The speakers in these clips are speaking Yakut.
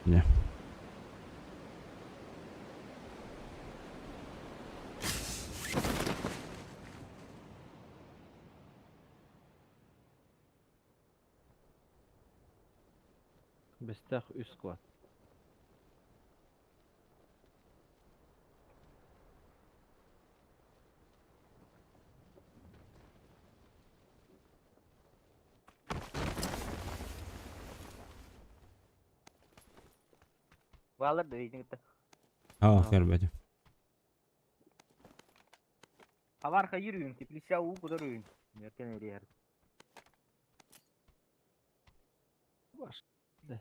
Не. Бэстээх үс склад. Баалар да рейтинг кытта. Аа, көрбөтүм. Хабар хайыр үйүн, теплица уу кудар үйүн. Меркен эрийэр. Баш. Да.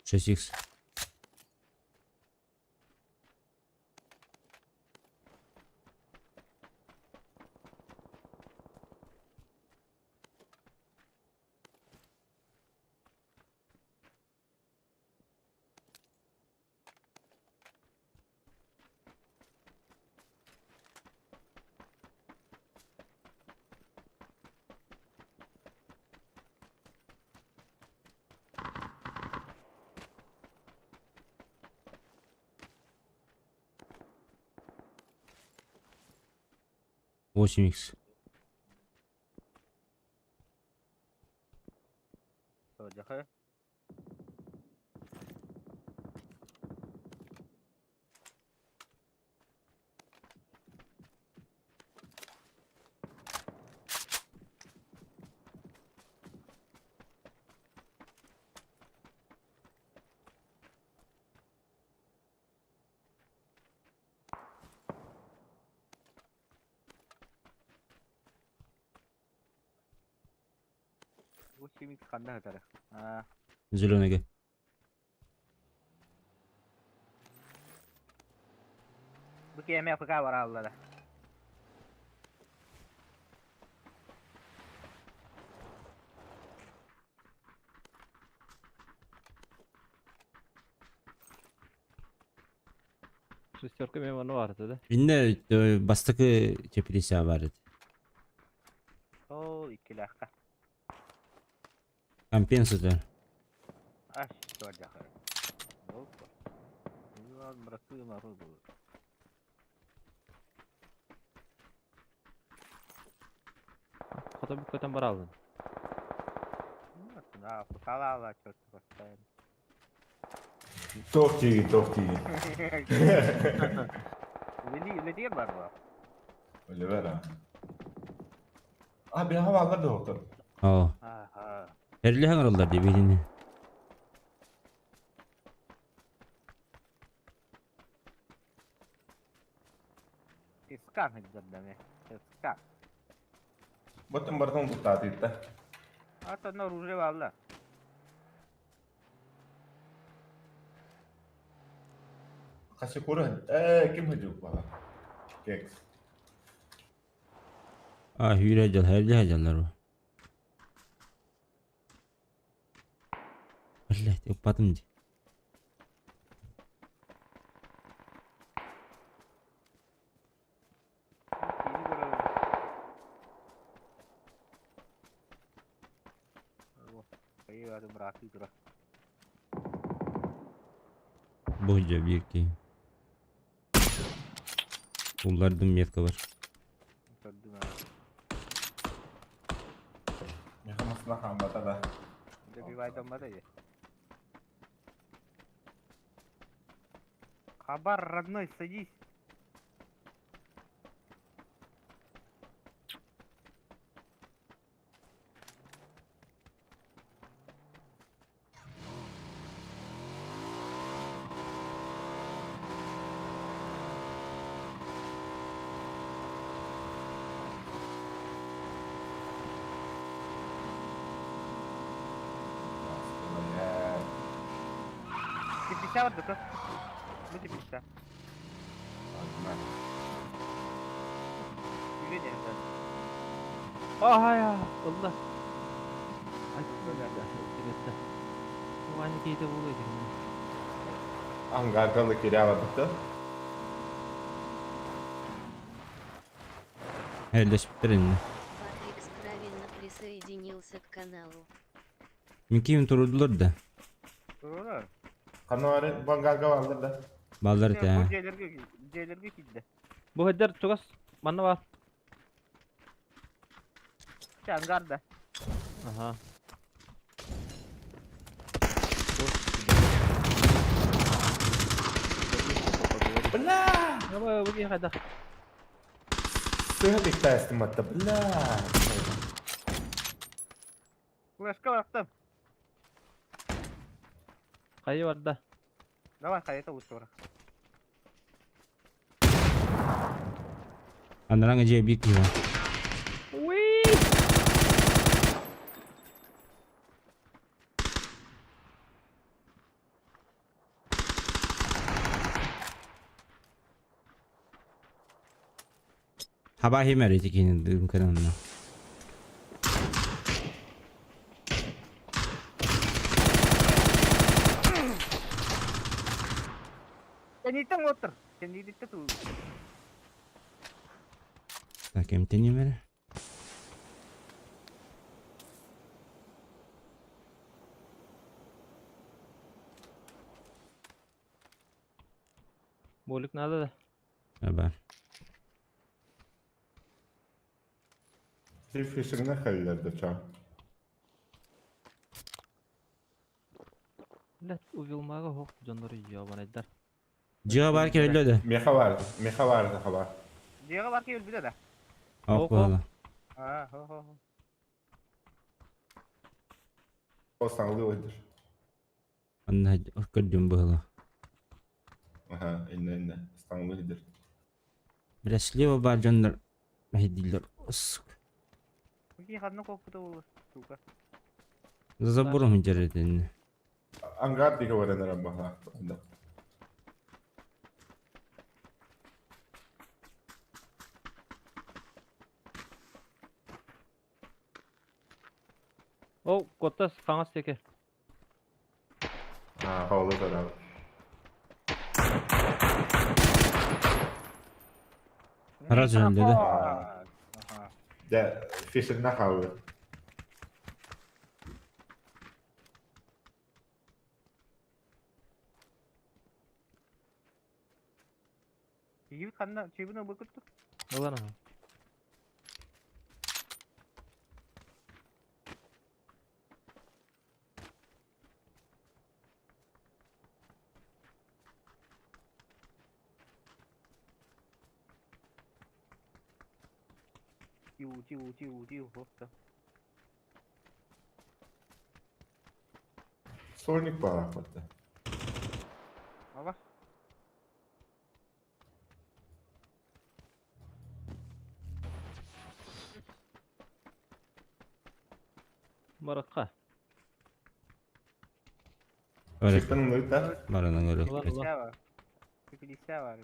6х. 8х. Дьаха. 8 ханна сытара? Аа, Зеленыйга. бу киэмэ АФК барааллара. Шестерка мен ону барыта да. Инне бастакы теплица бар edi. Ол иккилээххэ. Компенсатор. Аш, дьаха. Опа. Братцы, народ был. Хото бүккөтөн баралын. Да, АФК-ла черт поставим. Туох диигин, туох диигин. Үлели, үлэлиир бар буо. Үлэбэр аа. А, биһиэхэ бааллар да оттон. Оо. Аха. Эрлиһэн ороллор дии биһини. Искан сылдьар Искан. Бутын барытын куттаатыытта. Ата оружие баалла. Хасикура, э, ким ходил баҕа? Кекс. А, hüyre дьал, эрли дьаллар бу. Блять, уппатым дии. Киини көрөбүн. Хайы быраатыы тура. Бу дьэ биир киһи. Уллардым метка бар. Көрдүм аа. Миэхэ масына хааммата да. Добивайдаммата дии. Хабар, родной, садись. Теплица бар да Бу теплица. Үйе дәрді. Ай, ылла. Ай, тигетте. Ваня кейде болу екен. Ангаргалы кирябатыты. Хәрләшеп инде. Патрикс правильно присоединился к каналу. Мин киім турдулар да. Doğru. Канары бангарга балдыр да. Балдар Bu та. C'lerge C'lerge kildi. Бу хедер чугас манна бар. Angarda. Ага. Бля! Давай, бу кайда. Сыһа диктастым атта, бля. Флешка baktım. Кайы бар да. Давай kayıta uçtu. Андараңа же бик кива. Уи! Хаба химер эти кине дым каналына. Кенitten otur. Кенитте ту. Так, эмтени мере. Болик надо да. Бар. Фишигне хәлләрдә ча. Лет увилмага хок жоннор ябанайдар. Жига бар ки өллө да. Меха бар, меха бар, меха бар. C'ye var ki öldü de. Ок бала. Ha ho ho. О саңлы ойдыр. Анна көрдүм была. Аха, инне инне. Саңлы ойдыр. Бля, слева бар жоннор. Мәһдилер. Сука. Ki kadını koktu olur. Сука. За забором жеретин. Ангар диге варенер баха. Да. О, коттас каңас теке. А, хаулы тарабы. Раз жөндөдө. Aha. Да, фишигне хаулы. Чиби kanına çibine bakıttı. Ылан ага. Тиу тиу тиу тиу хопта. Сольник бар ахматта. Ава. Маракка. Бар. Чиптен да. Баранан көрө. Ылан ылан. Var. Kilise var.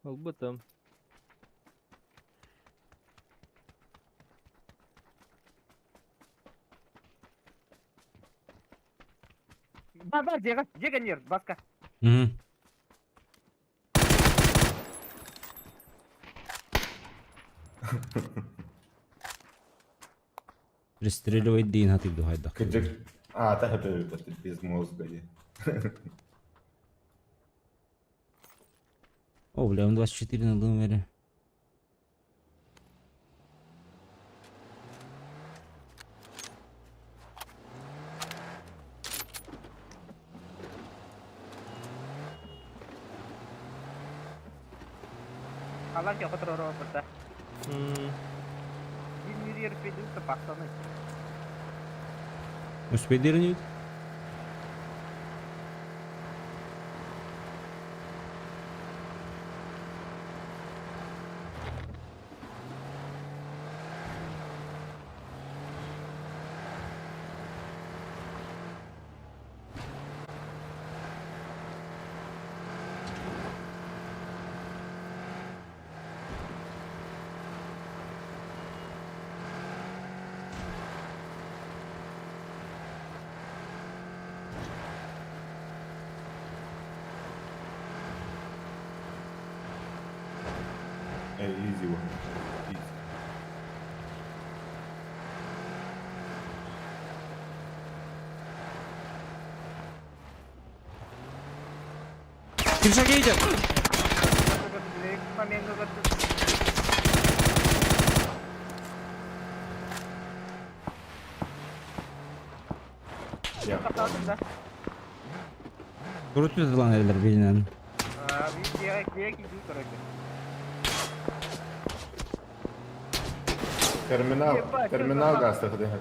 Ылбытым. Бар бар C'ye C geliyor baska. Мгм. Пристреливай дин хатып духайда. Кыджык. А, та хәпе без мозга. О, бля, он 24 на номере. Allah ki otur oraya burada. Bir yürü yürü de baksana. Успедирнуть? Easy one. Easy. Кирша кейдер! Крутит ылан эрэллэр бииринэн. Терминал, терминал гаастах дэһэр.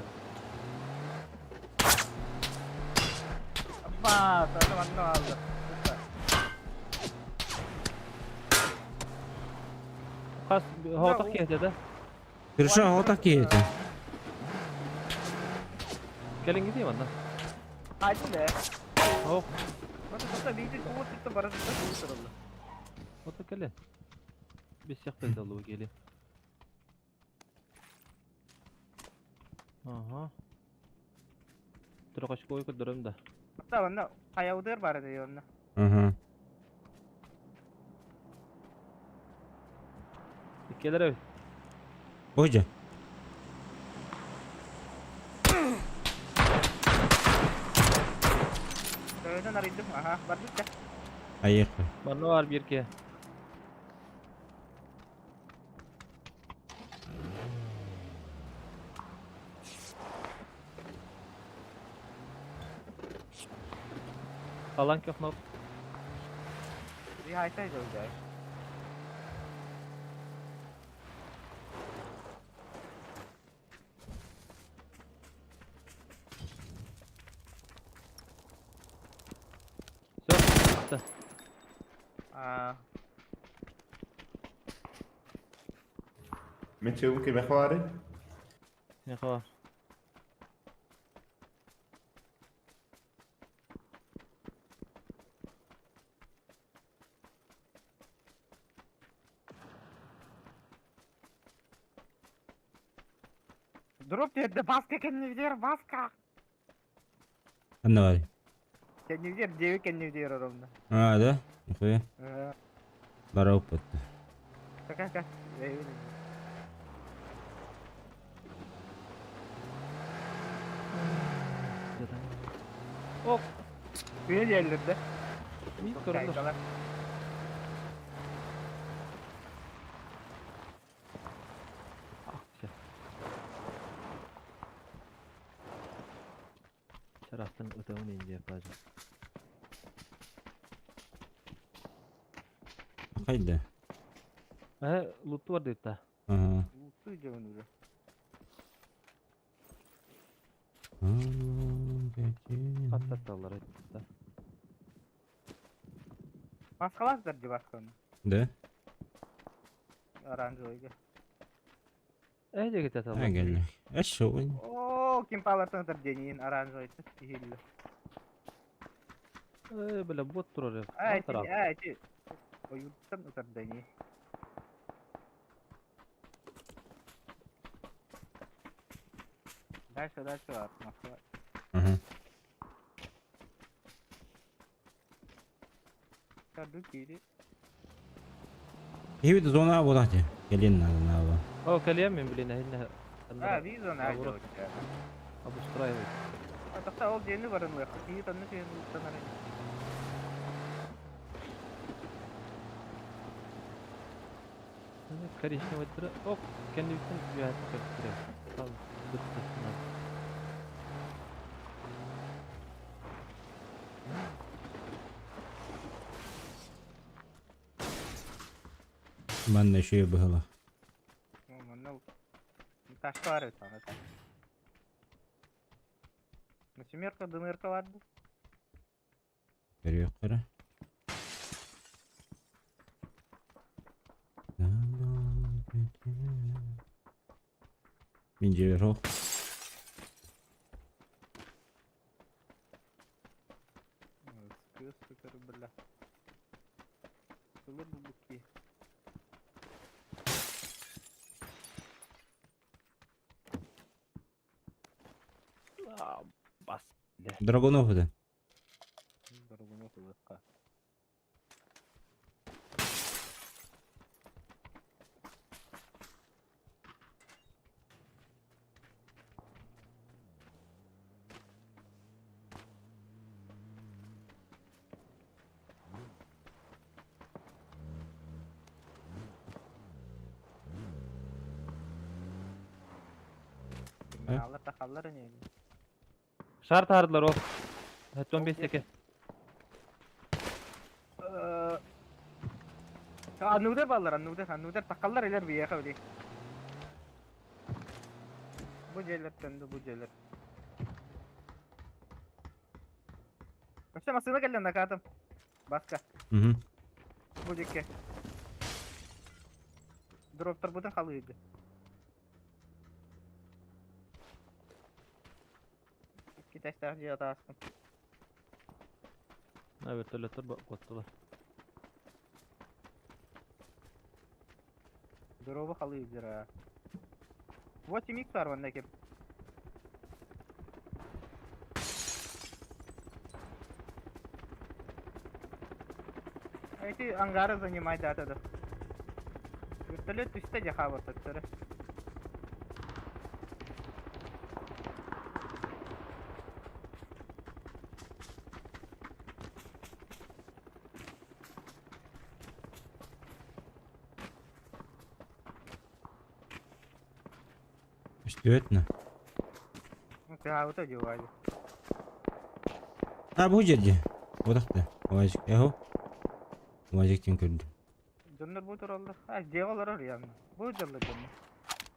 Хас хоотох киһитэ да? Кирша хоотох киһитэ. Кэлиҥҥи дии манна. Ох, ото кэлин. Бисиэхпит да кели. Ага. Трехочковый көрдөрөм да. Ага. Иккилэр эбит. Ой, Поехали. Манна бар биир киһи. Халан көхнөп. Все. Мин чыгым кимэх баарый? Нехова. Дроп диэдэ баска кэннибитигэр баска. Ханна баарый? Кэннибитигэр диэби кэннибитигэр ровно. А, да? Нихуя. Бара опыт. Кака ка. Оп. Күнэ диэллэр да. Мин көрөлөр. Чарахтан ытамын инде бажа. Хайда. Э, луту бар дейт да. Ага. Луту дьон уже. Хаттатталлар айтты. Маскалааздар ди басканы. Да? Оранжевыйга. Э, дегете А, келли. Эш, ой. О, ким палартан денин оранжевый кихилли. Э, бля, бот турар. А, эти, а, эти. Ойуттан утар дени. Дальше, дальше, Москва. Ага. Каду кири. Хибит зона була ти. Келин надо на. О, калем мен, блин, ахинна. А, виза на Наоборот. Обустраивает. А тогда ол дени баран лэх. Кии танны кии танары. Коричневый тыры. Оп, кендибиттен үйәт көптүрө. Ал, быттысына. Манна еще было. Ну, ташка бар бит аны. Ну, семерка, дымырка бар. Көрүөх кара. Мин жебер хо. Скөс супер бля. Сылыр буки. Бас. Драгунов это. Дорогунов ылыкка. Аллар тахаллар ини. Шар таһардылар ол. 15 теке. Аннудар баллар, аннудар, аннудар тахаллар илер биэхэ били. Бу дьиэлэртэн да бу дьиэлэр. Өссө массыына кэллэ накатым. Баска. Бу диэки. Дроптарбытын халыйды. Икки тэстээх дьиэ атаастым. Вертолеттар куоттулар. Дробу халыйдыра. 8 икс бар манна кеп. Эти ангары занимай да да. Вертолет түстэ дьэ хаабыттар. Үстүөт на. Хаабыта дьували. А бу жерде. Бодақта. Уазик. Эхо. Уазиктен көрдүм. Дьоннор бу тураллар. А, дьиэҕэ олорор явно. Бу дьоллор дьоннор.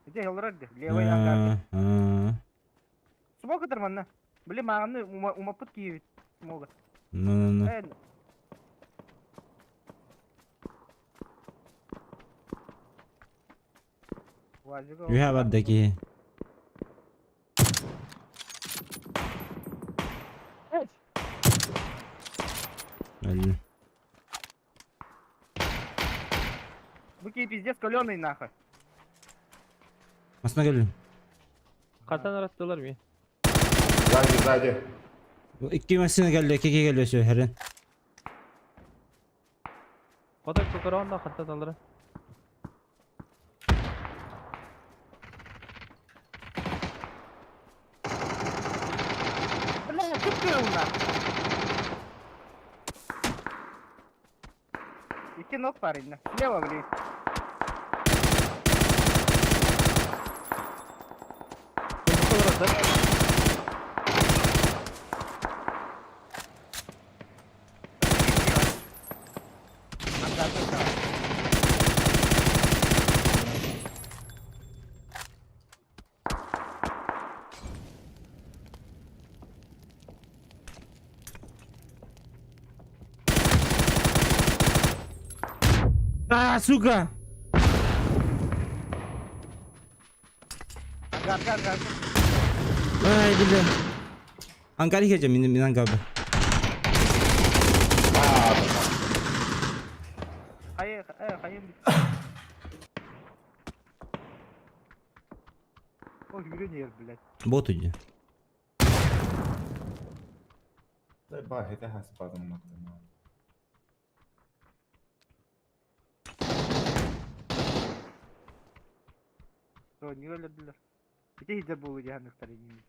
Дьиэ олорор дии. Левый ангар. Смог ытар манна. Били мааҕыны умаппыт киһибит. Смога. Ну-ну-ну. Э, Уазига Үһэ барда киһи. Өллүм. Бу киһи пиздец каленый нахуй. Масына кэллим. Хантан араттылар ми? Сзади, сзади. Икки массыына кэллэ, икки киһи кэллэ сөһөрөн. Хотой кокороон да хантан алара. Бля, кыптырыл нахуй. Икки ног парень. Слева, блин. Олорор да. Ангар да. А, сука! Ангар, ангар, ангар. Ай, бля. Ангар иһэ мин мин ангар. А, Хайы, хайы. Ой, юренер, блядь. Бот иди. Да, ба, это хаспадым маттым. То, не өлөрдүлэр. Ити хидер буолу диһанныктар инни.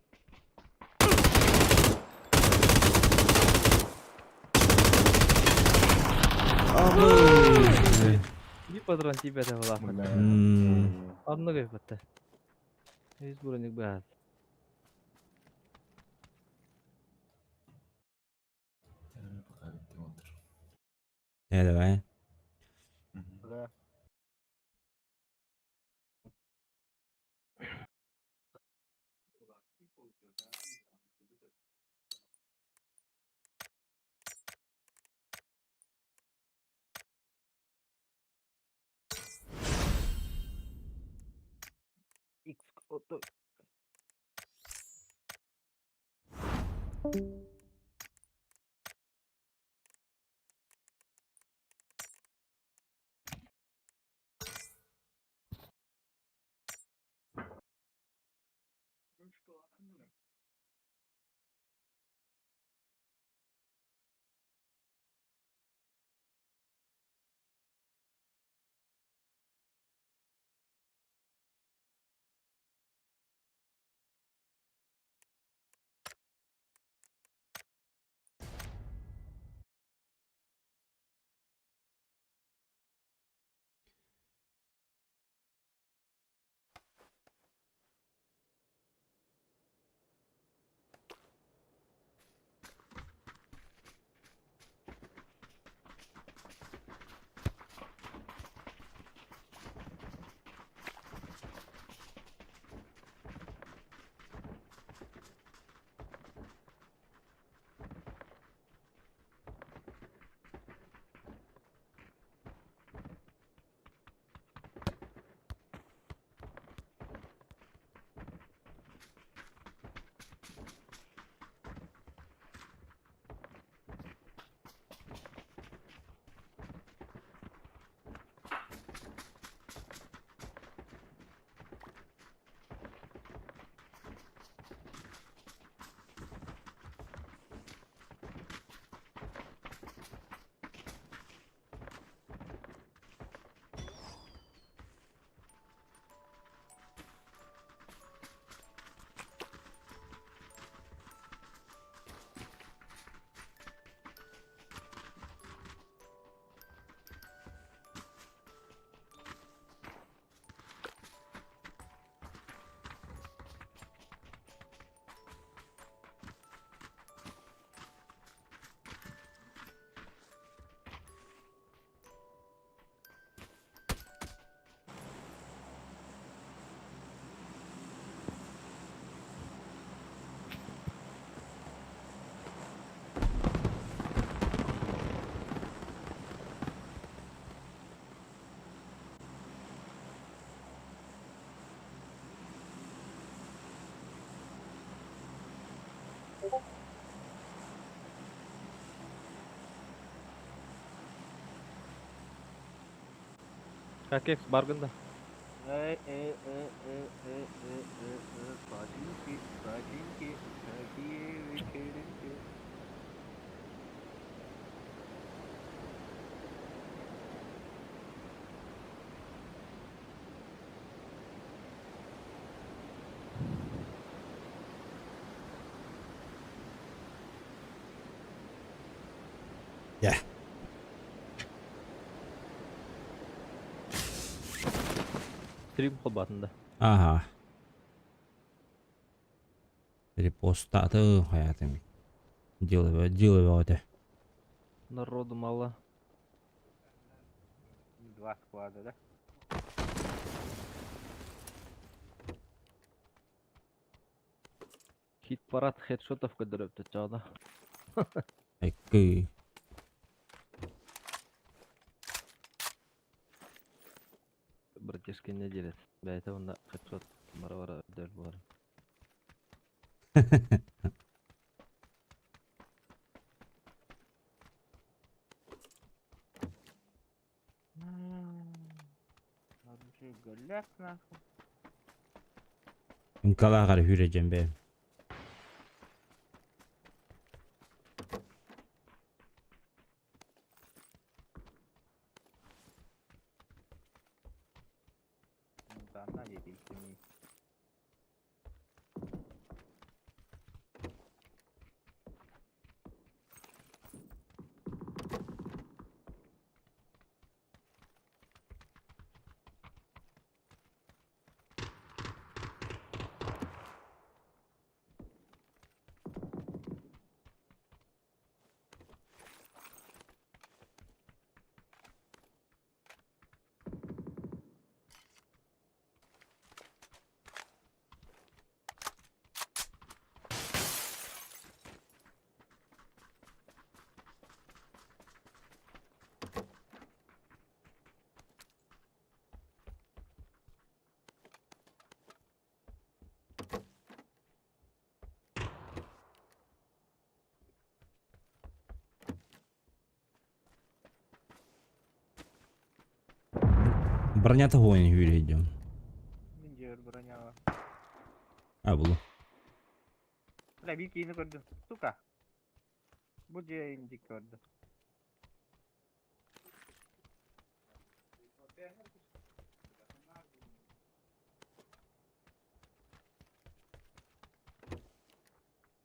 Ой. Bir патрон тиийбэтэ буолла. Бля. Онно көйбөттө. Үс броник баар. Пока битти отыр. Давай. Да. X ото. Какекс баргын да. Э э э э э э э э Катеньки, Катеньки, какие вечеринки. Дьэ. Стрим холбаатын да. Ага. Репостаты хайатым. Дело, дело бөҕөтө. Народу мало. Два склада, да? Хит-парад хедшотов көрдөрөптө чаҕда. Эккий. Братишка не делит. Бэйэтэ уонна хедшот бара-бара өйдөөр буолар. Гөллөөх нахуй. Үҥкалаах эрэ сүүрэдьэн бэйэм. Мутанна диэтийтимий. Бронята хуойн сүүрэдьэн. Мин дьиэбэр броняҕа. А булу. Бля, биир киһини көрдүм. Сука. Бу дьиэ индик көрдүм.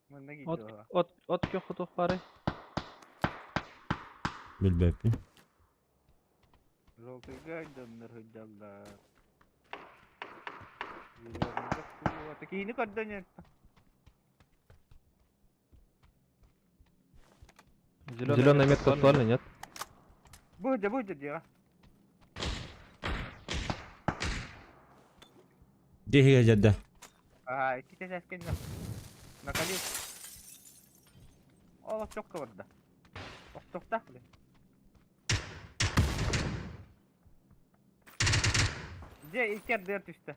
Манна От киирдэ от от күөх хотуох баарый? Билбэппин. Желтыйга дьоннор сылдьаллар. Зеленыйга суох. Киһини көрдөн Зеленая метка актуальна, нет? Бу сылдьа, бу сылдьа дьиэҕэ. Дьиэ дьадда. Аа, иккитэ сээскэннэ. Накалил. Ол охчокко барда. Охчоктаах бile. Дьэ, икки ардыгар түстэ.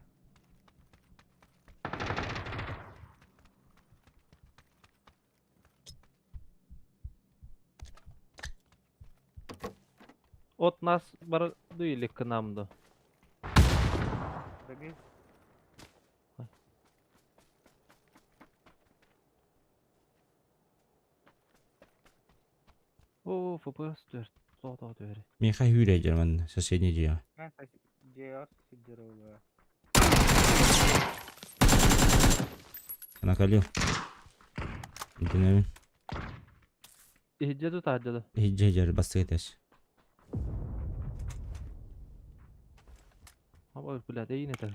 От нас бар или к нам да? Добил. О, ФПС түөр. Тоҕо түөри. Миэхэ сүүрэдьэр манна соседний дьиэҕэ. Мен дьиэҕэр сылдьар буолла. Накалил. Итинэбин. Иһирдьэ да таһырдьа да. Иһирдьэ дьэр бастакы этээс. Ой, блядь, эйиин этэ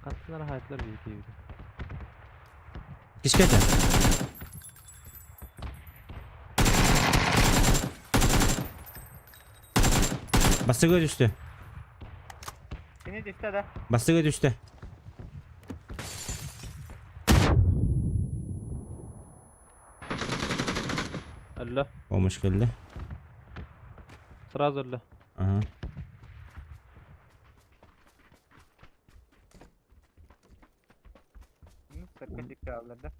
Хантан хаайтылар биир Кискэтэ. Бастакы түстэ. Кини түстэ да. Бастакы түстэ. Алло, Помощь кэллэ. сразу алло. Ага. Ну, церковь да?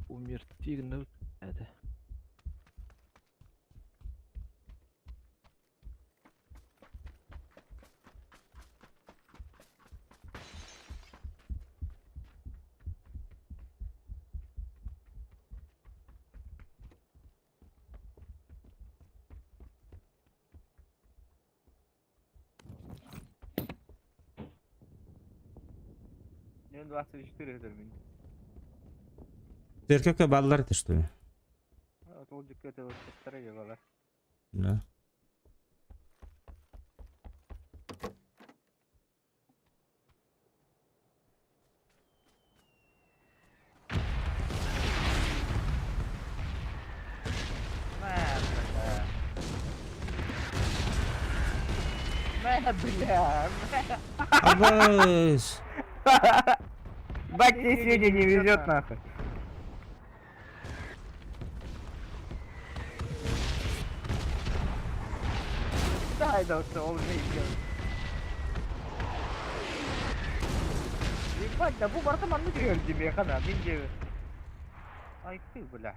Умертигнут это. Мне 24 термин. Церковька баллар это что ли? Ол диккete балар. Да. Мэ, бля. Абыс! Бать, тебе сегодня не везет нахуй. Да, это вот он же Ебать, да бу барда манны жүрөр диме хана, мен же. Ай ты, бля.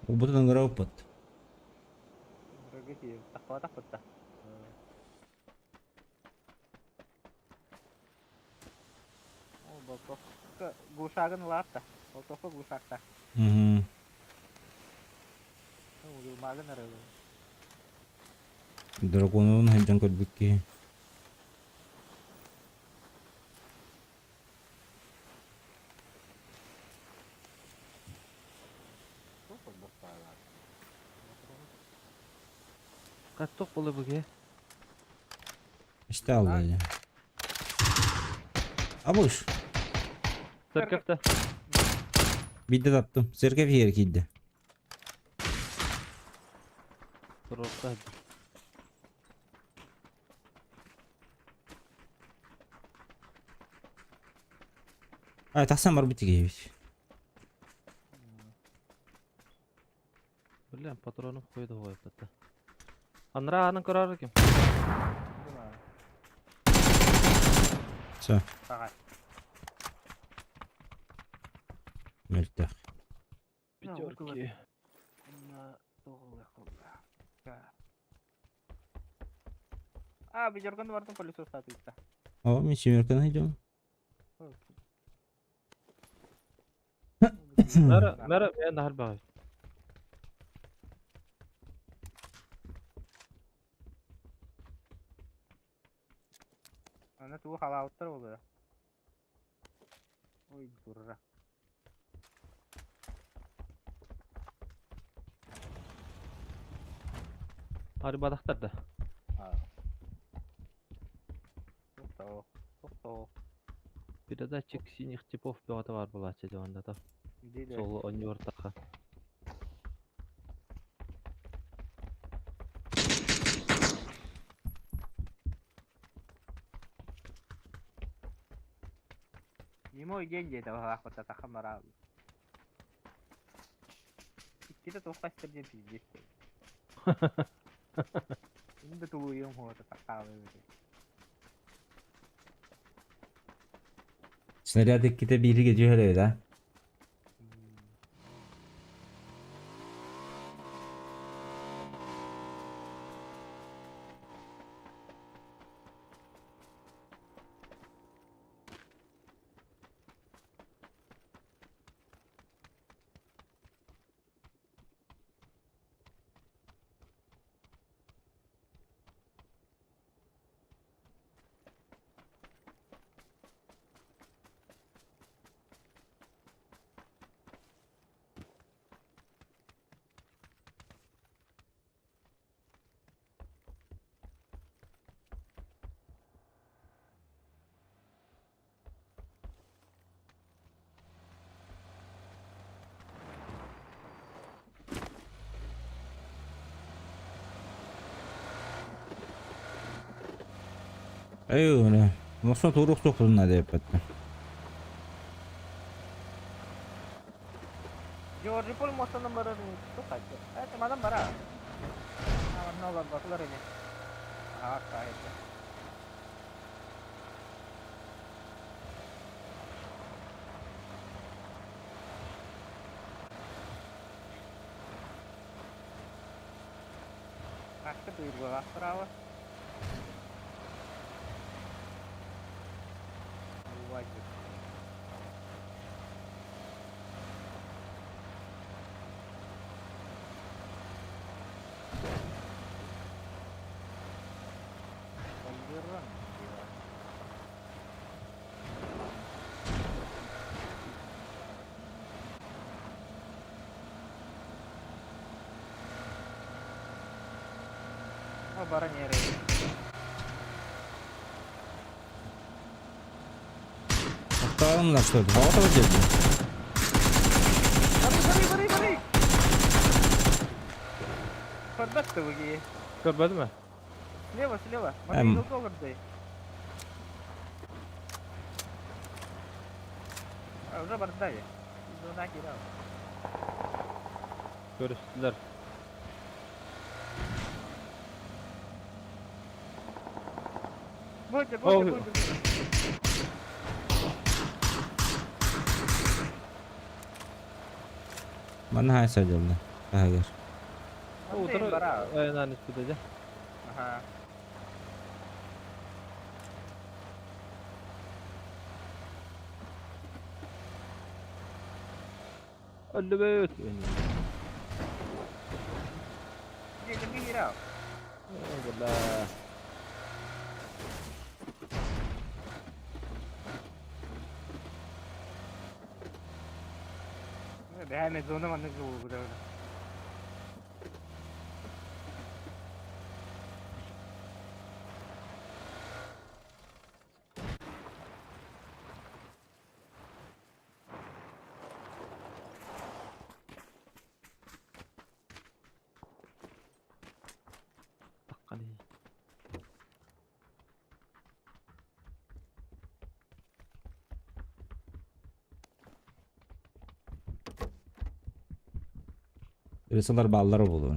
Убытын ыҥыра оппут. Тахпа. О, болтовка глушагын латта. Болтовка глушакта. Угу. Магын арылы. Драконун ханчан көрбүкки. Катток болы буге. İşte aldı ya. Абыш. Церковьта. Бидде таптым. Церковь yer кийди. Турорта. Ай, тахсан бар битиге. Блин, патроным койду го эппетте. Анра анын көрөр ким? Все, Ага. мөлтөх. Пятерки. А, бижорган бардым колесо статуйта. О, мен семерканы идем. Мара, мара, мен нахар багай. Ана туу халауттар болду. Ой, дура. Ары бадактар да. Тохто, тохто. Передатчик синих типов бөгөтө бар булачы жогонда та. Сол оньортаха. Не мой день где-то вот это хамара. Где-то тухастер ден пиздец. Инде тулуйум вот это Снаряд икките биирге түһэр да. Эй, Мосо турук тохтун деп бетте. Онно олорботулар ини. Аһаҕас таайда. Хаска тыырбалаах справа. УАЗик. Полирон. О, баран иһэр. Тохтоолуннар что ли? Тоҕо диэбин. Бары, бары, бары, бары! Көрбөт да Көрбөтүм ээ. Слева, слева. Эм. Мотоцикл олордой. А, уже барда я. Зона кидал. Көрүстүлэр. Будьте, О, будьте, будьте. Манна хаайса дьолло. Таһыгар. Утары Бара. айаннаан испитэ дьэ. Ага. Өллүбүт. Дьэ, киирэ. Бля. Бэһэ зона маннык буолбута. Такканы. Рисалар бааллара буолуо.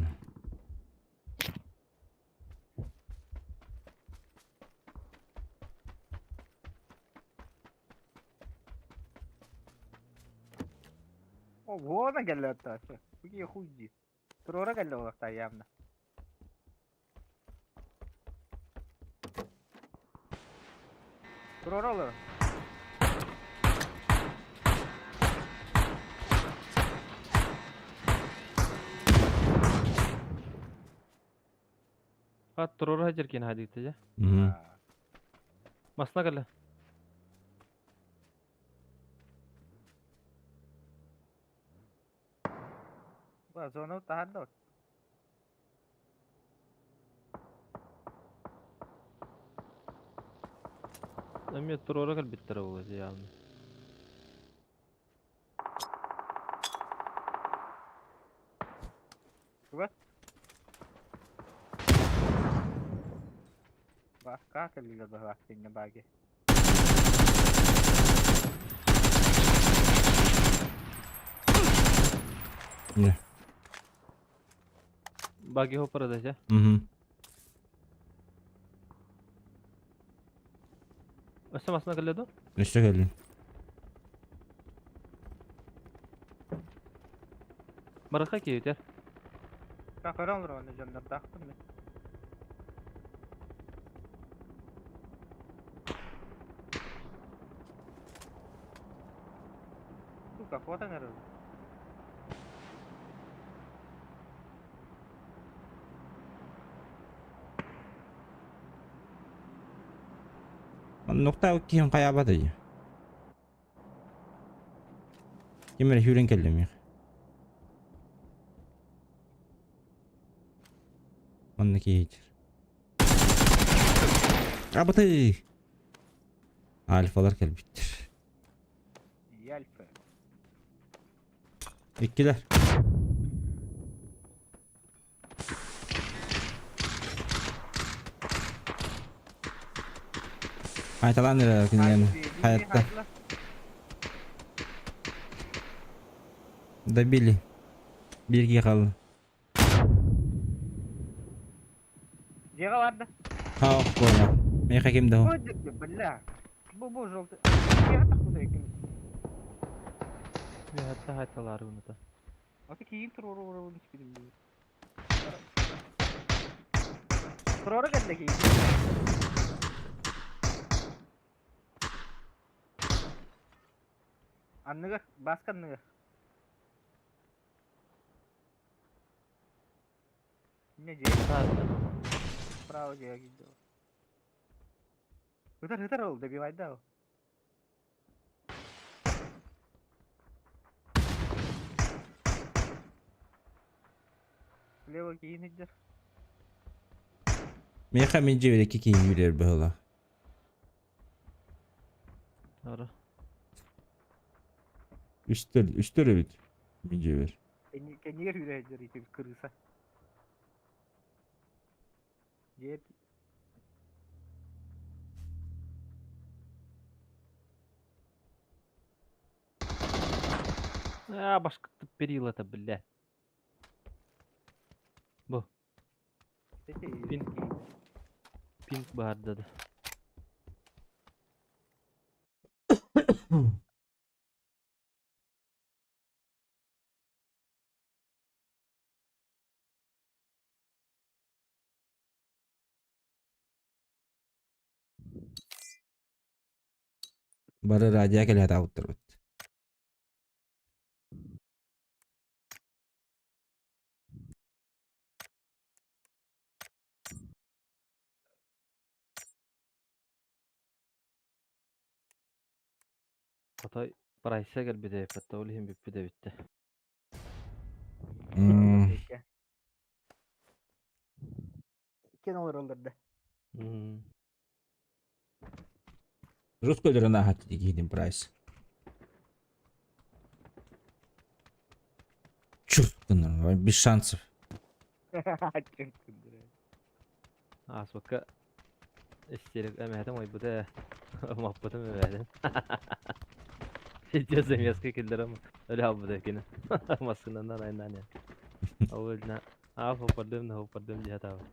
О, вон кэллэ Какие хуйди. Туруора кэллэ олохта явно. Туруора олор. Хат туруора сылдьар хаадыйта дьэ. Мгм. Масна кэллэ. Ба, зона таһар. Эмиэ туруора кэлбиттэрэ буолуо дьэ явно. Туга? Ба, как кэллилэр баһылаах кинне баги. Не. Баги хоппара да дьэ. Мгм. Өссө масна кэллэ дуо? Өссө кэллин. Барыха киһитэр. Как олор оны дьоннордаахпын мен. Сука, фото нерв. Нукта киһим хайаабат дии. Ким эрэ сүүрэн кэллэ миэхэ. Манна киһи Абыты! Альфалар кэлбиттэр. Яльфа. Иккилэр. Хайталаан эрэ кинилэри хайатта. Добили. Биир киһи хаалла. Дьиэҕэ бар да. Ха, понял. Миэхэ ким да Ой, бля. Бу бу желтый. Дьиэҕэ тахсыбыта ким. Үөһэттэ хайталаары гыныта. Аты киин туруору уурабын испитим дии. Туруору кэллэ киин. Анныгар, Бааска анныгар. Не дьиэ. Право дьиэ киирдэ. Ытар ытар ол добивайда ол. Слева киин сылдьар. Миэхэ мин дьиэбэр икки киһи киирэр быһыылаах. Ара. Үстэр, үстэр эбит мин дьиэбэр. Кэннигэр үүрэ сылдьар ити кырыыса. Дьиэ А, башкытып перила-то, бля. Бу. Пинг. Пинг баар да. Бары радио кэлэ сатаабыттар Хотой прайса кэлбитэ эппэттэ, ол иһин бүппүт эбиттэ. Иккиэн олороллор да. Жестко өлөрөн ааһат киһитин прайс. Черт гыннар, без шансов. Ааспыкка истерик эмэһэтим ойбута ээ. Маппытым эмэһэтин. Сидя замеска киллэрем өлө хаалбыта кини. Массыынанан айнаан иһэн. Ол өлүнэ аа хоппардым да хоппардым дии сатаабыт.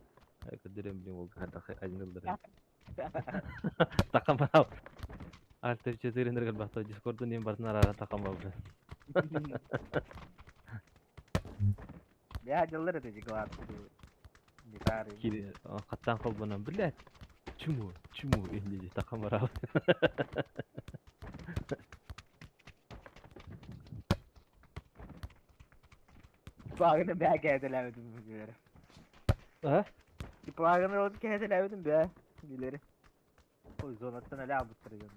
Көрдөрүм блин уолга хайдах айнылларын. Такам барау. Альт F4 энергорбахта Дискордун иин бартын арааран такам барбын. Бля, дьыллар это деколат. Гитары. Кири хаттаан холбонон, блядь, чуму, чуму инди такам барау. Плагını бää кээтэлээбитим билери. А? Плагını ол кээтэлээбитим бää билери. Ой, зонаттан эле абыттыр дьон.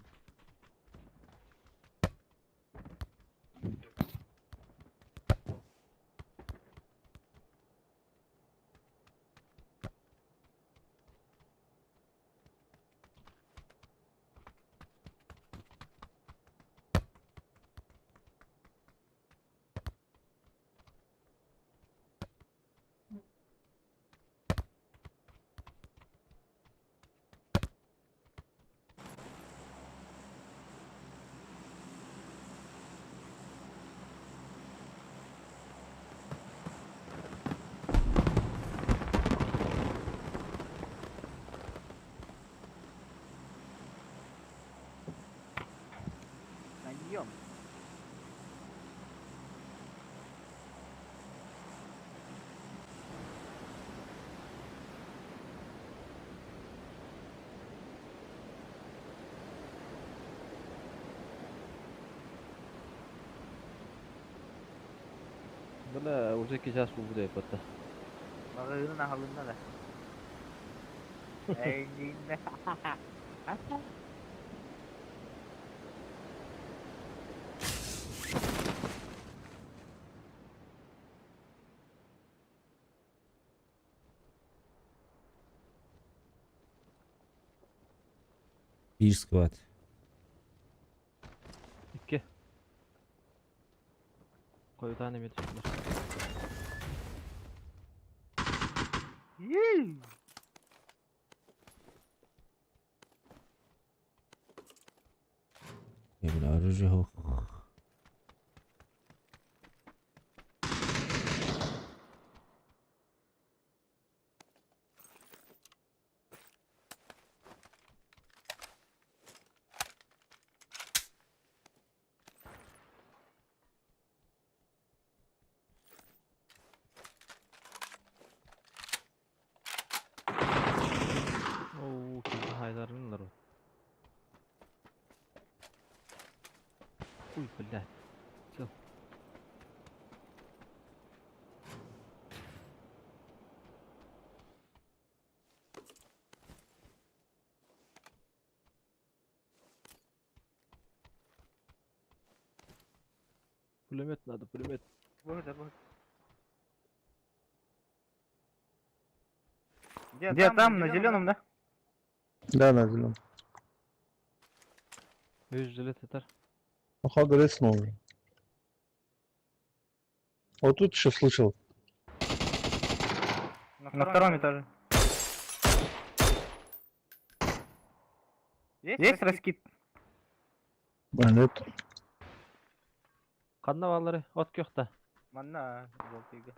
Наем. Бля, уже час буолбут эбит. Маҕаһыынын аһылынна да. Эйигиннэ. Биир сквад. Икки. Хойутаан эмиэ түстүлэр. Yee! Я бля, оружие ох. Ой, блядь. Все. Пулемет надо, пулемет. Вот, вот. Где там, на зеленом, да? Да, на зеленом. Видишь, жилет татар. Походу резнул уже. Вот тут еще слышал. На втором этаже. Есть раскид? А, нет. Ханна бааллары от күөхтэ. Манна, желтыйга.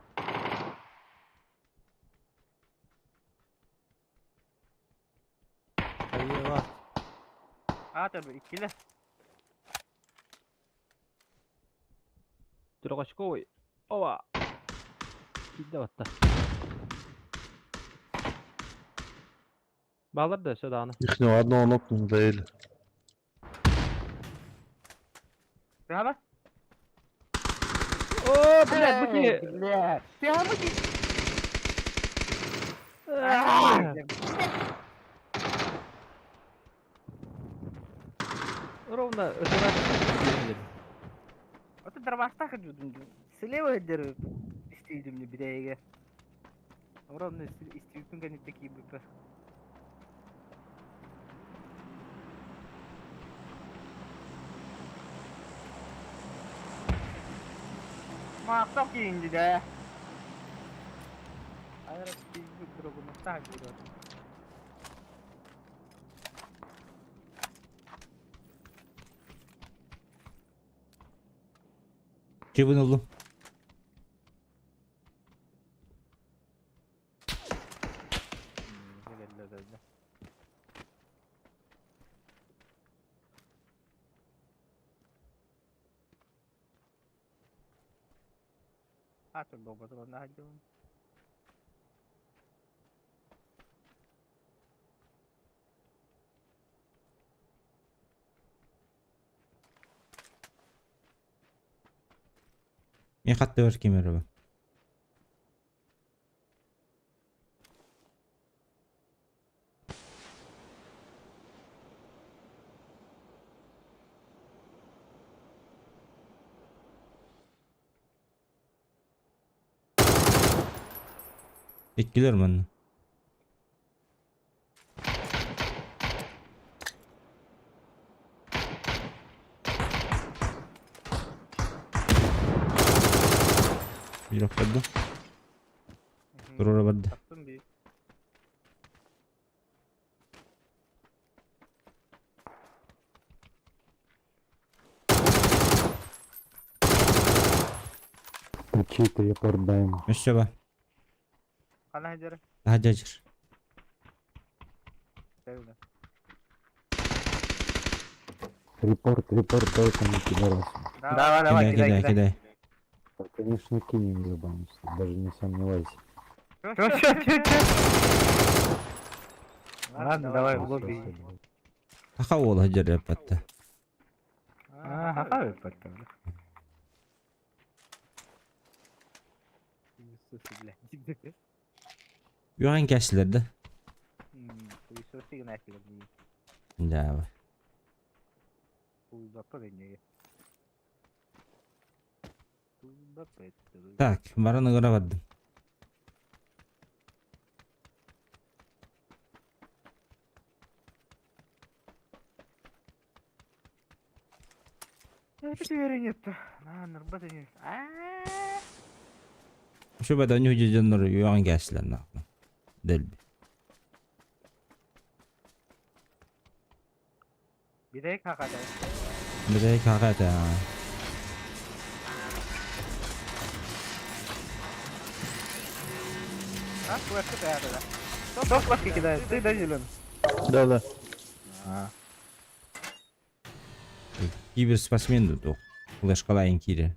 Айыва. А, tabi ikili. Трехочковый. Ова. Киирдэ батта. Бааллар да өссө даҕаны. Ихнего одного нокнули доели. Ты габа? О, блядь, быки! Блядь. Ты габа ки? Ровно ытырар. Вот дробашта хочу. Слева деру. Истейдим мне бедяга. Ровно истейдим, они такие бы. Мақтау кейінді де. Айрап кейінді дробы так берет. Чебин ыллым. А, тут был патрон на один. Мен хатты бар кемер Иккилэр манна. Биир охтордум. Туруора барда. Таптым би. Чей-то репорт даем. Өссө ба. Хана хедер. Таһа дьадьыр. Репорт, репорт дай этому пидорасу. Давай, давай, Кидай, кидай, кидай, кидай. кидай. Да, конечно, кинем, ебанулся. Даже не сомневайся. Чё, чё, чё, чё? Ладно, давай в лобби. Таха уола дьэр эппэтте. Ага, давай, потом. Блядь. Үөҕэн кээсилэр да. Хуйсосы гына Дьээбэ. Так, баран ыҥыра бардым. Үчүгэй да ньүдьү дьоннор үөҕэн кээсилэр наахпын. Дэлби. Бүтэһик хаха этэ Кто флажки кидает? Ты, да, зеленый? Да, да. Киберспортсмен дуу флешкалайын киирэр.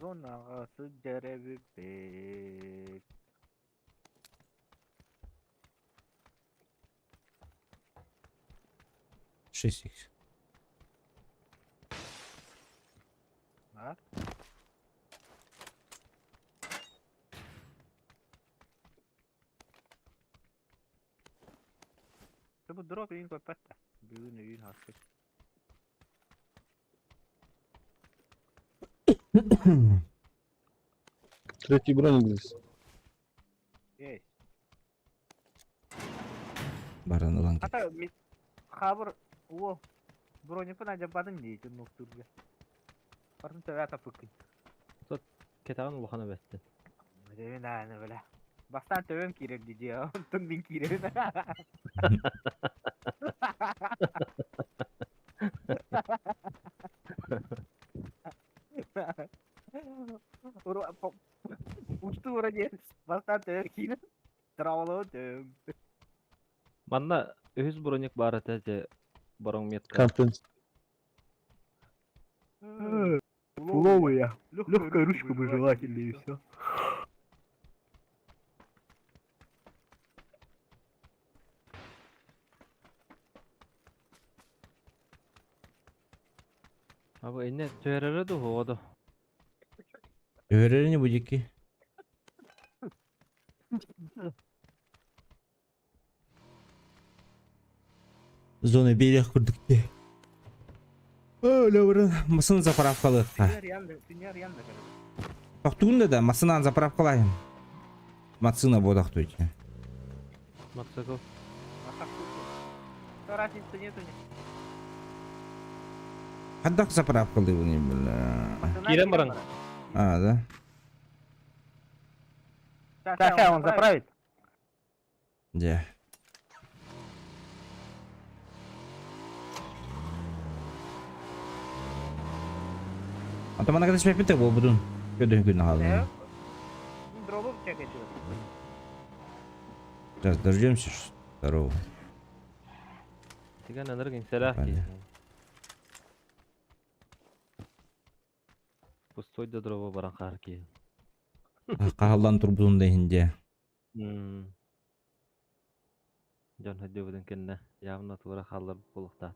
Зонаҕа сылдьар эбиппит. 6 икс. А? Бу дроп иин көппөт да. Бүгүн өйүүн хаспыт. Третий броник здесь. Есть. Баран ылан кет. Ата ми хабыр о бронепын ажабадың дейт нуктурга. Барын төбө тапыккын. Кетаҕын улахан эбэттин. Дэвин ааны бля. Бастаан төбөм киирэр дии, онтон мин киирэбин. Усту ура диэн бастаан төбөм киирэн травалоо төбөм. Манна үһүс броник баар этэ дьэ бороҥ метка. Контент. Фуловая. Легкая ручка бы желательно и все. Абы инне түһэрэрэ дуу оҕо Öğrenin bu diki. Зона берег курдук те. Өлө масын заправкалык. Тохтугун да масынан заправкалайым. Масына бодах туйте. Мотоцикл. Разницы нету. Хаддах заправкалыбын бля. Кирен баран. А, да? Сейчас он заправит. Де. Атамана кадаш пепете бол будун. Көдөн күн алды. Дробом чекать. Сейчас дождемся. Здорово. Тигэн анырык инсэлээх Понятно. киһи. Пустой да дроба баран хаар киһи. Кахалдан турбутун да хинде. Дьон хөдүбүтүн кэннэ явно туора хааллар буолуохтаах.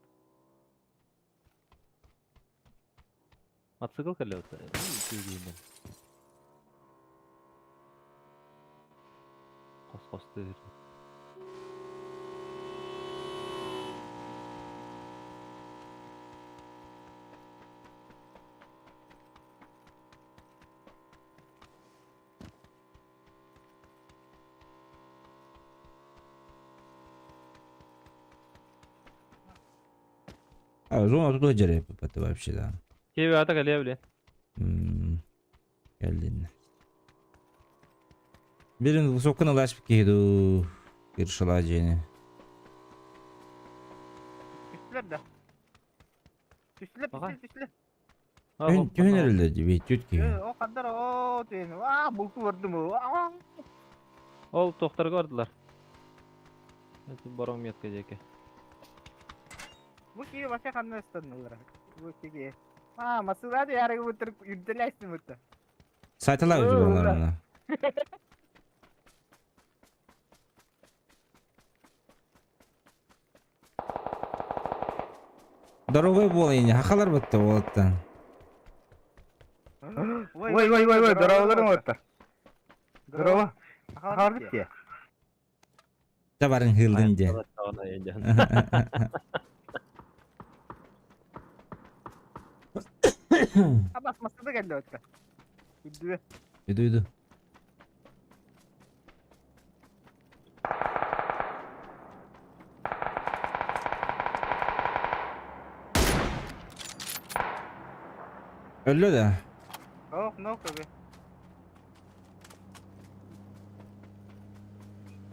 Мотоцикл кэллэ түүлүүнэн. Хос-хос тыыр. А, зона тут жере это вообще да. Киви ата кэлиэ билин. Келдин. Бирин высоканы лашып кейду. Киршала жени. Түстүлэр да. Түстүлэр, Ага. түстүлэр, түстүлэр. Түн түн эрелде бит түт ки. О хандар о түн. Аа, булту бардым. Аа. Ол тохтарга бардылар. Это барон метка диэки. Бу киһи вообще ханна ыстаннылар. Бу киһи. Аа, масыла да ярыгы бутыр үрдэлэстим бутта. Сайталар өтү Здоровый бол ини, хахалар бітті олаттан. Ой, ой, ой, ой, здороволарың отта. Здорово. Ахалар битте. Да барын хылдын де. Абас масыда келди отта. Үрдүбе. Иду, иду. Өллө да. Ох, ну көбе.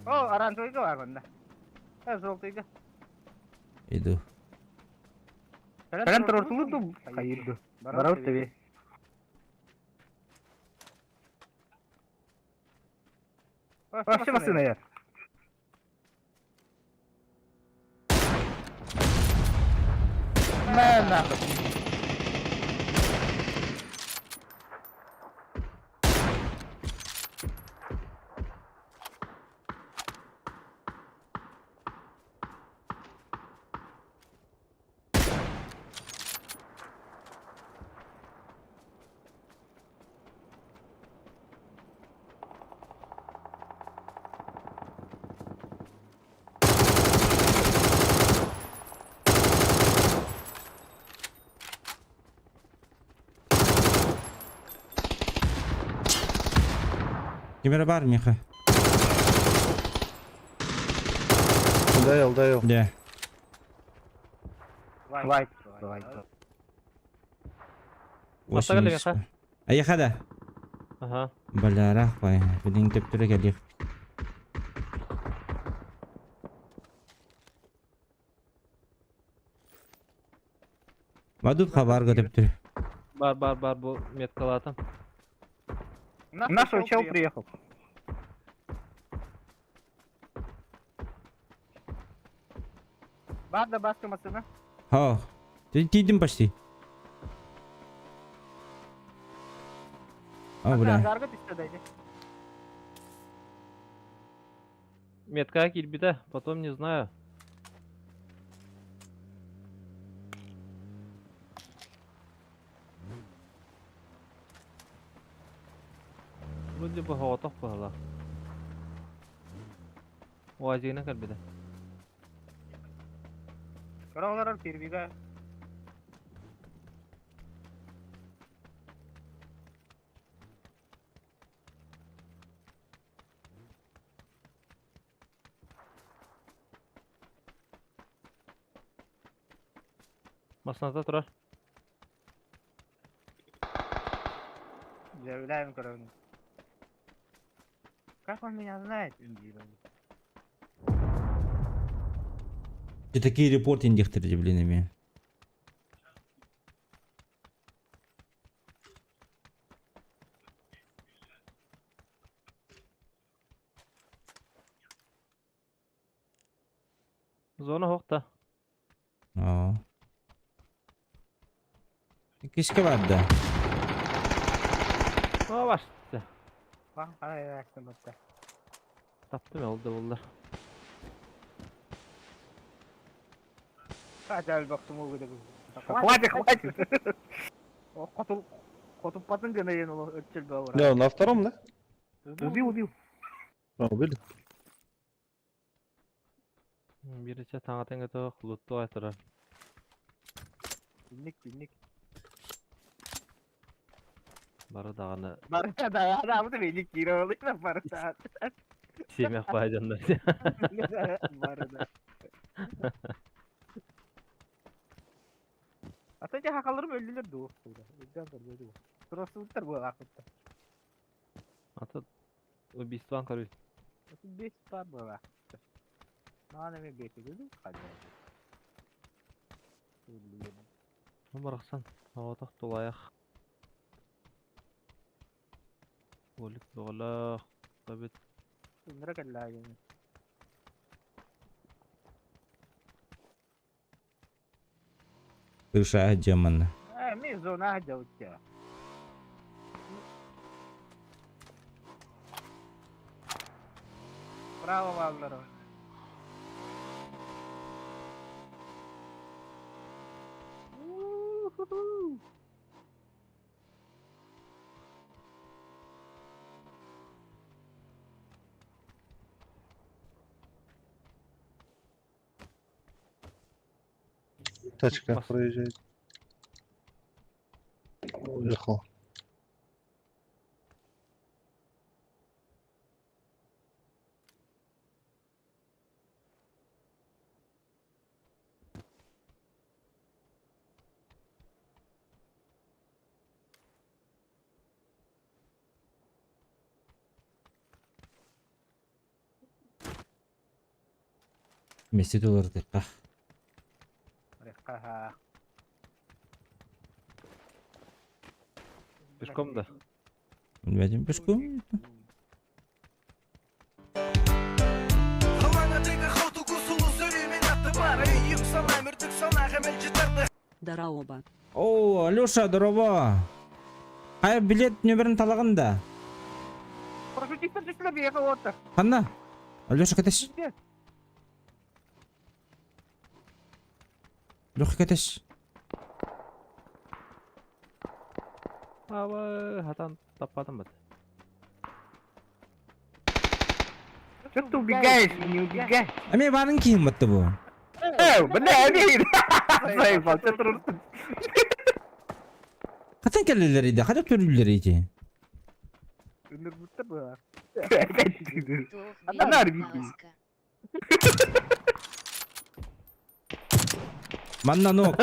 О, оранжевыйга бар мында. Э, желтыйга. Иду. Кэлэн турортулу хайырды. Барабыт тебе. Вообще машина я. Мэ нахуй. Ким эрэ баар миэхэ? Доел, доел. Дьэ. Лайк, лайк. Бастакы лиэхэ. Айыха да. Ага. Баляра бай. Билин төптөрө кэлиэх. Бадут хабарга төптөрө. Бар бар бар бу меткалаатым. Наш чел приехал. Бар да баска машина. Ха. Тиийдим почти. О, бля. Ангарга түстэ дайте. Метка киирбитэ, потом не знаю. Вроде бы соҕотох быһыылаах. УАЗигынан кэлбитэ. Кыра олорор первига. Массыыната турар. Заявляем корону. Как он меня знает? Ты такие репорт индихтер, блин, ими. Зона хоқта. Оо. Кишке барда. О, башты. Бах, Таптым ол да буллар. Хватит, хватит. Хоту, хотуппатын гына ен ол өтчел бауыр. Да, он на втором, да? Убил, убил. А, убили? Бириче таҥа тэҥэ тоох лутту айтырар. Күнник, күнник. Бары даҕаны Барыта да, адамы мени кире барыта. сиэмэх баай дьоннор. Барыта. Ата жа хакаларым өлдүлөр дуу. Өлдөн дуу. Турасыбыттар бу акытта. Ата убийстван көрүй. Бес бар бу акытта. Наан эме бетиги калды. Барахсан. Оҕотох тулаайах. Олик бөҕөлөөх. Табит. Үндүрэ келлаагин. Крыша демона. Э, ми зона жаутта. Браво баллары. У-ху-ху. Тачка Бас. проезжает. Уехал. Вместе доллардыкка. Ха-ха. Пешком да. Билбэтим пешком. Дараоба. О, Алеша, здорово. Хайа билет нөмерин талаҕын да. Парашютистер түстүлэр биһиэхэ уоттар. Ханна? Алеша кэтэс. Где? Леха кэтэс. Аба хатан таппатым бат. Что ты убегаешь? Не убегай. А мен барын киһим батты бу. Э, бля, Амир! Заебал, что ты Хатан кэллилэр иде, хата төрүүллэр ити. Үнүрбүттэр бу. Туох Анар биэрэр бити. таҕыска. Манна нок.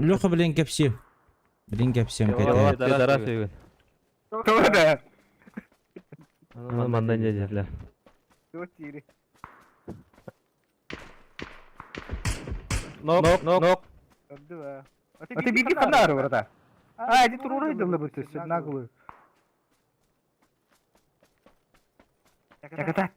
Леха, блин, кэпси. Блин, кэпсиэм кэтэ. Пидорас Тоҕо да? Манна не дьэллэр. Туох диири? Нок, нок, нок. А ты беги ханары, брата. А, иди турурай дылы бы наглую. Яката.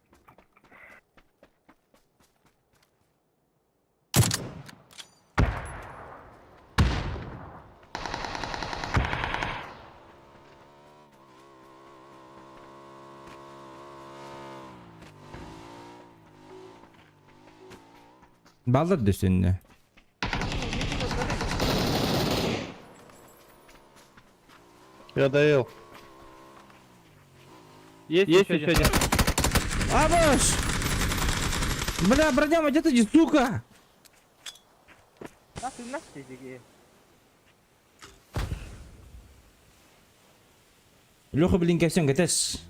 Баллар дөсөннө. Я доел. Есть, есть еще один. Абаш! Бля, броня, где ты, сука? Леха, блин, кэпсиэм кэтэс.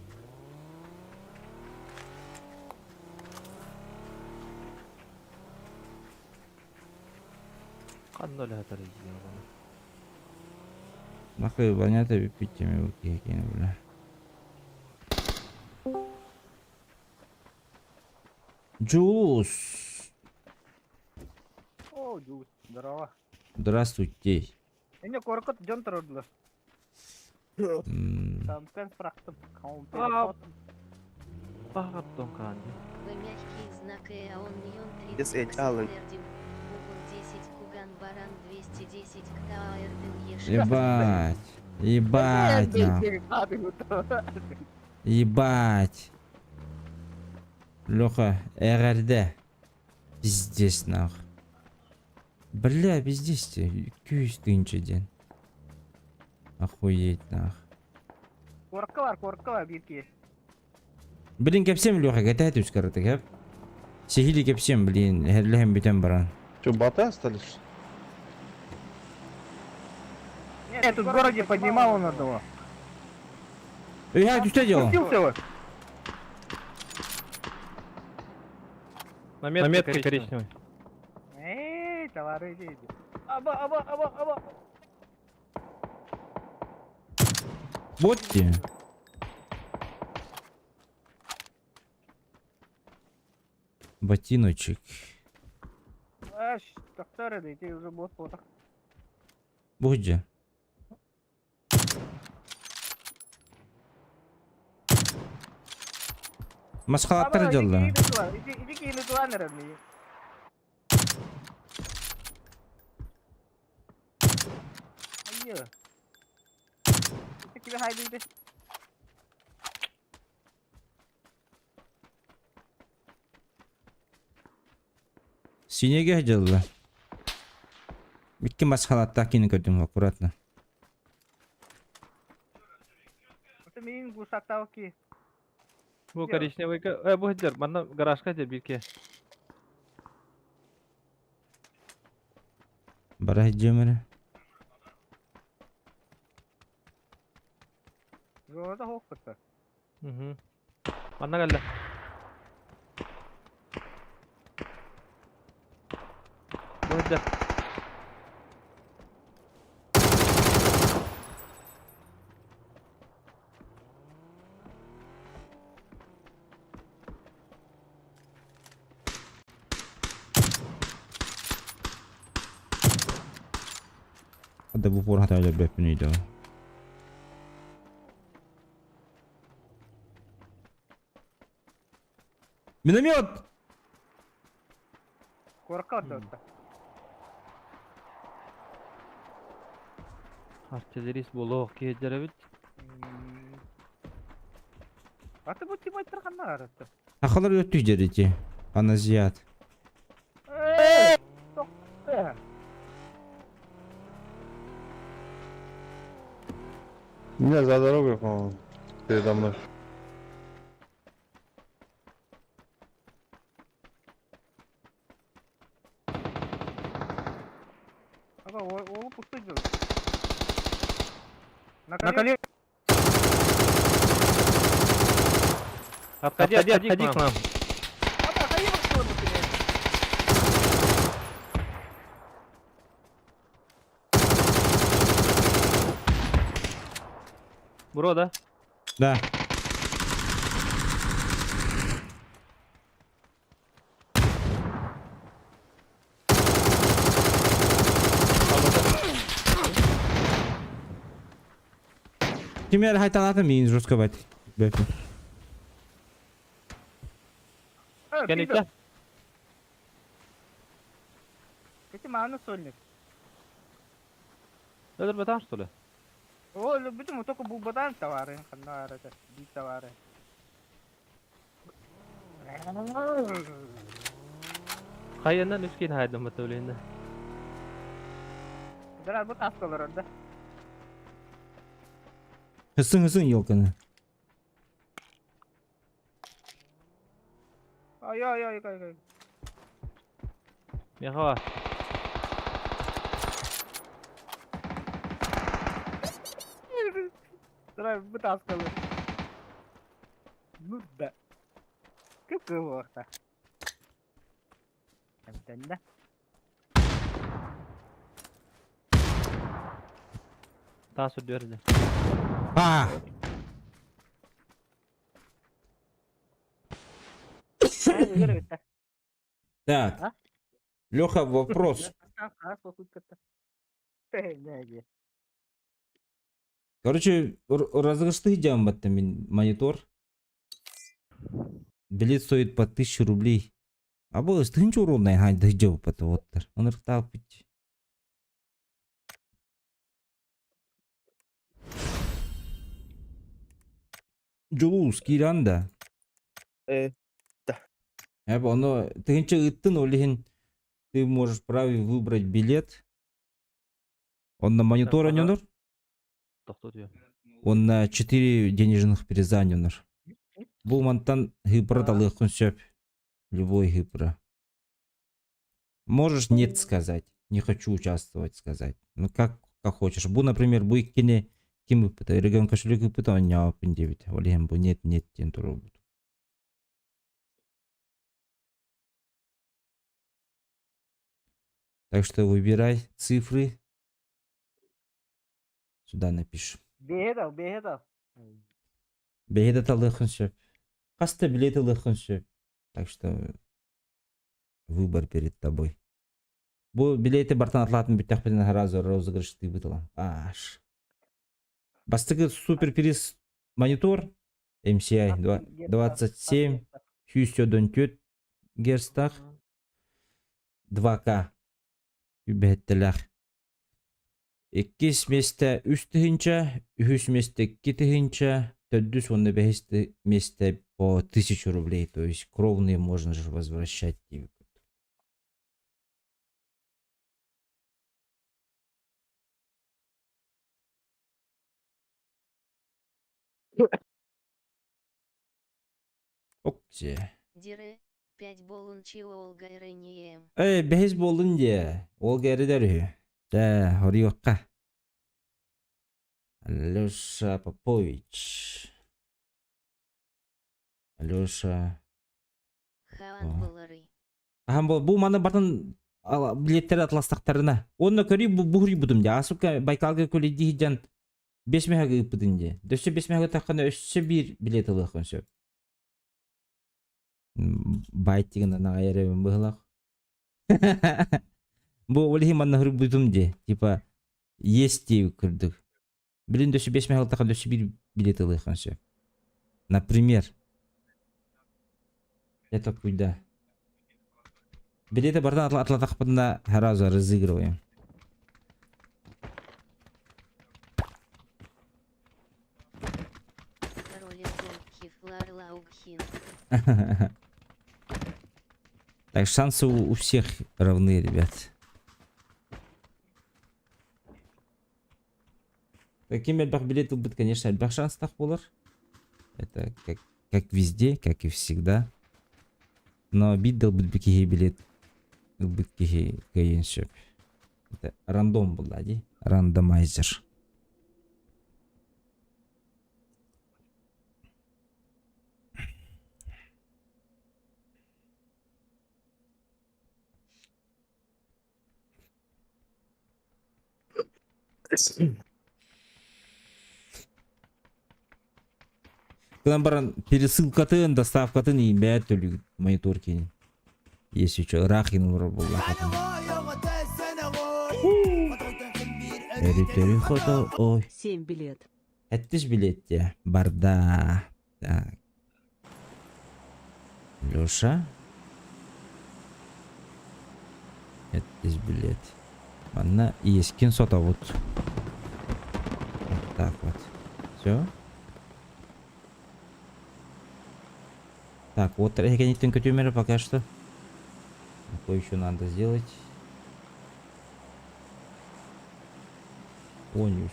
Ханна өлө тарыйдым. Нахуй броня-то питтими бля. Джулус. О, Джулус, здорово. Здравствуйте. Эне коркот дьон турдулар. Там фрактым. Багаттон канди. В мягкий знак Э, а он Ньон Yes, 30 эт, Алlen. Ксердим. Букун 10 Куган Баран 210 Ктаэрден Еш. Ебать. Ебать, нахуй. Ебать. Леха, РРД. Пиздец, нахуй. Бля, пиздец ты. Күйіс тынчы ден. Охуеть, нахуй. Корка бар, корка бар бирки. Блин, кэпсиэм Леха, кэтэһэ түс караты, кэп. Сихили кэпсиэм, блин, херлэһэн бүтэн баран. Что, боты остались? Нет, тут в городе поднимал он одного. Эй, а, ты что делал? Спустился его. На метке коричневой. Эй, товары иди, иди. Аба, аба, аба, аба. Вот тебе. Ботиночек. Аш, доктор, иди уже бот фото. Будь. Масхалаттар делла. Иди, иди, иди, иди, Айы. Тебе хайды. Синеге делла. Икки масхалатта кини көрдүм аккуратно. Это мин гусактауки. Бу коричневый. Э, бу хеджер, манна гаражка дер бирке. Бара жемере. Зонада хокпыта. Угу. Манна калла. Бу хеджер. Hadi bu por hata беппин үйдө. Миномет! Корка отта. Артиллерист болоох киһи бит. Аты бу тип айттырганнар араты. Ахалар өттү жерити. Аназият. Меня за дорогой, по-моему, передо мной. Аба, ол пустой жол. На коле. Отходи, отходи к нам. Отходи в сторону ты. Бро, да? Да. Ким эрэ хайталаата миин жестко бэт. Кэнниттэн. Эти мааны сольник. Өлөрбөтөҕүн что ли? О, бүтүм только булбатан товары, ханна это, бит товары. Хайаннан үс киһи хайдаммыт өлүннэ. Дара бу таскалар орда. Хысың хысың елканы. Ай ай ай ай ай. Миэхэ бар. Дара бу таскалар. Ну да. Кып кып Эмтэннэ. Таас үрдүгэр дьэ. А! Так. А? Леха, вопрос. Короче, розыгрышты баттым мин монитор. Билет стоит по 1000 рублей. А бұл тыһынча уровнай хайда жауп оттар. Онырықталып бит. Жулус киранда. Да. Эб оно тыһынча ыттын олихин ты можешь праве выбрать билет. Он на монитор Ага. анёнор, Тохтуу он на 4 денежных приза анёнор. Бу мантан гыпра талыхын сөп. Любой гыпра. Можешь нет сказать. Не хочу участвовать сказать. Ну как, как хочешь. Бу, например, бу иккини ким ыппыта? Регион кошелек ыппыта, он ньааппын диэбит. Ол иһин бу нет нет диэн туруорбут. Так что выбирай цифры. Сюда напиши. Бэһэ бэһэ Бэйэтэ талыаххын сөп. Хаста билет ылыаххын сөп. Так что выбор перед тобой. Бу билети бартан атлатын бүттэхпитинэ сразу розыгрыштыыбыт ылан. Аш. Бастакы супер приз монитор MCI 27 194 герцтах 2К үбэһэттэлээх. Иккис миэстэ үс тыһыынча, үһүс миэстэ икки тыһыынча, төрдүс уонна бэһис миэстэ по 1000 рублей, то есть кровные можно же возвращать диэбит. Окте. Дире, 5 болун чиолга рением. Эй, бэһис буоллун диэ. Ол кэридэр үһү. Дэ, хоруйуохха. Алеша Попович. Алеша. Хаан булары. Аһан бу бу маны бартан билеттери атластахтарына. Онно көрүй бу буһуруйбутум дии. Асукка Байкалга көлүйдии сылдьан бес мэһэгэ ыыппытын дии. Өссө бес мэһэгэ таххана өссө биир билет ылыаххын сөп. Байтигын анаҕай эрэбин быһылах. Бу ол иһин манна суруйбутум дии. Типа есть дии курдук. Билин өссө бес мэһэ ылтахха өссө биир билет ылыаххын сөп. Например. Это куда? Билети бартан атлатахпытына сразу разыгрываем. Король Так, шансы у всех равны, ребят. Таким элбэх билет ылбыт, конечно, элбэх шанстаах буолар. Это как везде, как и всегда. Но биир ылбыт киһи билет ылбыт киһи кыайыан сөп. Это рандом буолла дии. Рандомайзер. Гынан баран пересылкатын, доставкатын иимбэт төлүүгүт монитор киинин. Если что, ыраах иин олорор буоллаххытына. Өрүтөрү хото ой. 7 билет. Эттис билет барда. Так. Леша. Эттис билет. Манна иескин сотобут. Вот так вот. Все. Так, вот кэнниттэн көтүмэрэ пока что. Кое-что надо сделать. Конюш.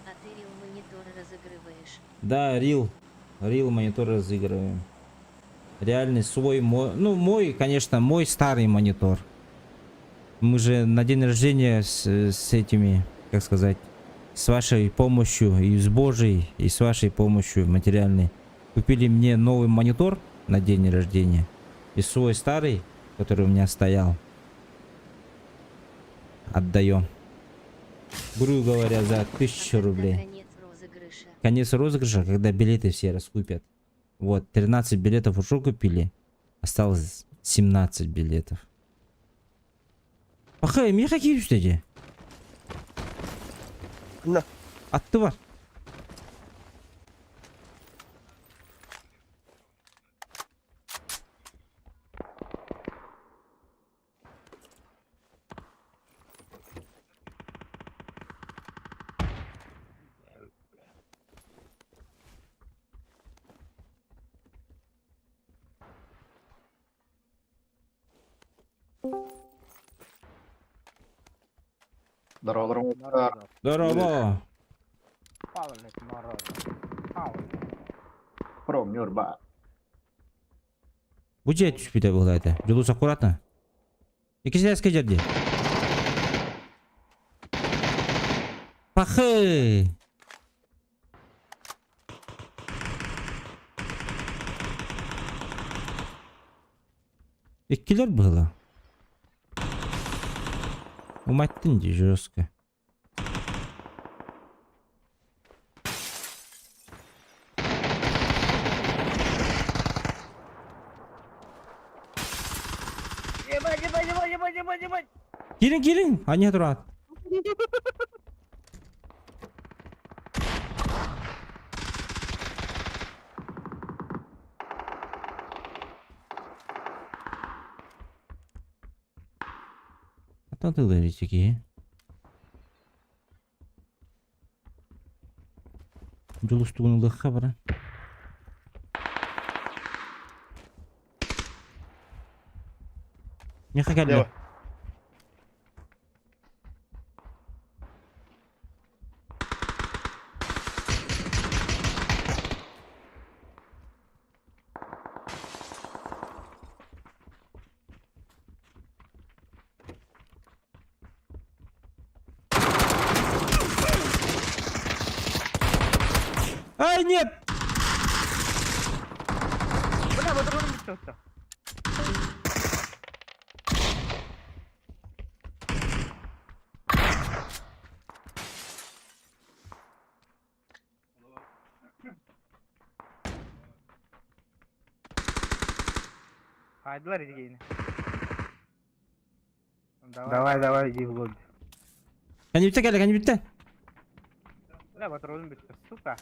А ты Рил монитор разыгрываешь. Да, Рил. Рил монитор разыгрываем. Реальный свой мой, ну мой, конечно, мой старый монитор. Мы же на день рождения с этими, как сказать, с вашей помощью и с Божьей, и с вашей помощью материальной, купили мне новый монитор на день рождения. И свой старый, который у меня стоял, отдаем. Грубо говоря, за 1000 А когда рублей. конец розыгрыша? Конец розыгрыша, когда билеты все раскупят. Вот, 13 билетов уже купили. Осталось 17 билетов. Пахай, мне какие что На. Атты бар. Здорово, Морозов. Здорово. Павлик Морозов. Павлик. Пром, Нюрба. Бу дьиэ түспүтэ буолла этэ. Дьулус аккуратно. Иккис кэдьэрди. Пахы! Иккилэр быһыла. Уматтын дии жестко. Ебать, ебать, ебать, ебать, ебать, ебать! Киирин киирин! Аня турат. Хантан тыллар киһи? Дьулустугун ылыахха баран. Миэхэ кэллэ. Лево. Ай, нет! Бля, патроным бүтті. Хайдылар иди Давай, давай, иди в лобби. Кэннибиттэ кэлэ, кэннибиттэ. Бля, патроным бүтті, сука.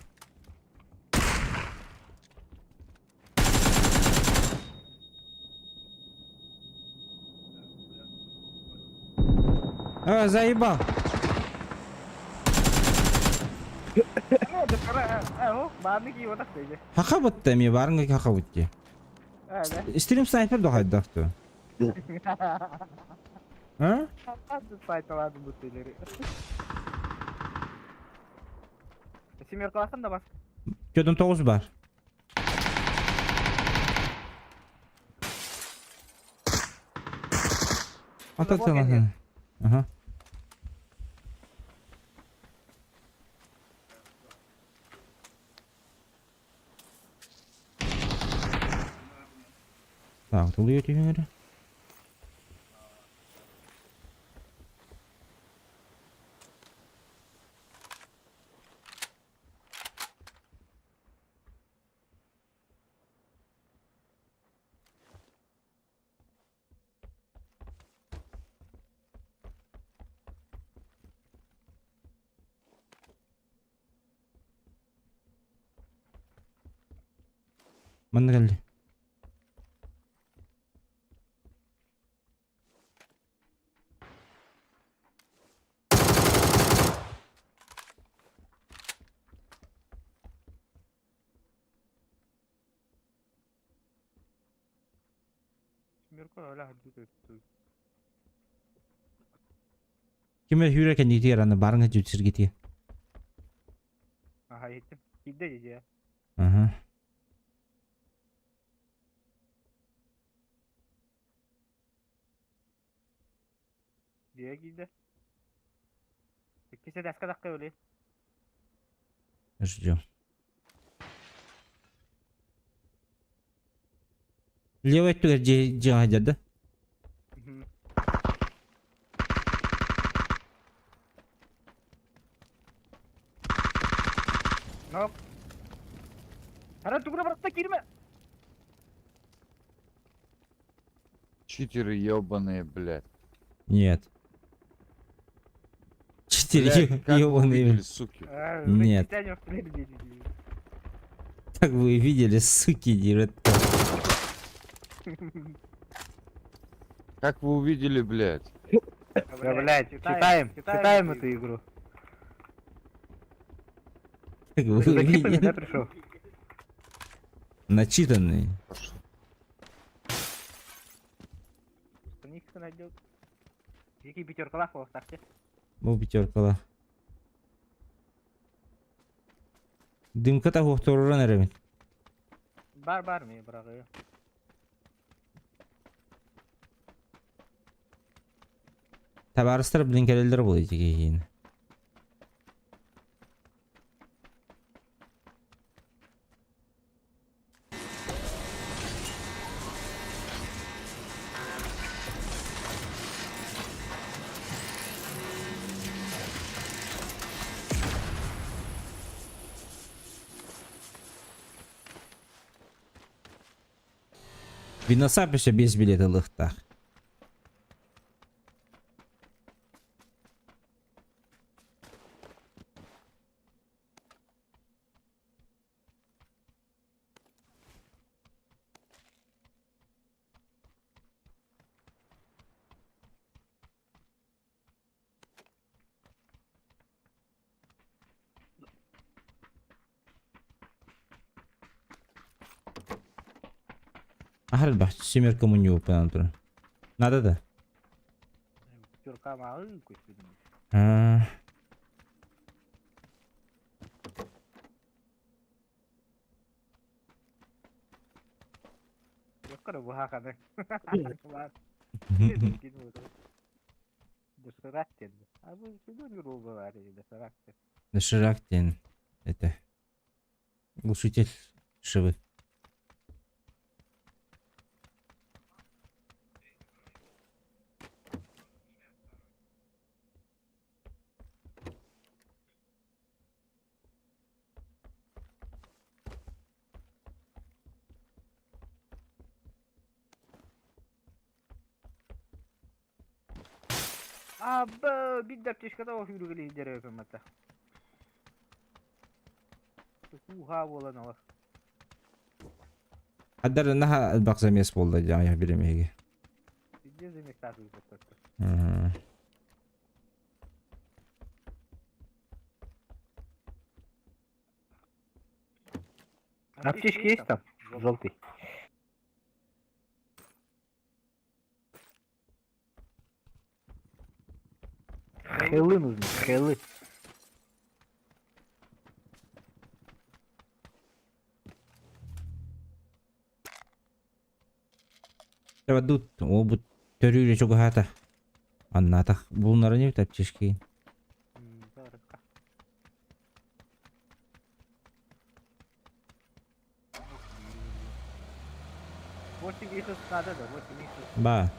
А, заебал. Э, да пора, э, о, бааны кийип отах дейді. Хаха бутта эми барыңга хаха бутти. Э, да. Стрим снайпер дохайдах ту. А? Сайталады бутылери. Семеркаласын да бас. Чөдөн тоғыз бар. Ата Вот Ага. Так, тулуйа түһүҥэрэ. Манна кэлли. Ким эрэ сүүрэр кэннигитигэр аны барыҥ дьүт сиргитигэр. Аха иһиттим. Киирдэ дии. Аха. Дьиэ киирдэ. Иккис этээскэ тахха өле. Ждем. Левый өттүгэр дьиэ дьиэҕэ сылдьар да? Нок. Ара тугуна барытта киирмэ. Читеры ебаные, блядь. Нет. Четыре Блядь, как вы ебаные. увидели, суки? Нет. Как вы видели, суки, дерет. Как вы увидели, блядь? Да, блядь, читаем, читаем эту игру. Как вы Ты за чипами, да, увидели? пришел? Начитанный. Пошел. Них найдет. Дикий пятеркалах во старте. Бу пятеркала. Дымка хуохторуран эрэбин. Бар бар ми бырагы. Табаарыстар блин кэлэллэр буолуо ити Виносап еще без билета лыхтах. Аһар бах семерка мунью панан Надо да? Пятерка малы көспедім. А, Yok bu hakаны. Доширак dedi. А bu şuradan yolu var idi доширак. Доширак диэн это глушитель шивы. Абы bir аптечкада о yürügeli идере өпөмөтө. Уха болан алар. Адар наха бак замес болды жаңа биремеге. Где заместаты өтөттө. Ага. Аптечки есть там? Желтый. Хелы нужны, хелы. Тут обут төрүүрэ чугаһаата. Аннаатах булнары не аптечки. 8 их надо, да, 8 их. Ба.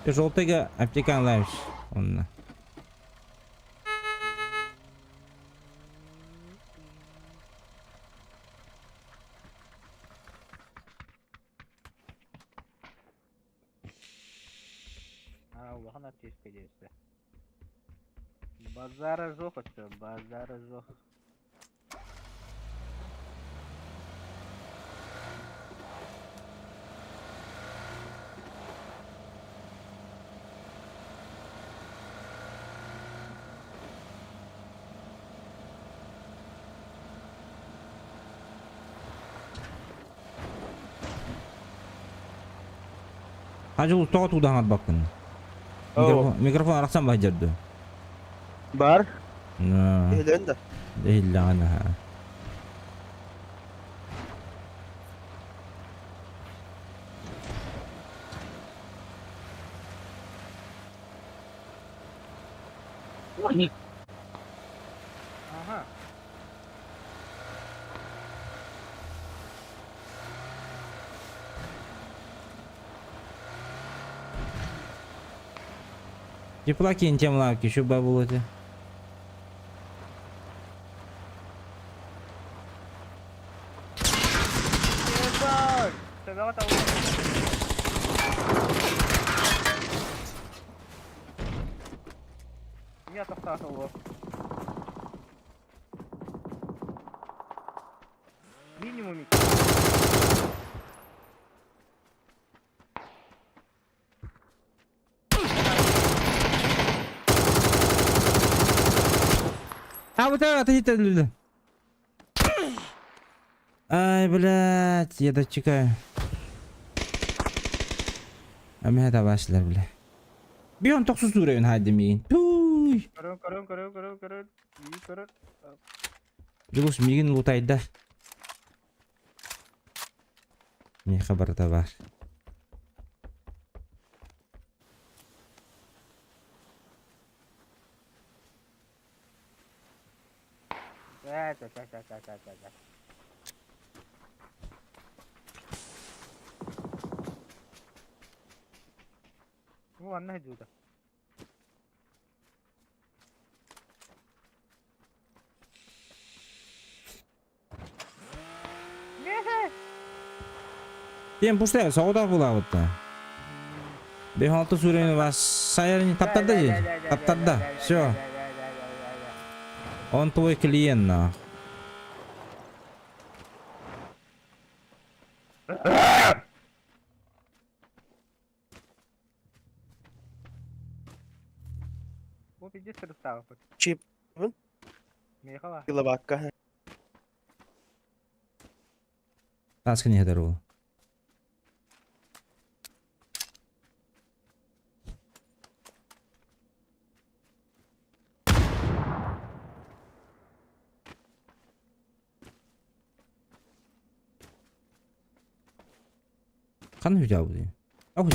Желтыйга аптекан лайш. Онна. А, улахан аптечка десте. Базара жоқ өтті, базара жоқ. Хажы тоҕо туудаһан арбаккын? Микрофон арахсан баһдьар дуо? Бар. Иһилэн да. Иһиллэҕин аха. Ага. Тепла кинтем лавки, еще бабул это. Минимум. А вот это отойди. Ай, блядь, я дочекаю. А меня это вашлар, бля. Бион тохсус уровень хайды миин. Туй. Көрөн, көрөн, көрөн, көрөн, көрөн. Iyi көрөн. Дьулус миигин лутайда. Миэхэ барыта баар. Чэ, чэ, чэ, чэ, чэ, чэ, чэ, чэ. Ну, ладно, иду. Диэн пустая соҕотох булаабытта. Бэһ алты суурайны вас сайарни таптарда дии. Таптарда. Все. Он твой клиент на. Бу пиздец сырыттаабыт. Чип. Миэхэ Киловакка. Таска не здорово. Ханна хүчаабыт Ах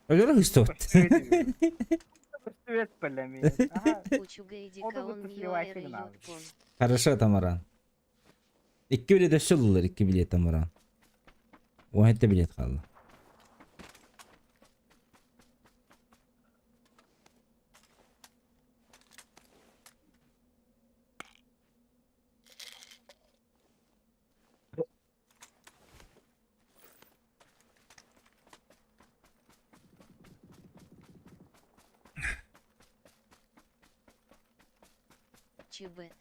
Өлөрө хыстыбыт. Көстүбэт бэлэми. Хорошо, Тамаран. Икки билет өссө ыллылар, икки билет Тамаран. 17 билет хаалла. ЧБ.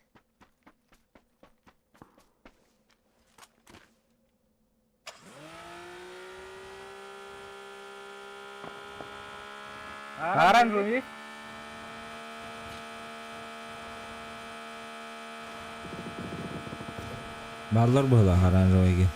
Оранжевый. Бааллар быһыылаах оранжевыйга.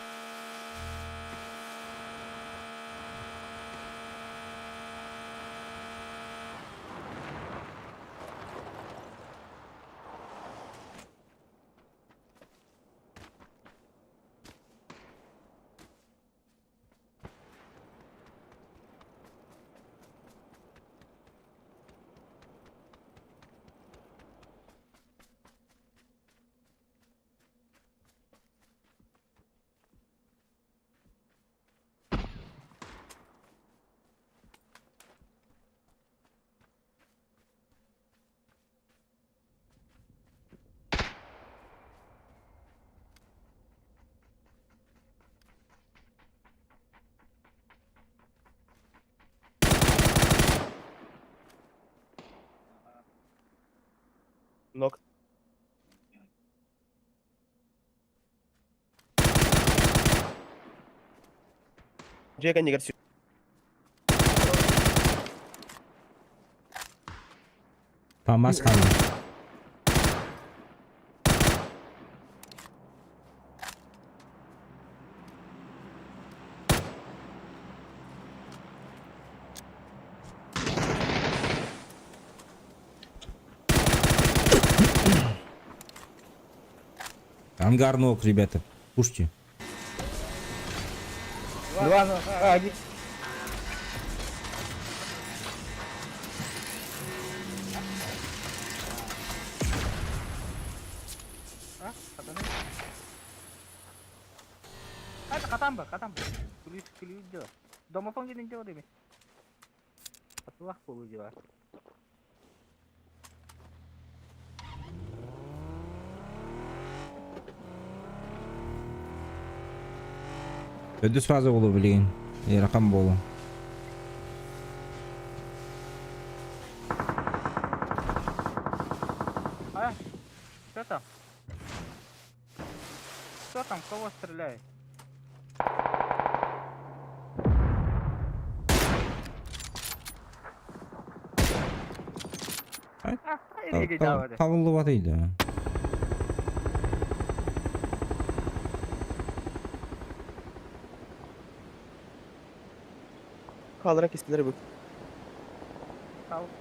Нок. Дьиэ кэннигэр Памас хаалла. Ангар ног, ребята. Пушьте. Два, один. Хатан бар, хатан бар. Күлүү, күлүү дела. Домофон гинен дела деме. Атылах болу дела. Өдүс фаза болу билигин. Ыарахан болу. А? Что там? Кто там? Кого стреляет? Табыллыбат ыйда. Хаалларан кистилэр бу.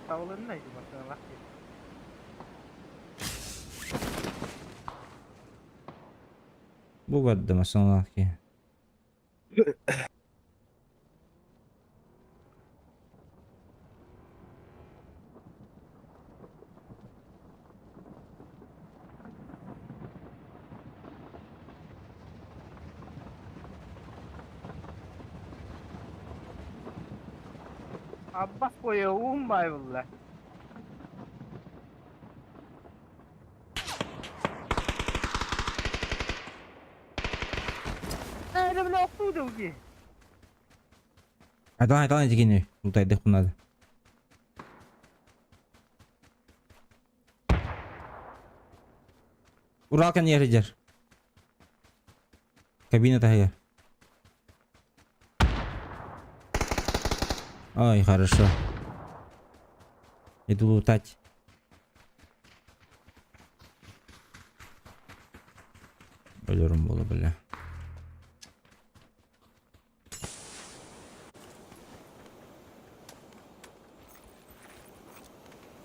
Табылынна машиналах. Бу барда машиналах ки. Аббас бойы умбай булла. Э, бля, откуда уги? Айтан айтан этигини. Утайдык надо. Урал кэн Кабина тахыгар. Ой, хорошо. Иду лутать. Өлөрүм болу, бля.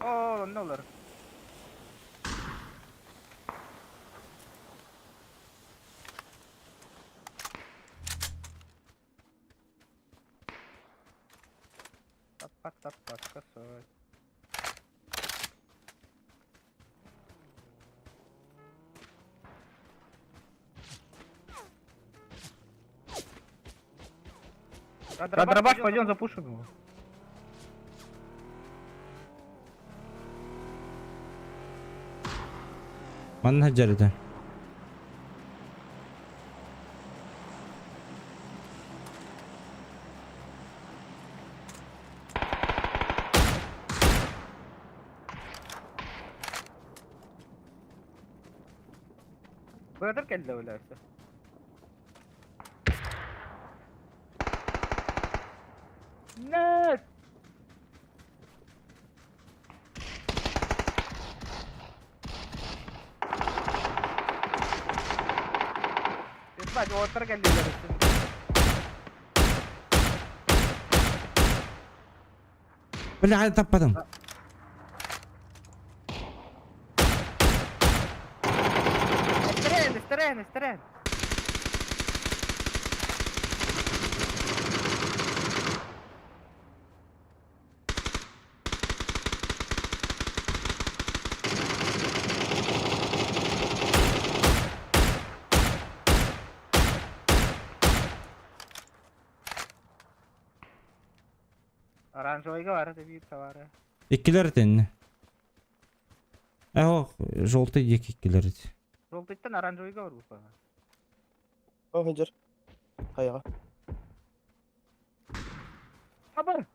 О, ne olur. Таппат, таппат, косой. Дробаш, пойдем запушим его. Манна жарыта. Бödür geldi öyleyse. Нет! Ебать, оттар geldi Бля, таппадым. Эстерен, эстерен, эстерен. Оранжевыйга бар, деп бар. Иккилер тенне. Эх, желтый диэки иккилер ити. Желтыйттан оранжевыйга бар бу. О, хынжыр. Хайаға. Хабар.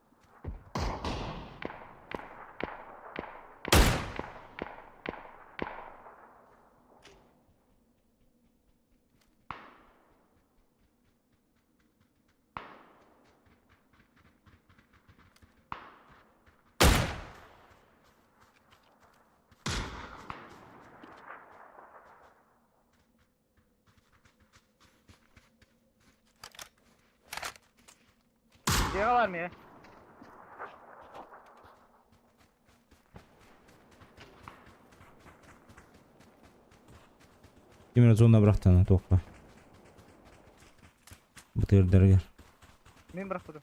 Дьиэҕэ бар ми? Ким зона бырахтана туохха. Бытырдарыгар. Мин бырахпытым.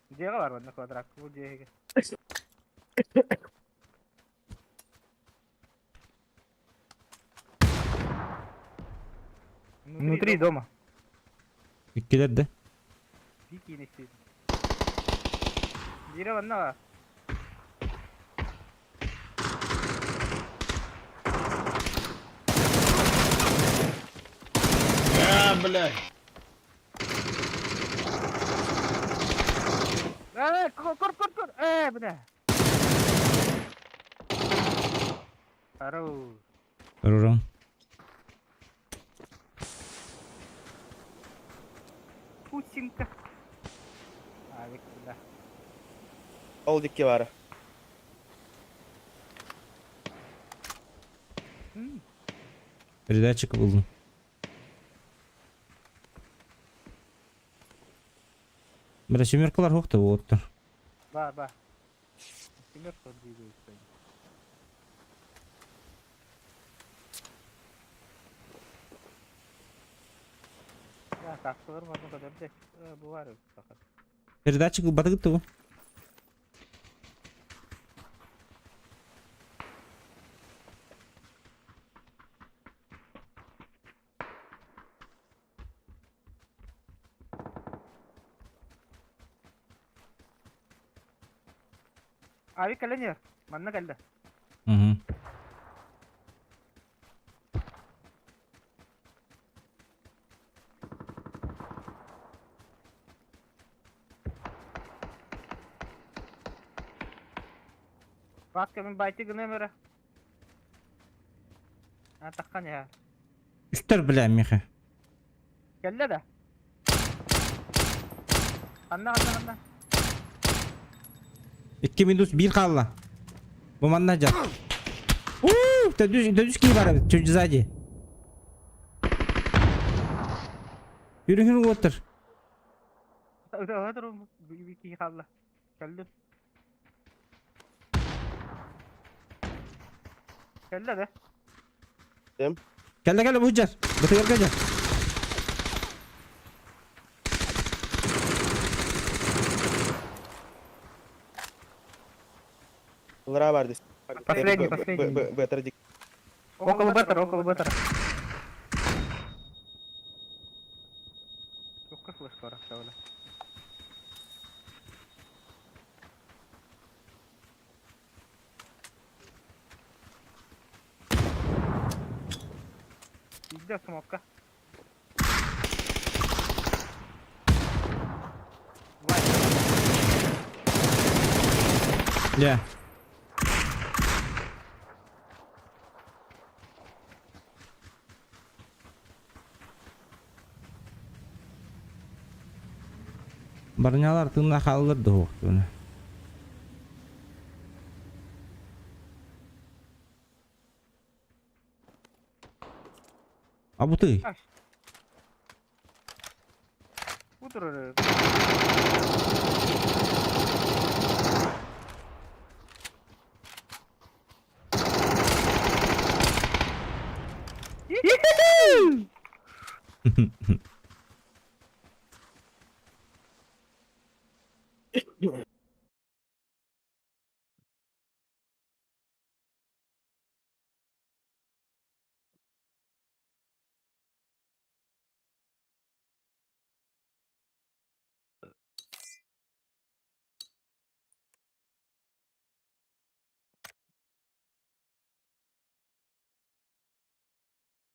Дьиэҕэ бар манна квадрат. Бу дьиэгэ. Внутри дома. Иккилэр да. Бикини истиим. Биирэ манна бар. А, блядь. Э, кор кор кор кор. Э, бля. Здорово. Рурон. Путинка. Авик, да. Ол дикки бары. Передатчик булдум. Бля, семеркалар хохта болуптар. Ба, ба. Семерка двигается. Да, таксылар можно көтөрдө. Бу бар фақат. Передатчик батыгыт бу. Ави кэлэн Манна кэллэ. Угу. Баска мин байты гынам эрэ. А таххан я. Үстер бля, Миха. Кэллэ да. Ханна ханна ханна. 2 минус 1 хаалла. Бу манна дьа. Уу, төдүс кии бар чуть сзади. Yürü оттыр. Өтө кии хаалла. Кэллим. Кэллэ да. Кэллэ кэллэ бу жар. Бытыгар кэллэ. Лара бар дес. Последний, последний. Б, дик. Около беттера, около беттера. Сколько флешка расставили? Иди смока. Я. Барнялар тыңна халылыр да хоқтуны. А бу ты? Утро.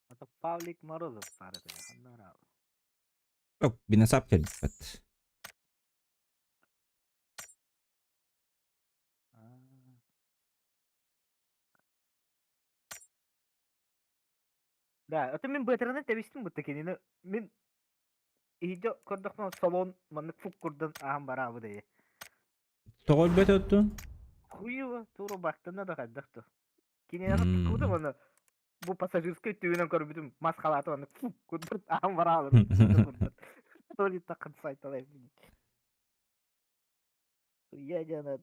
Это Павлик Морозов старый. Yok, бинасап келбет. Да, это мин бэтеріне тәбистим бутта кенini мин иде көрдөхмө салон маннык фук курдан ахан барабы дее. Тоғой бет өттү? Хуево, туру бактына да кайдактı. Кине куда маны бу пассажирский түйүнөн көрбүтүм мас халаты маны фук курдан ахан барабы. То ли такын сайталай. Я жана.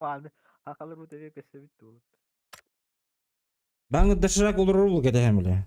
Аны хахалар бу тэбиэ көстөбүт дуо? Баҥы доширак олорор бу кэтэһэм билэ.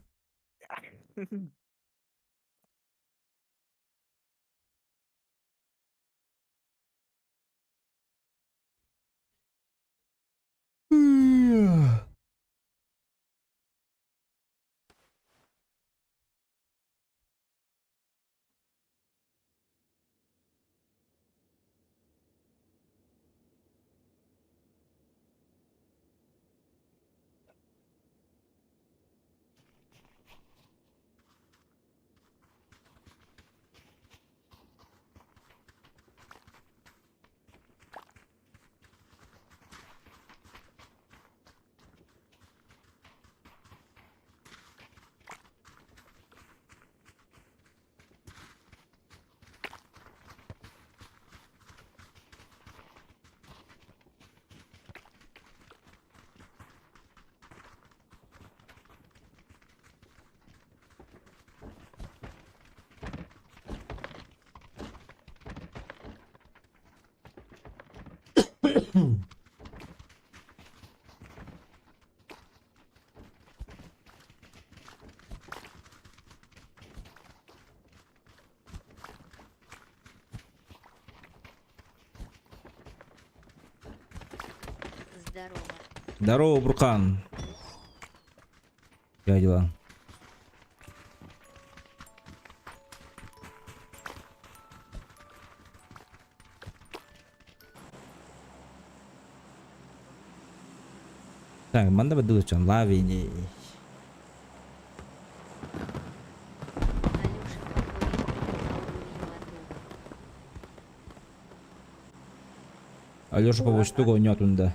Здорово. Здорово, Буркан. Как дела? Так, манна бадылычан лавини. Алёша Попович Алеша Попович оонньоотун да.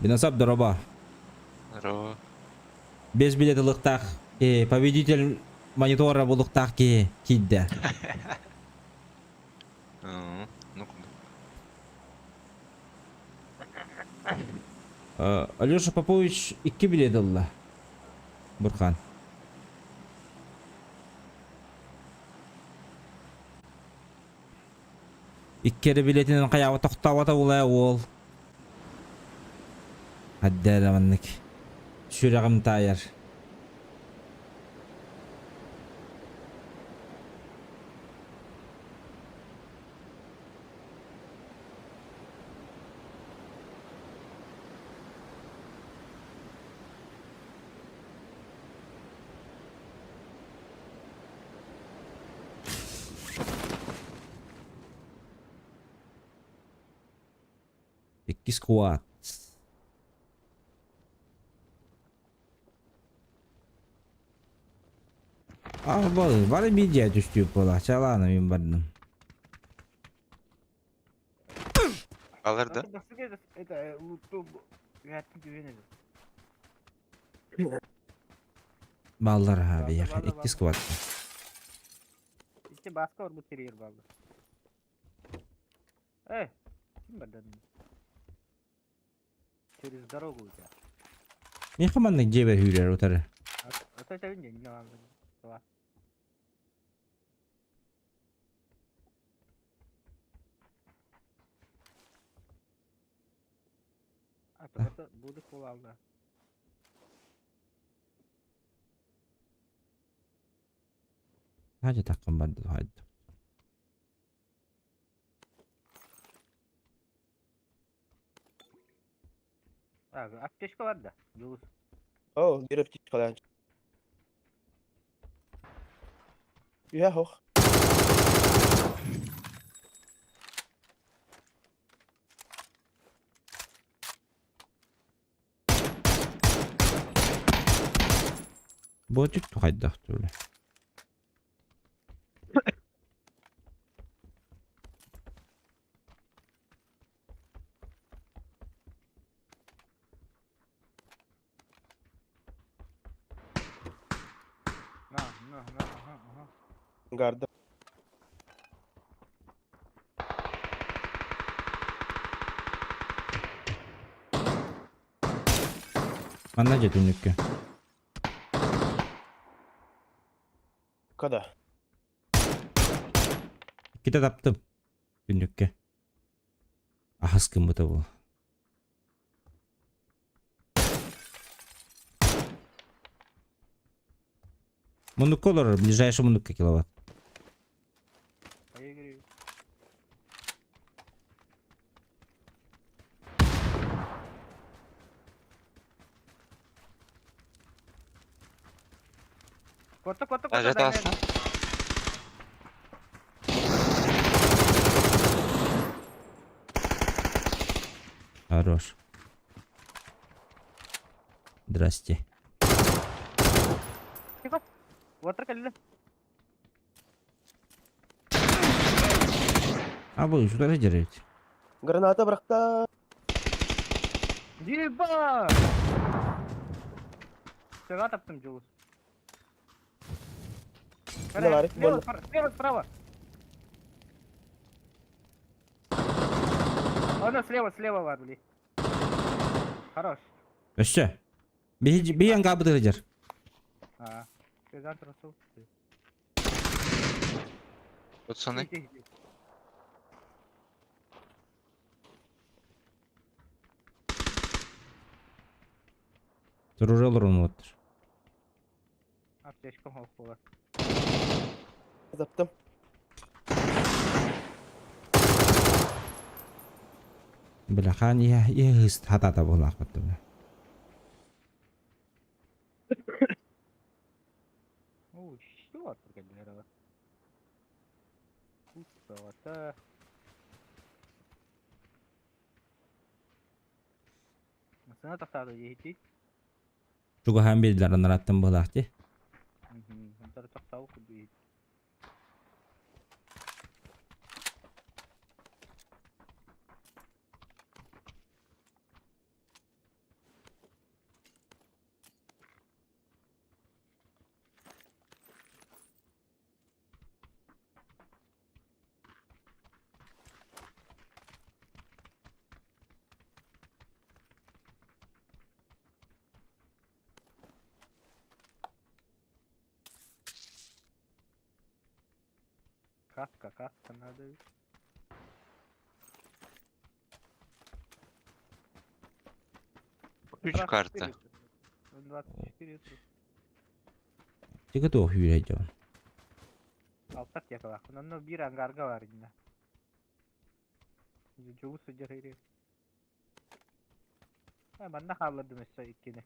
Бинасап дороба. Здорово. Без билет ылыктаах э, победитель монитора булуктаах киһи киирдэ. Ну куда? Алеша Попович икки билет ылла. Бурхан. Икки эрэ билетинэн хайаҕа тохтообото буолаа уол. Хадда эрэ маннык. Сүрэҕим таайар. Иккис квад. А, бары, бары видео түстүү буола. Чалаана мин бардым. Алар да? Это луту Баллар ха биһиэхэ иккис квад. Икки баска орбут сиригэр бааллар. Эй, ким бардан? Через дорогу у тебя. Миэхэ маннык дьиэбэр үүрэр утары. А то это не не надо. А то это буду кулалда. Хадьа таккан барды хайда. А, аптечка бар да. Юлус. О, биир аптечкалаан. Үһэ ох. Ботик хайдах түле. На, на, на, ага, ага. Гарда. Манна дьэ түннүккэ. Когда? Иккитэ таптым. Түннүккэ. Ахас гыммыта бу. Муннукка олорор, ближайший муннукка киловатт. Котто, котто, котто. Ажа таҕыста. Хорош. Здрасте. Тихо. Уотар кэллэ. А вы что делаете? Граната бырахта. Еба! Сыға таптым Джулус. Давай, Слева, больно. слева, справа. Она слева, слева бар, бли. Хорош. Өссө. Биһи ангабыт ыдыр. А, Сезан трусу. Пацаны. Туруралар олорун оттur. Аптечка хоққула. Таптым. Бля, хан я я хатата буолаахпат бля. О, еще прикольно. Пусто. Масына тахтады дейти. Чугаһаан биэрдилэр анараттан буолаах дии. Онтор тахтау кудуйт. Каска, каска надо. Үч карта. 24 Тигэ туох үүрэ дьон. Алтат якала. Онно бир ангарга бар инна. Жугу сыдьар ири. А, манна хааллардым өссө иккини.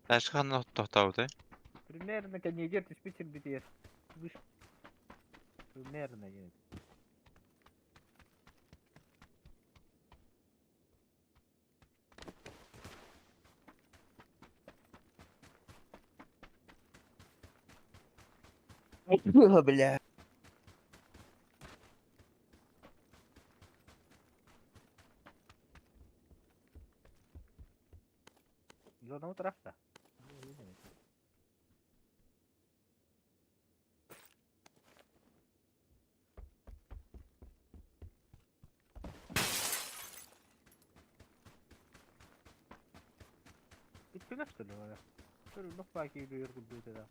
Ташхан тохтообутай. Примерно кэннигэр түспүт сирбитигэр. Выш. Примерно диэн. Бля. Зона утрафта. Бүттүнэ что ли бара? Көрүлүк баки үйөр курдук да.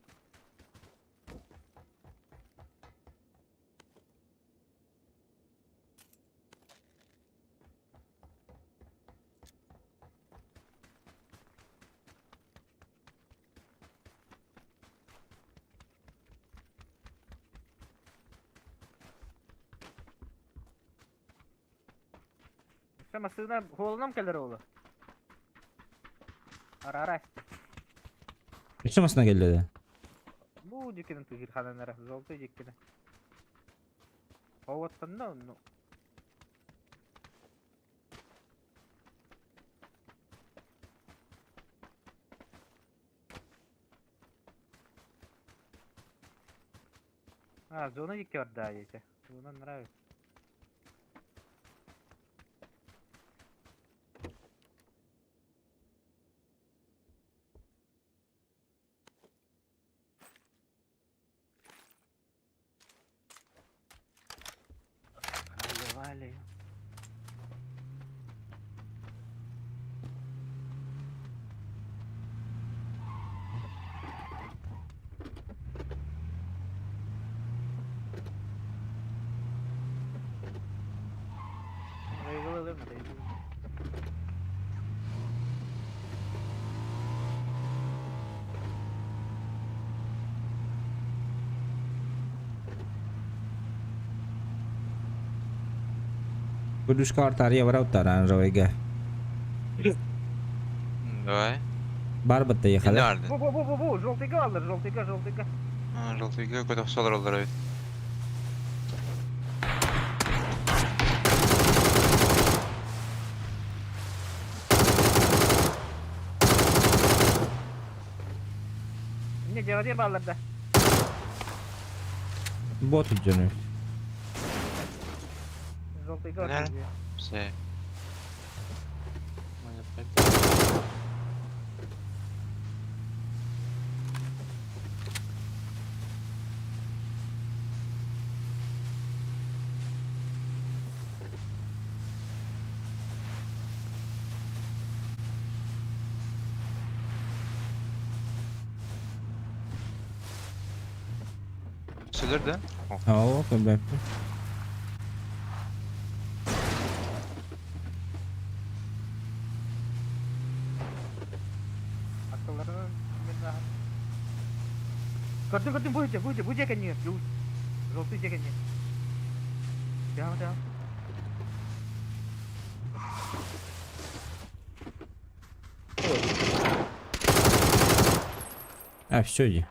Өссө массыына хуолунам кэлэр оҕолор. Араарай. Өссө масына кэллэ да. Бу диккинэн тыгыр хананара, золотой диккинэ. Оҕоттонно онну. А, зона дикки барда диэтэ. Зона нравится. Вали, вали. Күлүскэ таарыйа барабыт оранжевыйга. Давай. Бар бытта Не ехали. барды? Бу бу бу бу бу желтыйга алыр, желтыйга, желтыйга. А, желтыйга көтөх солороллор эбит. Не дьэҕэ бааллар да. Бот дьону. Желтыйга Не? отыр. Все. Сөдір да? Оо, көбөппү. Akıllarını Көрдүм, көрдүм, бу же, бу же, бу же кэннигэ. Желтый же кэннигэ. Devam, devam. А, все, иди.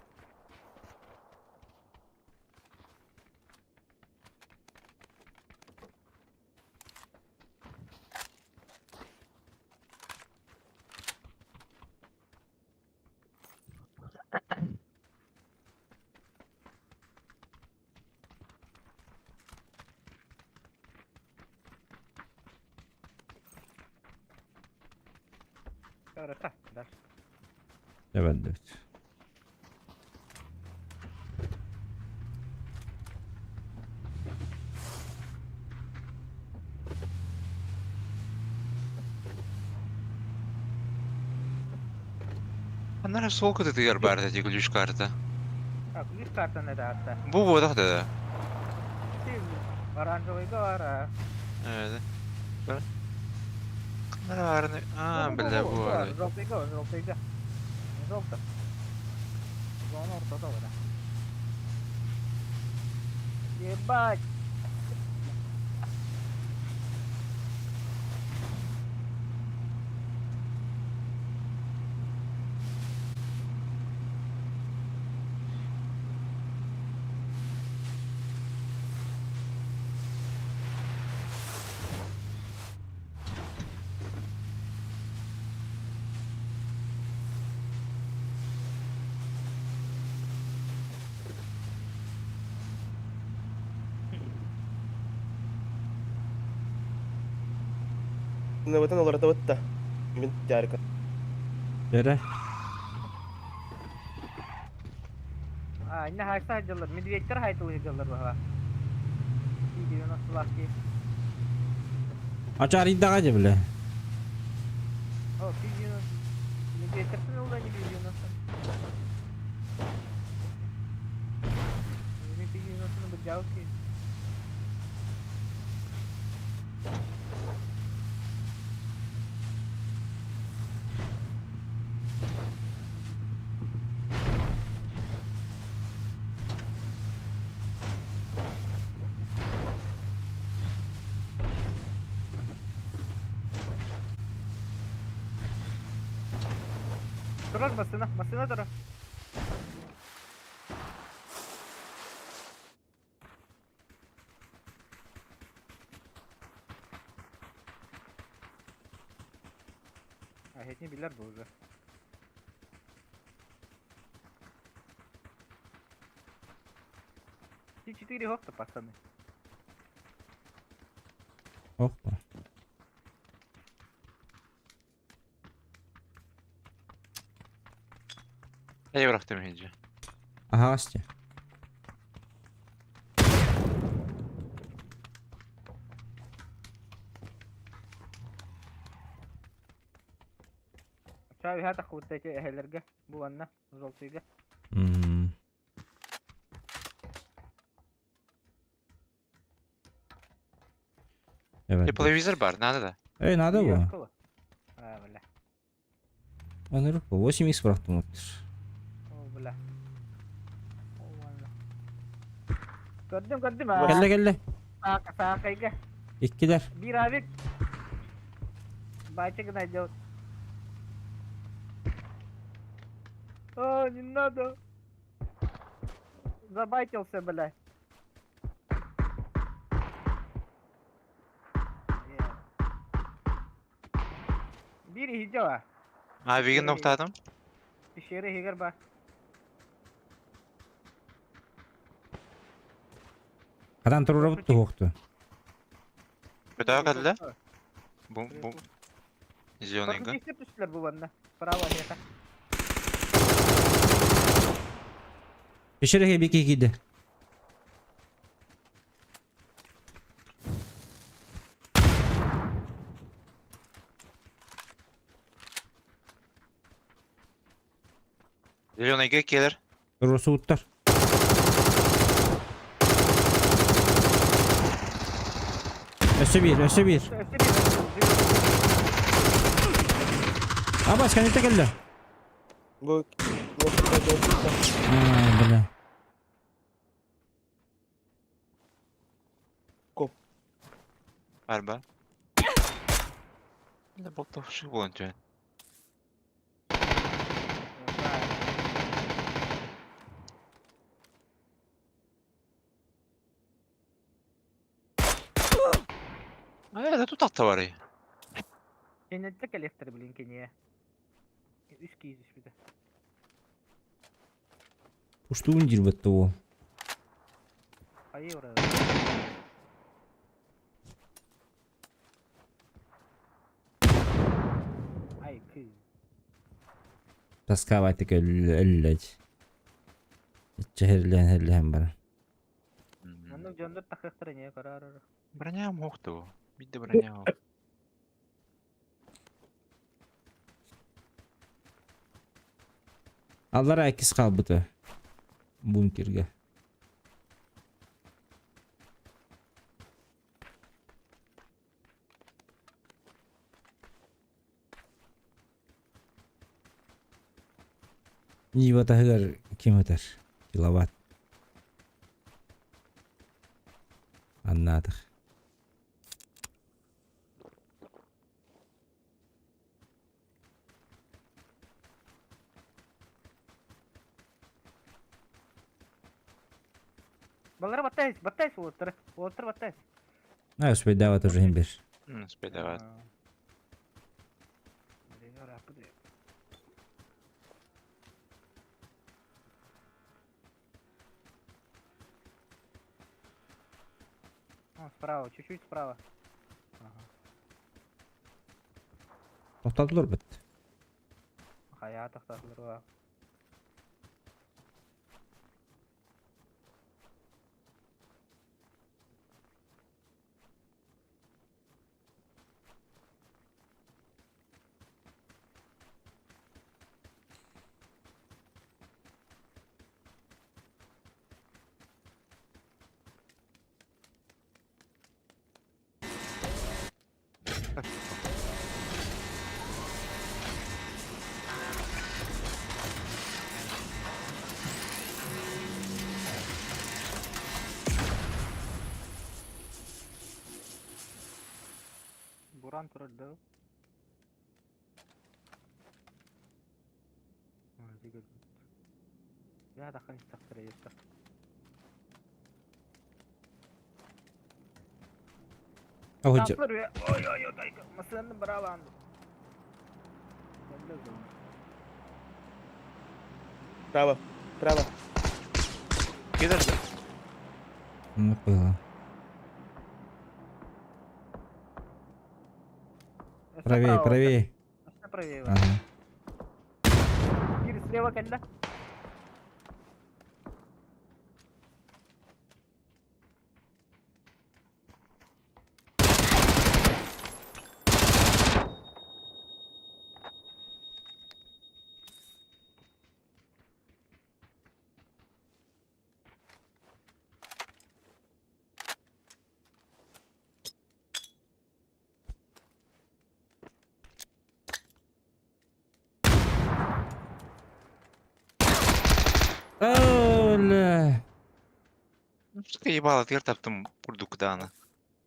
Хорошо, дальше. Давай, давай. Анара сол кытытыгар бар да ключ карта. А, ключ карта не да, да. Бу бодах да. Оранжевый гора. Evet. Бар. Анара арны. А, бля, бу бар. Желтый го, желтый го. Желтый. Зона ортада var. Ебать. Ныбытын олорда бытта. Мин жарыка. Бere. А, не хайса дьыллар, медведьтер хайтылы дьыллар баха. 90 лаки. Ачар идага же бля. О, P90. Медведьтер олда не P90. Не P90 бу жауки. Турар басына, басына турар. А, не билер был уже. Ти 4 хопта, пацаны. Опа. Эй, бырахтым хинжи. Ага, асти. Чави хата хуттети эхелерге. Бу анна, желтыйга. Evet. Тепловизор бар, надо да. Эй, надо бу. А, бля. Онурук бу. 8 х бырахтым оттур. О, бля. Көрдүм, көрдүм. Кэллэ, кэллэ. Саакайга. Иккилэр. Биир авик. Бачик найдет. О, не надо. Забайтился, бля. Биир иһдьэ Авигин ноктаатым. Пещера иһигэр ба. Хатан турурабыт туһуохту. Көтөҕө кэллэ. Бу бу зеленыйга. Фактически түстүлэр бу манна. Право это. Пещера бики киирдэ. Зеленыйга келер. Росууттар. Өссө биир, өссө биир. Абас, кэнниттэн кэллэ. Бу А, бля. Коп. Арба. Да болтовши буолан түһэн. А это тут товары. Кенеттэ кэлиэхтэрэ билин киниэ. Үс киһи түспүтэ. Пуштуун диир уол. Хайыы ура. Ай, кыы. Тасковать өллөт. Иччэһирлээн херлэһэн баран. Оннук дьоннор тахыахтара не караар. Броня мохту. Бидде броня. Аллара иккис хаалбыта. Бункерга. Нива таһыгар ким ытар? Киловатт. Аннаатах. Баллара баттайс, баттайс уоттар. Уоттар баттайс. А, успейдават уже имбир. Успейдават. О, справа, чуть-чуть справа. Ага. Тоқтатылар бит. Хайа тоқтатылар. Буран турар да. Я дахан истахтара естах. Охуджа. Ой ой ой, масыны браво. Право, право. Кидер. Ну, было. Правее, правее. Правее. Ага. Кир слева кэллэ. Бля. Что ебало, тигэр таптым курдук дааны.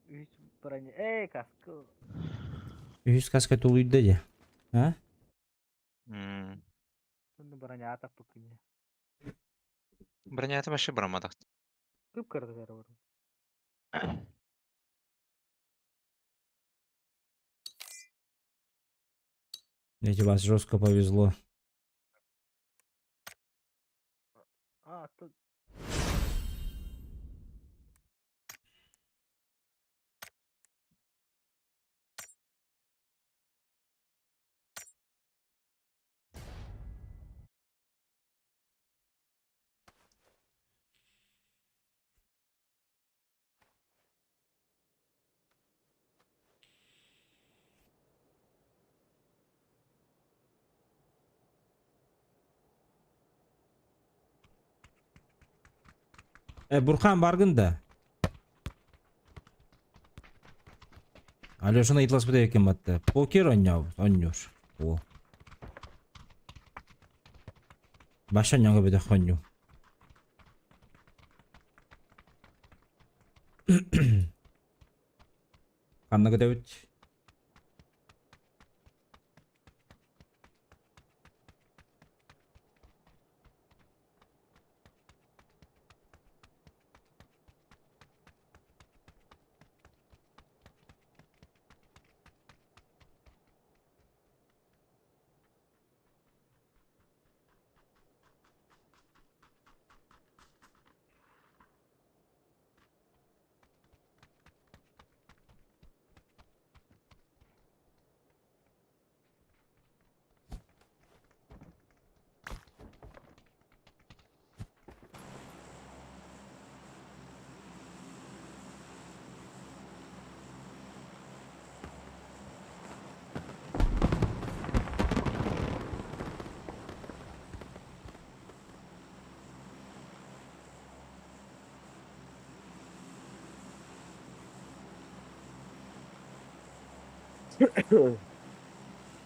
Үс броня. Эй, каска. Үһүс каска тулуйда дии. А? Сонно броня таппыккын. Бронята вообще брамадах. Кып-кырдыгар бар. Эти вас жестко повезло. А, тут Э, Бурхан баргын да. Алешаны ыйыталаспыт эбиккин батта. Покер оонньообут, оонньуур. О. Баша оонньооҥҥо бөтөх оонньуу. Ханна көтөбүт?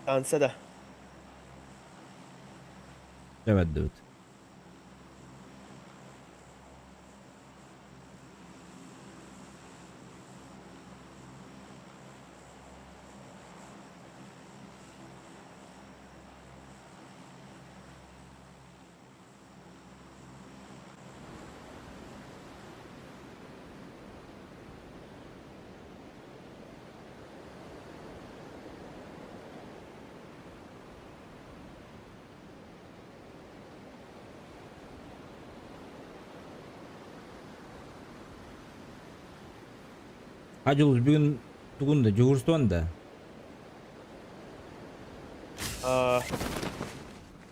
Танца да. Эбэрдибит. Адьулус бүгүн тугун да дьуһуурстуон да? А,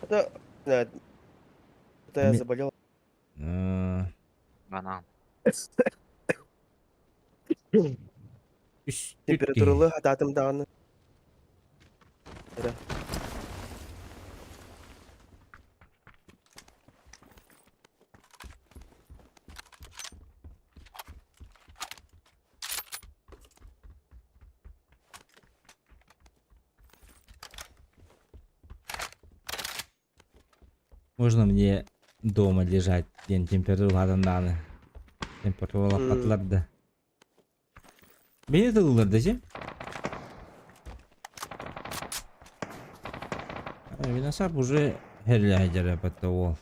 это, это я заболел. Банан. Температуралы хатаатым даҕаны. Можно мне дома лежать диэн температуралаатан даҕаны. Температуралаппатылар да. Бэйэ тыллар да дьэ. Виносап уже херлэһэ дьэ уол.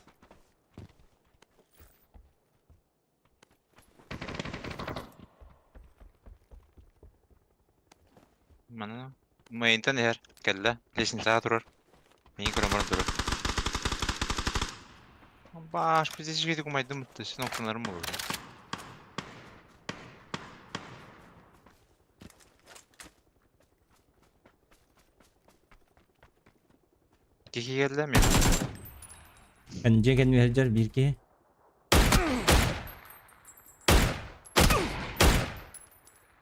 Манна Мейнтэн иһэр, кэллэ, лестницаҕа турар, миигин көрөн баран турар. Баш, пиздец умайдым бытты, син октанарым буолуо. Киһи кэллэ мин. Дьиэ кэннигэр сылдьар биир киһи.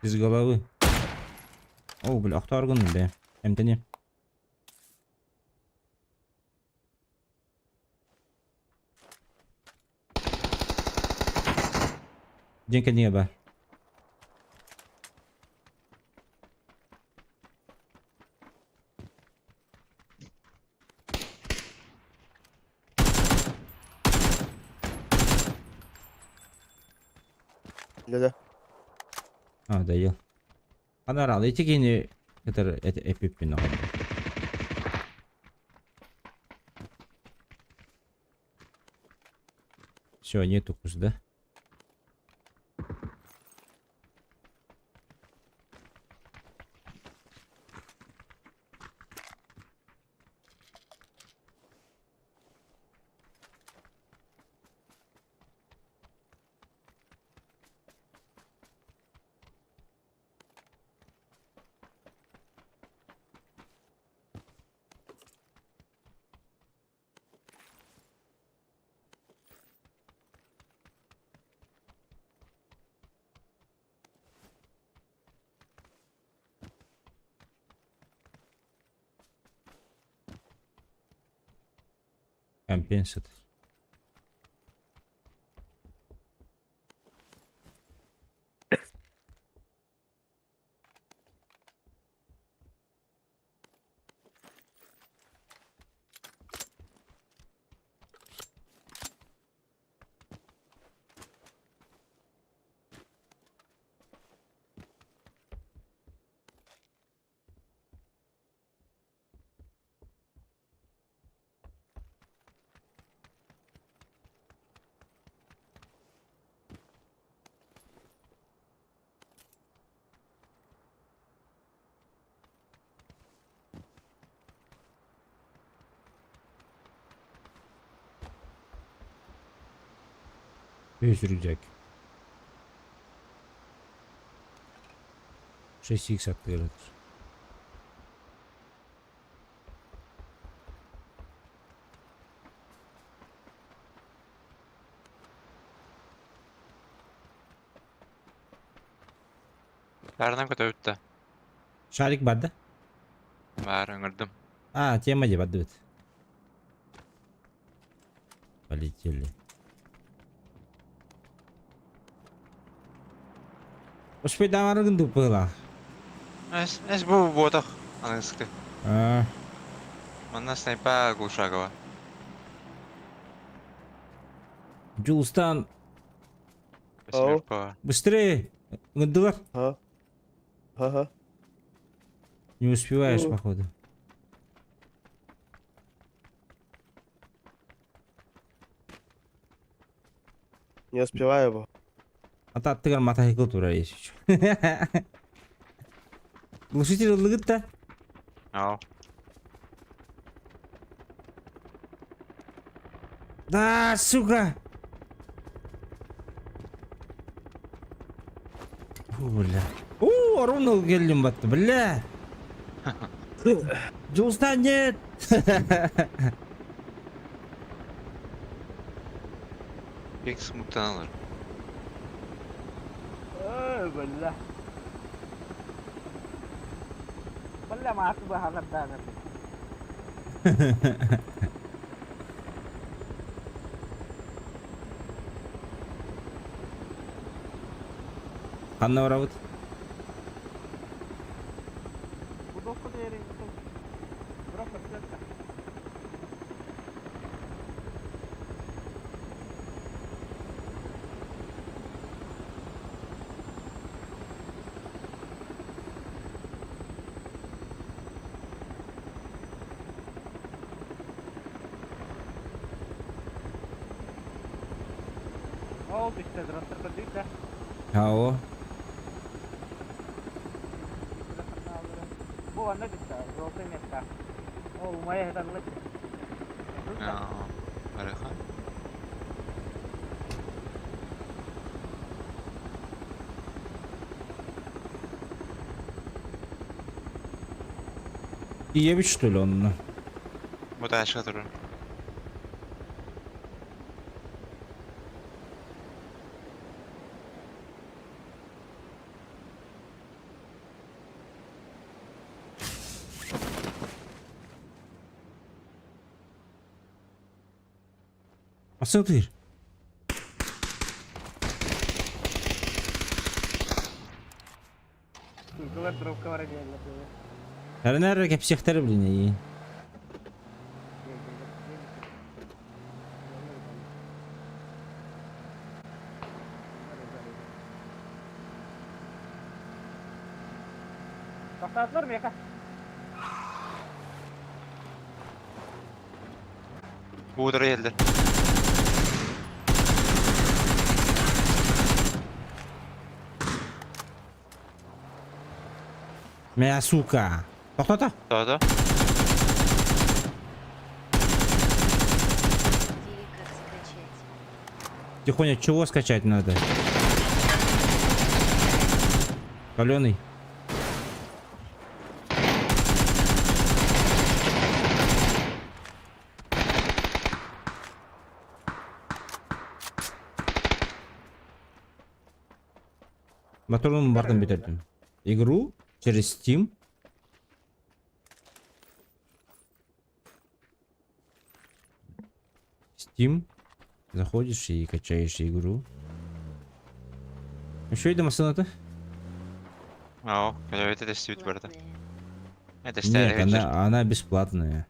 Без головы. О, бля, охтоор гынным бээ. Эмтэниэм. Дьиэ кэннигэр баар. Да-да. А, доел. Анарал, эти кини это эпиппин Все, нету кус, да? Компенсит. Весь рюкзак. 6х аттыгар. Баарынан көтөбүт да. Шарик бар да? Баар ыҥырдым. А, тема де бардыбыт. Полетели. Успейдамарыгын дупыла. Эс, эс бу буотах. Аныгыскы. А, Манна снайпа Глушагова. Джулстан, Восьмерка. быстрее! Гандылар. Ха. Ха-ха. Не успеваешь, Ну. походу. Не успеваю его. А та тыгар мотоцикл тура есть еще. Глушитель ылыгыт-то? Ау. Да, сука! Фу, бля. О, ровно келдим батты, бля! Джулстан, нет! Pek smuttan alır. Ой, бля. Бля, маасы бахалардаанар. Ханна барабыт? Бу докку дээрин Бирок көстөттө. Ол түстэ дроттар көрдүк да. Ао. Бу анна түстэ, жолтой места. Ол умая хатарлык. Aa, Барыха. Иебит что ли он? Бу тачка турар. Асыл тыр. Кылар дропка бар диэллэр. Әрнәр кепсехтер блин и. Тохтоотулар миэхэ. Буудара иһэллэр. Мя, сука. Тохтото. Тоото. Или как скачать. Тихоня, чего скачать надо? Каленый. Моторун бартын бүтэрдим. Игру через Steam. Steam. Заходишь и качаешь игру. Еще и массыната? Оо, көлөбүтэ тэстибит барыта. Платная. Нет, она бесплатная.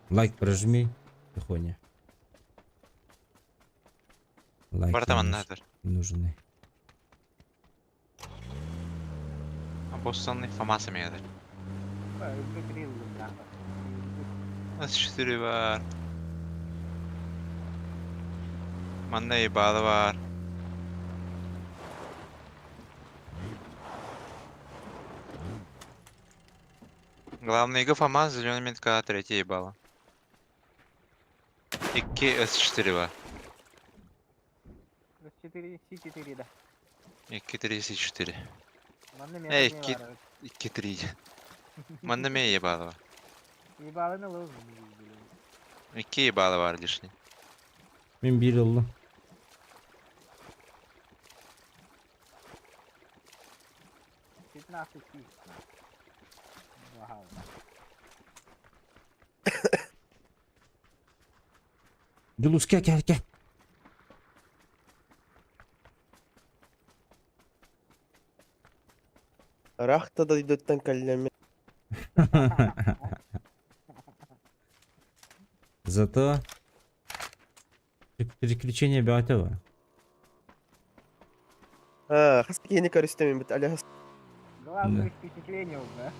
Лайк прожми, Тихоня. Лайки Барыта манна нужны. Бостонный ФАМАС эмиэ С4 бар. Манна ебало бар. Главный иго ФАМАС, зеленый метка, третья ебало. Икки С4 бар. С4, С4, да. Икки 3 С4. Манна Эй, миэхэ икки баар. Икки 3. Манна мэ ебало бар. Ебалыны ылыл. Икки ебало бар лишний. Мин биир ыллым. 15 тысяч. Вау. Дулус, кэ, кэ, кэ. Рахта да дойдуттан кэллэми. Зато переключение бөҕөтө Аа, хас киһини көрүстүм бит алиас. Главное впечатление уже.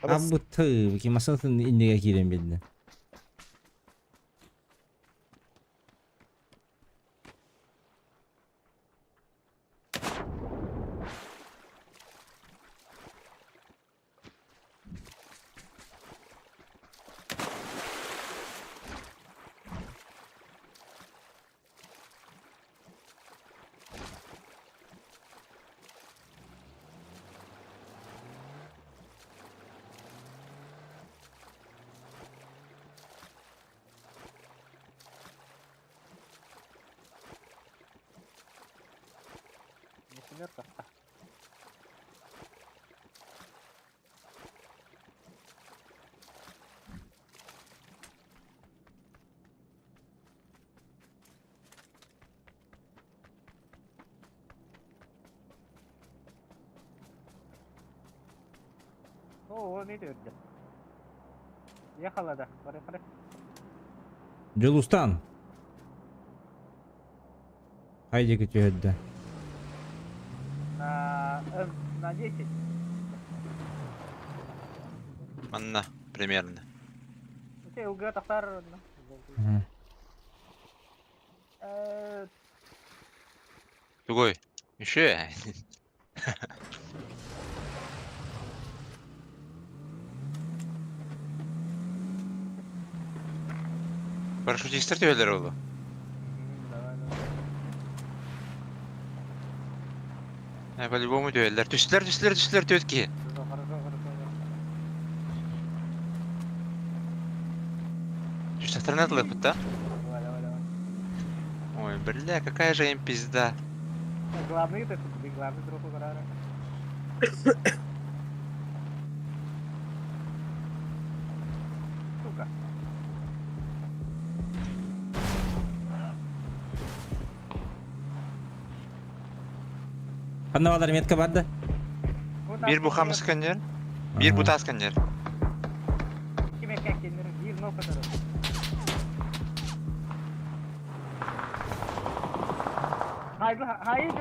А бу ты, ки масатын иннеге киирэн билдэ. Семерка. О, не үрдэ. Ехала да. Бары бары. Дьулустан. Хайди күтүһөрдө. На 10. Манна, примерно. Те уга тахтар. Тугой. Еще. Парашютистер түһэллэр олу. Давай, давай. По-любому түһэллэр. Түстүлэр, түстүлэр, түстүлэр түөрт киһи. Хорошо, хорошо, хорошо. Түстэхтэринэ тылыппыт да? Давай, давай, давай. Ой, бля, какая же им пизда. Главный это ты главный друг уграра. Сука. Ханна балар метка бар да? Биир бу хамыс көннөр, биир бу таас көннөр.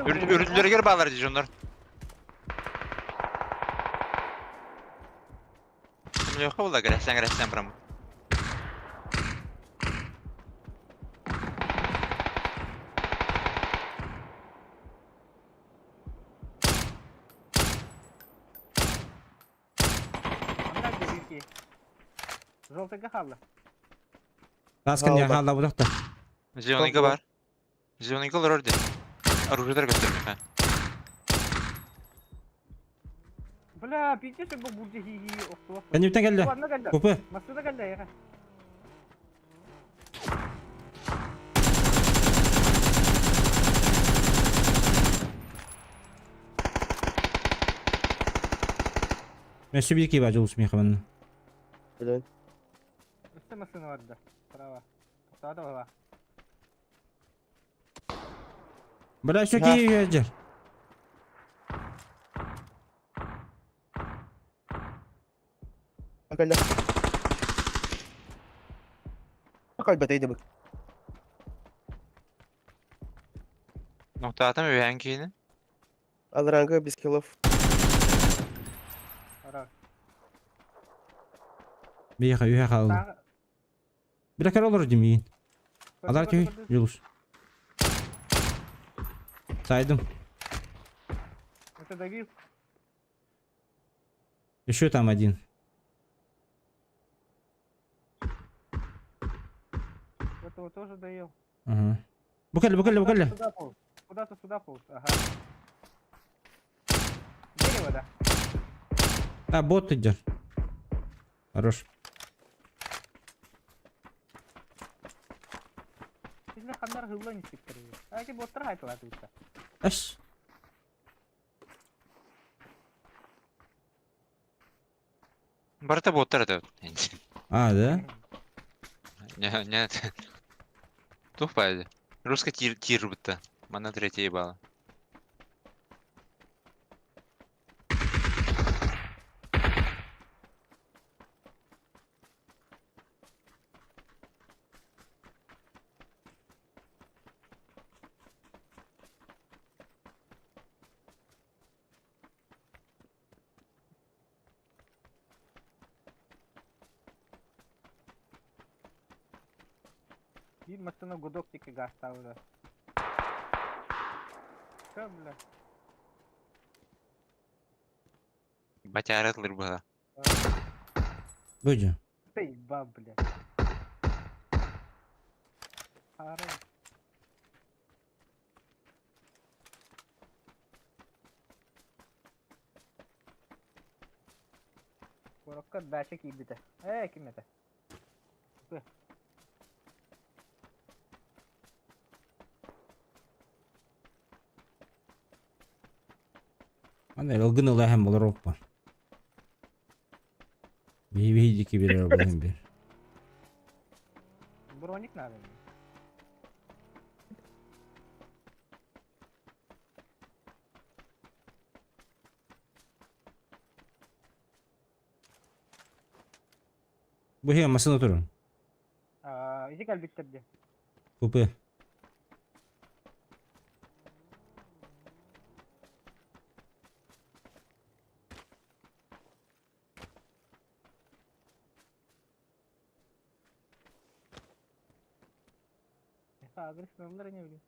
Үрдүлэригэр баалар дии дьоннор. Леха була грэсен грэсен прям. Желтыйга хаалла. Тааскын я хаалла будахта. Зеленыйга бар. Зеленыйга олорор дии. Оружиелар көстөр Бля, пиздец, бу бурдя хи-хи охтуох. Кэнниттэн кэллэ. Ладно кэллэ. Купе. Массыына кэллэ, эйиэхэ. Өссө биир киһи баар Дьулус миэхэ манна. Блин. Өссө массыына барда. Право. Тоқтаата бала. Бля, өссө киһи үһү Кэллэ. Калбат эйдебит. Ноктаатым үһээн киһини. Алранга без киллов. Ара. Биэхэ үһэ хаалла. Бля, көр олорор димиин. Алар түһүй, Дьулус. Сайдым. Это добил. Еще там один. Этого тоже доел. Ага. Бу кэллэ, бу кэллэ, бу кэллэ. Сюда полз. Куда-то сюда полз. Ага. Дерево, да. А, бот идет. Хорош. Сизле ханнар хыллан истиктер. А эти боттар хайтылар туйта. Аш. Барыта боттар это. А, да? Не, нет. Тух пайды. Русский тир, тир будто. Мана третья ебала. Биир массыына гудок диэки гаастаабыта. Чё, бля? Батяра тылыр быһа. Быдьа. Ты ба, бля. Ары. Куоракка дача киирбитэ. Ээ, ким этэ? Аны ылгын ылаһым болор оппа. Биһи биһи дики берер болун бир. Броник надо мне. Бу хе массыына турун. Ити кэлбиттэр дии. Купе. Агрессивно не блин.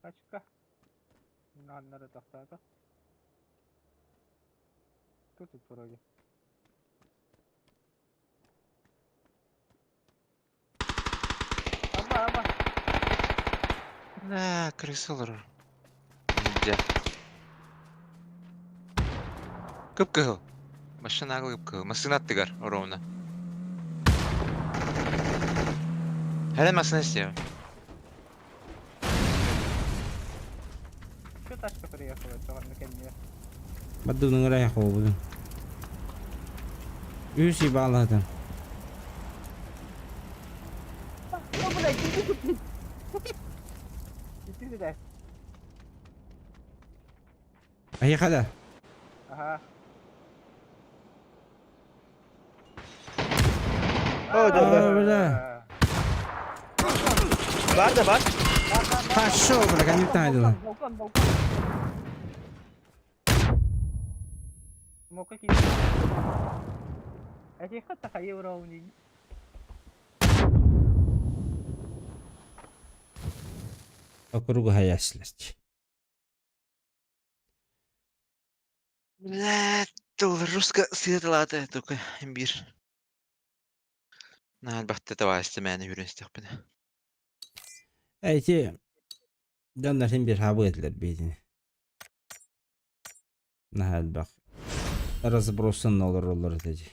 Тачка. Надо тохтоото. Тут тут вроде. Аба, аба. Да, крыса олорор. Нельзя. Кып-кыһыл. Машина кып-кыһыл. Массыына аттыгар ровно. Хәле машина истиэм. Что тачка приехала, это наконец. Баддыгын ыраах буолбутун. Үс ебалаатын. О, блядь, иди ты, блядь. Иди сюда. Эһиэхэ да? Ага. О, да, да. А, бля. Бар да бар. Пошел, бля, коннектайдыла. Балкон, балкон. Мока киир. Эһиэхэ тахайы уровни. Округу хаяслач. Блядь, тыл русско сыаталаата только имбир. Наһаа элбэхтэ табаарысты мээнэ үүрэн истэхпинэ. Эти дьоннор син биир хаабы этилэр биитини. Наһаа элбэх разбросын олороллор этэ дии.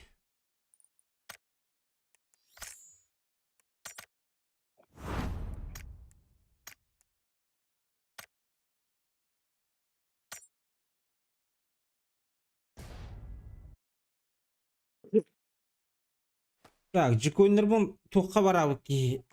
Так, дьикуоннарбын туохха бараабыт киһи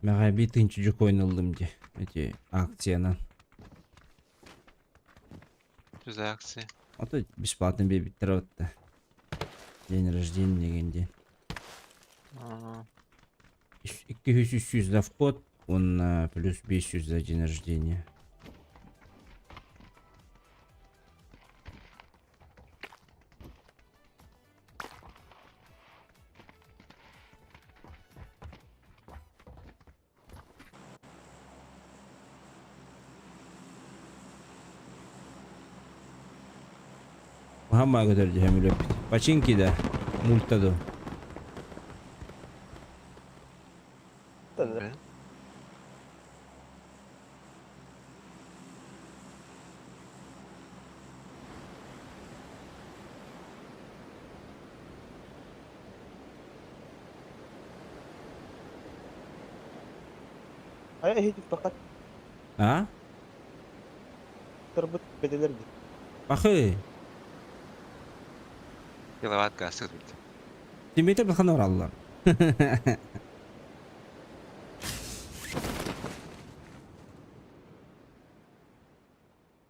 Мэҕэ биир тыһыынча дьокуойун ыллым дии ити акциянан. Что за акция? А то бесплатно биэрбиттэрэ батта. День рождения диэн диэн. А, 200 за вход, он плюс 500 за день рождения. Хамма көтөр дьэһэмилэппит. Починки да, мульта ду. Бля. Хайа эһи факат А? турбут бэтэлэр дии. Пахы. Киловатт газ тут. Тимбетер бахан ораллар.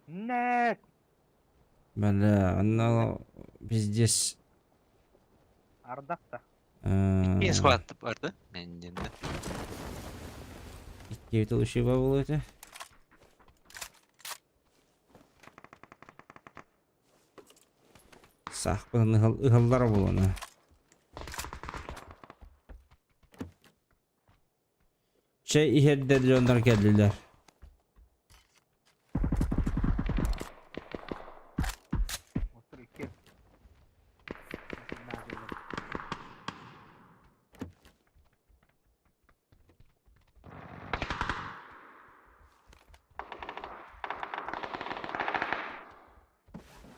Нет. Бля, она пиздец. Ардахта. Икки склад барды. Мен диэн да. Икки ушиба было это. Сахпын ыһаллара буолана. Чэй иһэрдэр дьоннор кэллилэр. Отур икки.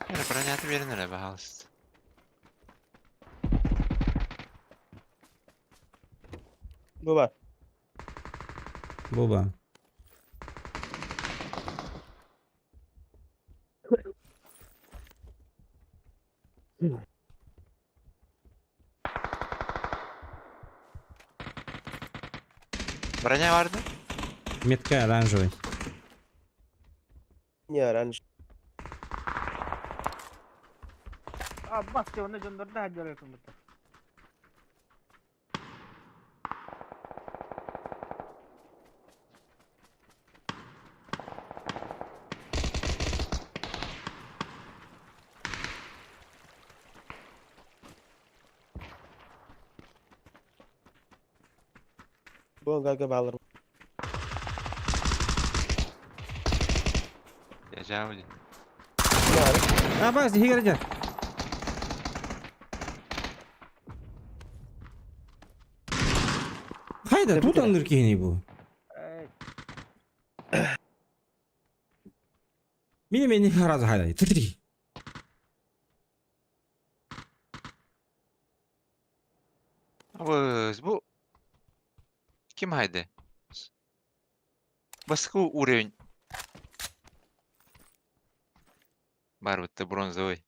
Эрэ бронята биэрэн эрэ, пожалуйста. Бу бар. Буба. Броня барды? Метка оранжевый. Не оранж. А, бас, оны дьоннорда хадьарытын бутта. Бу ангарга баалар. Я Дежавю. А, бас, иһигэр дьэ. Хайда, тут анныр киһини бу. Мини мени сразу хайда. Три. Абыз, бу ким хайды? Баскы уровень. Бар бытты бронзовый.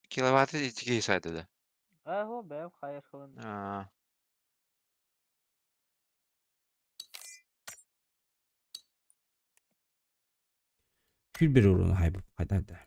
Киловатты итиги сайды да. Аһо, бэм хайыр хылын. А, Күл bir уруну хайбы хайда да.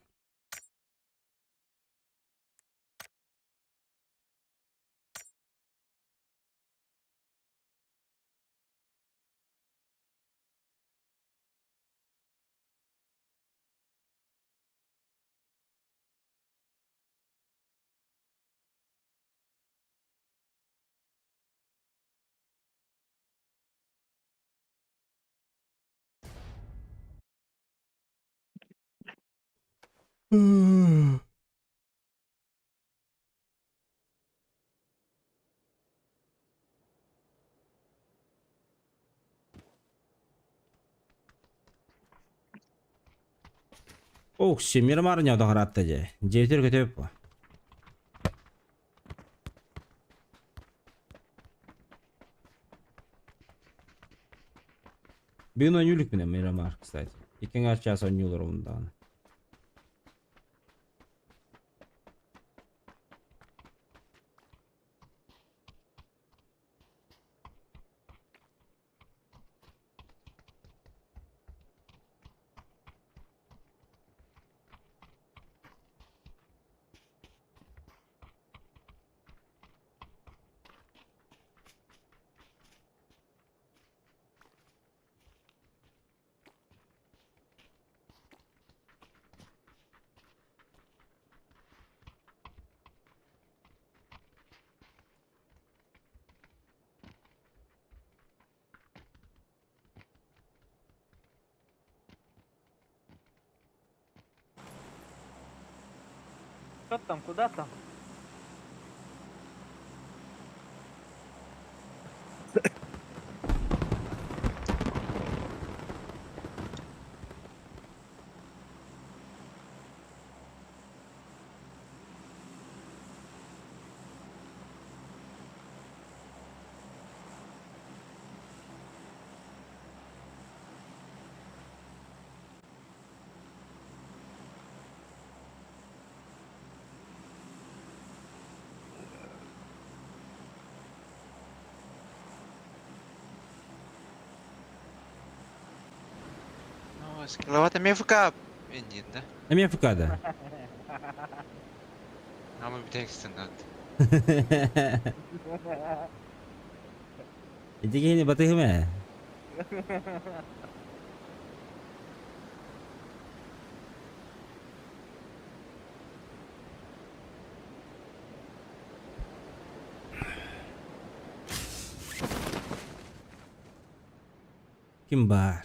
Ох, семир марня дағыратты же. Жетер көтөп бу. Бүгүн ойнулук менен Мирамар, кстати. Икки час ойнулар ондан. Что там, куда там? Ну, с киловатт МФК. Индин, да? МФК, да. А мы текстен надо. Итигени батыгыма. Ким бар?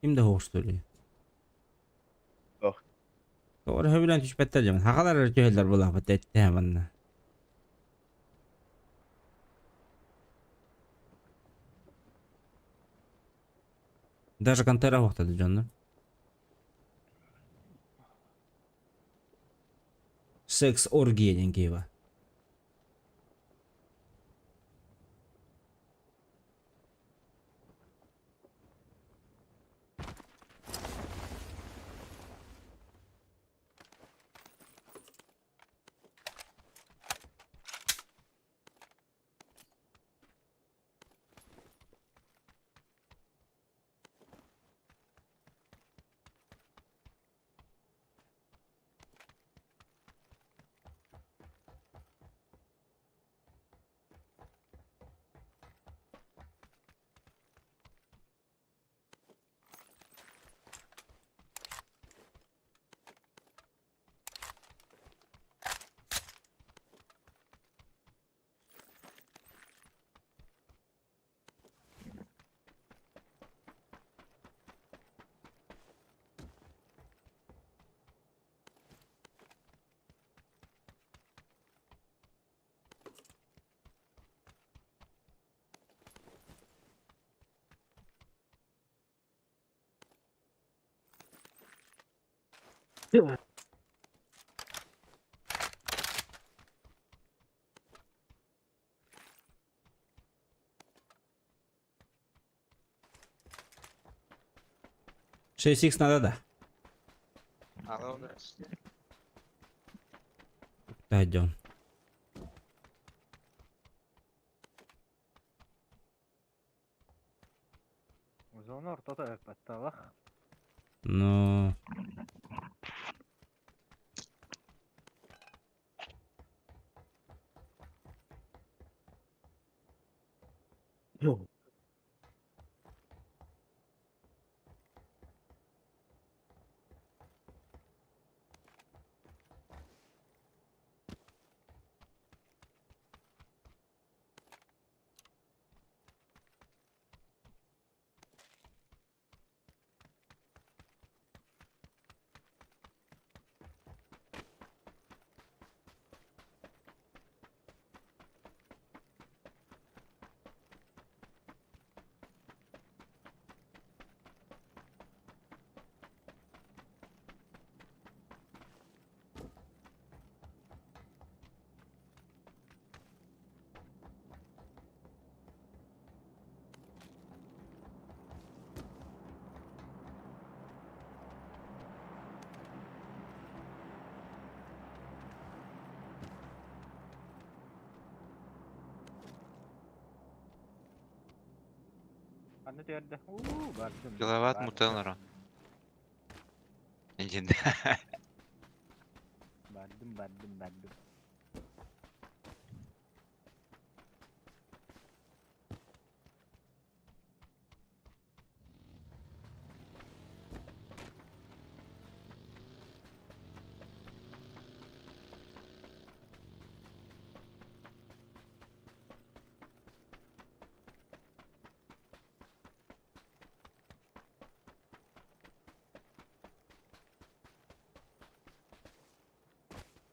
Ким да хоштули? Ох. Doğru höbülen düşbetler jaman. Hakalar tüheller bulah bat etti hemen. Даже контера хоқтады жанны. Секс оргия деген кейба. 6х надо да. Пойдем. Зона ортото батталах. Ну... Анны терде. Уу, бардым. Киловатт бардым. мутенера. Иди. Бардым, бардым, бардым.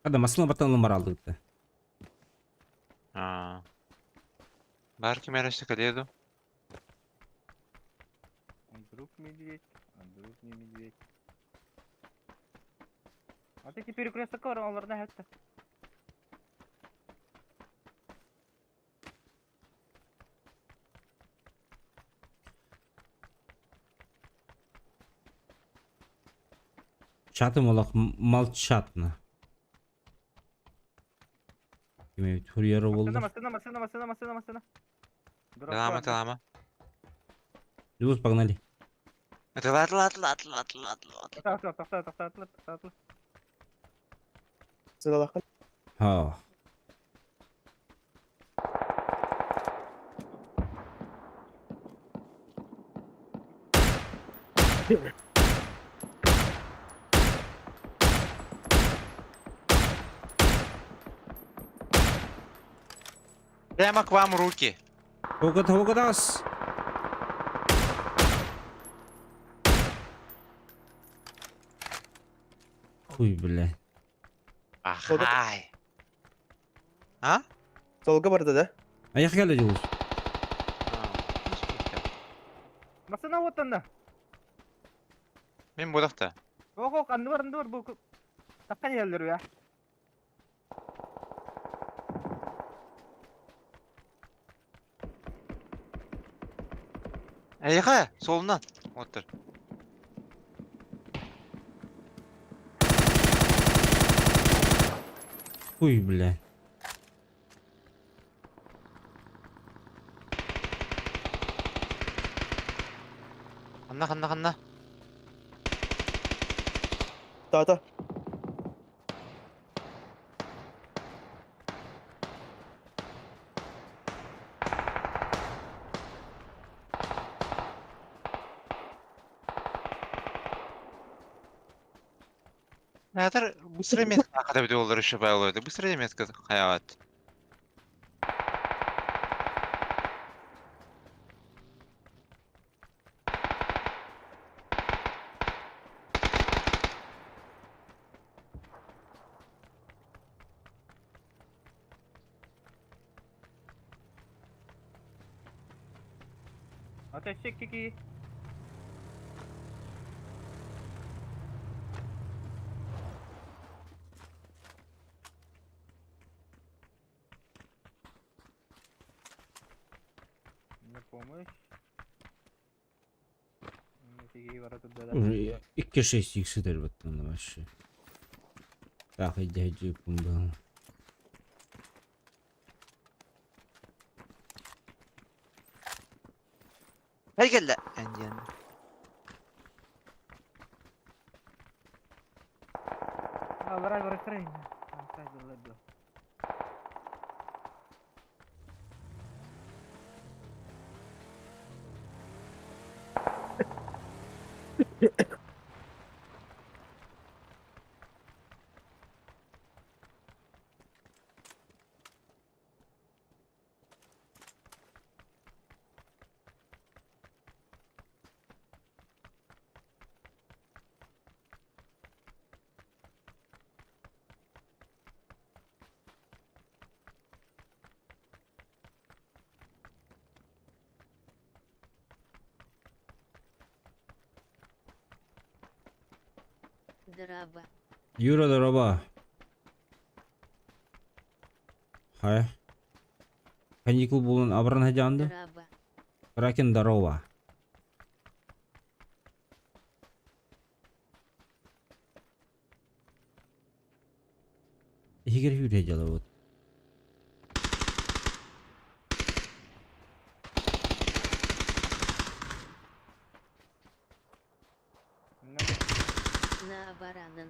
Hadi masına batalım numara. А. Барки мереште каледу. Друг медведь, а друг не медведь. А ты теперь перекресток оларда хәтта. Чатым олақ молчатно. Кеме турьері болды. Машина, машина, машина, машина, машина. Талама, талама. Люс, погнали. Это лат, лат, лат, лат, лат, лат. Тоқтат, тоқтат, тоқтат, тоқтат. Ha. Прямо к вам руки. Хогаdas. Хуй, бля. Ахай. А? Долго барда, да? А я хотел Юлус. Машина вот она. Мен будақта. Ох, ох, анды бар, анды бар, бу. Таққан елдер я. Әйха, солынан. Отыр. Хуй, бля. Анна, анна, анна. Тата. Нәтір, быстро метка қада біде олар үші байлайды. Быстро метка хаяват. Ateş kiki. Помощь. Уже 2-6 икс этэрбэттэн вообще. Так, иди иди был. Эй кэллэ! Эндиэн. Аллара көрөстөр инде. Дороба. Юра, дороба. Хай. Каникул булан абран хадянды. Дороба. Кракен здорово. Игорь Юрий делают. На баранын.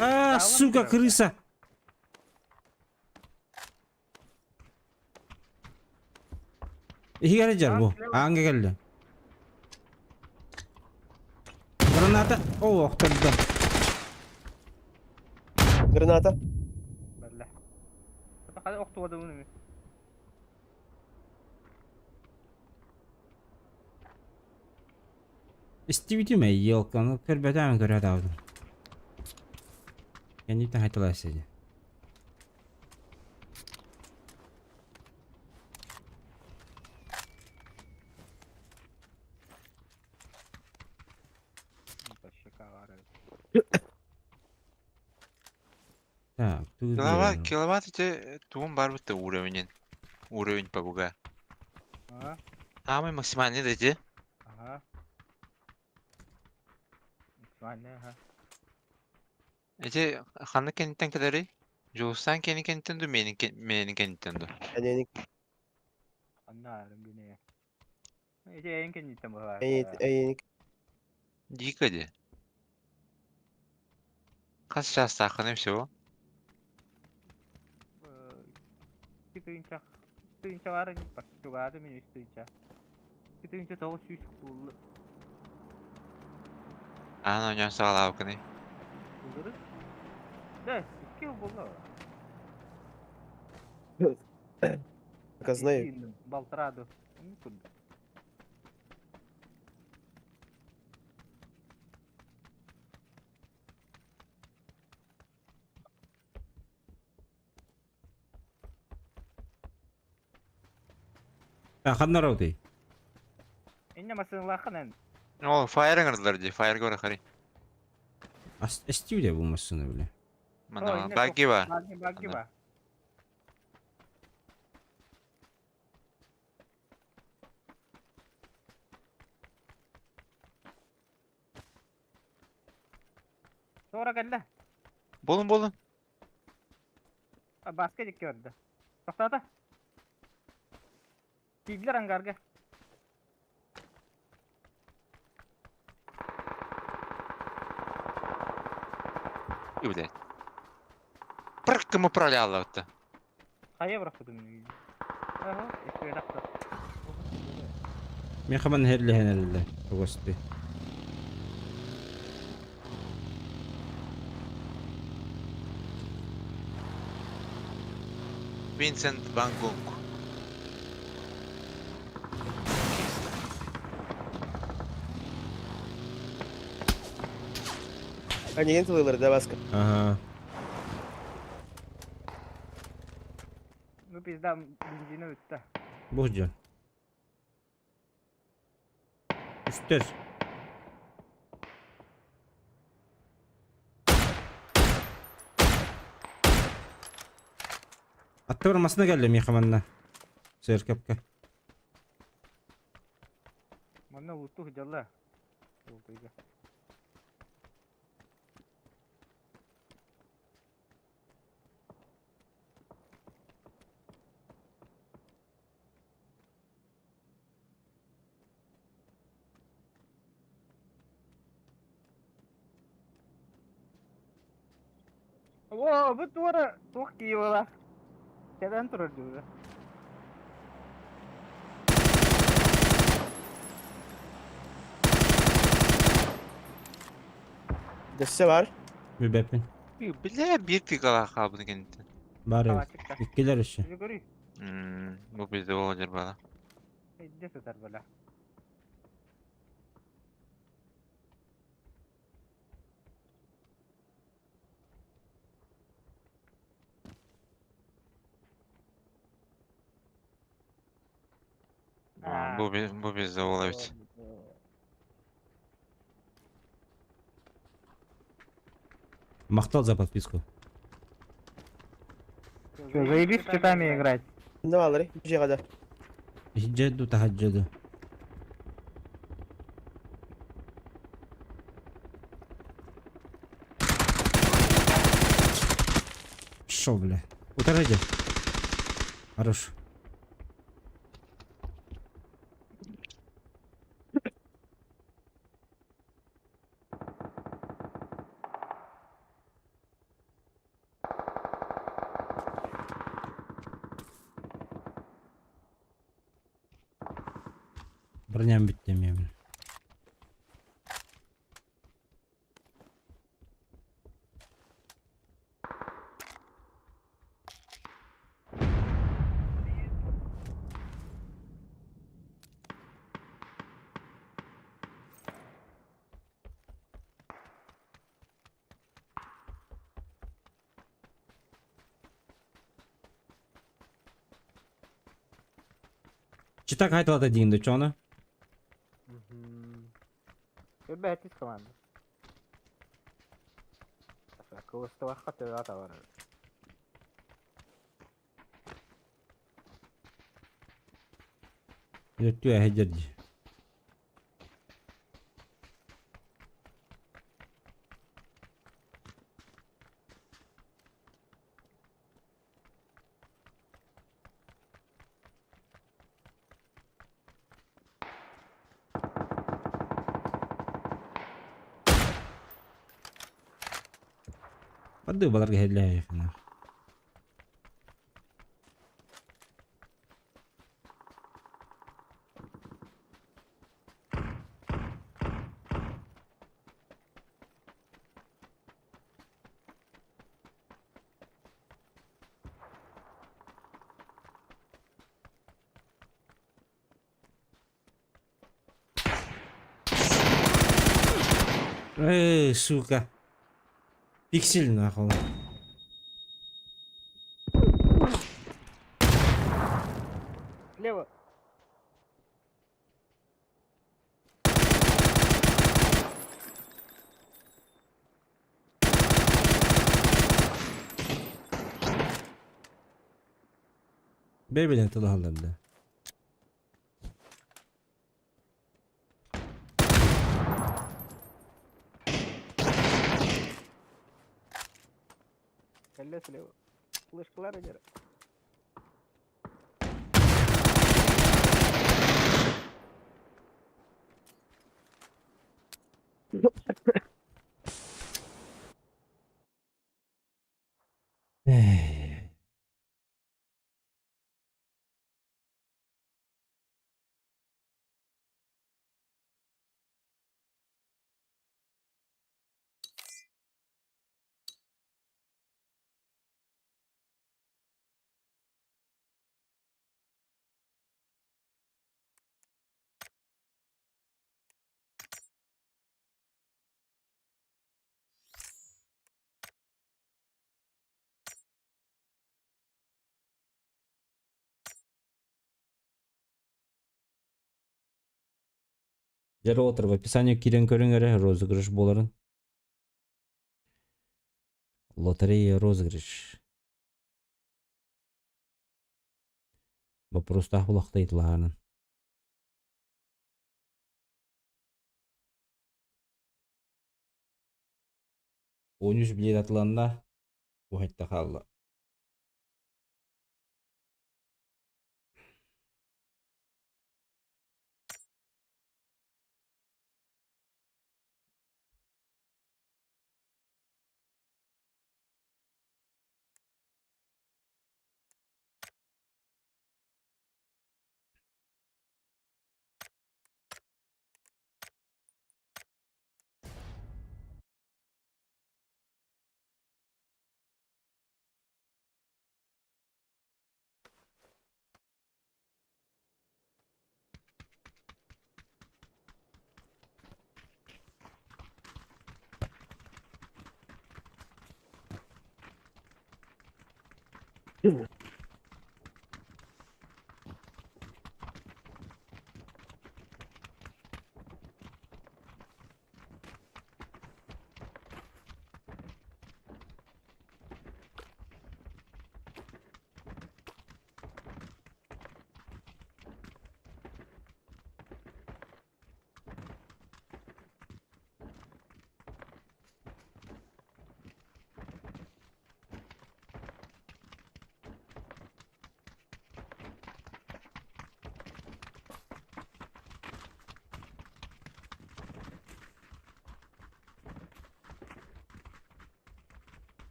А, сука, крыса! Игорь дьэр бу. Ааҥҥа кэллэ. Граната. О, охтордо. Граната. Истибитим ээ, елканы көрбөтөм көрө даҕаны. Кэнниттэн хайталаа сиди. Так, тугу Киловатт, биэрэн. киловатт ити тугун бар бытта уровенин. Уровень ПБГ. Ага. Самый максимальный да ити. Ага. Максимальный, ага. Ити ханнык кэнниттэн кэлэрий? Дьулустаан кэнни кэнниттэн дуу, миэнин миэнин кэнниттэн дуу? Эйиник. Анна бine. Ити эйин кэнниттэн быһаар. Эйиник. Дико ди. Хас чаастааххыный всего? Тыынча. Тыынча баар чугаады мин үс тыынча. Тыынча 900 куулlu. Аан оонньоон саҕалаабыккыный? Булдуру. Да, икки булла. Заказной. Балтараду. Ханна роутый? Инне масыналаахын О, фаер ыҥырдылар дии, фаерга барахарый. Эстиүдэ бу массыына бile. Манна багги бар. Багги, багги бар. Sonra кэллэ. Булун булун. Баска дикки көрдө. Тоқтата. Киирдилэр ангарга. И блядь. Прыкка мы проляла это. Хайа бырахпытым. Ага, эспиэтахта. Мен хаман херлэһэн эрэллэр тугасты. Винсент Ван Гог. Они тылылар да баска. Ага. Ну пизда бензини үттэ. Бу дьон. Үстэр. Аттыбар массыына кэллэ миэхэ манна. Церковка. Манна лутту сылдьаллар. Лутуйга. О, бу туора туох киевала. Кэлэн турар дуу. Дөссө бар. Билбэппин. Бля, биир пикалаах хаалбыт кэнниттэн. Бар эбит. Иккилэр өссө. Бу бізде ол жер бала. Идде сытар бала. Бу, бу бізде ол эбит. Махтал за подписку. Что, заебись с читами играть? Не алары, дьиэҕэ да. Иһирдьэ таһырдьа ду. Шо, бля? Утары дьэ. Хорош. Броням бүттэ эмиэ били. Читак хайталата диин да чоно. Бэттис команда. Кылыстыбахха төбө атабар. Өттү эһэдэр дии. Барды баларга иһэллээх Эй, сука. Пиксель нахуй. Слева. Бэйбэлэн тылаһаллар да. Кэллэ слева. Флешкалар эдэр. Эй. Дьэ отыр в описании киирэн көрүҥ эрэ розыгрыш буоларын. Лотерея розыгрыш. Боппуруостаах булахта ыйытылаһаанын. 13 билиэт атыланна, уһайта хаалла.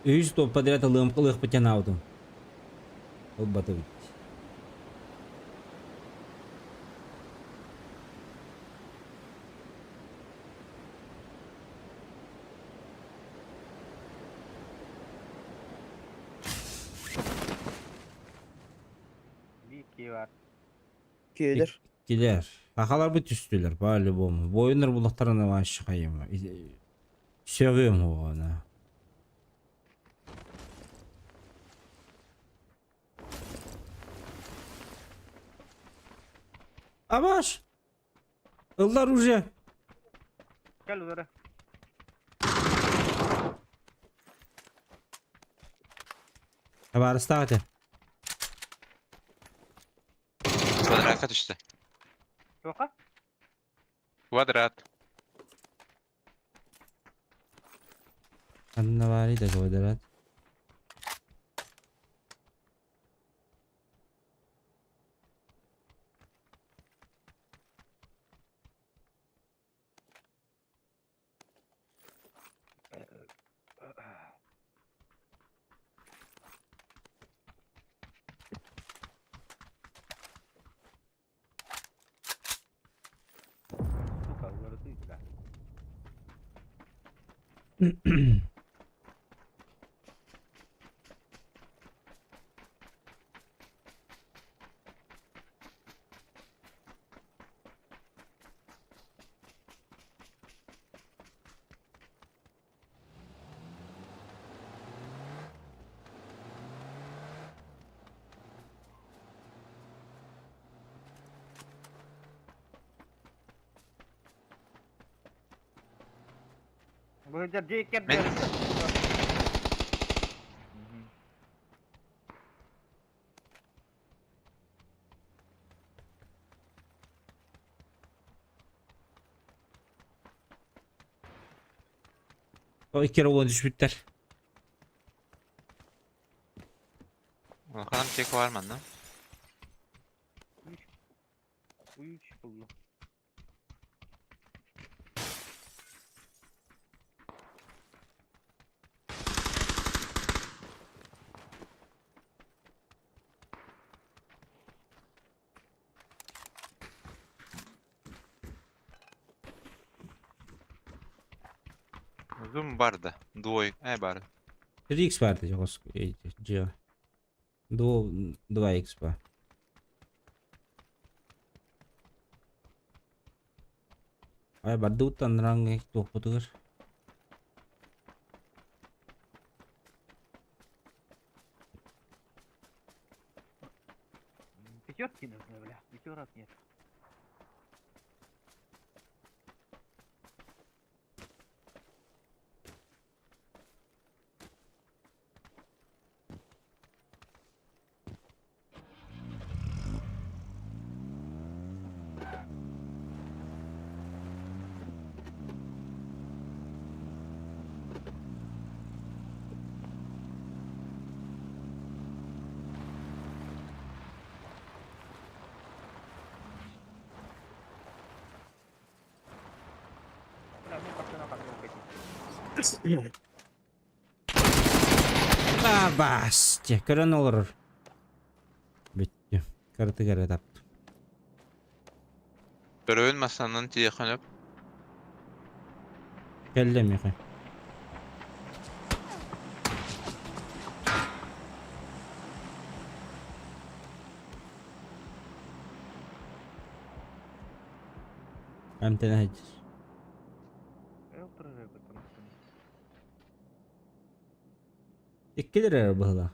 Үһүс топ подряд ылыам ылыахпыт санаабытым. Ылбатыбыт. Биир бар. Киэлэр. Иккилэр. Сахаларбыт түстүлэр по-любому. Буойуннар булахтарына вообще хайыма. Сөҕүөм оҕону. Абаш! Ыллар уже. Кэл удары. Табаарыстаах этэ. Квадратка түстэ. Туохха? Квадрат. Ханна баарый да квадрат. Сука, уларытыы бля. Бу дьэ дьиэ кэрдэ. О, икки эрэ уолан түспүттэр. Улахан аптека бар манна. Үч буллум. Зум бар да. Двой. Э бар. 3x бар дии дьиэ. 2x ба. Ай бардыбыттан ранг туохпутугар. Пятерки нужны, бля. Пятерок нет. Бля, мне пацана подумать. Табас! Дьэ, көрөн олорор. Бүттү. Кыратык эрэ таптым. Көрөбүн массанан тиэххин өп. Кэллэ миэхэ. Эмтэнэ сылдьар. Иккилэр эрэ быһыылаах.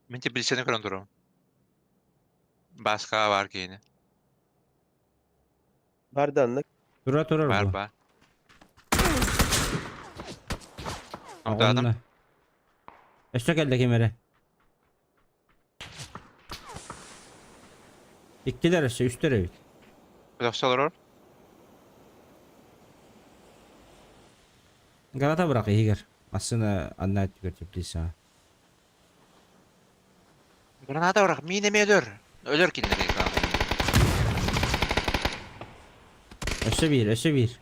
Мин теплицаны көрөн турабын. Бааскаҕа баар киһини. Бар да аннык. Тура турар Бар бу. бар. Онтоодум. Оҕонно. Өссө кэллэ ким эрэ. Иккилэр өссө үстэр эбит. Өтөхсө олорор. Гарата бырах иһигэр. Массыына анна өттүгэр теплицаҕа. Граната бырах, миин эмиэ өлөр. Өлөр кинилэри главное. Өссө биир, өссө биир.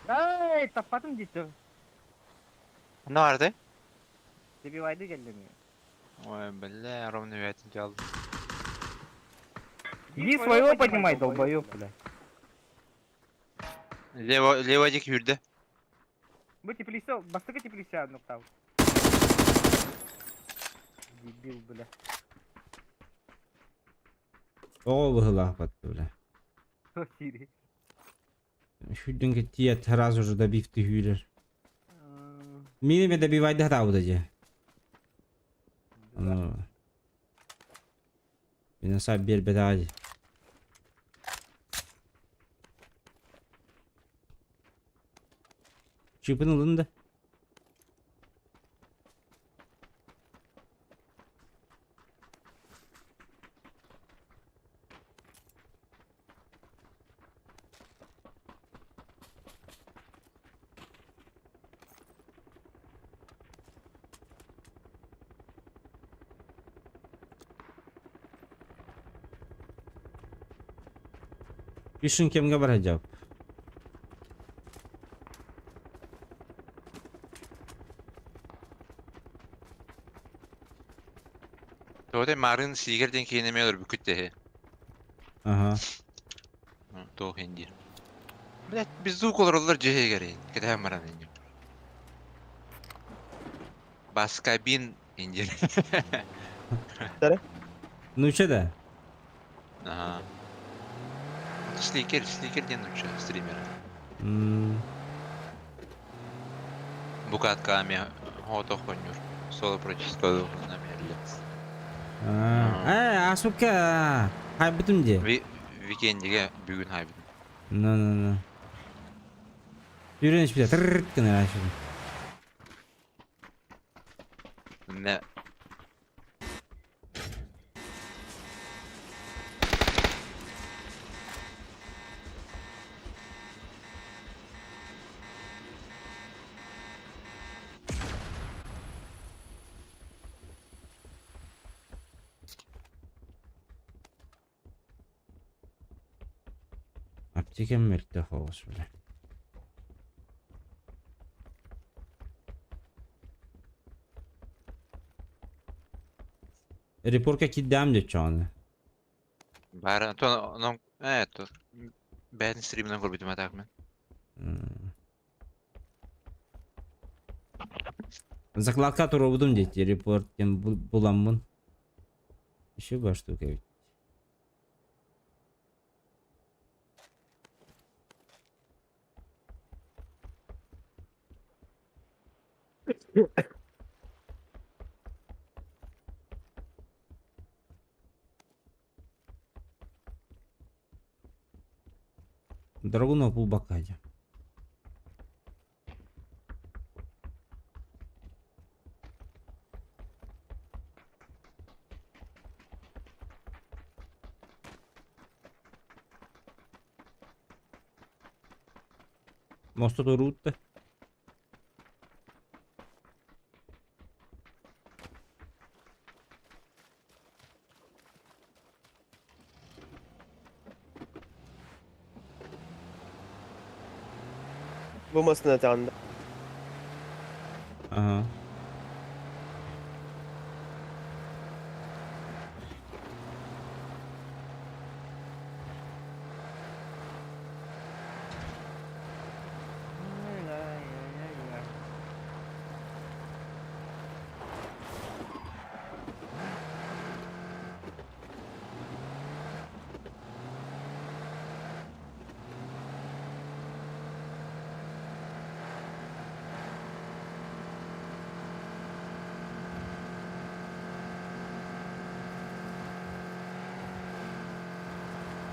Ай, таппатым дии. Ne vardı? Добивайды кэллим. Ой, бля, ровно пять дьал. Иди своего поднимай, долбоёб, бля. Лево, лево диэки сүүрдэ. Бу теплица, бастакы теплица нуктал. Дебил, бля. Оҕо быһыылаах бля. Сири. Сүүрдүн тиийээт сразу же добив түһүүрэр. Мин эмиэ добивайды сатаабыта дьэ. Ону Мин сап биэрбэтэҕэ дии. Чыпын ылын да. Үсүн кэмҥэ барар дьап. Тоҕо марын сиигэр диэн киһини эмиэ өлөрбүккүт дэһи. Аха. Туох иһин диир. Блять, беззвук олороллор дьиэ иһигэр кэтэһэн баран инньэ. Баскабин индир. Нууча да? Ага. Сликер, сликер диэн нуучча стример. Букатка эмиэ хоото хонньуур. Соло прочистка намерли. Э, асукка хайбытым дии. Викендиге бүгүн хайбытым. Ну, ну, ну. Yürüyün hiçbir şey. Tırırt гына. Не. Аптека мөлтөх оҕус бile. Репорка киддам дечоны. Бары, то, ну, то, бэйэтин стриминэн көрбүтүм атаак мен. Закладка туруобутум дети репорт диэн буламмын. Еще бар штука ведь. Драгунов булбакка дии. Мосто туруутта. Бу массыына таҕынна. Ага.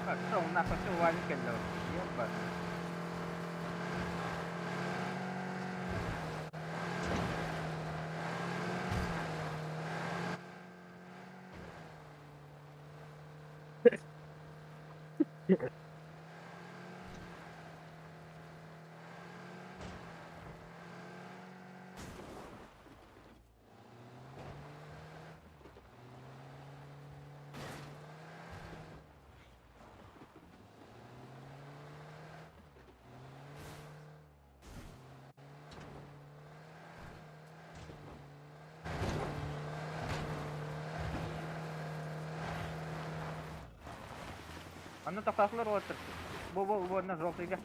Пошел нахуй, все, Ваня кэллэ. Ебать. Аны тохтоотулар уолаттар. Бу бу бу онно желтыйга.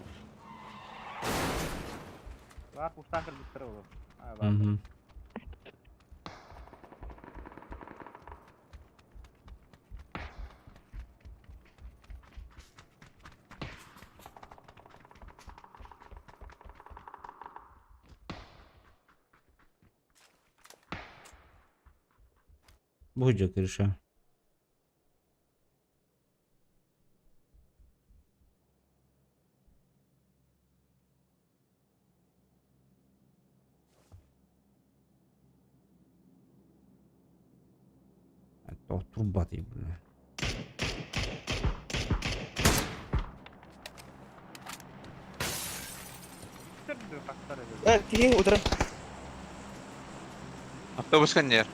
Баар кустаан кыргыттар олор. А, баар. Мгм. Бу крыша. Турбатый, бля. Түрдүү хастар эбит. Э, киһи утары. Автобус кэннигэр.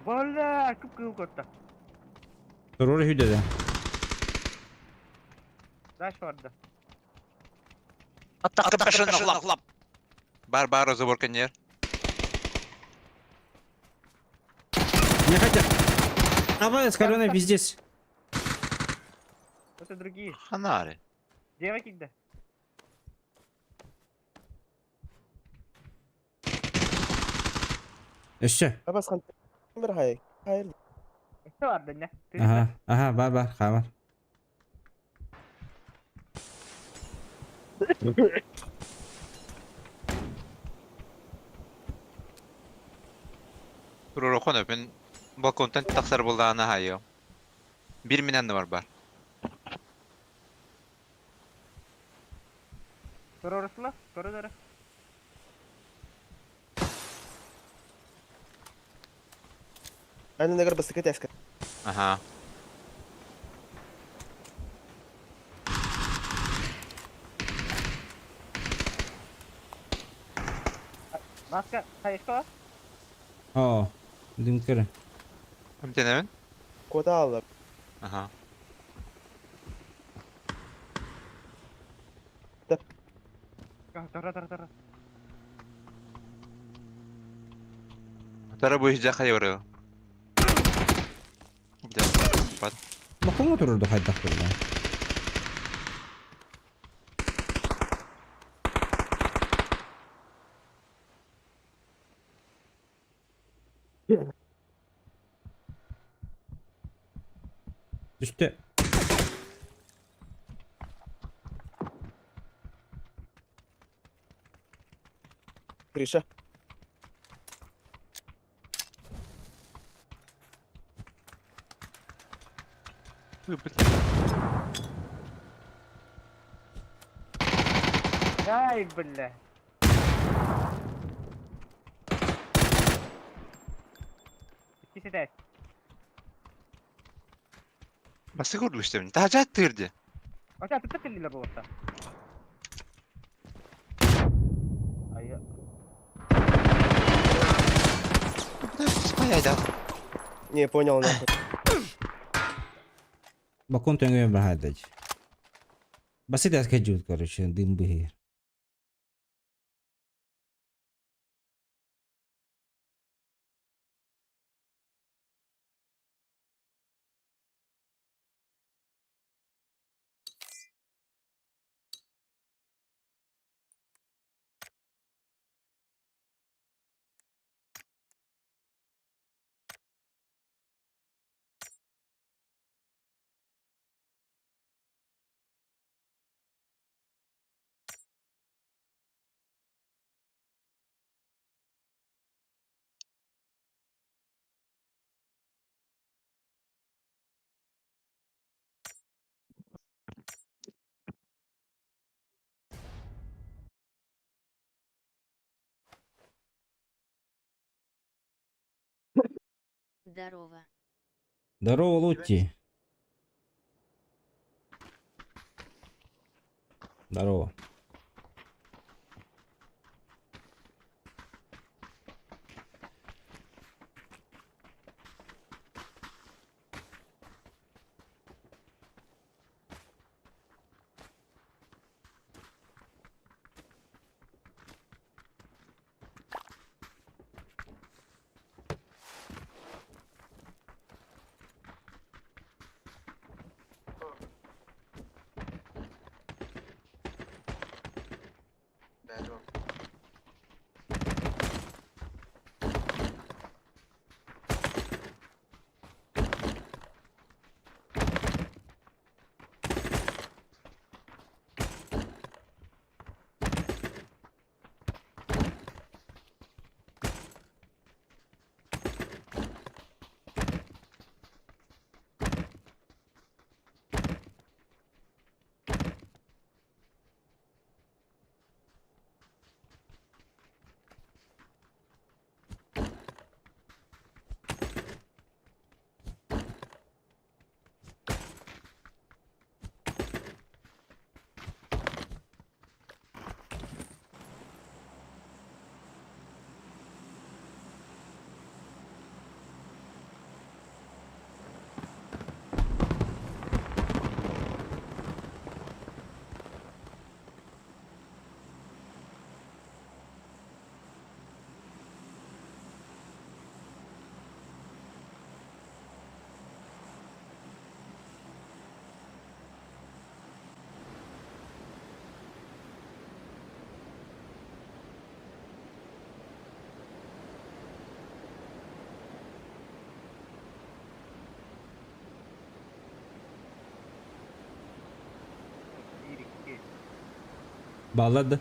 Бля, кып-кызыл көттө. Туруор үһү да. Дальше барда. Бар бар забор кэннигэр. Не хотя. Давай, с короной пиздец. Это другие. Ханари. Девки где? Өссө. Абас хан. Бір хай. Хайыр. Өссө барда не? Ага, ага, бар бар, хамар. Туруоруоххун өпүн балконтан тахсар буоллаҕына хаайыам. Биир минэн да бар бар. Туруорусула, көрө. Анныгар бастакы этээскэ. Ага. Маска, хайышка? О, дым көрө. Эмтенебин? Куота аалла. Ага. Тара, тара, тара. Тара бу иһдьэ хайыры. Бат. Бакын отырырды хайдах турда. Түстэ. Гриша. Ай, бля. Икки сетәс. Басы көрдү Тажат тырды. Ача тыттык кэллилэр буолта. Айа. Спаяйда. Не, понял нахуй. Бакон төңгө бахадаж. Басы да скажут, короче, дым быһыр. Здорово. Здорово, Лутти. Здорово. Bir, iki. Bağladı.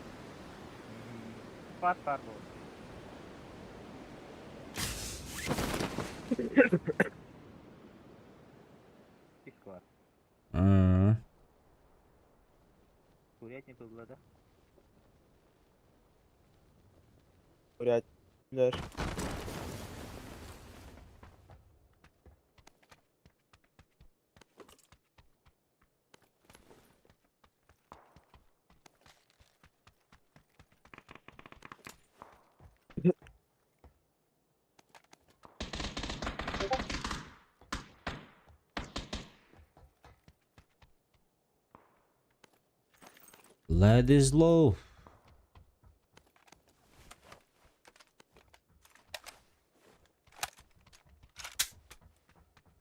Pat var bu. İki var. Aa. Курятник было, да? Блядь. Владислав.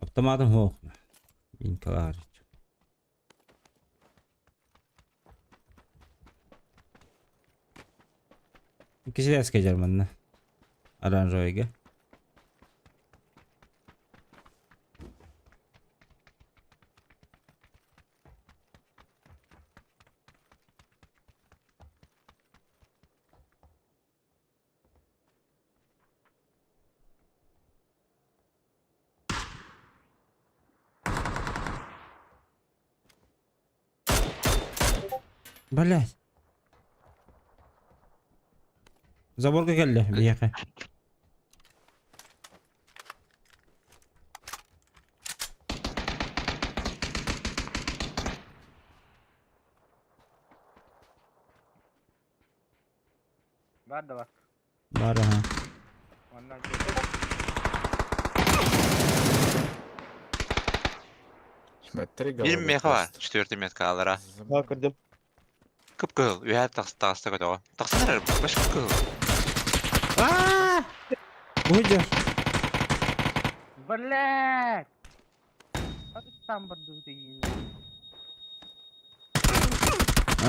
Автоматом суох. Николаевич. Киселевская дьарманна. Оранжевыйга. Блять. Заборга кэллэ биһиэхэ. Бар да бар. Бар аха. Оннан Смотри, Бир головы меха бар. просто. Четвертый метка алара. Ha көрдүм. Кып-кыһыл. Үһэ тахса көтөҕө. Тахсан эрэр. Баш кып-кыһыл. Аа! Уйдер. Блядь! Там бардыгы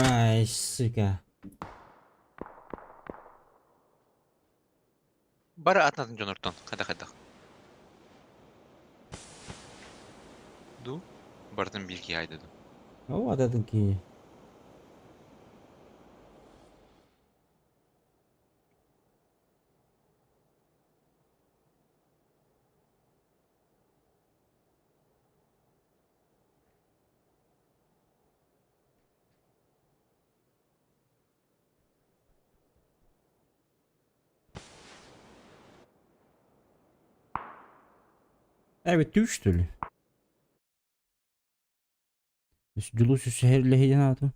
Ай, сука. Бары атнатын дьонортон. Хайда-хайда. Ду. Бартын бир киһи айдадым. О, ататын ки. Evet, что ли? Дьулус үсэһэр аатым.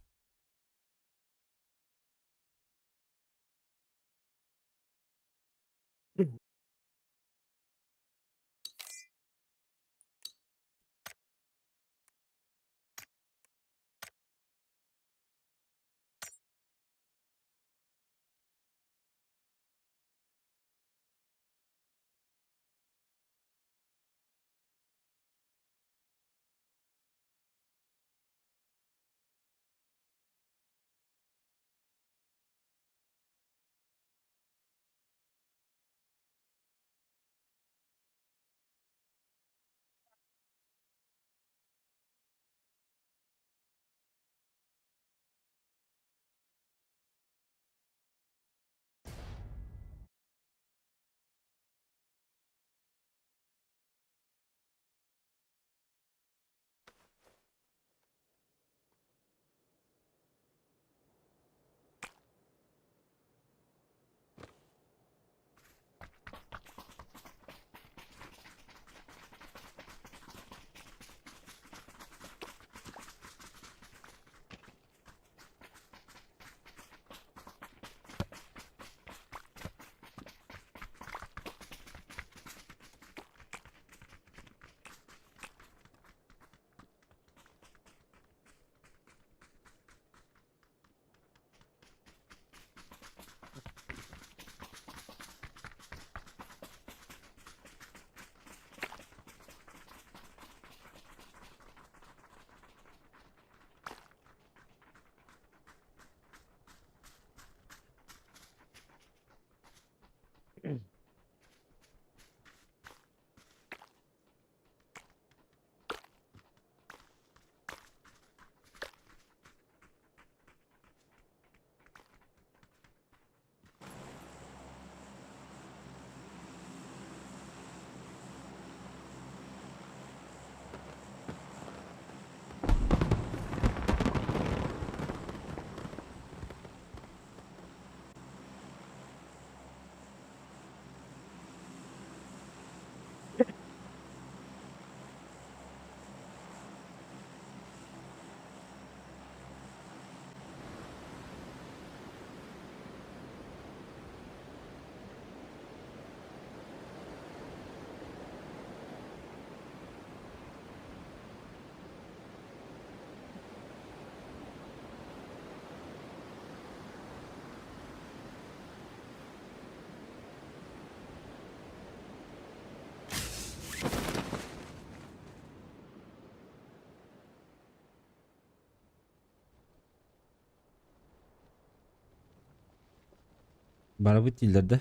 Барабыт дииллэр да?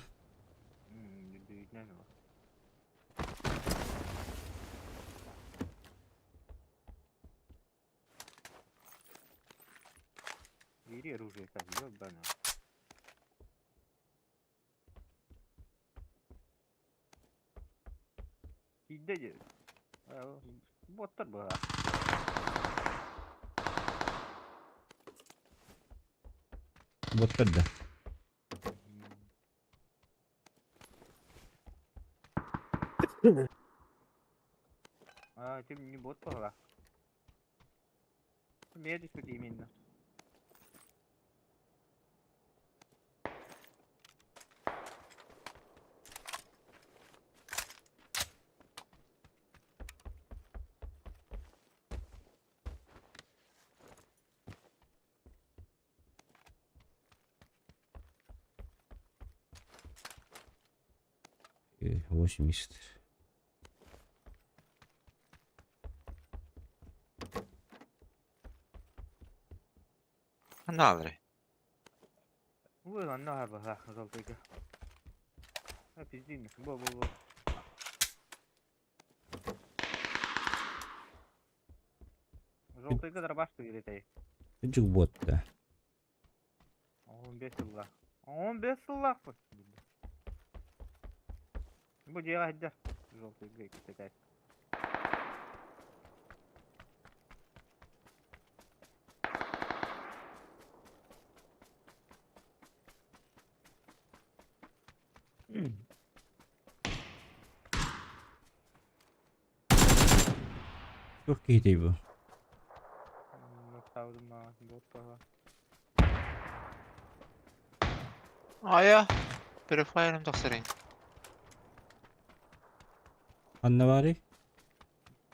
Бери оружие, так, ёбана. Тиийдэ дии. Боттар быһа. Боттар да. А, ты не бот быһа. Медик именно. 80. Аналары. Ой, анна баха, жалтыйга. А, пиздин, бо, бо, бо. Жалтыйга дробашка үйретэй. Үчүк буотта. 15 сылла. 15 сыллаахпын. Бу дьиэҕэ сылдьар. Жалтыйга иккитэ. Туох киһитэй бу? Айа. Префайрым тахсарын. Ханна баарый?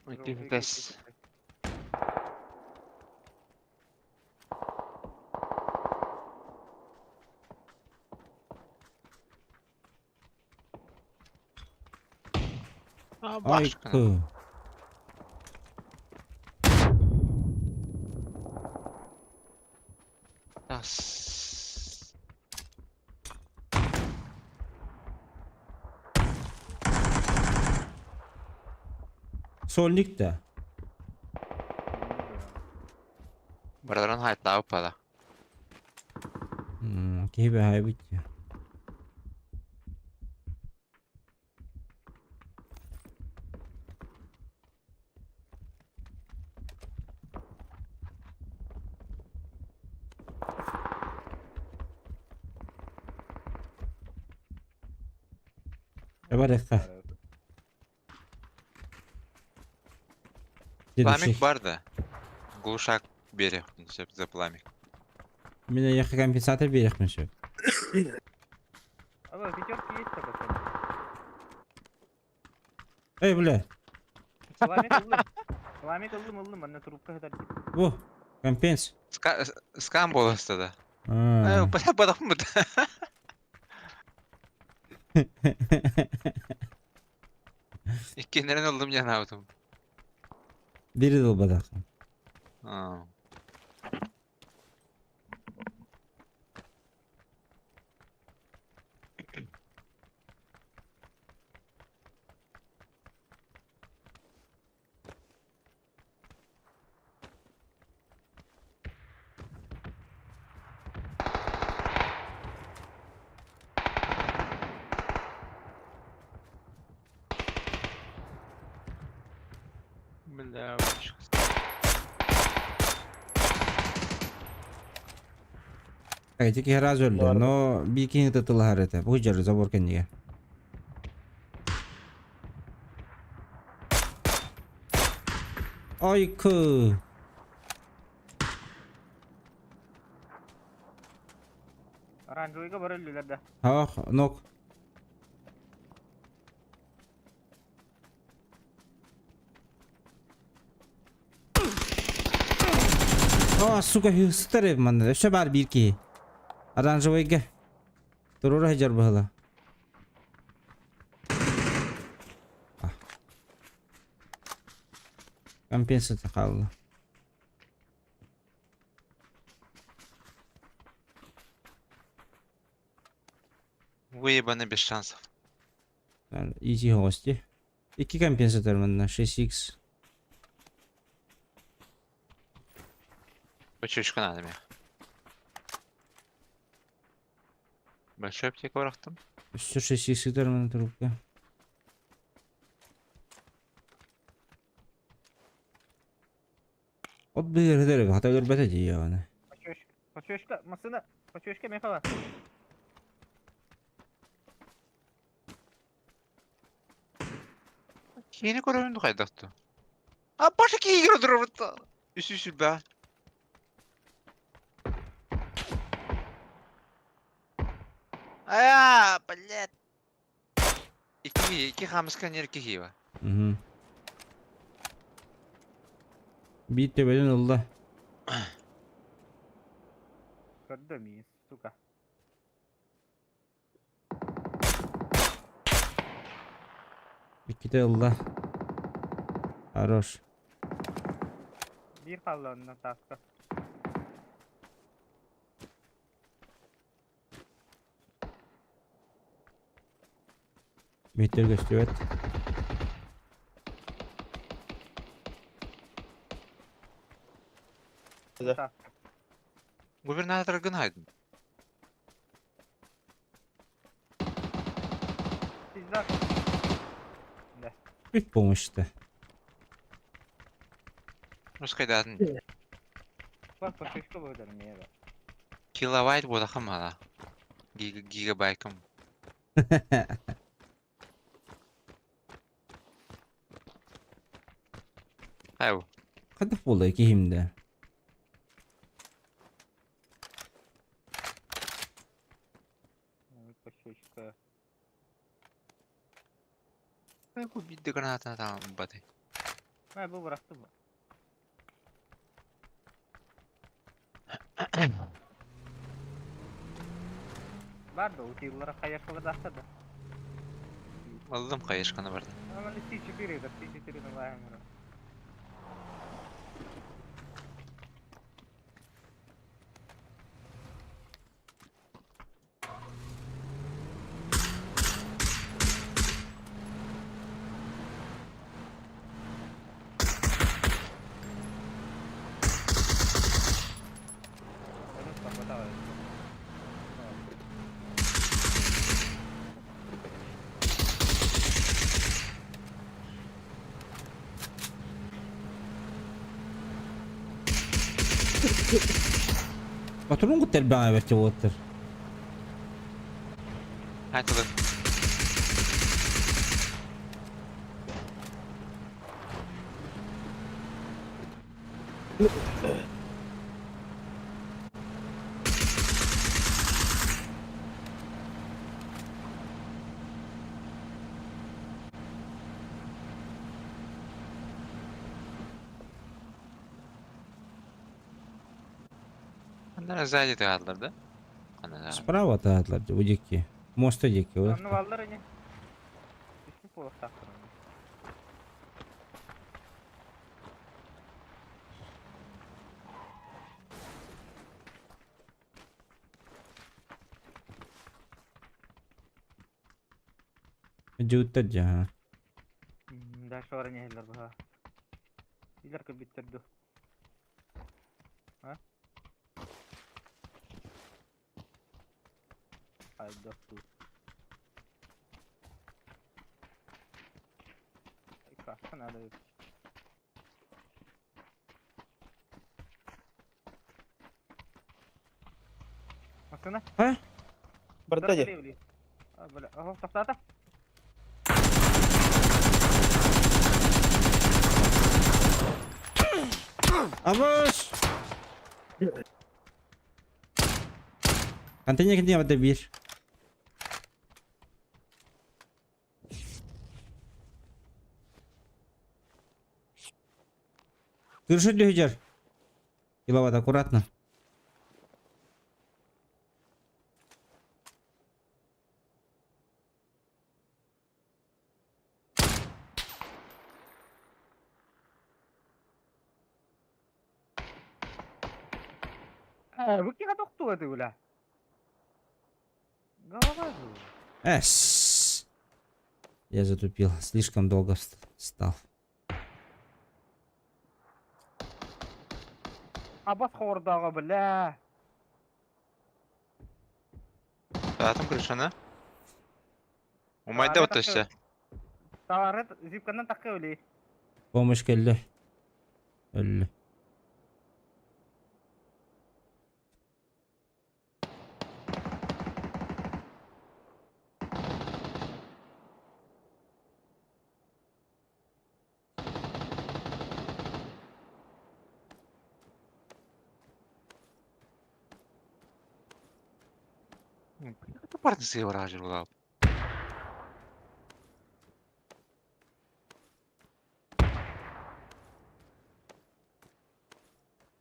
Бэс. А, башка. Айкы. Тас. Сольник да. Бардаран хайтлаабыт пада. Киһи бэһээбит. Барыахха. Пламик бар да. Глушак биэриэхпин сөп за пламик. Мин эйиэхэ компенсатор биэриэхпин сөп. Алло, пятерки есть только? Эй, бля. Пламик ыллым. Пламик ыллым, ыллым, манна трубка хатар. Во, компенс. Скам буоласта да. Э, бадахмыт. Иккиэннэрин ыллым диэн аабытым. Бири ылбатаххын. Бля, Эти киһи раз өлдө, но биир киһини тытылаһар этэ. Бу дьары забор кэннигэр. Ойку! Оранжевыйга бар өллүлэр да. Ах, нок. А, сука, сытар манна. Өссө бар биир киһи. Оранжевыйга. Турура сылдьар быһыла. Компенсация хаалла. Выебаны без шансов. Изи гости. Икки компенсатор манна 6x. Почечку надо мне. Большой аптека барахтым. Все 6x манна трубка. От быгыр хата көрбөтө дии оны. Почешка, машина, почешка мехала. Киini көрөмүн кайдактı. А башы кии кире Үсү сүлбә. А, блядь. Икки, икки хамыска нер кихива. Угу. Биир төбөтүн ылла. Көрдө миин, сука. Иккитэ ылла. Хорош. Биир хаалла онно тааска. Биттер көстүбэт. Да. Губернатор гынайдын. Пизда. Бит помощь-то. Русскайдатын. Bak почешка бу миэхэ. Килобайт бодахым ала. Гигабайкым. Ай бу. Хайдах буолла киһимдэ. Ой, Почечка. Ай бу бидде граната там баты. Ай бу бырахтым. Бар да утилара хаякалар да да. Алдым кайышканы барды. Ама С4 да, С4 на лайм. Патрон кутер баҕа бэрчэ буоттар. Айтылы. Аннара сзади тыгадлар да? Аннара. Справа таатлар бу дикки. Моста дикки. Анны баллар не. Үстүн полохтаахтар. Жууттар жаха. Дальше ора не хеллер баха. Илер көбүттөрдү. А? Айдакту. Как надо. Машина? А? Барда дии. А, бля, ага, тоқтата. Абыш! Контейнер кентине бата бир. Крышу дүйжер. Киловатт, аккуратно. Э, бу киһи тохтуу этэ, бля. Голова же. Эс. Я затупил. Слишком долго стал. Абас хордоҕо, бля. Таатым крышаны. Умайда вот өссө. Таарыт зипканан такка өлей. Помощь кэллэ. Өллө. Партия выраживала.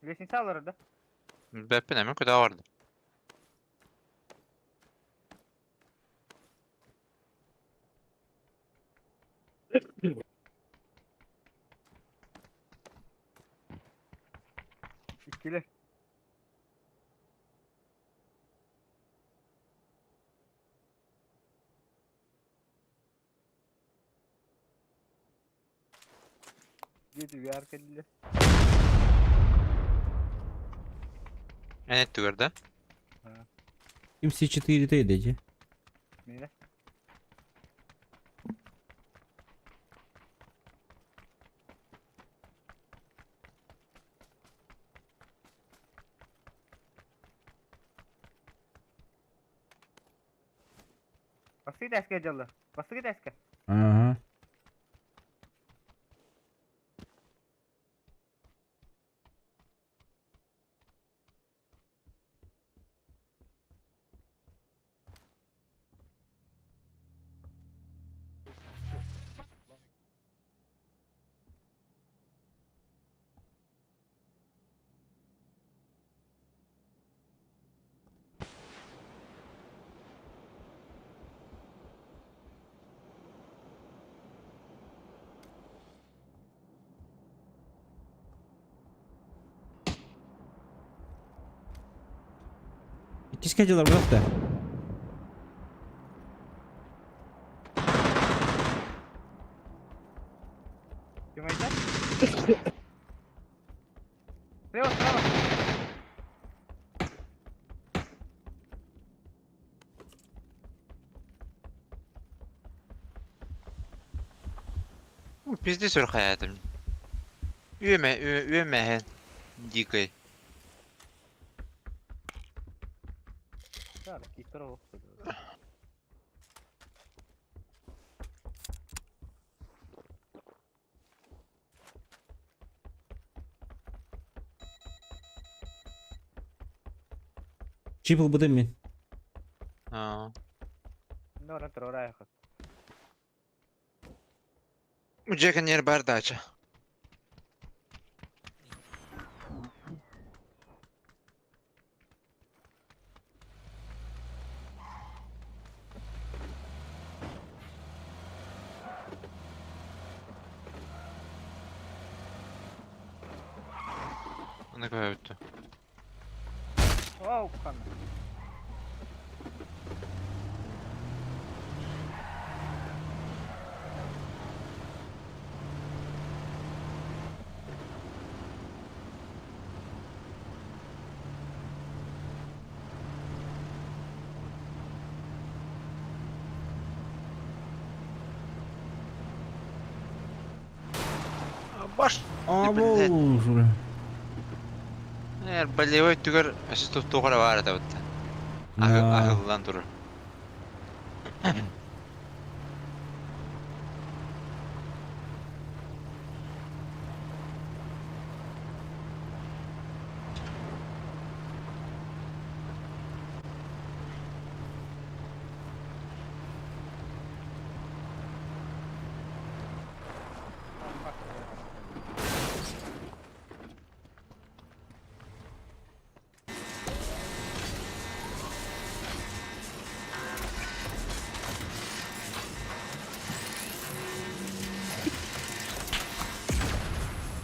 Лестница алар да? Бэппин эми куда барды. Иккилер. Дьиэтигэр кэллэ. Эн эттүгэр да? Им все 4 Т дайте. Миэнэ. Бастыгы тэскэ дьалла. Бастыгы тэскэ. Ага. Иккискэ дьылар буолта. Ким айтар? Слева, справа. Пиздец өрхаятым. Үөмэ, үөмэһэн. Дикой. Так, киттер оҕус. Чип ылбытым мин. Аа. Нора трорайхат. Джекенер бар дача. Оны көбөттү. Оу, хана. Баш. А, блядь. боже. Эр болевой түгөр өсө туттугара бар да бутта. Да. Ахыллан турur.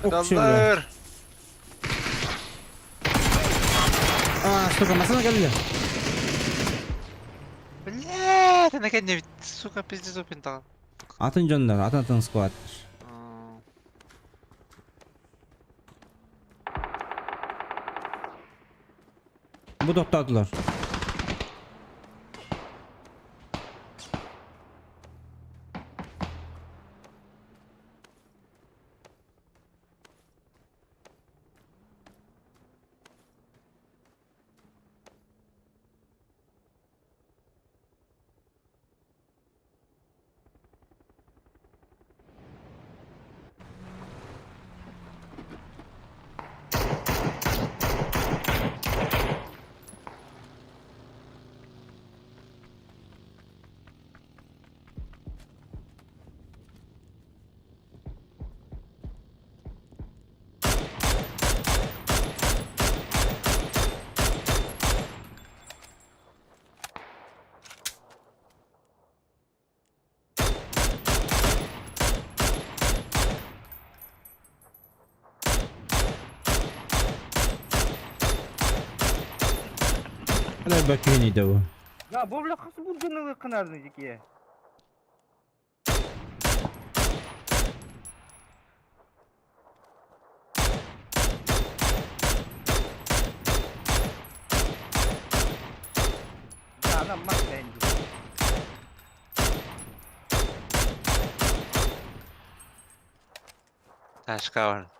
Ох, всё, бля. Даллар. А, сука, массына кэллэ. Бля. Блядь, она кэннэ сука, пиздец опинтаҕа. Атын дьоннор, атын-атын сквадтар. Бу тохтоотулар. Элбэх киһини да бу. Да, бу бля хас булдун ылыккынарын дикие. Да, мас бенди. Ташка бар.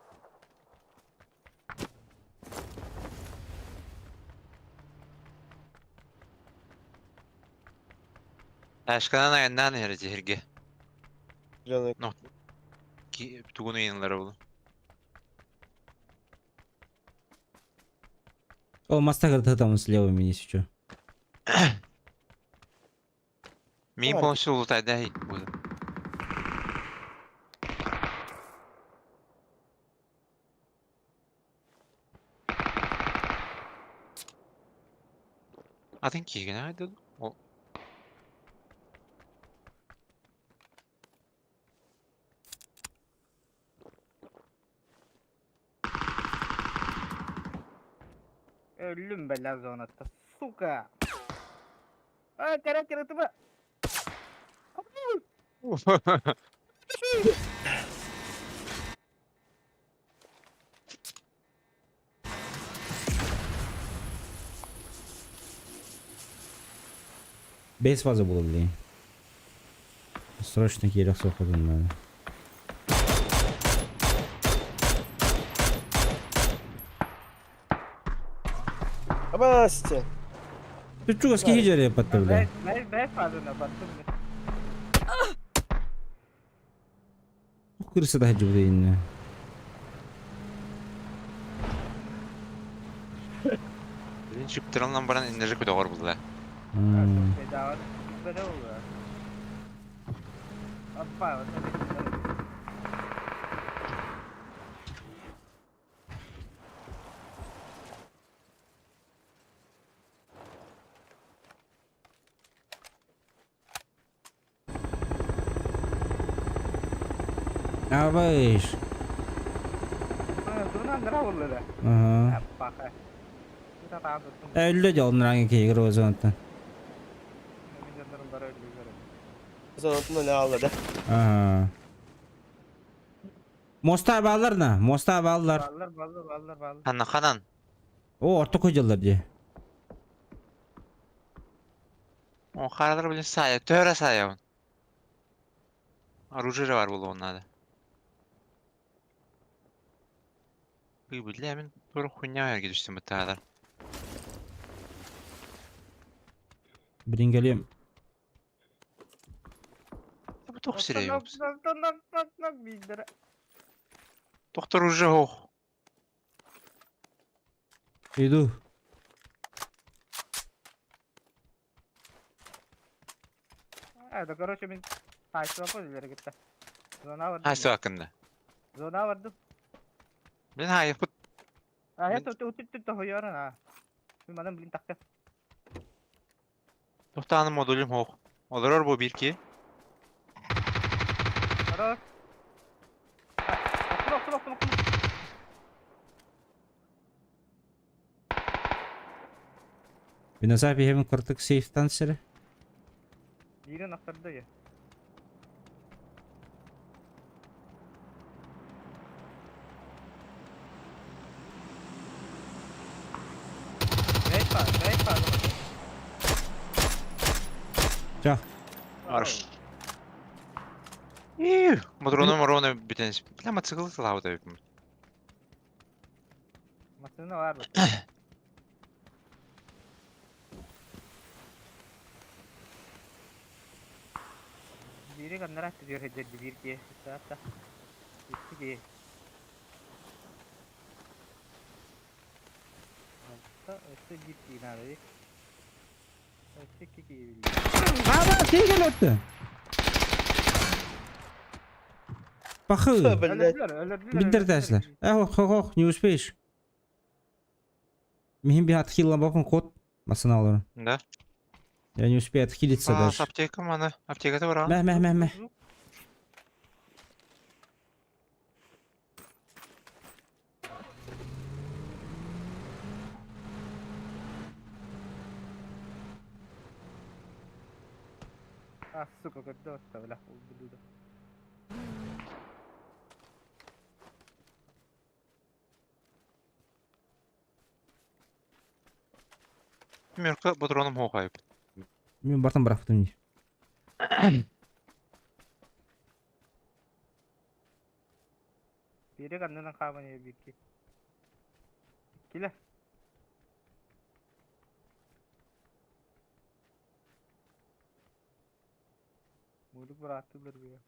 Ташканан айаннаан иһэр дьиһиргэ. Дьону Тугун ыйынлара булу. О, моста там слева меня сейчас. Мин полностью лутайда буду. Атын киигин айды. О. Өллүм бля зонатта. Сука. А, кара кара туба. Бэс фаза буолла блин. Срочно киирэх суохпутун надо. Абасте! Ты чугас киһи дьэрэ патта бля. Бэс бэс фазаны баттым. Кырса да хаджыбыта инне. Блин, чыптырылнан баран энержи көтөҕөр булла. Bedava böyle oluyor. Аппа, вот это. Абайш. Ага. Өллө дьолнраҥы киһи розонтан. Зонатын не алла да. Ага. Моста баалар на, моста баалар. Баллар, баллар, баллар, баллар. Ханна ханан. О, орто көдьөллөр дии. О, харалар блин сая, төра сая. Оружие бар булуон надо. Бый, бля, мин тура хуйня эрге түстүм бытаадар. Брингелем. Бу тох сирей. Нок, нок, нок, нок, нок, биздер. Доктор уже ох. Иду. Это, короче, мен тайсыға қой ілері кетті. Зона бардым. Хайсы хакында. Зона бардым. Блин, хайы пут. А, это өтіп түтті қойарын, а. Мен мадам, блин, тақты. Тоқтағаны модулüm хоқ. Олар бу бир ки. Хорош. Oktun, oktun, oktun, oktun. Бинасап иһэбин кыртык сейфтан сире. Биирин охтордо я. Бэйпа, бэйпа. Ча. Арш. Иу, Моторону морону бүтэн. Бля, мотоцикл талаабыт эбиппин. Машина бар бу. Биири каннара түгэр хеджер биир ки. Саата. Икки ки. Алта, өссө биир ки наада. Өссө икки ки. Аба, киһи өттө. Пахы. Блядь. Өлөрдүлэр, өлөрдүлэр. Биддер тәслер. Эх, ох, ох, не успеешь. Мин би отхилла бакын кот. Масына алыр. Да. Я не успею отхилиться А, даже. аптека маны. Аптеката бар. Мә, мә, мә, мә. А, сука, когда оставля, ублюдок. Мөркө патроном хоқайып. Мин бартан бырахтым. Биири каннынан хааман биир ки. Киле. Мудук бырааттылар бу.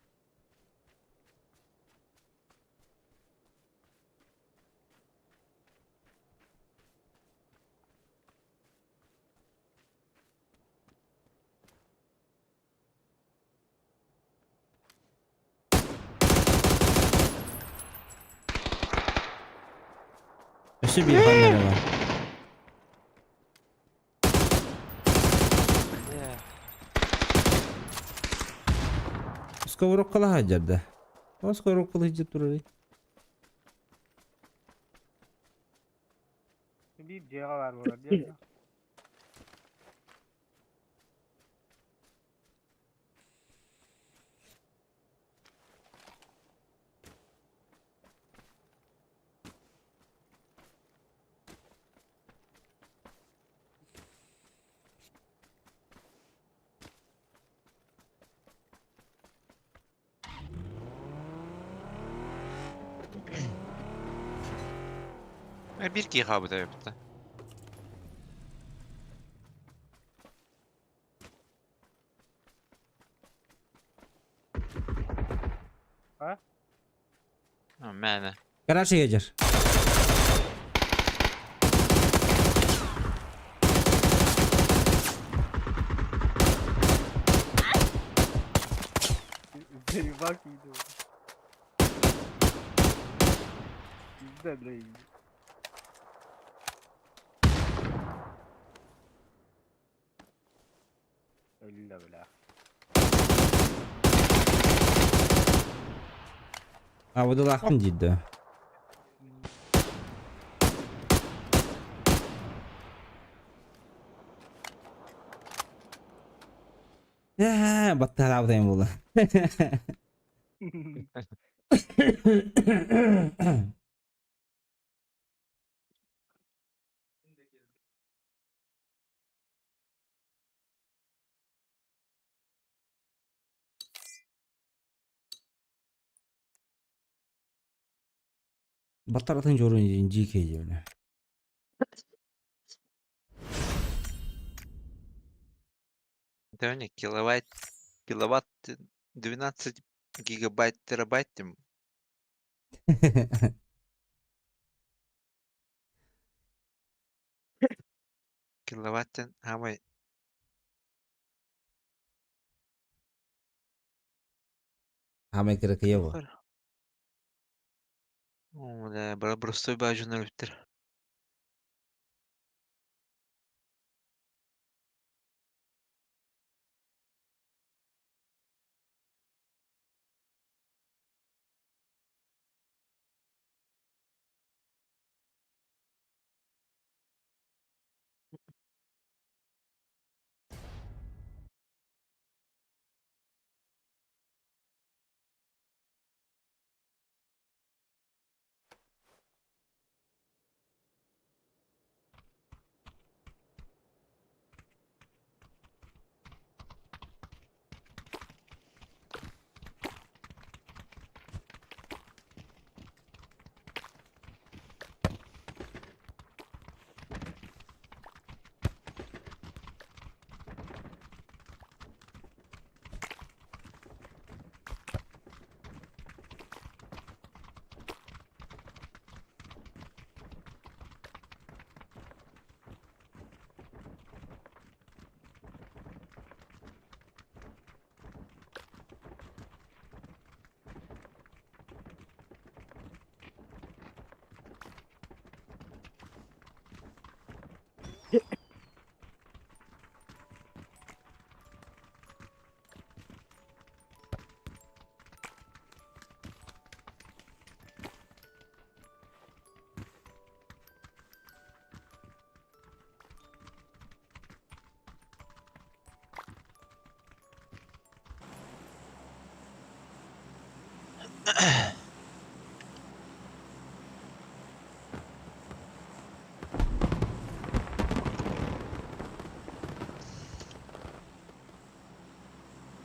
Өссө бир камера бар. Сковородкала хаджарда. О, сковородкала хаджар турары. Биир дьиэҕэ бар буолар диэн. Бир киһи хаабыт эбит. А? Мэнэ. Гараж хаджар. Заебал иду. Пизда, бля. Өллө, бля. А, водолахтын дейді. Баттар була. Баттаратын жорун жике жебне. Дэвни киловатт, киловатт 12 гигабайт терабайт тем. Киловаттен хамай. Хамай керек ево. О, да, простой бажын өлүптөр.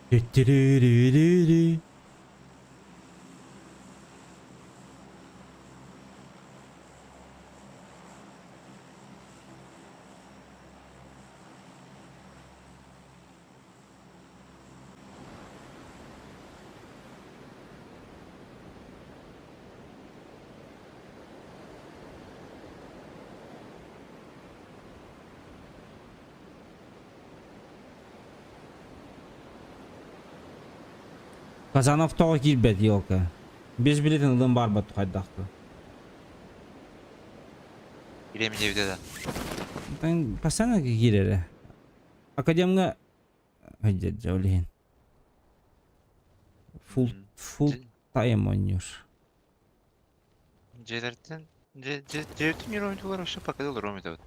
Түттүрүрүрүрү. Казанов тоҕо киирбэт елка? Без билетин ылын барбат хайдахты. Кириэм диэбитэ да. Постоянно киирэрэ. Академҥа дьэ ол иһин. Full full time оонньуур. Дьиэлэртэн дьиэттэн юромитулар вообще пока олоромитабыт.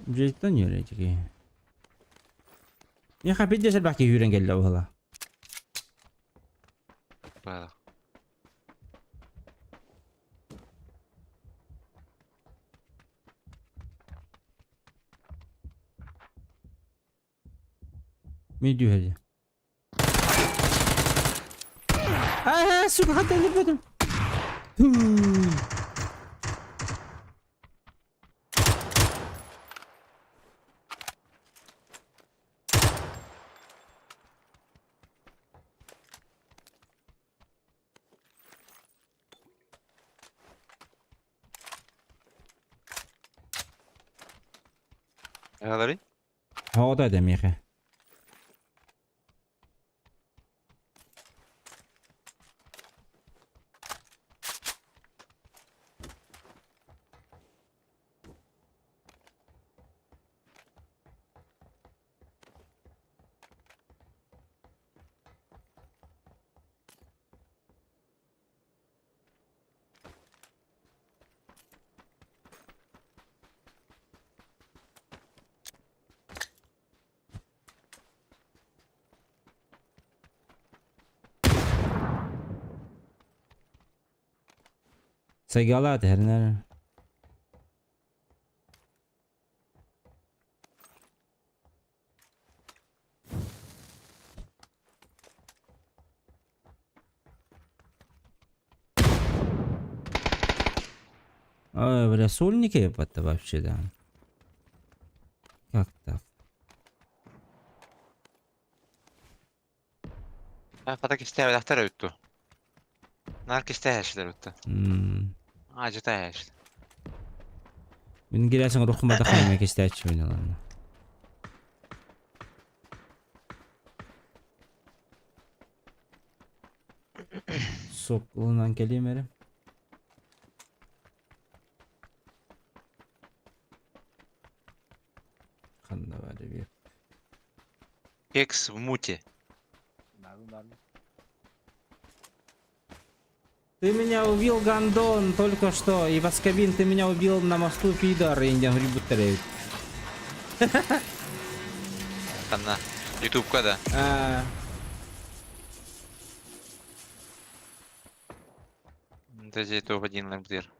Дьиэттэн юрэтики. Миэхэ биир элбэх киһи үүрэн кэллэ буола. Баалах. Мин түһэри. Аа, сука, хата өлөрбөтүм. Агалары? Оҕото этэ миэхэ. Сайгалаат эрнэр. Ой, бля, сольники это вообще, да. Как так? Хата кистээбэтэхтэр эбит дуу? Наар кистээһээччилэр эбит дуу? Аадьытааһээччилэр. Мин киирээсиҥ уруккуматах эмиэ кистээччибин ыланна. Сок ылынан кэлиэм эрэ. Ханна бар эбиэт. Кекс в муте. Ты меня убил, Гандон, только что. И Васкабин, ты меня убил на мосту, пидор. Индиан Грибуттеревич. Ханна. Ютубка да. А, Даже топ-1 лампдир.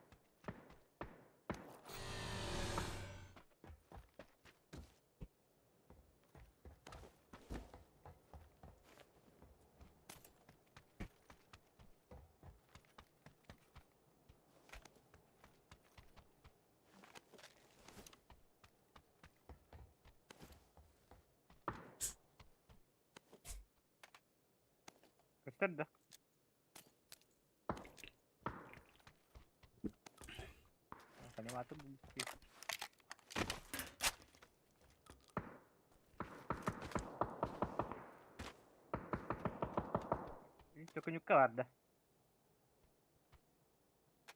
Көстөр да. Понимаю, Төкүнүккэ барда.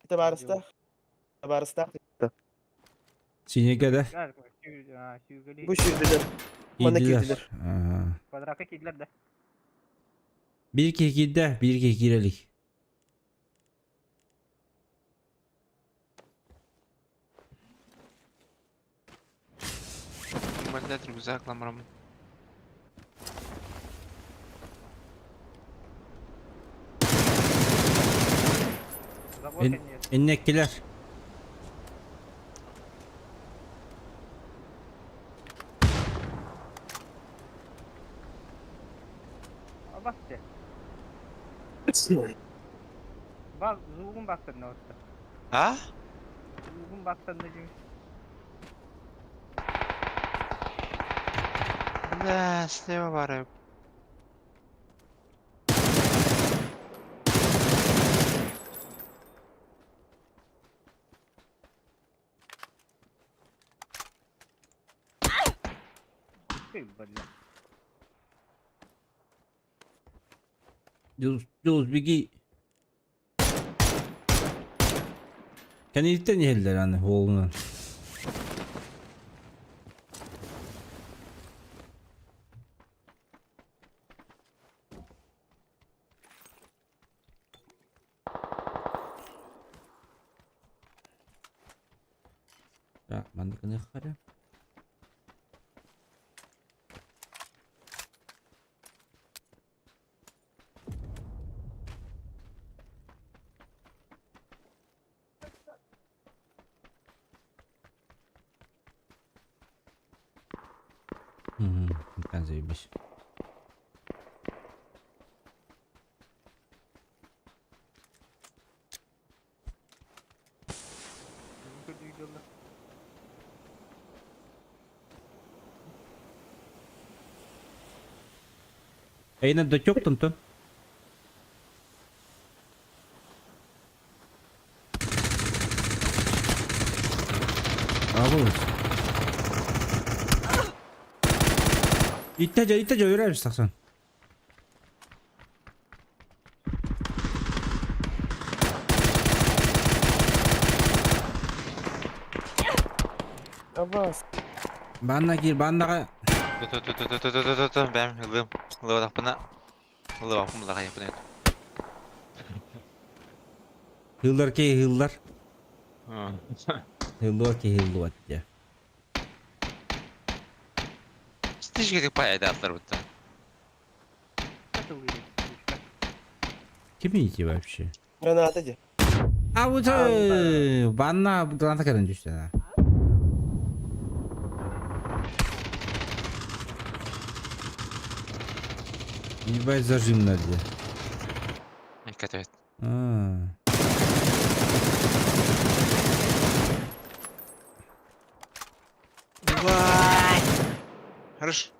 Табаарыстаах. Табаарыстаах. Синеге да? Бу сүүрдүлэр. Манна киирдилэр. Квадратка киирдилэр да. Биир киһи киирдэ, биир киһи киирэ илик. Блядь, рюкзак ламрам. Иннеккилер. Басты. Bak zoom'un bastırın orada. А? Zoom'un bastırın dedim. Бля, слева бары. Бля. Jules, Jules, беги. Кэнниттэн иһэллэр аны уолунан. Так, маннык гыныахха. Угу, заебись. Эйна дотек там-то. А вот. Иттә иттә жойрайбыз тахсан. Абас. Банна кир, баннага. Ту-ту-ту-ту-ту-ту-ту-ту, бэм, ылым. Ылып Ылып аппына хайаппына. Хыллар ки хыллар. Хыллар ки хыллар дия. Стишке пай атлар бутта. Ким идти вообще? Граната де. А вот банна граната кэлэн түстэ. Ебать зажим надо. Катает. А. Давай! Хорош.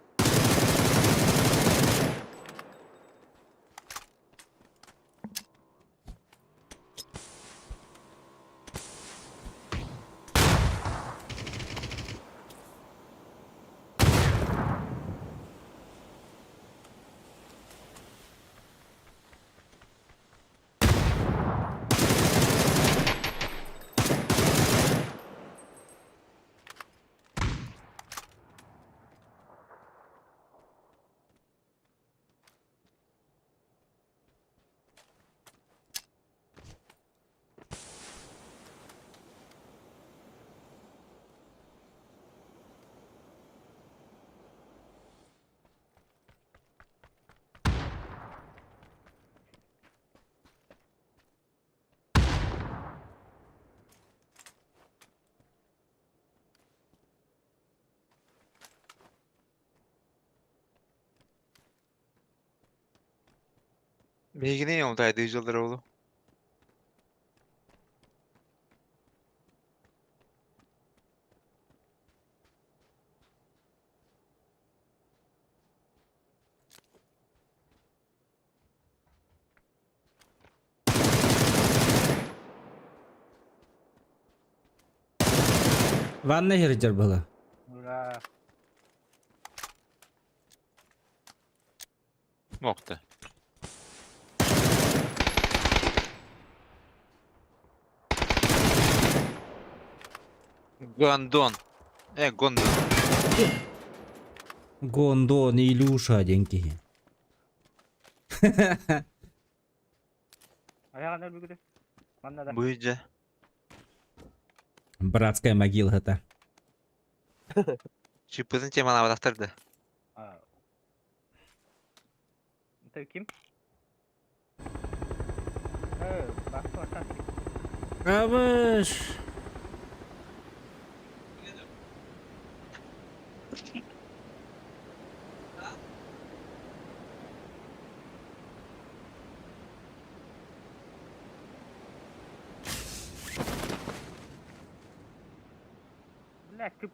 Bilgini yolda жылдар oldu. Ванна хирдер было. Ура. Мокты. Гондон. Гондон. Гондон, Илюша деньги. Быйдя. Братская могила это. Чипызын теманы аваттырды. Это ким? Басты. Абыш! Бля, кып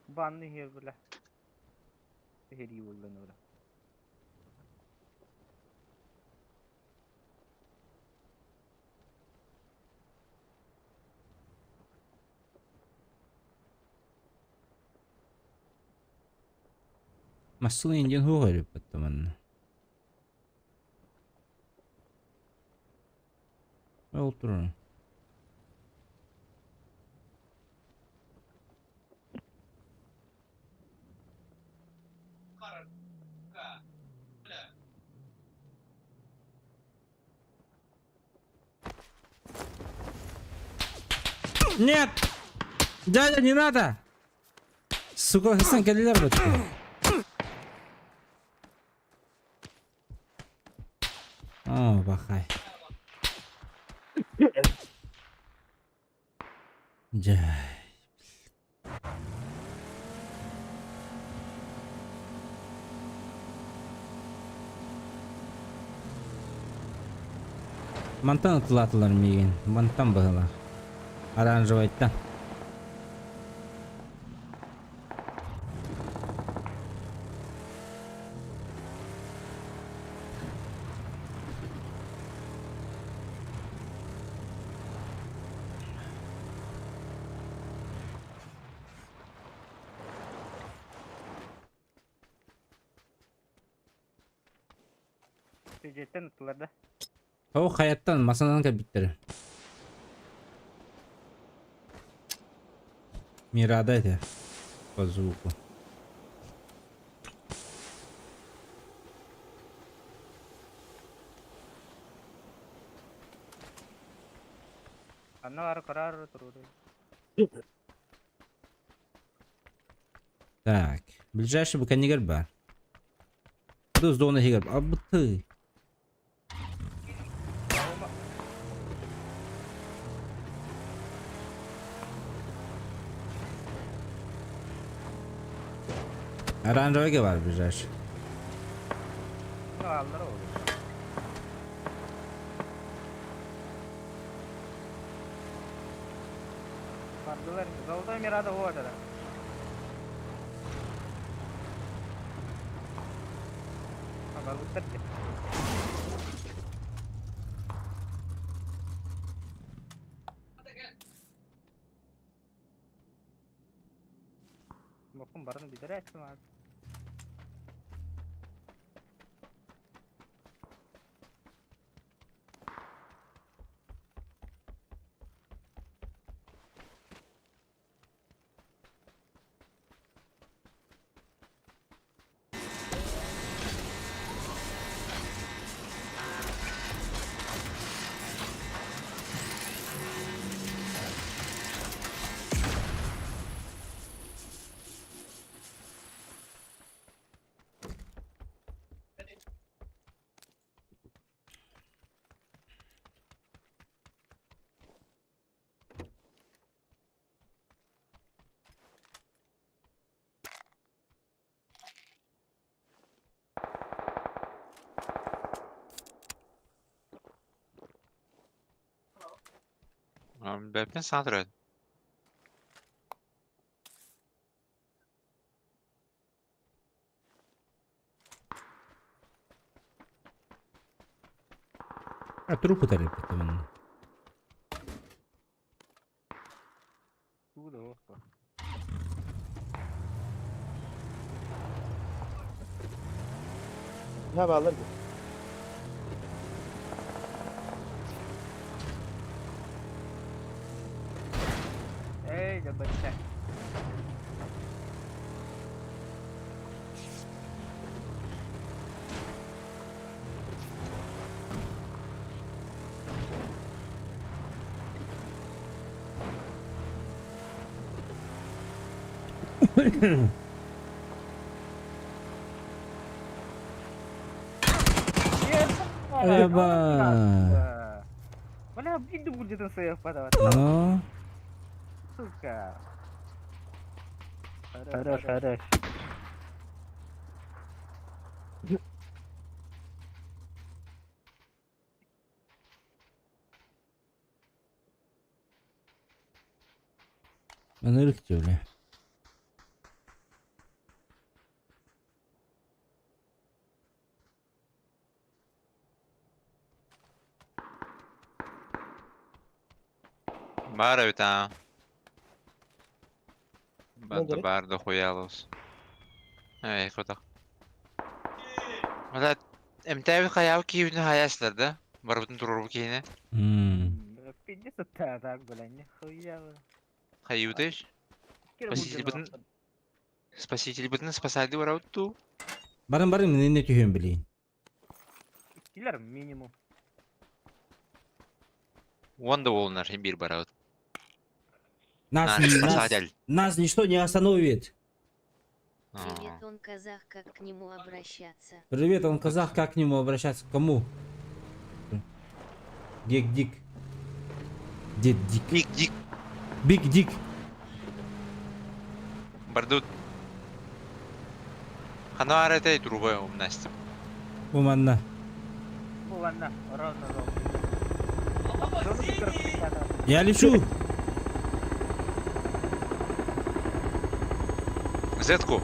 банны here, бля. Хери боллан ора. Массыына индиан хуох өрүппэт манна. Ол турар. Нет! Дядя, не надо! Сука, Хасан кэллилэр бытты. О, бахай. Дьэ. Мантан ытылаатылар миигин. Мантан быһылаах. Оранжевайтан. Дьиэттэн ыттылар да. Ол хайаттан масанан кэлбиттэр. Мирада этэ. По звуку. Анна бары карар турду. Так, ближайший бу кэннигэр баар. Бу зона иһигэр абыты. Оранжевый бар ближайший. Аллар ол. Бардылар. Золотой Мирада вот это. Барбыттар дии. Бокум барын билер этим. Бэппин саҥа төрөөтүм. А трупы тарыппыт манна. Туу да охто. Ha бааллар дии. Эй, да бача. Эба. Бля, биир будет своих подавать. Ну, Сука. Хорош, хорош. Ынырык бля. Баар эбит аа. Банда Болдур. баар дохуялос. Эй, котах. Мала эмтээби хайаабы киибини хаяаслар да? Барбытын турурбу киһини. М. Пиздец это так, бля, нихуя. Хайыбытыш. Спаситель бытын... Спаситель бытын спасайды барабыт ту. Барын барын мен не түһүм билейин. Киллер минимум. Уон да болунар хим бир барабыт. Нас, Наш нас, спасатель. нас ничто не остановит. Привет, он казах, как к нему обращаться? Привет, он казах, как к нему обращаться? К кому? Гек Дик. Дед Дик. Дик дик. Биг Дик. Бардут. Ханар этэй трубай умнастым. Уманна. Ну ладно, ровно ровно. Я лечу. Зетку.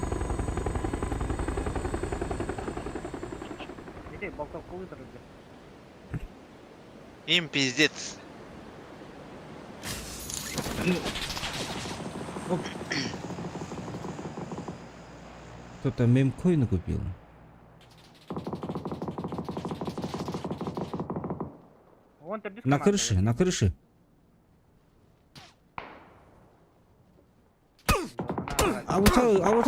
Им пиздец. Оп. Кто-то мемкоин купил. На крыше, на крыше. А вот а вот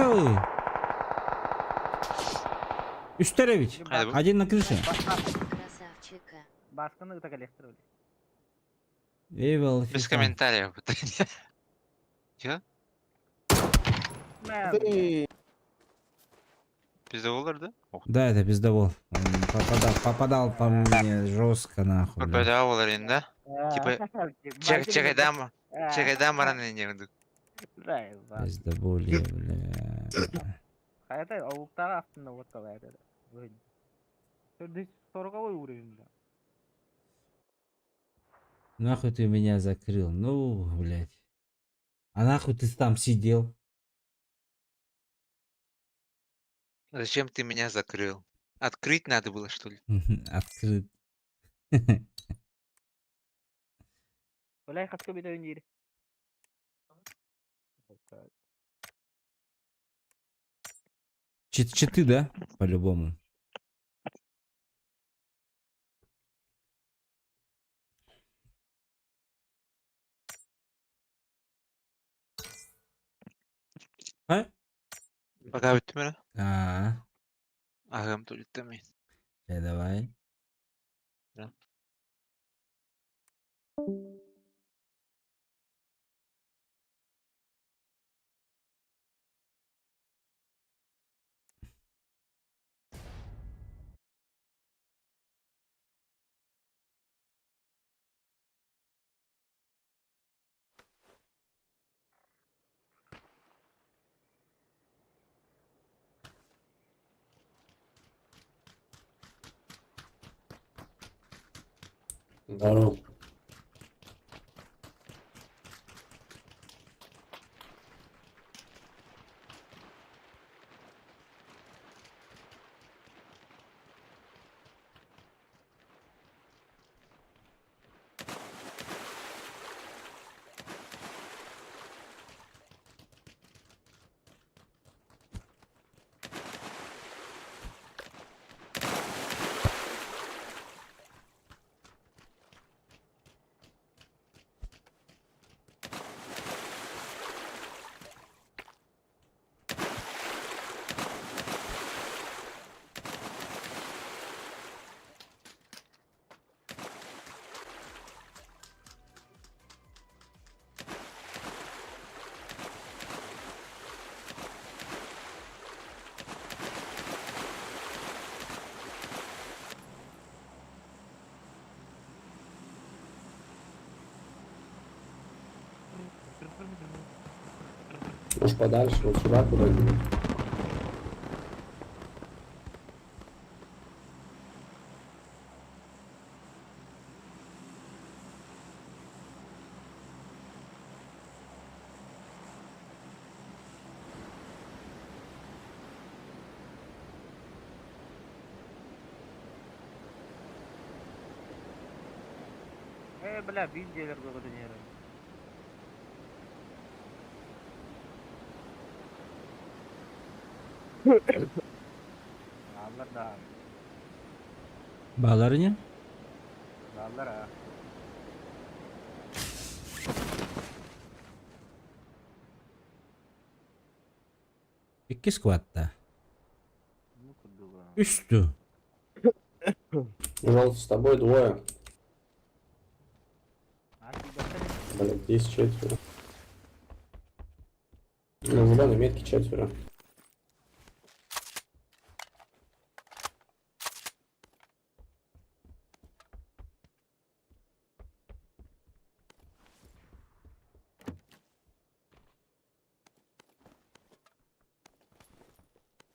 Үстеревич. Один на крыше. Красавчика. Басканы так электро. Эвел. Без комментариев. Че? Ты Пиздоволар, да? Ох. Да, это пиздобол. Он попадал, попадал по мне жестко нахуй. бля. Попадал да? Типа, чек, чекай дам, чекай дам раны не буду. Пиздоболие, бля. Хайта ауктара астында вот это. Сороковой уровень, да. Нахуй ты меня закрыл? Ну, блядь. А нахуй ты там сидел? Зачем ты меня закрыл? Открыть надо было, что ли? Открыт. Бля, хаска бит ойнир. Читы, да? По-любому. А? Пока бүттүм А, Агам төлүттөмүй. Давай. Да. Здорово. Может подальше, вот сюда куда-нибудь. Э, бля, биир дьиэлэр бөҕөтүн иһэр. Бааллар да, Баалар ини? Бааллар аа. Икки сквадта. Ну курдуга. Үс дуу. Желтый, с тобой двое. А, киирбэттэр. Блять, здесь четверо. На зеленой метке четверо.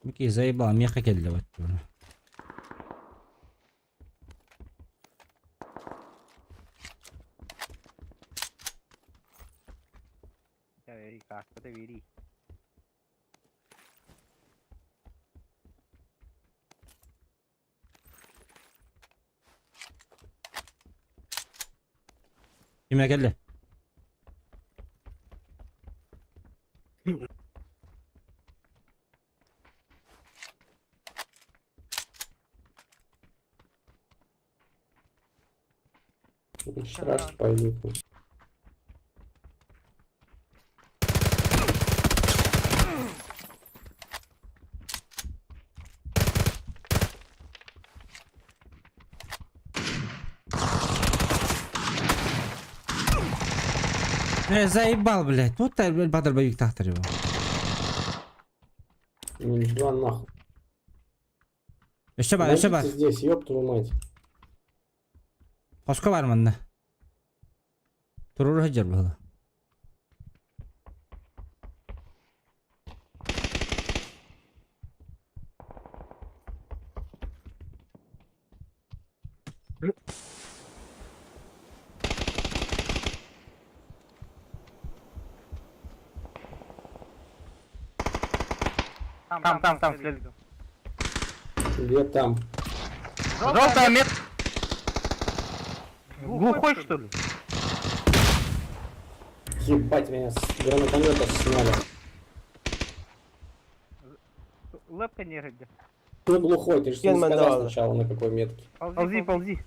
Микки заебал, меха кэллэ баттыбына. Эй, кааската биэрии. Кимэ кэллэ? Страшно пойдут. Э, заебал, блядь. Вот батыр боевик тахтар его. Минус два нахуй. Өссө баар, өссө баар. Помогите здесь, ёб твою мать. Хоско баар манна. Туруору сылдьар буолла. Там, там, там, следует. Где там? Желтая метка. Глухой, что ли? Ебать, меня с гранатомета сняли. Лепка не где. Ты глухой, ты же не Кен сказал мандала. сначала, на какой метке. Ползи, ползи.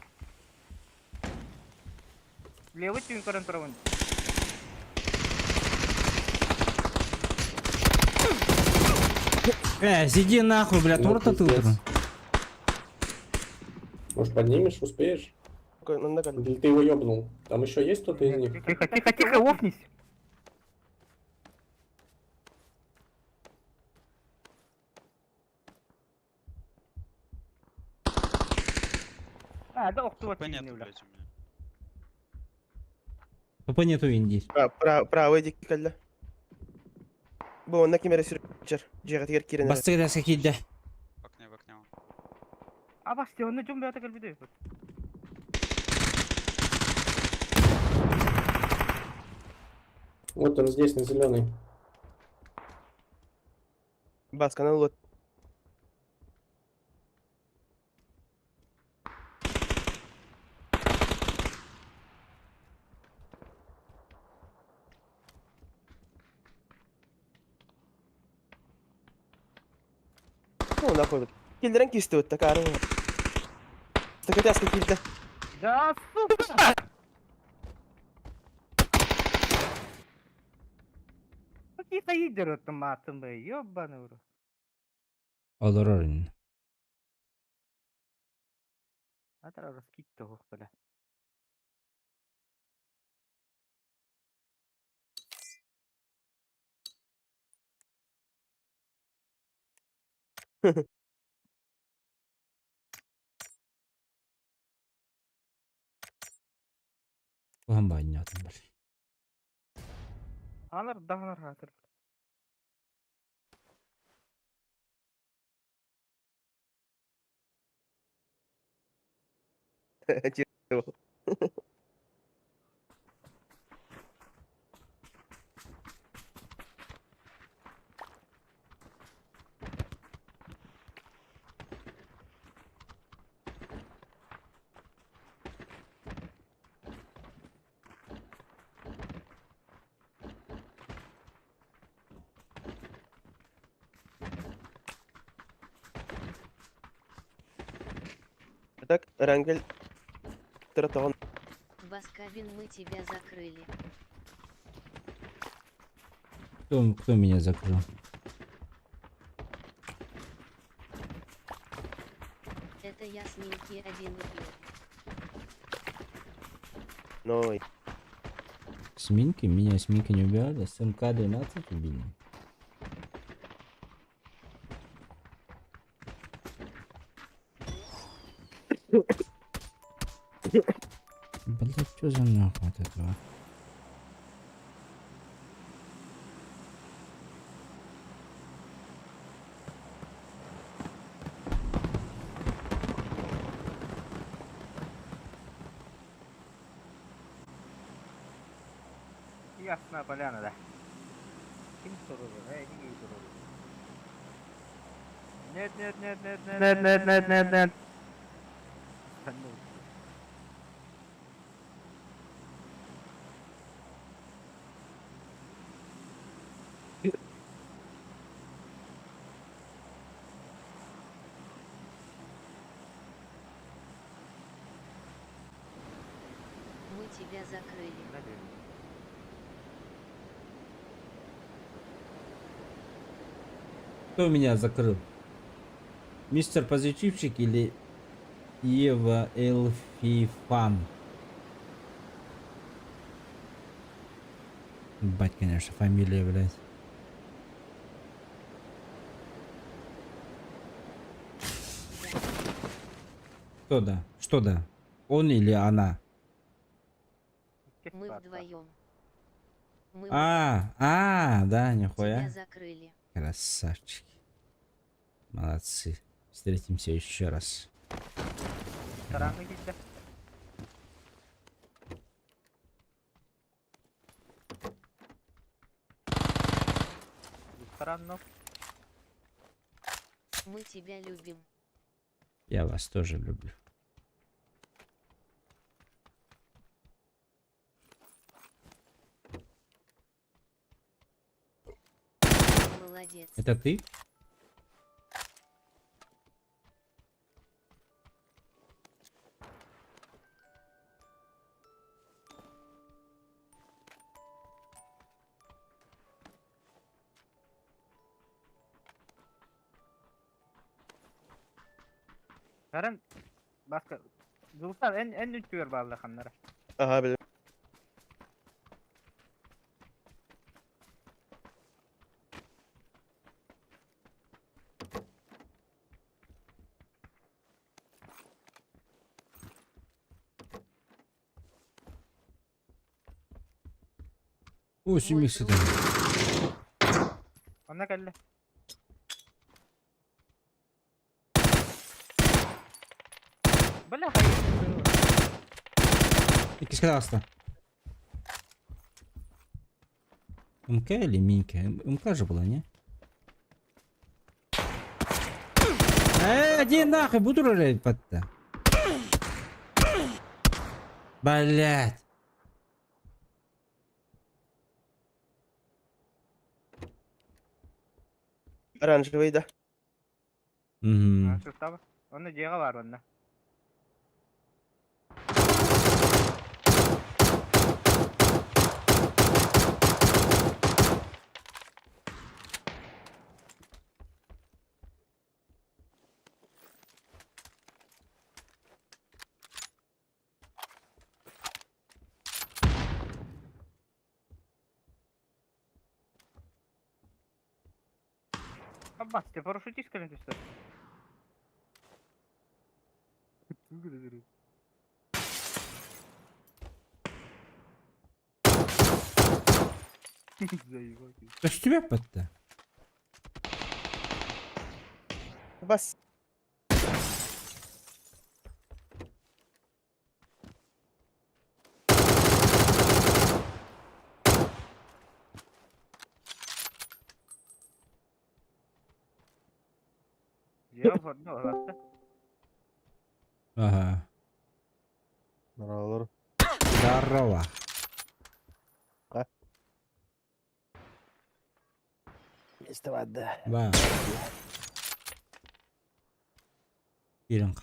Левый тюнь правый. Э, сиди нахуй, бля, Ну, торта ты пиздец. утром. Может, поднимешь, успеешь? Манна кэллэ. Или ты его ёбнул? Там еще есть кто-то из них? Тихо, тихо, тихо, офнись. А, да, ох, ты вот Понятно, блядь, у меня. ПП нету Индии. Правый диэки кэллэ. Бу онно ким эрэ сүүрэр. Дьиэҕитигэр киирэн эрэр. Бастыгы дэскэ киирдэ. В окне, в окне он. А, бастионы дьон бэйэтэ кэлбитэ. Вот он здесь, на зеленый. Басканы ылыт. Ну, нахуй. Киллерен кисти өттө кары. Стакатяска килде. Да, сука! Какие лидеры там матом, ёбаный в рот. Олорор ини. Атара раскид ох, бля. Куһаҕан баанньаатым, бля. Анар, данар хатыр. Так, Рангель тоҕон Баскавин, мы тебя закрыли. Кто меня закрыл? Это я с Минки один убил. Ной. С Минки? Меня с Минки не убивали? С МК-12 убили? Блять, что за нахуй от этого? Ясная поляна, да. Ким sorulur? He, iyi sorulur. Нет, нет, нет, нет, нет, нет, нет, нет, нет, нет. Sen de Мы тебя закрыли. Кто меня закрыл? Мистер Позитивчик или Ева Элфифан? Бать, конечно, фамилия, блядь. Кто да? Что да? Он или она? Мы вдвоем. Мы А, да, нихуя. тебя закрыли. Красавчики. Молодцы. Встретимся еще раз. Мы тебя любим. Я вас тоже люблю. Молодец. Это ты? Karın başka Zulfan en en üstüyor bağlı kanlara. Aha bilim. О, семикс это. Ona geldi. Бля, Икки МК или Минька? МК же была, не? Иди нахуй, буду ролять под-то. Блять. Оранжевый, да. Угу. Онно дьиэҕэ бар онно. Аббас, ты парашютист кэлэн түстэ. То есть тебя под-то? Бас. Хорду Ага. Здорово. Здорово. А? Место вода. Ба. Киирэн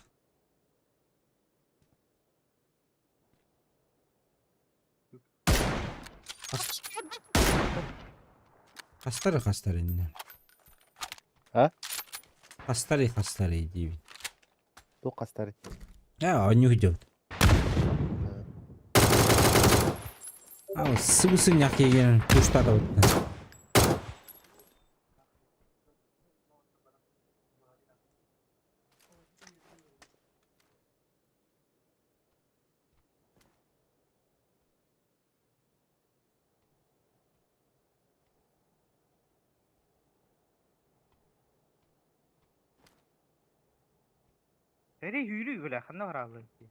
Хастары хастары иннэ. А? Хастары хастары диибин. Туох хастары? А, оонньуу сылдьабыт. А, сыбы-сынньах киһигин куштаатабыттан. Эри hüylü güle ханна барааллар дии.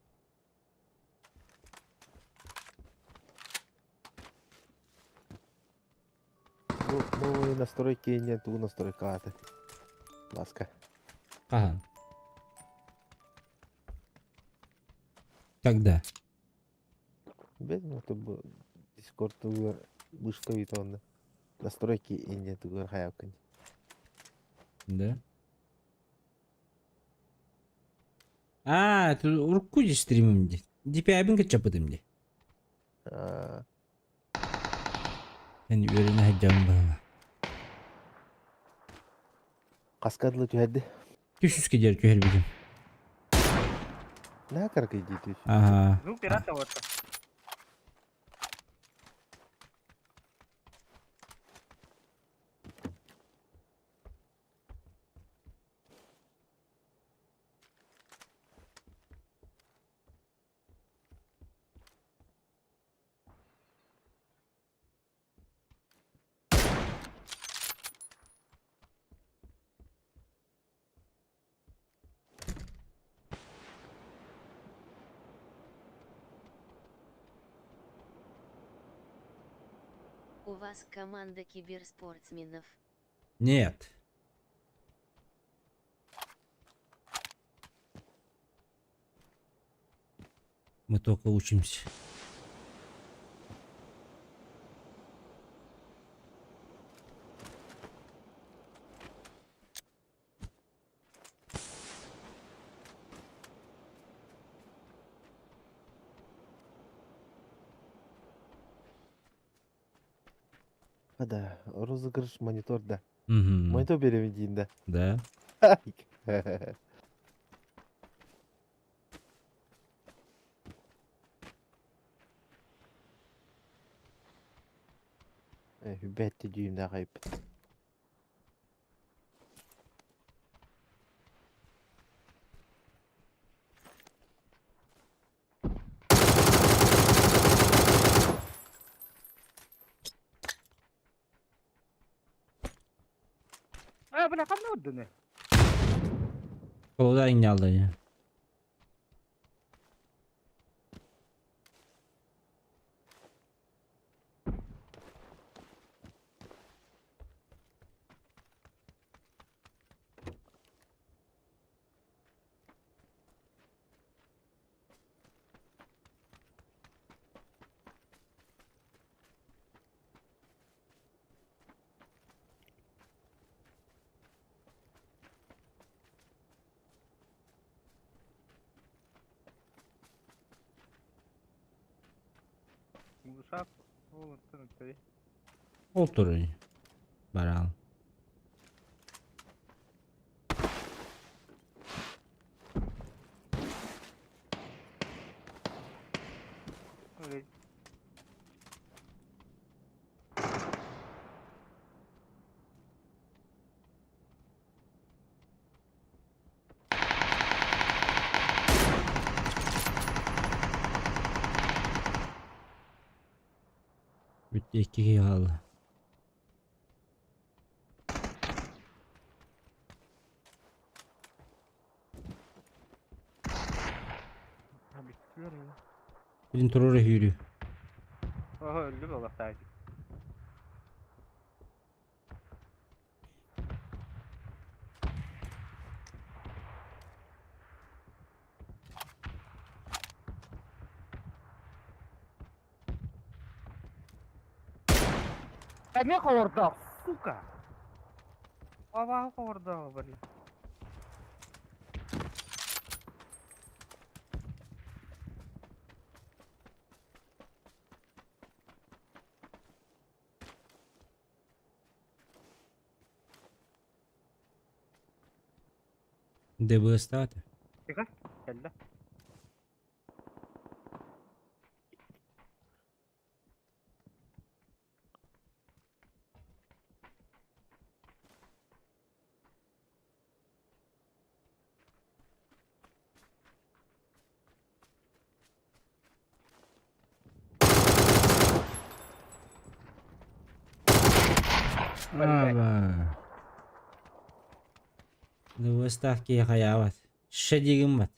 Ну, новые настройки не ту настройка аты. Ласка. Хаһан? Когда? Без ну то Дискорд тугар вышка витонна. Настройки и не тугар хаякын. Да? А, это урукку дии стримим дии. DPI-бин кыччаппытым дии. А, Эн үөрэнэ сылдьабын баҕана. Каскадлы түһэрди. Түс үскэ диэри түһэрбитим. На каркай дии түс. Ага. Ну пирата вот. У вас команда киберспортсменов. Нет. Мы только учимся. А да, розыгрыш монитор да. Мгм. Монитор беремин диин да. Да. Бәтті дүйімді ағайып. Э, бля, ханна ордуны. Колода иннялды. Ушап, ол тын Ол турар. Барал. Ой. Бүттэ икки киһи хаалла. Билин турар үһүүрү. Oho, öldü буолуохтаах. Эмиэ ховордоох, сука! Абааһы ховордооҕо били. ДБС-таата. Тихо, кэллэ. Аба. ДБС-таах киһи хайаабат. Шше диигин бат.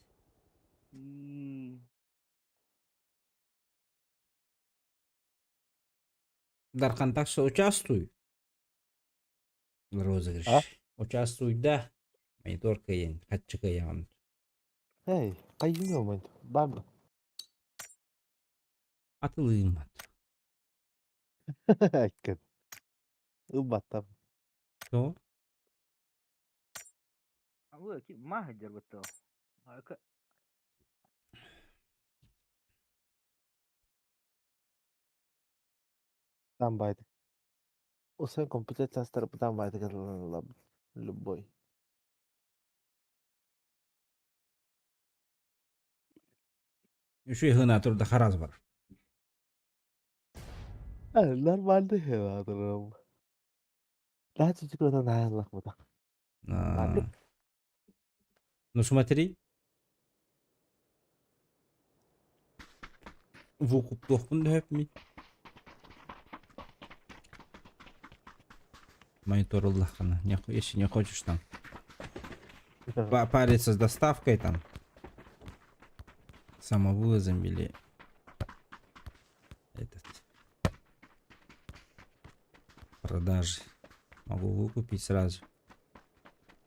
Дархан участвуй. Розыгрыш. А? Участвуй да. Монитор кыйын, хатчы кыйаҕын. Эй, кайын момент. Бар Атылыым бат. Айкын. Ылбаттам. То? Вы, маһы дербытты. Там байды. Усан компьютер тастар там байды любой. Үчүгэй хына турда хараз бар. Нормально хеладырым. Дальше чекота на лахмата. Ну смотри. Выкуптуохпун дөһөпмүн. Монитор ыллаххына. Если не хочешь там париться с доставкой там. Самовывозом или этот продажи. Могу выкупить сразу.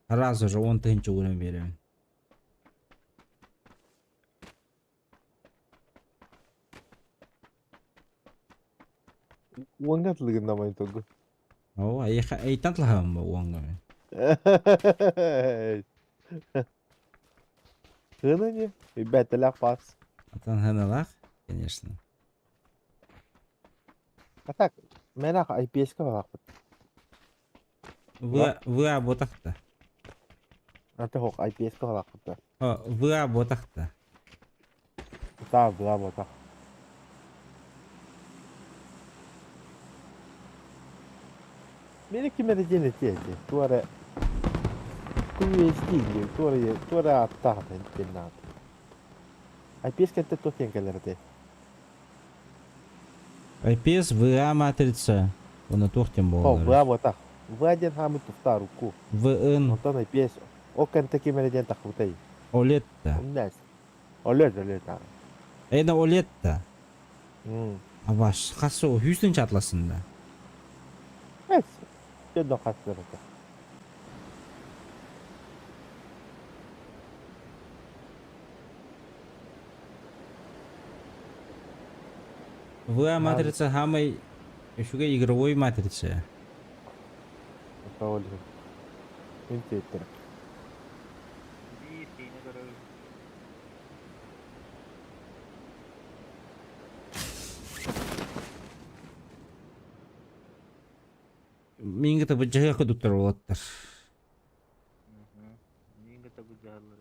Сразу же он тысячу уровень берем. Уоҥҥа атылыгын монитор. О, айтан тлахам уонга. Хына не? Ребята, пас. Атан ханалах, конечно. А так, мен ақ IPS-ка балақпыт. Вы вы ботахта. Аты хоқ IPS-ка балақпыт. О, вы ботахта. Та, була бота. Мені кимере дені тиэти. Туара QHD диэн, туара туара аттаах теннаат. IPS кэнтэ туох диэн кэлэр этэй? IPS VA матрица. Оны туох диэн О, буолар. VA буотах. VA диэн хаамыт туфта руку. VN Онтон IPS ол кэнтэ кимере диэн тахбытай. OLED да. Оннаас. OLED OLED аа. Это OLED да. М. Абаш, хасы Хьюстон чатласында. Эс. Дьон хастар это. VA матрица хамай үчүгэй игровой матрица. Ол Интиэттэр. Биир киһини көрөбүн. Минге табыжыга кудуктар болаттар. Минге табыжыгалар.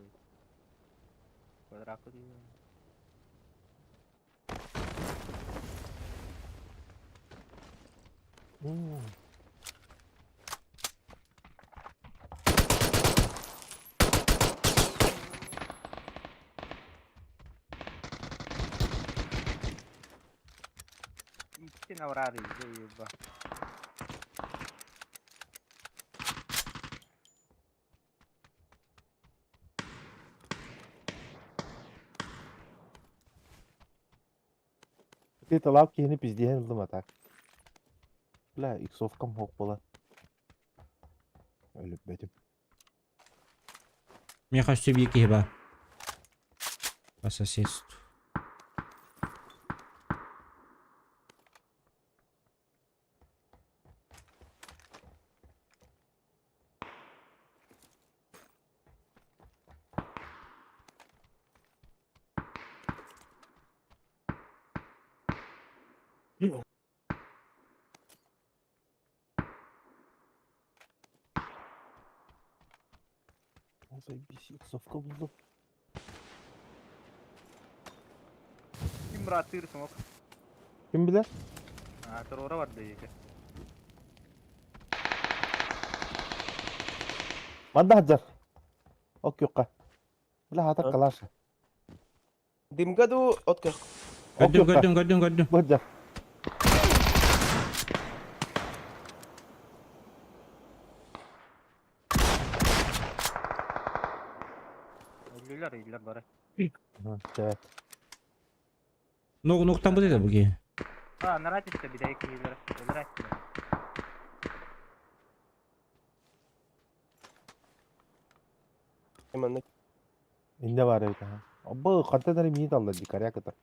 Квадракы дейм. М. Икки наврары еба. Ты талап киһини пиздиһэн ыллым а так. Бля, иксовкам хоқ буолан. Өлүппэтим. Мне кажется, бии киһи ба. По соседству. Заебись, иксовка булдум. Ким бырааттыыр смок? Ким билэр? А, туруора барда диэки. Манна сылдьар. Ол күөххэ. Бile хатар калаша. Дымга дуу, от көх. Ол Көрдүм, күөххэ. көрдүм, көрдүм, көрдүм. Бу сылдьар. Өллүлэр, ыйлар бары. Чэ. Ног ногтан бу dedi bu ki. А, наратиста бидай киһилэр. Өлөр Манна Инде бар эбит аха. Бу хантан эрэ миин алла дикаря кытар.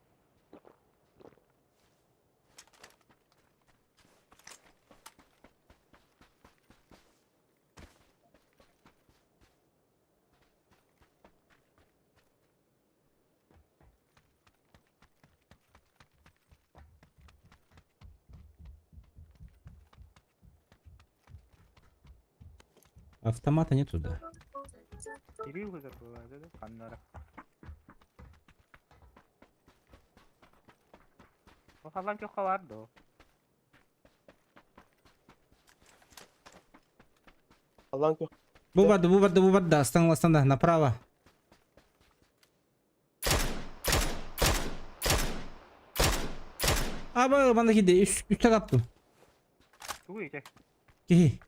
Автомата нету, да. Кирилл көтөр буолла да, ханнара. Бу халлан көххө бар доо. Аллаң көх. Бу барды, бу барды, бу барды. Астан, астан, направо. Аба, банда киди, үс, үстэ таптым. Тугу ите? Киһи.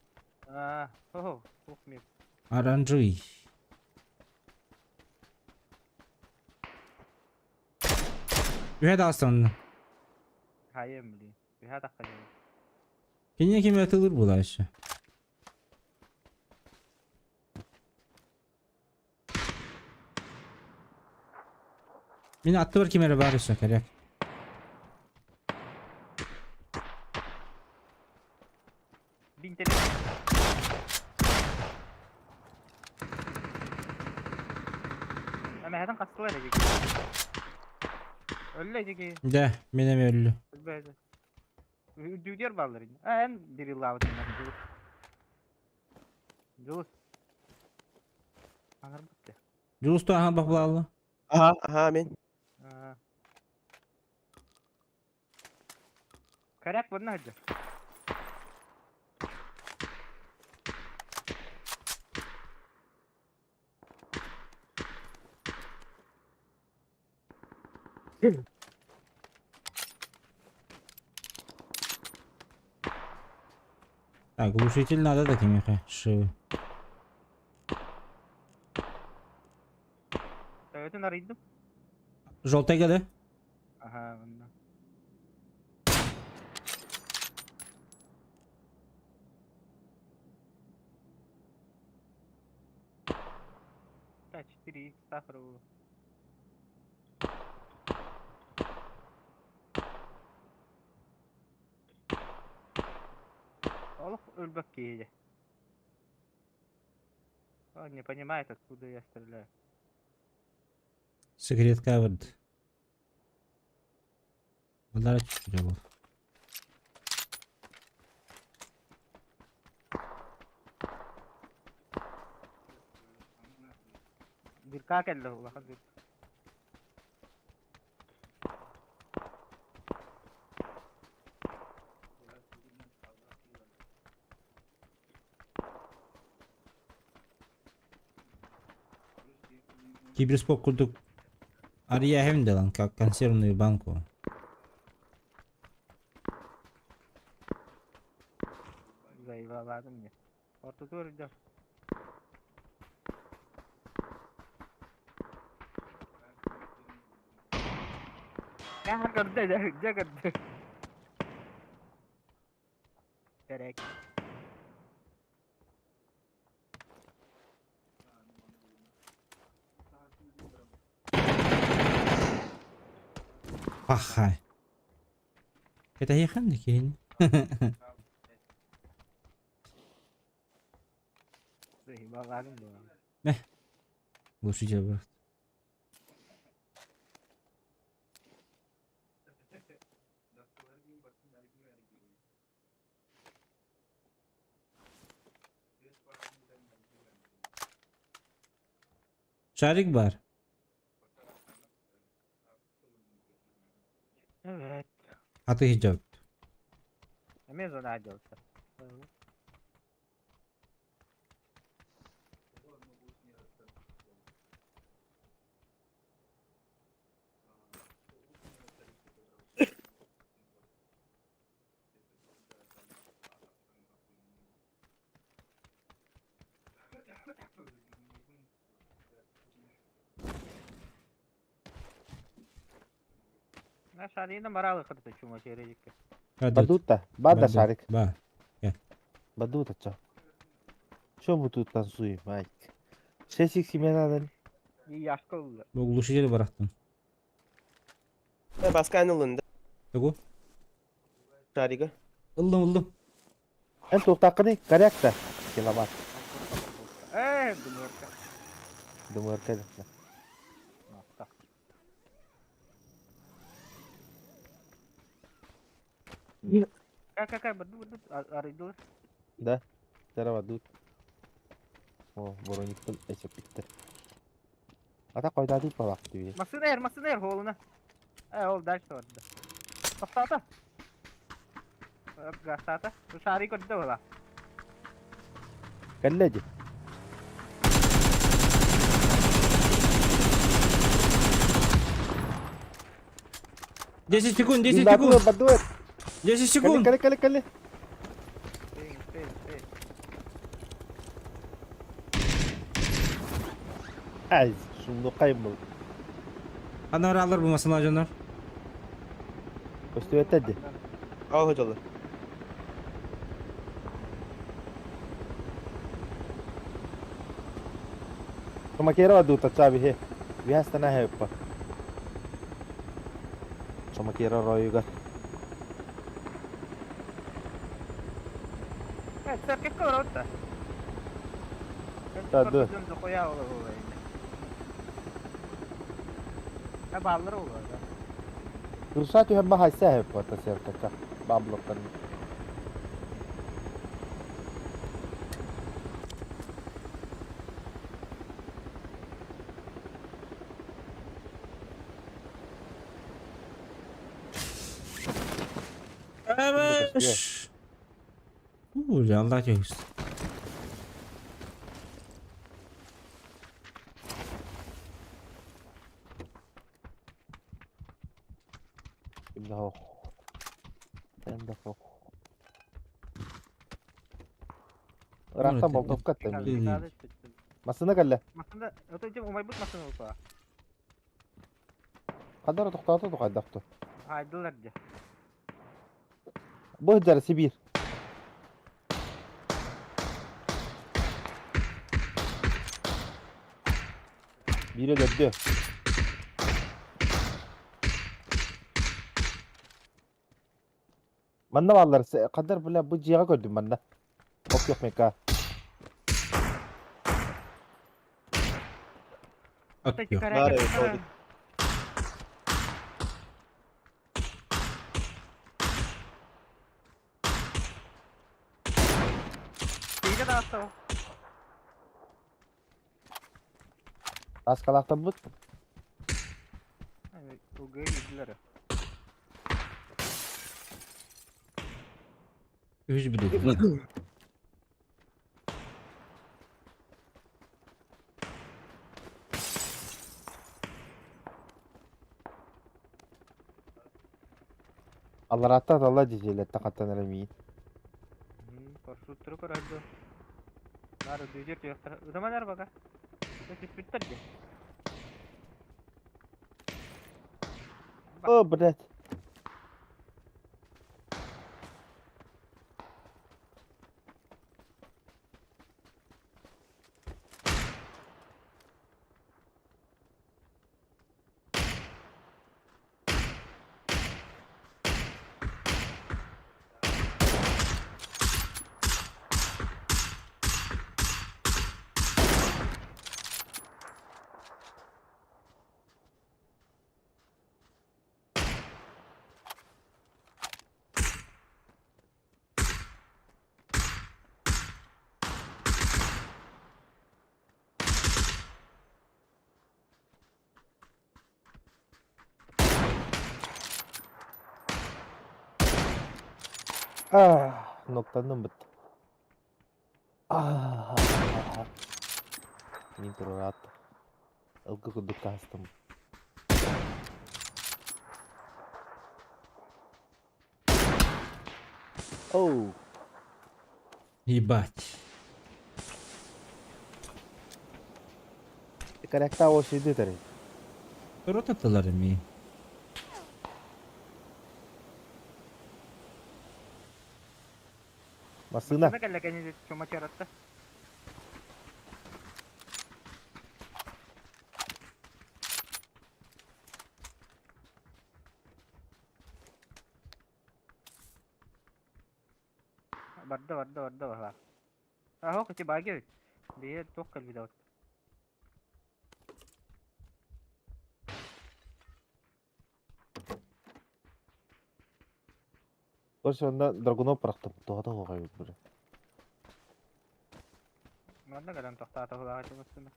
А, хо, ух мир. Оранжевый. Үһэ да астан. Хайым блин. Үһэ тахха. Кине ким атылыр була еще. Мин атты бар кимере бар еще коряк. Бинтели. Ама хатан кастылар эдики. Өллө эдики. Да, мен эми өллү. Өлбөдө. Үрдүгер баллар. А, эн бир ылаабыт Жулус. Жулус. Аңар бутты. Жулусту аха бак булалы. Аха, аха мен. Коряк bunlar hadi. Так, глушитель надо да кимеха. Шивы. Өтін арыйдым. Желтый да? Аха, онна. Да, 4 х сахар. Олох өлбөк киһи. Он не понимает, откуда я стреляю. Секрет covered. Удара чуть был. Бирка кэллэ улахан бир. Киберспорт курдук Ария хемделан, как консервную банку. Заебаладым мне. Ортотур идет. Я көрдө, дьэ көрдө. Керек. Пахай. Это ехам дикин. Заебаладым да. Глушитель бар. Шарик бар. Evet. Аты хиджаб. Эмиэ зона делся. Шарина моралы хатыта чума чередикке. Бадута, бада шарик. Ба. Бадута чо. Что мы тут танцуем, ай? 6 х себе надо. И яшка улла. Бу глушитель барахтын. Баскан ылында. Тугу? Шарига. Ыллым, ыллым. Эн туохтааххыный? Корректа. Киловатт. Э, дымырка. Дымырка. Какая баду баду арыйдылар. Да. Здорово, дуд. О, брониктын эсепиттер. Ата койдады балак диби. Масына ер, масына ер холуна. Э, ол дальше барды. Тоқтата. Гастата. Шарик көрдө була. Кэллэ ди. 10 секунд, 10 секунд. Бадует. 10 секунд. Кэлли, кэлли, кэлли. Ай, шумну каймыл. Анар алыр бу масына жонор. Көстүбэттэ ди. Ал хожалы. Шумакера бадута чаби хе. Вястана хеппа. Шумакера ройугар. Э, церковь көрөттө. Да, да. Баллар олар. Русат юхемма хайса хеппа та церковка. Баблоктан. Эш. У, Allah görsün. Да. Да. Рахта болтовка там. Масына кэллэ. Масында, это тем умайбыт масына болса. Кадара тоқтату тухайдахту. Хайдылар де. Бу жар Сибирь. Бире дөддө. Манна баллар кадар була бу жига көрдүм манна. Оп yok мека. От yok. Бар evet, oldu. Тиге да астау. Аскалактан бут. Угы идлер. Үч билет. Алларатта алла жежелет тахаттан эремии. Паршуттыры көрөдү. Нары дүйдер түйөктөр. Ызаманар бага. Түспүттер де. О, блядь. Ноктанным бит. Мин тураат. Ылгы курдук хаастым. Оу. Ебать. Корректа осүйді тәрі. Ротатылар ми. Масына. Масына кэллэ кэнники чума чаратта. Барда барда барда баһа. Аһо кити баги. Бие туох кэлбит от. Ошонда Драгунов бырахтым. Тоҕото оҕайбыт били. Манна кэлэн тохтоото баҕа чугастына.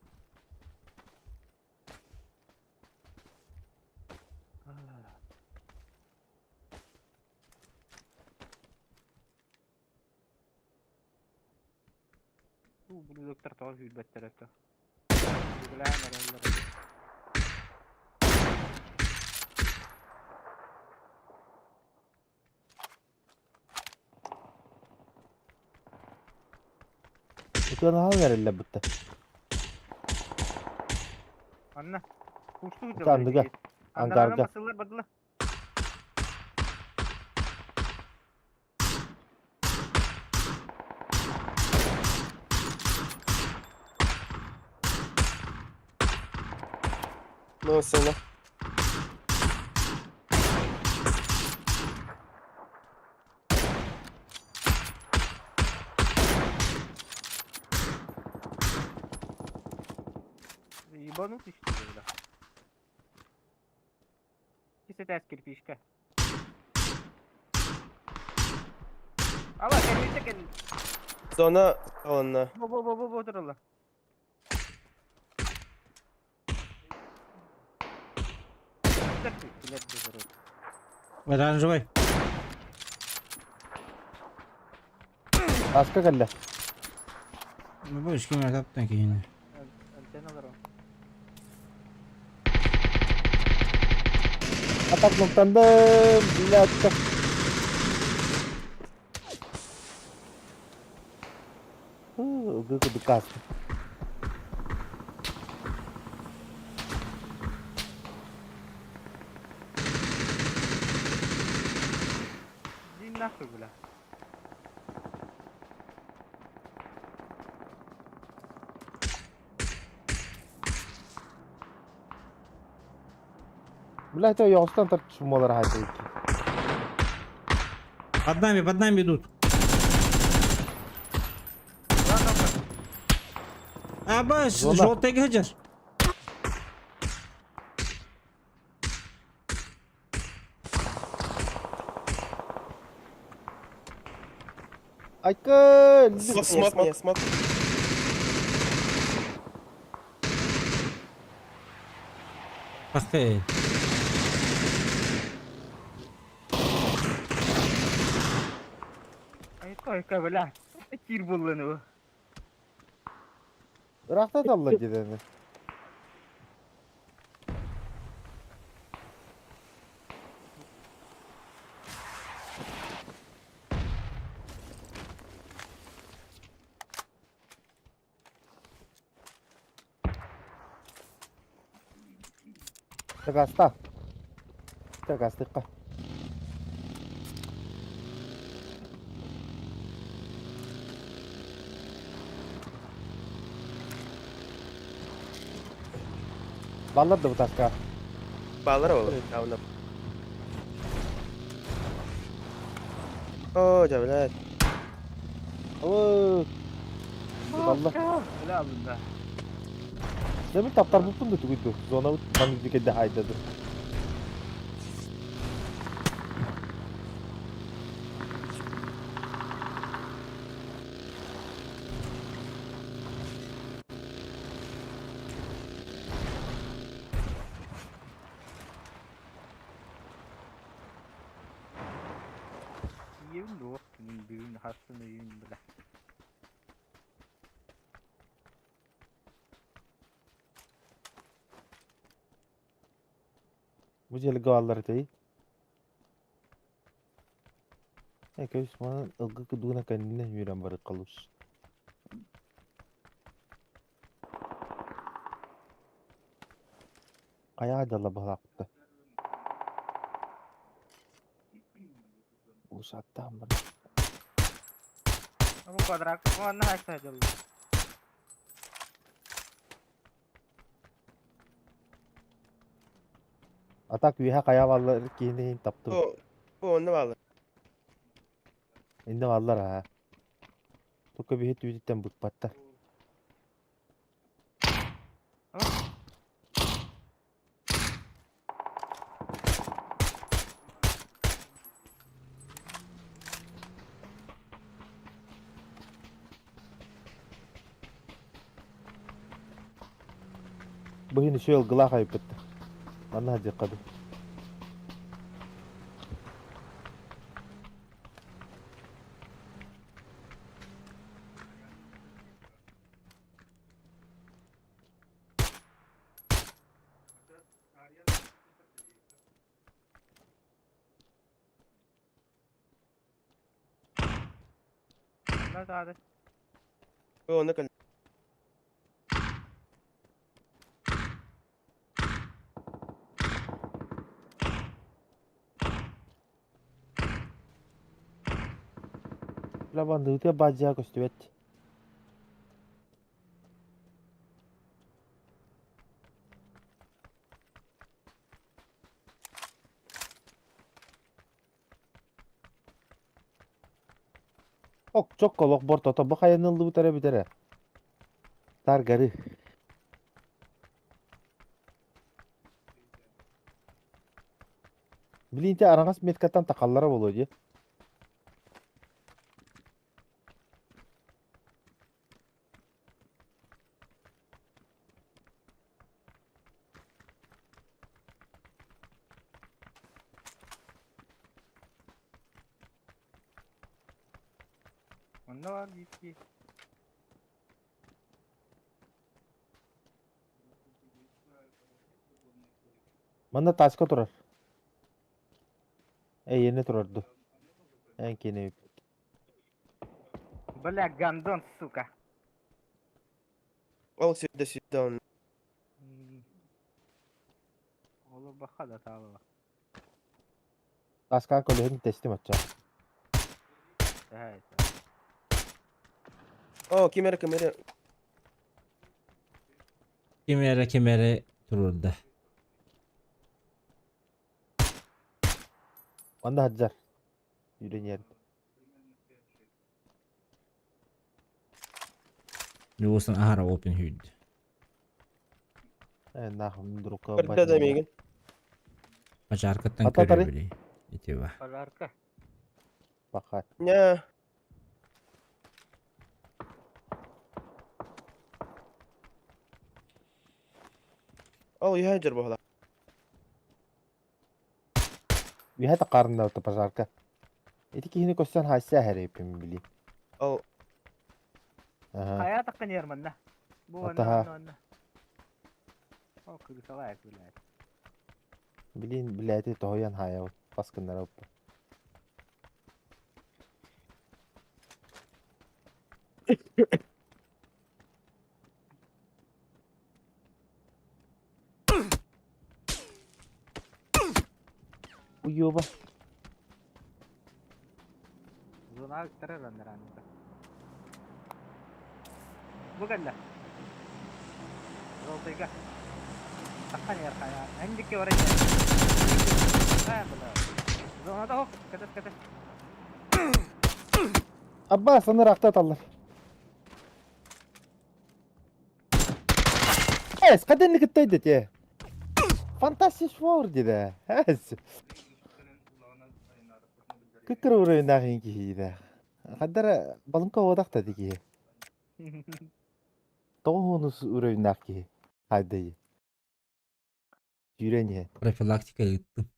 Бу ублюдоктар тоҕо сүүрбэттэр этэ. Билээн эрэллэр. Ытыанаһан эрэллэр бытта. Анна, кустуу Ата андыга. Андараны Ангарга. басылар бардылар. Ну, сына. Ебанутый что ли, бля? Кисетәс кирпичка. Ала, кәлмесе кәл. Зона алынна. Бо бо бо бо бо туралла. Оранжевый. Аска кэллэ. Ну, будешь кем таптан киһини. Антенналар. Атак ноктандым. Блядь. Ылгы курдук хаастым. Иди нахуй, бля. Блядь, ойоҕостон тартышмалар хаайда икки. Под нами идут. Аба, Зона. желтый гаджет. Айка! Смок, смок, смок. Пахай. Айка, айка, бля. Кир булланы. Ырахта талла дедени. Тагаста. Тагастыкка. Баллар да бутаска. Балар ол. Ауна. О, да, блядь. О, Балла. Бля, бля. Demin таптар буппун да тугуйду. Зона маңызды да хайдады. Ебну. Күнүн бүгүн харсын өйүүн бля. Бу дьиэлэргэ бааллар этэй. Э, көс манан ылгы кудугуна кэннинэ үүрэн барыккалус. Хайаа дьалла баһылаахпыта. Усаттаан бар. Бу квадрат уонна хайса дьалла. Атак үөһэ хайа бааллар киһини иһин таптым. Бу бу онно бааллар. Инде бааллар аа. Только биһи түүтүттэн быкпаттар. Бу иһин үчүгэй ылгылаах айбыт. Манна сылдьыахха дуу. Онно таады. Бу онно кэл. Лабандыытыа баадьаа көстүбэт. Ок, чокко олох бортото бу хайаныллыбыт эрэ бүтэрэ. Таргары. Билинте араҥас меткаттан тахаллара буолуо дии. Онно бар биир Манна тааска турар. Эйиэнэ турар ду. Эн киэнэ Бля, гандон, сука. Ол сирдэ сирдэ онно. Олу баха да таалыба. Тааскаан көлөһүн тестим оччо. Тэһэ О, ким эрэ ким эрэ. Ким эрэ ким эрэ турурда. Манна сылдьар. Үүрэн Юусан аһара open hud. Э, нахуй друга Көрдө да миигин. Пожаркаттан Ата тары. көрөбүли. Ити ба. Пожарка. Баха. Нэ. Ол үһэ дьэр буола. Үһэ тақарында пожарка. Ити киһини көстөн хайса хэреппин били. Ол Аха. Хайа таққан ерманна. Бу онно Атаха. онно онно. О, кыргысалай блядь. Билин билэти тоһуйан хая баскыннара уппа. Уёба. Зона үттэрэр аннар. Бу кэллэ. Золотойга. Таққан ер хайа. Эндикке барай. А, бля. Зонада хок. Кэтес кэтес. Абба саныр акта таллар. Эс, каденни кыттайды те. Фантастиш фор диде. Эс. Кыккыр уровень киһиде. Хаддара балымка одақта диги. Тоғонус уровень киһи. Хайды. Жүрен Профилактика ыыттым.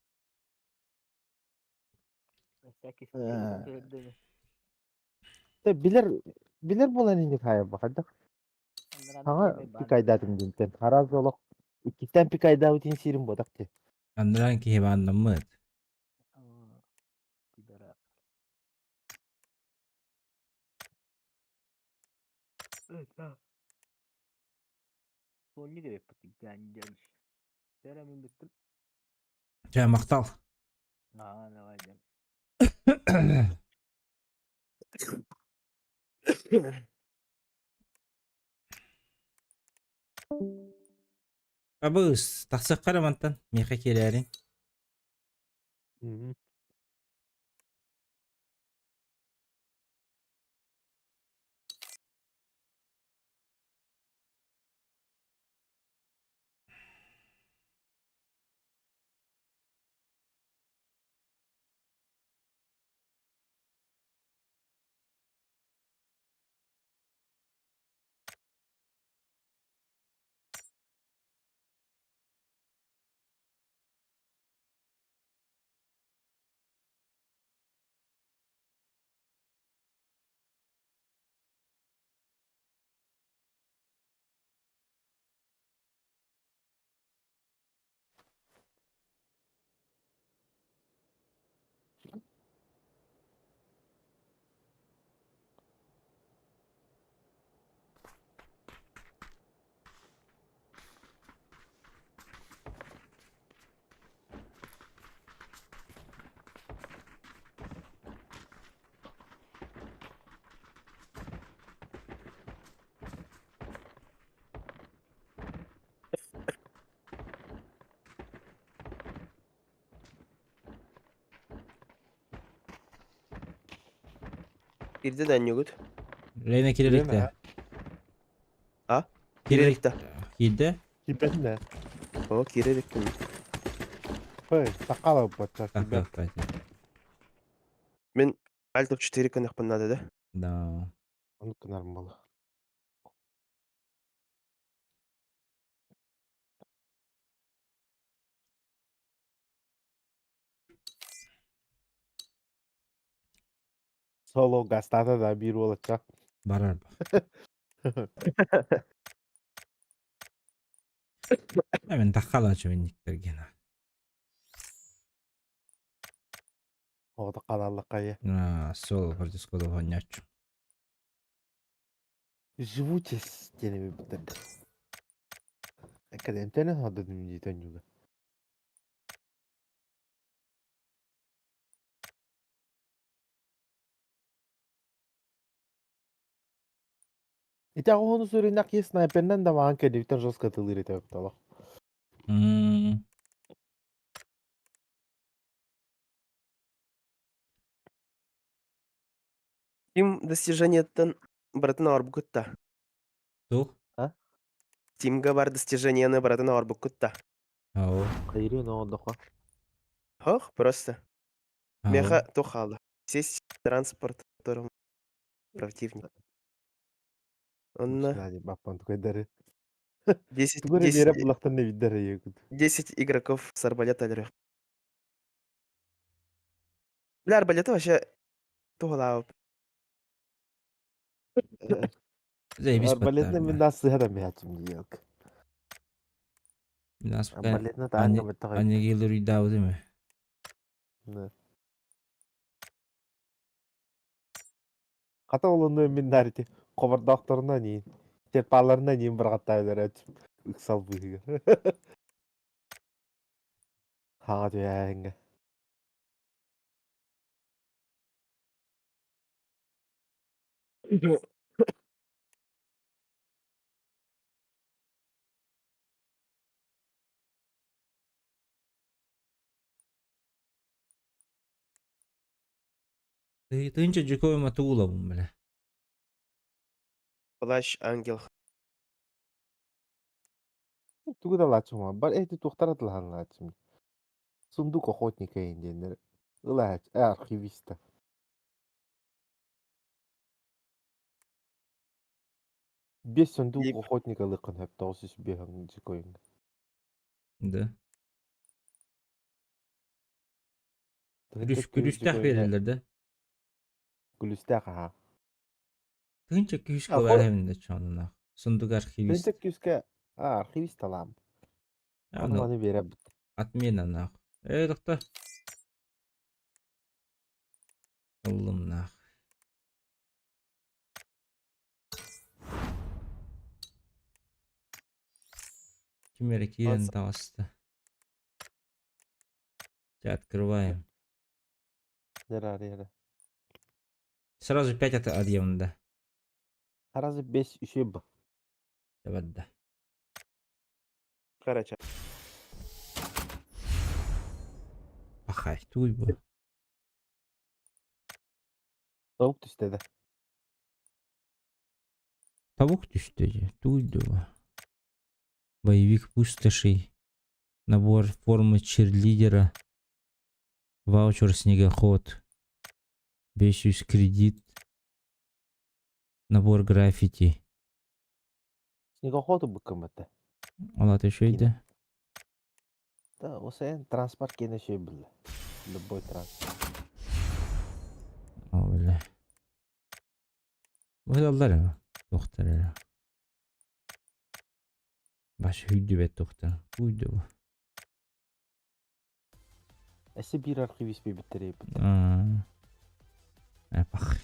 Всякий Э. случай. Те билер билер буолан инник хаайарба хайдах Хаҥа пикайдаатым диэнтэн араас олох иккистээн пикайдаабыт иһин сиирим буотах дии. Андараан киһи бааннаммыт. Чэ, махтал. Абыс, тахсыахха эрэ мантан, миэхэ киирээриҥ. Киирдэ да анньыгыт. Лена кириликте. А? Кириликте. Киирдэ? Киирбэтин ээ. О, киирэ иликпин. Ой, сакала бачча киирбэт. Мин Alt F4 гыныахпын наада да? Да. Оннук гынарым буолуо. Соло гастата да биир уолачча. Барар. Мен таххалаачы минниктерген. Оҕото ханаллаххайа. А, сол протискода хонняччу. Живучесть диэн эбит Академтен хододум дии тонньуга. Ити оҕону суруйнах киһи снайперынан да маҕан кэлибиттэн жестко тылыыр этэ олох. Тим достижениеттан барытын оҥорбуккут да? Туох? А? Тимга бар достижениены барытын оҥорбуккут да? Ау. Хайырыын оҥордоххо. Ох, просто. Меха туох хаалла? Сесть транспорт, которым противник. Онно Баппан тукайдары. 10, Тугу эрэ 10, биэрэ булахтан эбиддэр эйэкут. 10 игроков с арбалета өлөрүөх. Бля, арбалеты вообще туһалаабыт. Заебись Арбалетна мин сыһа да миһачым диелк. Нас Арбалетна таанга баттаҕай. Аннигилер үйдаабыт ме. Хата олону мин нарити хобордоохторуна niin терпааларына niin бырҕаттаайлар ыксал быһыга. Хаҥа түһээһиҥҥэ. Тыынча жукова тугулабын бля. Плащ ангел. Тугу да лаачым бар эти туохтара тылахан лаачым. Сундук охотника диэннэр ылаач архивиста. Без сундук охотника лыкын хөптоҕус үс биэһэн жикойун. Да. Күлүстэх береллер да. Күлүстээх аха. Тыһыынча күүскэ барабын да чонунах. Сундук архивист. Тыһыынча күүскэ архивист талаам. Ону маны биэрэбит. Отмена нах. Э, доктор. Ыллым нах. Ким эрэ киирэн таҕыста. Чэ, открываем. Ярар, Сразу 5 от отъемда. Сразу 5 еще б. Барда. Короче. Пахай, туй бу. Tavuk түстэ да. Тавук түстэ дии, туй дуо. Боевик пустошей. Набор формы черлидера. Ваучер снегоход. 500 кредит. Набор граффити. Снегоход быккыммыта. Ол ата үчүгэй Да, ол транспорт киэнэ үчүгэй булла. Любой транспорт. О, бля. Быһаллар ама. Туохтар эрэ. Баш хүйдүбэт туохтар. Куйду бу. Эссе биир архивист биэбиттэр Эпах.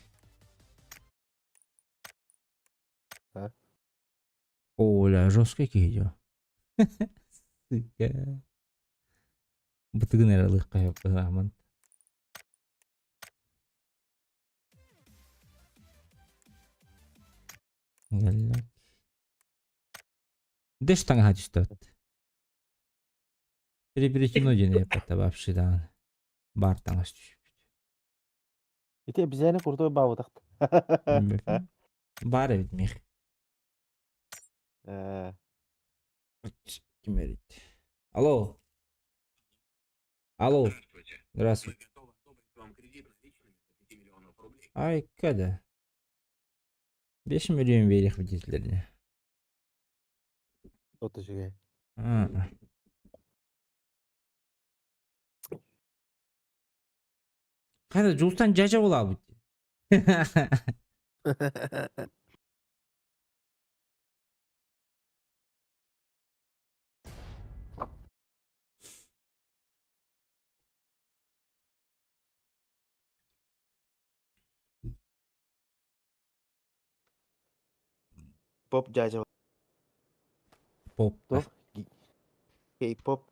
А? Оля, жесткий киһи дьо. Сука. Бытыгын эрэ ылыахха сөп быһааман. Дэш таҥаһа түстэ. Переперечено диэн эппэтэ вообще даҕаны. Баар таҥас түспүт. Ити обезьяна крутой баабытахт. Баар эбит мих. Ким эрит? Алло. Алло. Здравствуйте. Ай, когда? 5 миллион берег водителей. Ото үчүгэй. Хайда Жулстан жажа буолаабыт. Поп дядя. Поп. Кей-поп.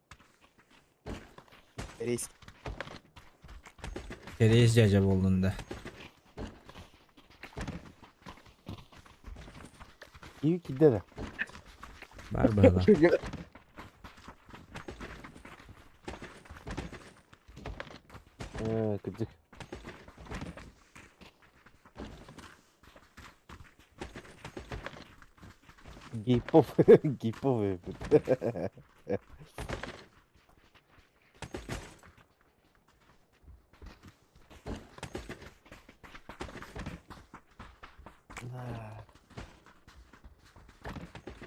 Рейс. Рейс дядя буоллун да. Киви кидде да. Бар быһыла. Кырдьык. Гей-поп. Гей-поп эбит.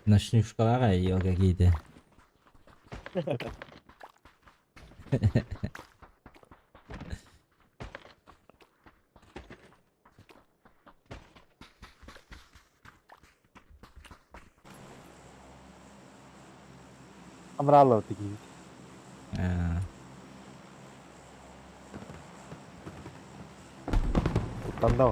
Ночнушкалара ее какие-то. Амралов такие. Куттанда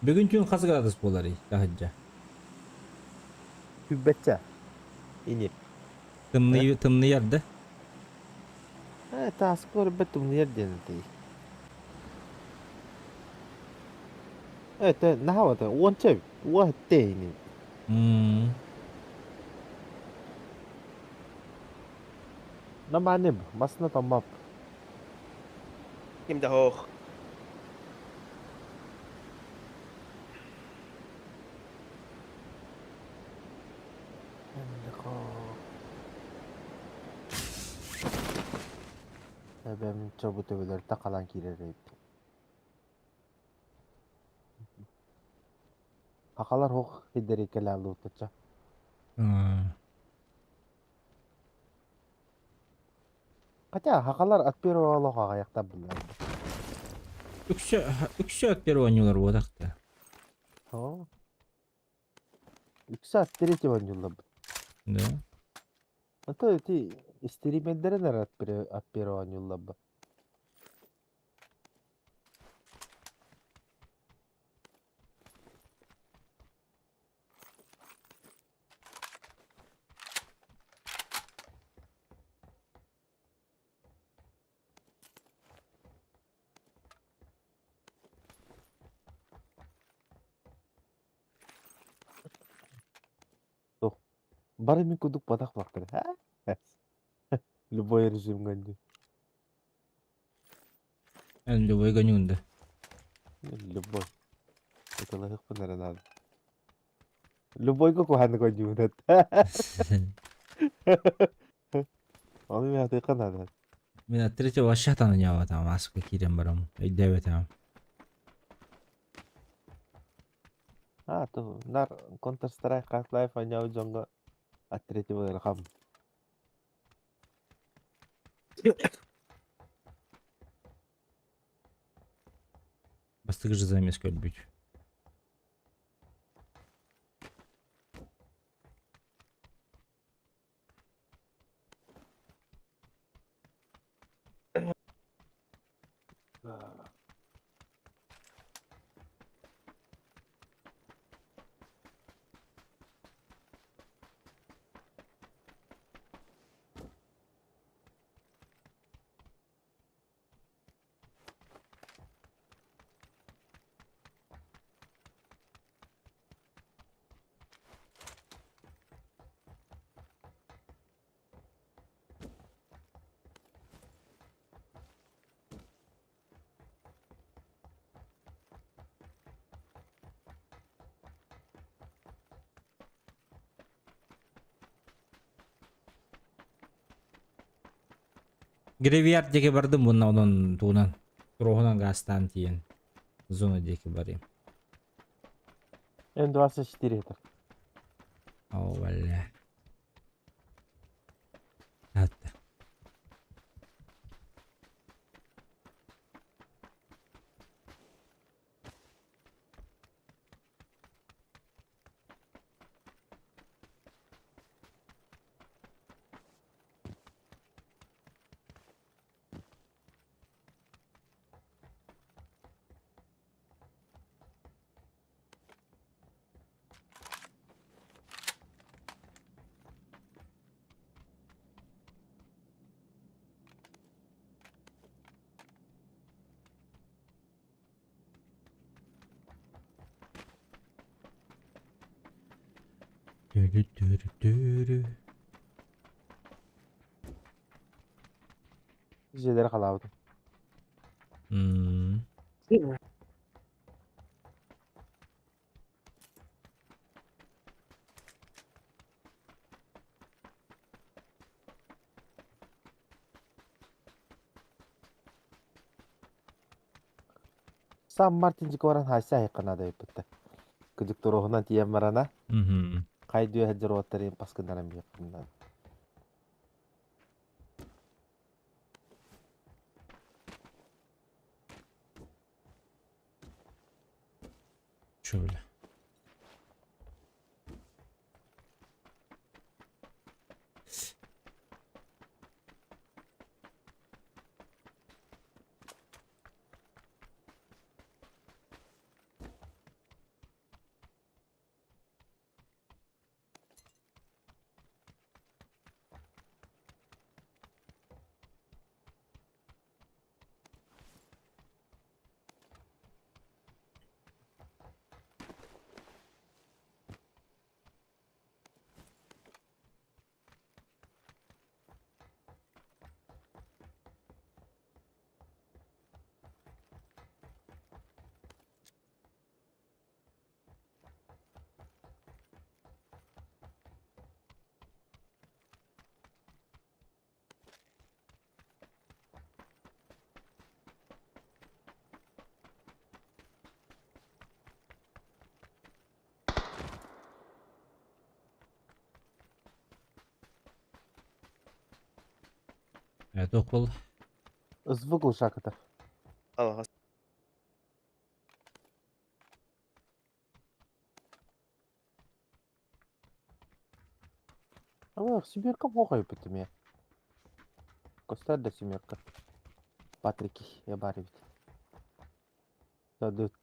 Бүгүн түүн хас градус буоларый таһырдьа? Күббэтчэ. Ини. Тымныы тымныйар да? Э, тааска көрбөт тымныйар диэн этий. Э, тэ наһаа уонча уа тэ ини. Наманып, масына тамап. Ким да hoog. Эбэм чобу төбөлөр тақалан киирэр эбит. Хакалар хох хидери келалу тача. Хотя хакалар от первого лоха аяктап булар. Үксэ үксэ от первого ньулар буотахта. О. Үксэ от третьего ньулар. Да. А то эти истеримендерин от первого ньулар. Бары мин кудук батах бактыр. Любой режим гонди. Эн любой гонюнда. Любой. Это лайк надо. Любой куханы гонюнда. Оны мен атыйка надо. Мин от третьего вообще там не там маска кирем барам. Өйдөбөт А, то нар Counter Strike Half-Life аняу жонго от третьего рахам. Бастык же замес көлбүт. Грейвьярд диэки бардым bunna онон туунан. Туруһунан газтан тиен. Зона диэки барым. М24 это. О, бля. Атта. Дүрү-дүрү-дүрү. Жедер қалабыды. Сан Мартин жикоран хайса хайқанада еппетте. Кыдык туруһунан тиен барана. Кайдуя хаджар оттарын паскындаран бияққындан. Чё, бля? Это окол. СВ глушаката. Алаҕас. Ах, семерка плохо епитимия. Костар да семерка. Патрики, я бар эбит. Садыт.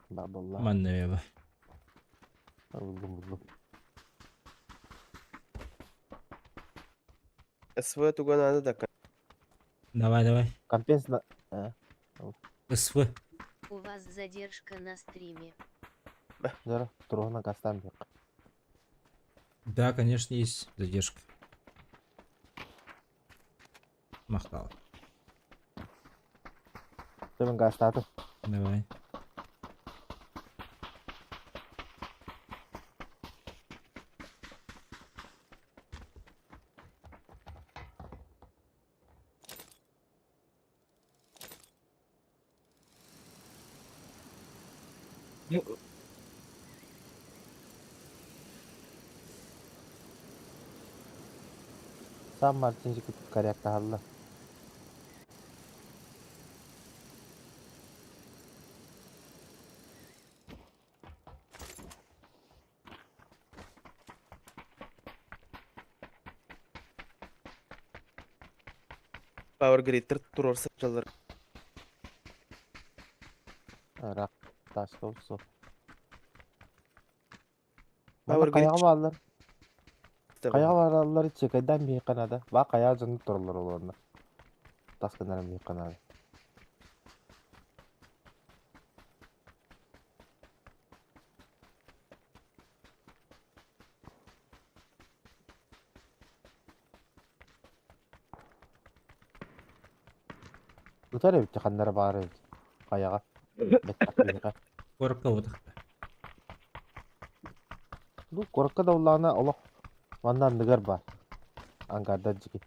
Бабалла. Манна еба. Булдум булдум. СВ туга надо да. Давай, давай. Компенс на... СВ. У вас задержка на стриме. Зара, тургана гастан бек. Да, конечно, есть задержка. Махтал. Төмен гастаты. Давай. Сан Мартин корректно алла. Power Grid турор сылдьаллар. Рак ташка усу. Power Grid Каяга баалар. Каяга бараллар чекайдан бии канада. Ба кая жонун тураллар олорна. Тасканаран бии канада. Утар эбит ханнара баар эбит. Каяга. Беттак Корка вот. Бу корокка да улаана олох манна андыгар бар. Ангарда жики.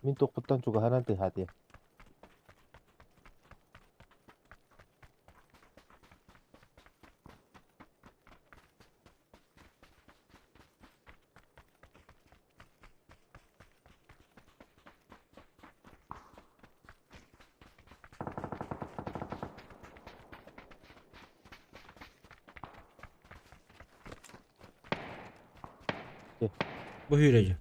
Мин тохпуттан чугаһанан тыһаатыа. Бу хүрәҗе.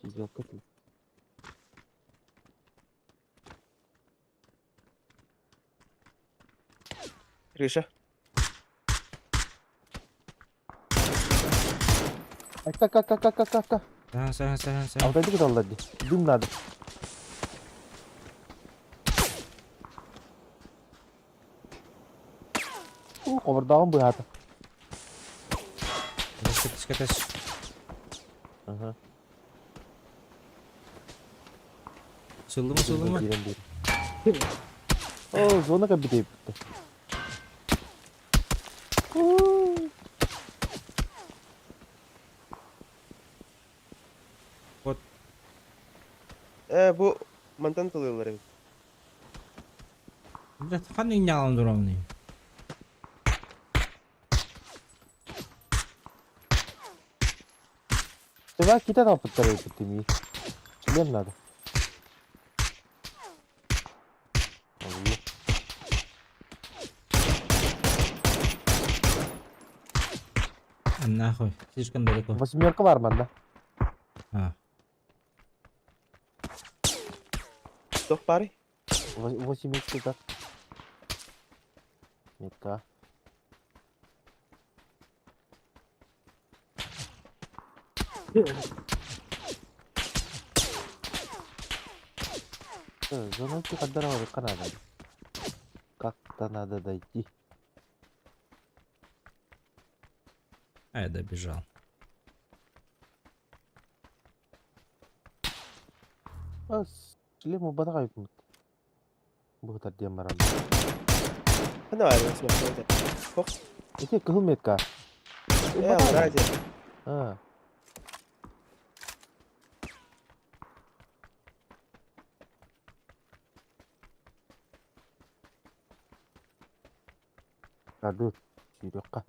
Сиделка тут. Гриша. Акка акка акка акка акка. Саһан, саһан, саһан, саһан. Алтайды кыталлар ди. Дым надо. У, кобурдагын быһаата. Катас, катас. Ага. Сылдымы, сылдымы? Киирэн биир. О, зона кабитеп. Вот. Бу мантан тылыйлар эбит. Блядь, ханны нялан дурамны. Тебя кита там подтарыйпыт тими. Член надо. Алла. А нахуй, слишком далеко. Восьмерка бар манда. А. Тох пары. Восемь икс Метка. Зона надо. Как-то надо дойти. А я добежал. А, шлем убадагай. Бу тардиан баран. Хана бар смешно. Хох. Ити кыһыл метка. Ради. А. Тардыы сүүрүөххэ.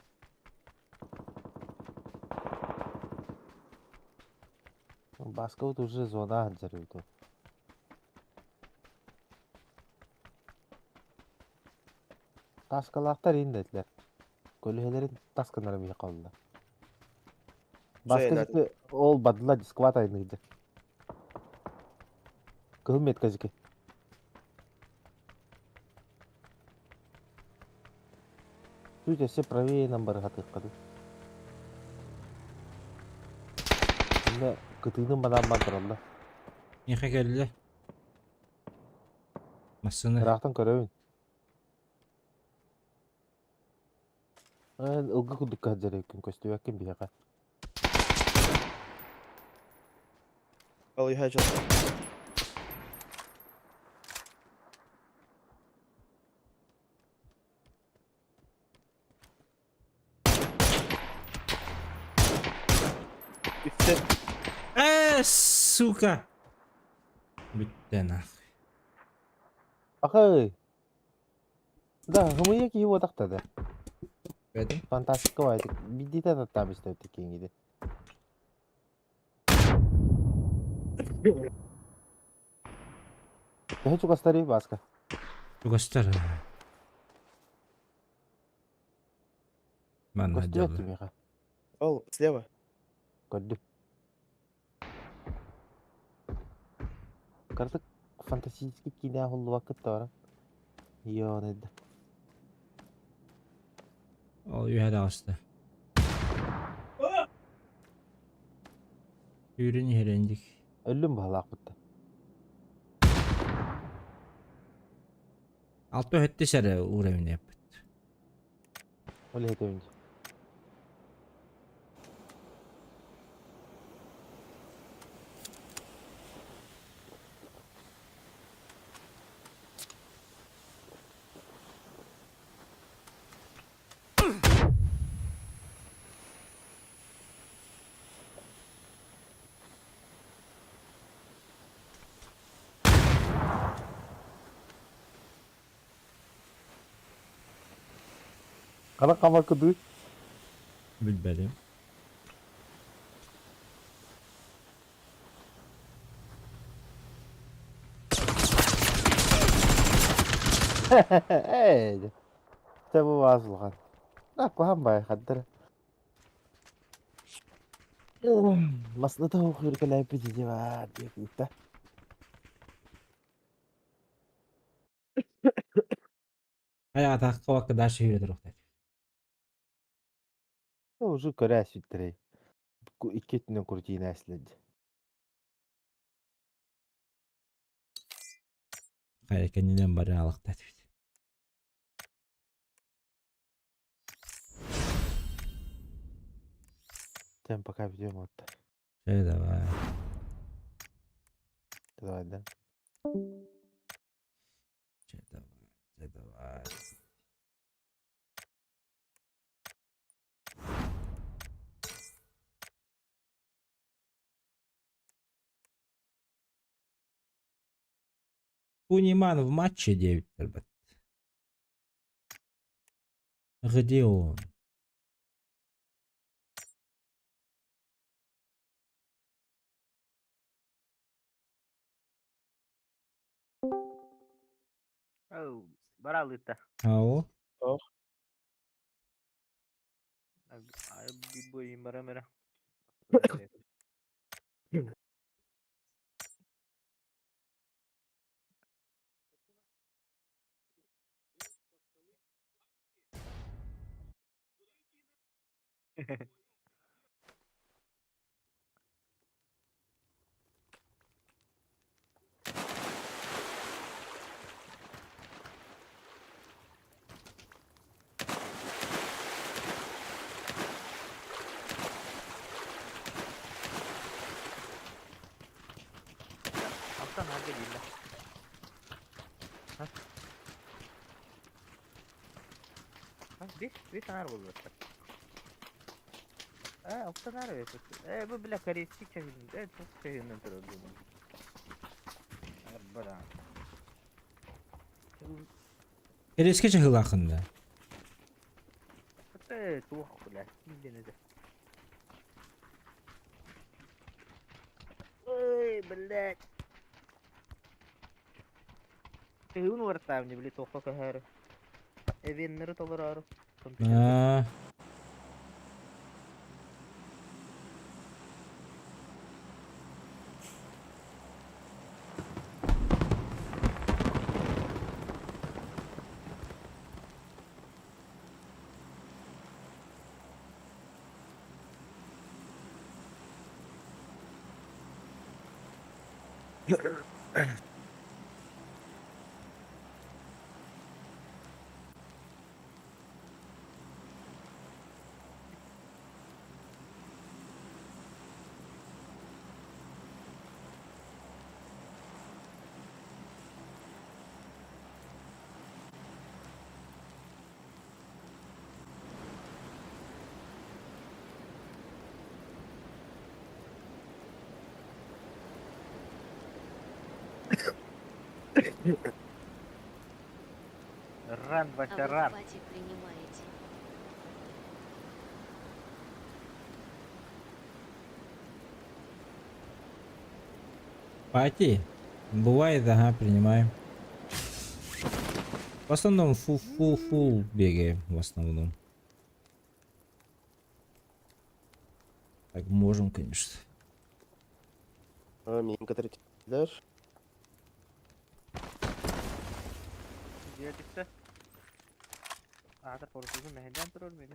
Баскабыт уже зона сылдьар эбит ол. Таскалаахтар иин да этилэр. Көлүөһэлэрин тас гынара миэхэ холло. Баска Жена. ол бадыла дискват айныйды. Кыһыл метка зики. Чуть өссө правее нам барыһатыахха дуу. Иннэ кытыыным банаан бардыраллар. Миэхэ кэллэ. Массыына. Ыраахтан көрөбүн. Эн ылгы курдук сылдьар эбиккин көстүбэккин биһиэхэ. Ал иһэ дьон. Bitti. Э, сука! Бүттэ нахуй. Ахай! Да, хымыйа киһи буотахта да. Бэдэ? Фантастика баайдык. Биддиитэ таттаам истэбит киҥиди. Төһө чугастарый, Бааска? Чугастар. Манна Көстүбэт дьалла. кимиэхэ? Ол, слева. Көрдүм. Кырдык фантастический киинэ оһуллубаккыт да баран. Йоо, Ол үөһэ таҕыста. Үүрүн иһэрэндик. Өллүм баһалаахпытта. Алта өттүс эрэ уровень yapпыт. Ол иһэтэбин. Хара хама кыдыы. Билбэтим. Ээ. Тэ бу баас улахан. Да куһаан баай хаддара. Масната хуйркалайпит дии диye күүттэ. Хайа атаакка вакка дальше yürü туруохтаах. Уже көрөө сүттэрэй. Икки өттүнэн крутина эслэд. Хайа кэннинэн бары алахтаат. Тем пока ведем вот. Все, давай. Давай, да. Все, давай. Все, давай. Куниман в матче 9, ребят. Где он? Оу, баралыта. Ау. Би бара мера. Алтан harga değil Ha? Ha, bir, bir tane buldu. Э, алтан harga. Э, bu bile karistik çevirdim. Э, çok çevirdim durdu. Бара. Эрески чахылахында. Э, туох, блядь, ким это? Ой, блядь. Тыгын уартаам били туохха көһөөрү. Эвеннери толороору. А, Ран, А Вася, вы ран. пати принимаете. Пати? Бывает, ага, принимаем. В основном фул-фул-фул бегаем, в основном. Так, можем, конечно. А, Минка третьler. Диэтикте. Аата порусугу мэһэйдээн турар мини.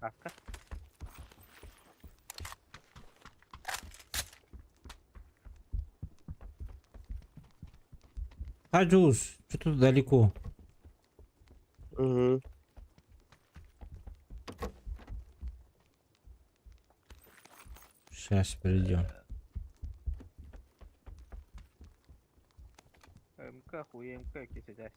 Каска. Хаджус, что тут далеко? Угу. Сейчас придем. МК хуй МК кисэдээс.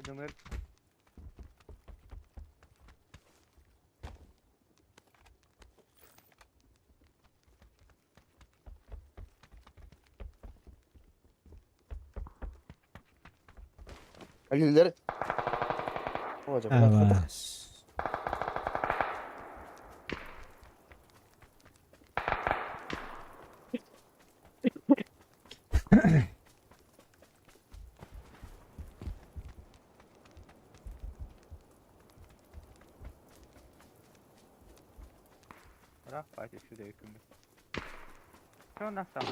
Думаю, Алилер. О, Ава. Раф, сюда и Что у нас там?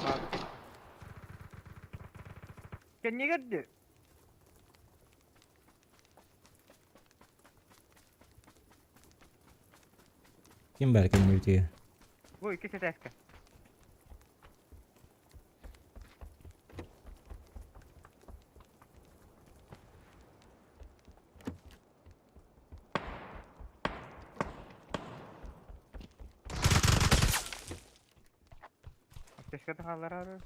Кэннигэрди. Ким бар кэннибитигэр? Бу икки сэтээскэ. Аптечката хаалларары.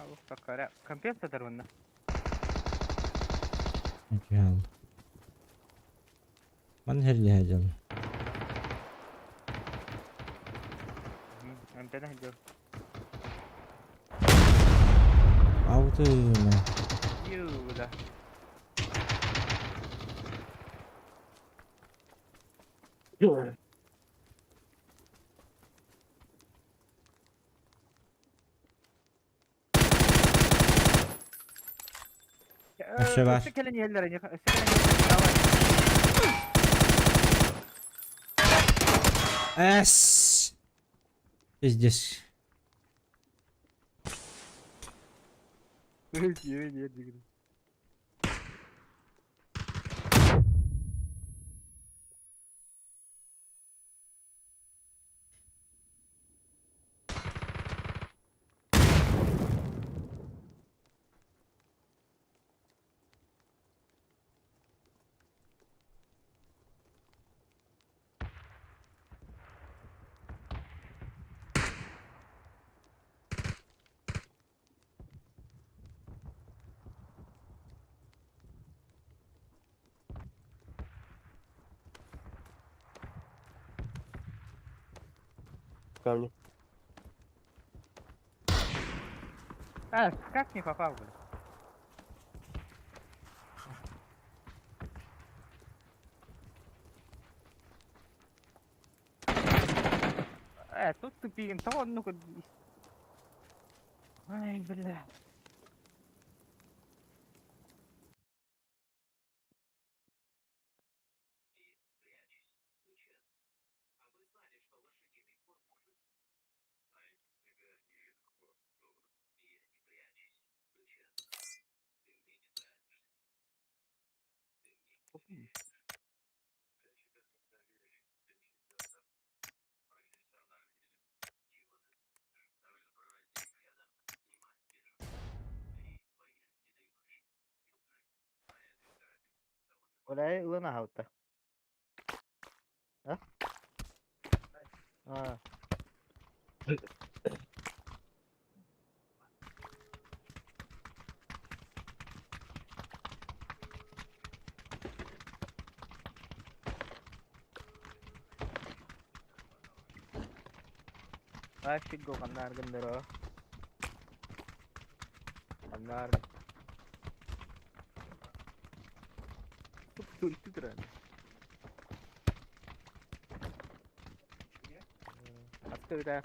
Аллах такара. Компенсатор онна. Окей. Ман херле хадьан. Антена хадьан. Ауты. Юда. Өссө бар. Өссө кэлэн иһэллэр ини. Өссө кэлэн иһэллэр. Давай. Эс. Пиздец. Ой, Камни. А, как не попал, блин? Тут тупием, того, ну-ка. Ай, бля. Оля, ылан аһалта. А? А. Ашигго ханнаар гыннара. Ханнаар. Туп туран. Открыто.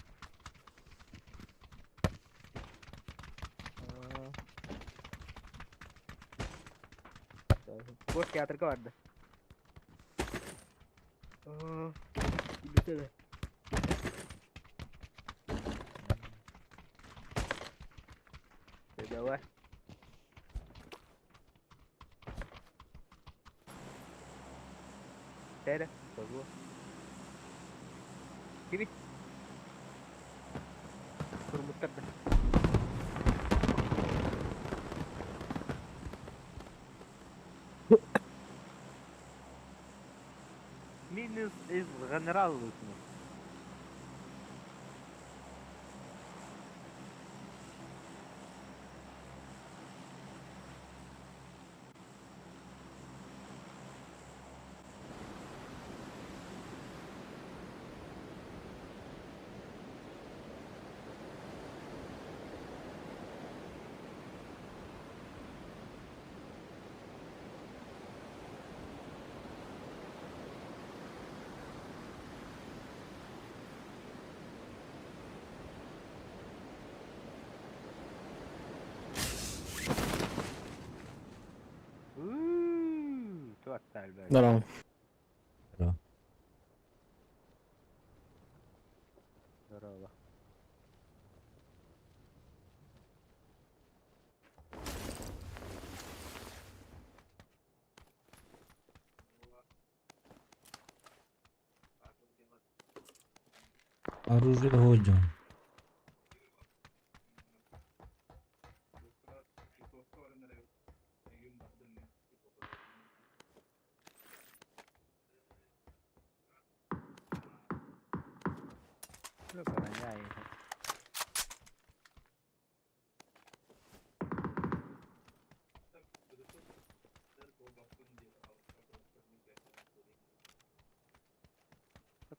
Бос театрга барды. Билбэтэ. Давай. Тере, тогу. Кини. Турмуттар да. Минус из генерал лутну. Здорово. Здорово. Здорово. Оружие годен.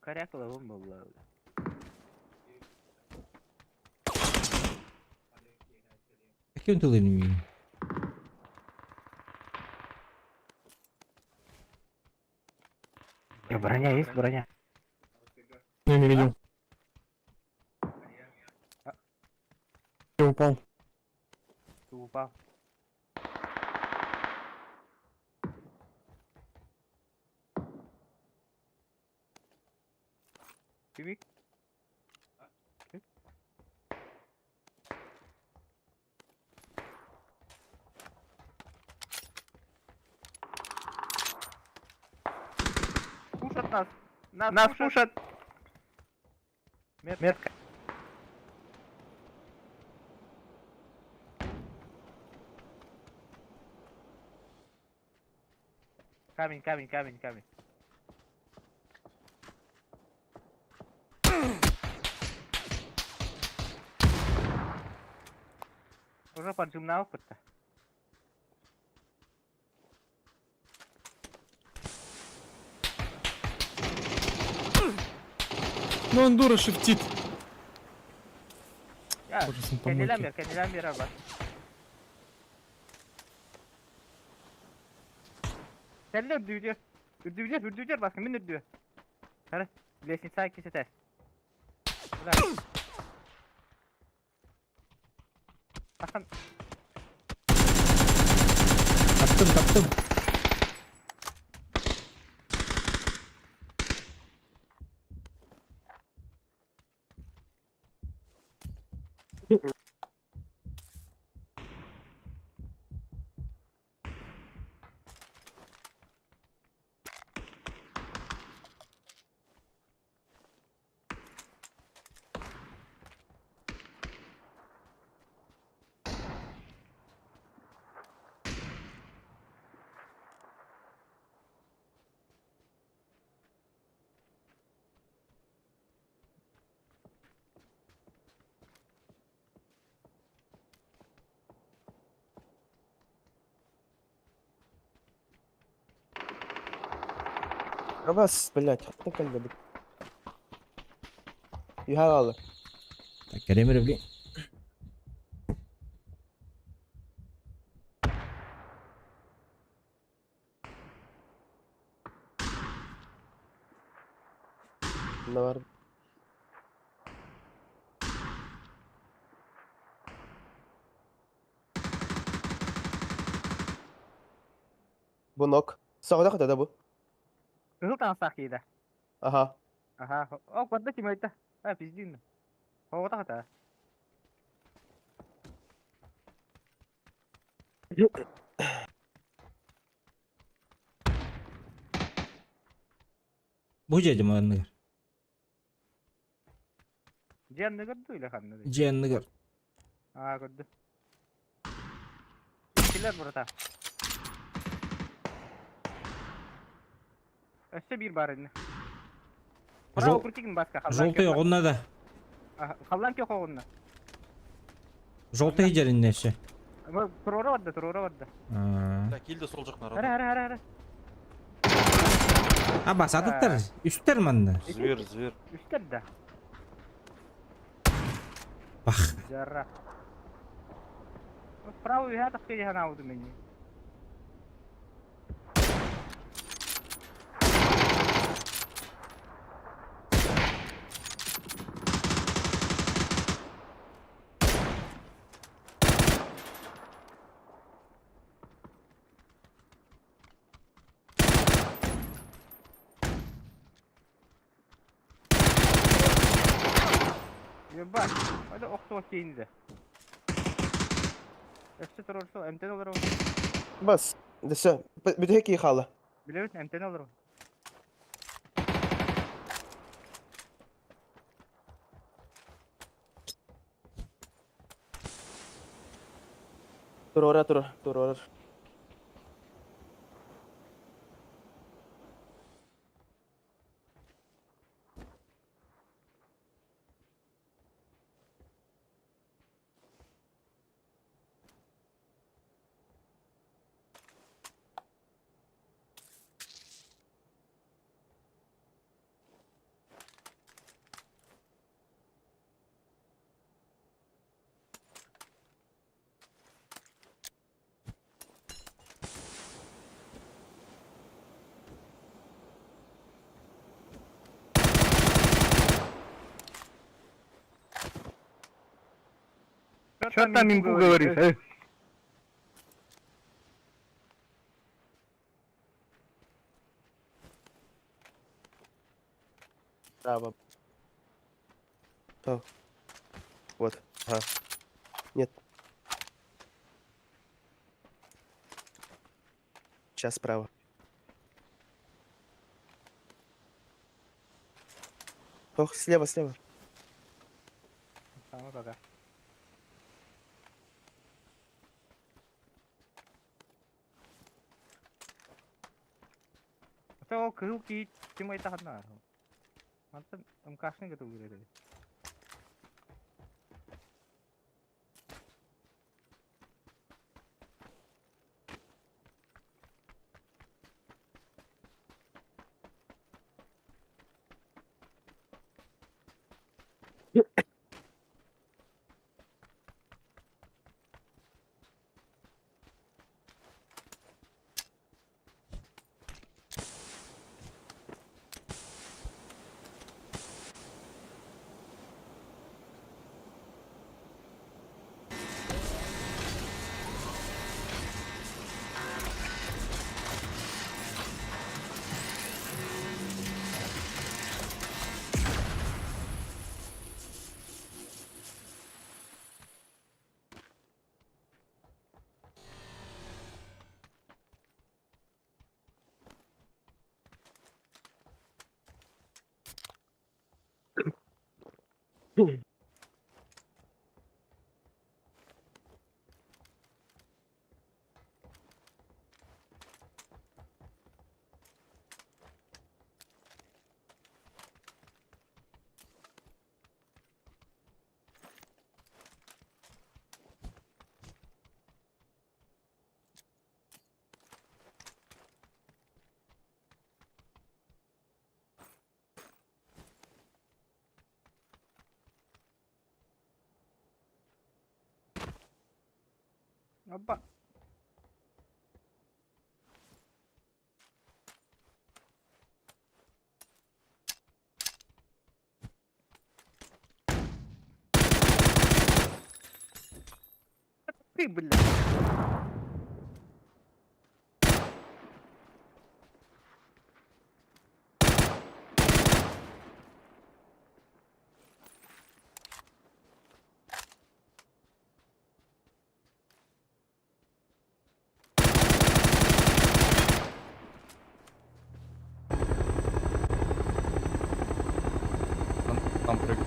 Коряк ловым был. Каким ты лынми? Броня есть, броня. Я не видел. Я упал. Ты упал. Кимик? Пушат нас! Нас, нас пушат! Метка. Камень, камень, камень, камень. Уже поджимнал опыт-то. Ну он дура шифтит. Ужас на помойке. Кэннилээн бер, кэннилээн бер аба. Кэллэ үрдүүтүөр. Үрдүүтүөр, үрдүүтүөр баска, мин үрдүө. Хара, лестница иккис этээс. Тахан. Таптым, таптым. Абас, блядь, хаттан кэллэбит. Юха Так, кэлэмэр блин. Ne var? Бу нок. Соҕотох этэ да бу? Кыһыл таҥастаах киһи Аха. Аха. О, куорда ким айта? А, пиздин. Соҕотох этэ. Бу дьиэ манныгар. Дьиэ анныгар дуу или ханна дуу? Дьиэ анныгар. Аа, көрдүм. Иккилэр бұрата. Өссө биир баар инне. Браво, крутигин баска. Желтый оҕунна да. Халлаан көх оҕунна. Желтый дьэриннэ өссө. Туруора барда, туруора барда. Так, килді сол жақ народ. Ара, ара, ара, ара. А, басадыттар. Үстер манна. Зверь, зверь. Үстер да. Бах. Жара. Право үһэ тахса иһэн аабытым мин. Ебать, это охтуо кейинде. Өссө турорсу, эмтен олору. Бас. Дэсэ. Бүтэһик киһи хаалла. Билэбит, эмтен олору. Туруора туруор, туруорар. Что там Мингу говоришь, э? Право. О. Вот. Ага. Нет. Сейчас справа. Ох, слева, слева. Tamam пока. Это кыһыл киит ким айтаханна. Мантан МКшны готов говорили. Опа. Ты, блядь. Там, там прыг.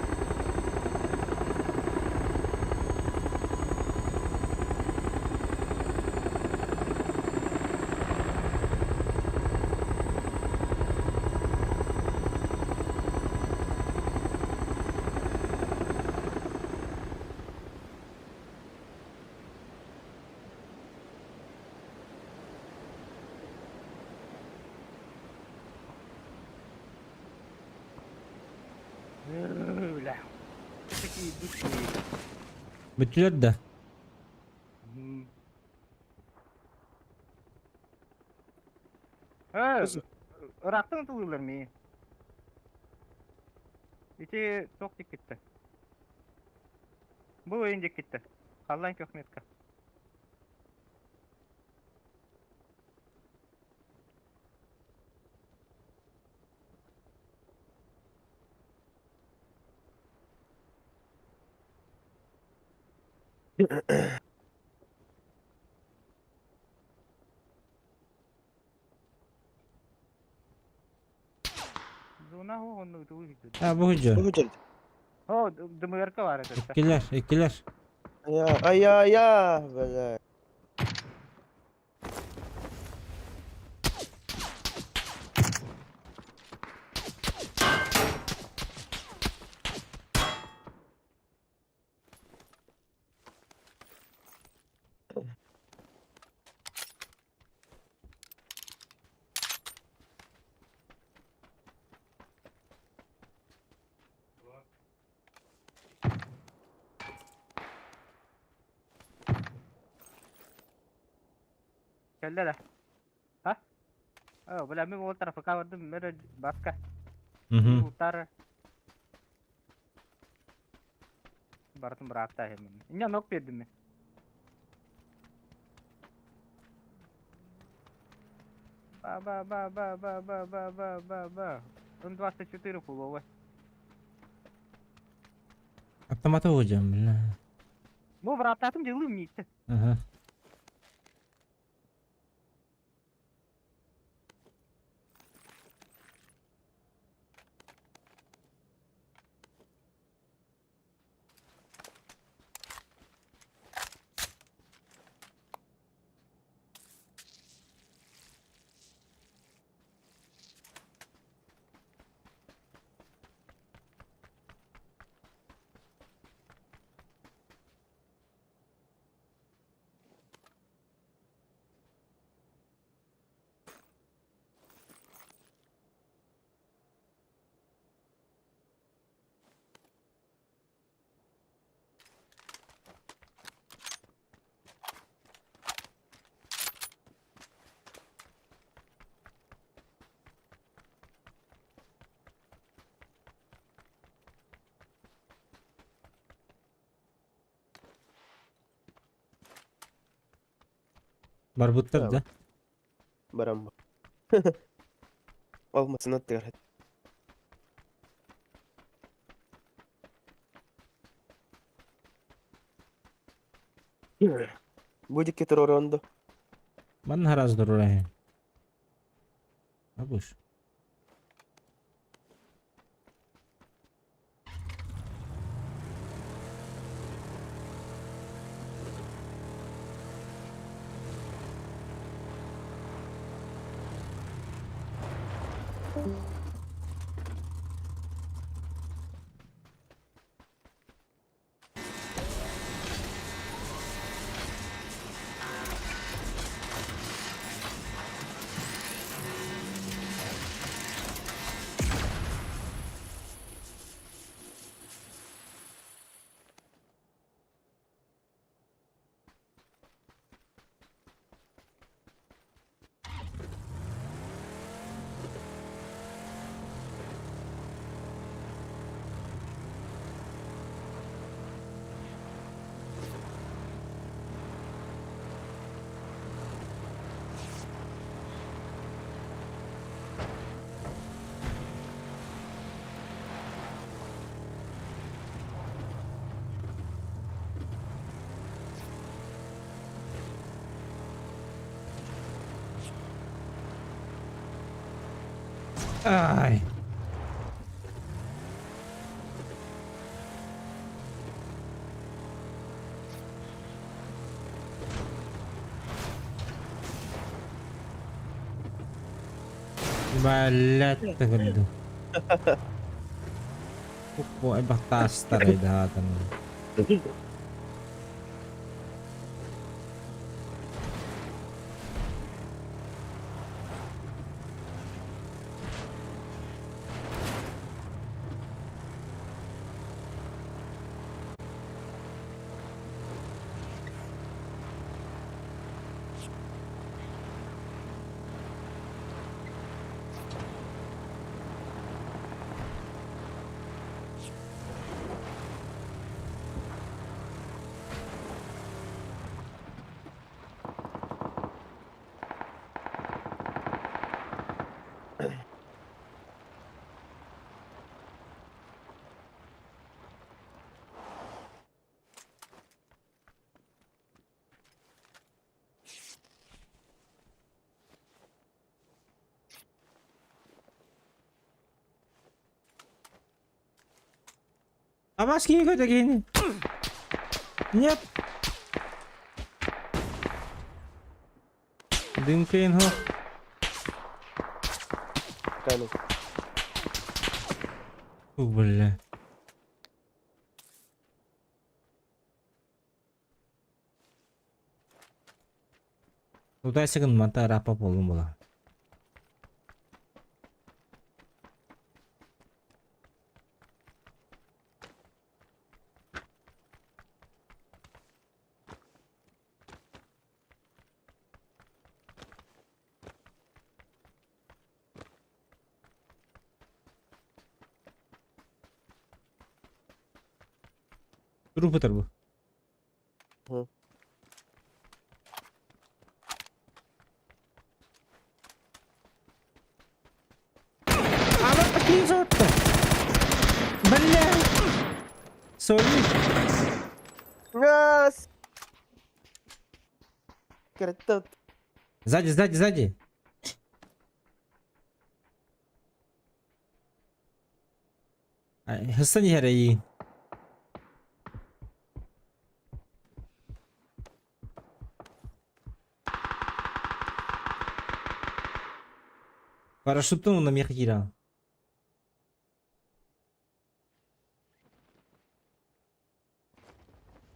Бля. Такие души. Бүтүлэр да. Ыраахтан ытылыылар ми. Ити туох диккиттэ. Бу ойун диккиттэ. Халлаан көхметка. А бу жо. Бу жер. О, дымырка бар это. Иккилер, иккилер. Ая, ая, ая, бля. Кэллэ да. Ха? О, бля, мен ол тарафка бардым, мөрө баска. Утар. Бартым быраакта хемин. Инне нок бердим мен. Ба ба ба ба ба ба ба ба ба ба. Он 24 фуловый. Автоматы hocam, бля. Бу быраактатым жылым миитте. Ага. Барбыттар да. Барам. Алмасын аттыгар. Будет кетер орондо. Ман хараз дурурай. Абыш. Ай! Блядь, тагырды. Бу элбэх таастар айдаатан. А маски какой-то гений. Нет. Дым Кейнго. Кайны. Фу, бля. Удайсыгын мата рапа болун була. Трупы тарбы. Ама такие зотто. Бля. Сори. Газ! Кретот. Сзади, сзади, сзади. Хасан иһэр Парашюттун уонна миэхэ киирэҕин.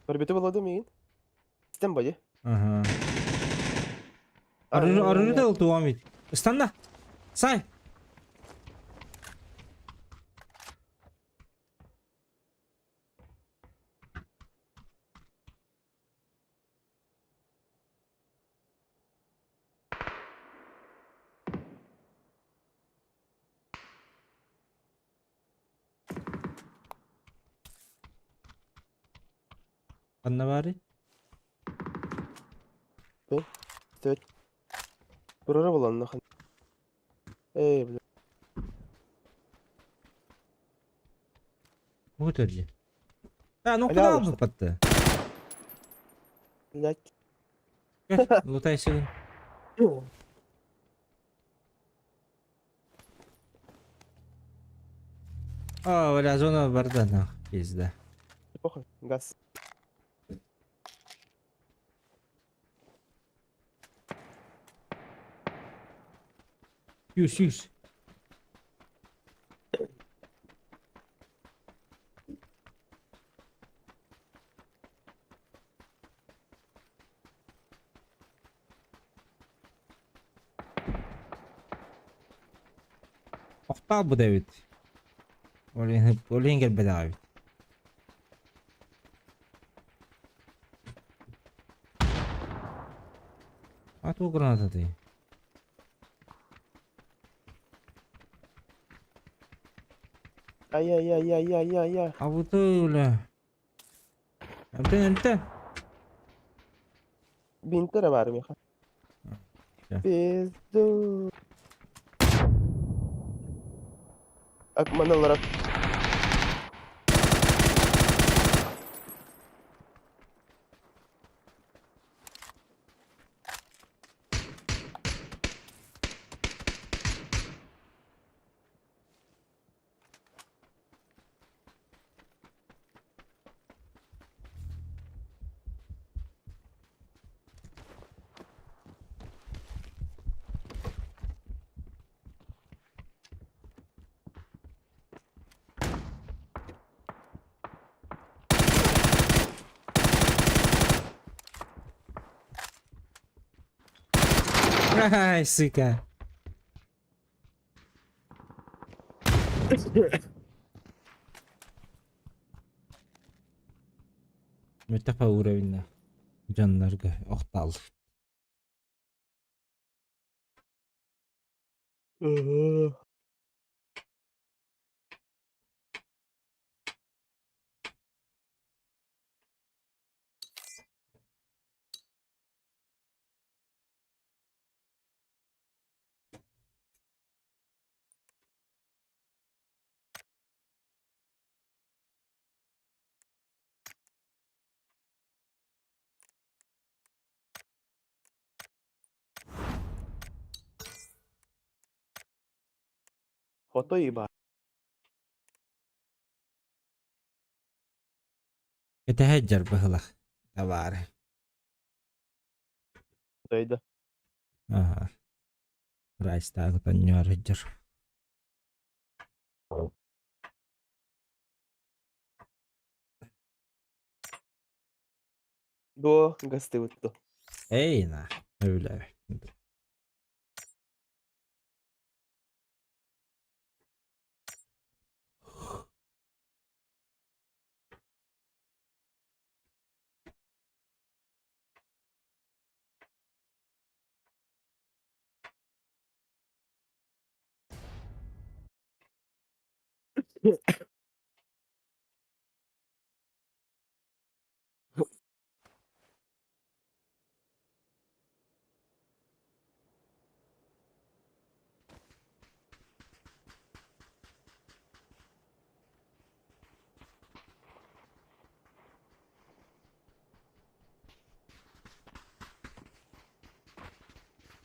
Көрбүтэ буолла миигин? Истэн бойы. Ага. Арыгы да ылтуам ведь. Ыстанна! Сай! Ханна баарый? Истэбит. Турара буоланна хан. Эй, бля. Бу төрдье. А, ну Аля куда алышты. албыппатты? Блядь. Лутай сигин. А, бля, зона барда, нах, пизда. Похуй, газ. Юс, юс. Охтаал бу эбит. Ол иһин кэлбэтэх эбит. А ту граната ты. Ай ай ай ай ай ай ай. А вот бля. Эмтэн, эмтэн. Бинтера бар миха. Всё. Пизду. Акманалара. Ай, сука. Мөтәпә уровень дьоннорго охтал. Фото иба. Кэтэһэ быһылах. Табаары. Дойду. Ага. Райстагы тонньор хеджер. До гасты вот. Эй, на. Öyle.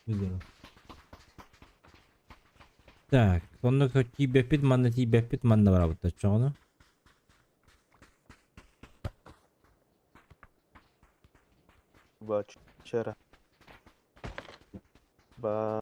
Güzel. Так, онно тиийбэппит, манна тиийбэппит, манна барабыт чоҕону. Ба вчера. Ба.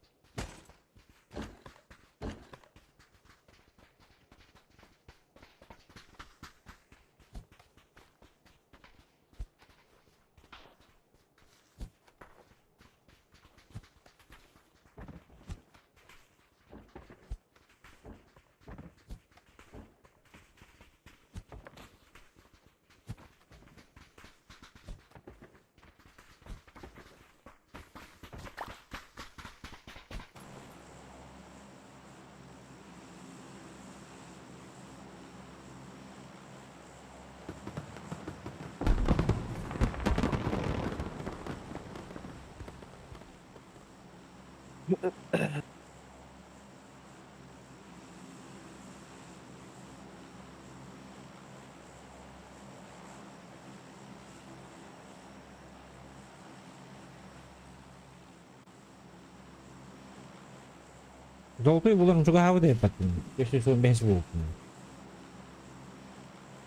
Золотой булар чугаһаабыт эппаттын. 515 буолтун.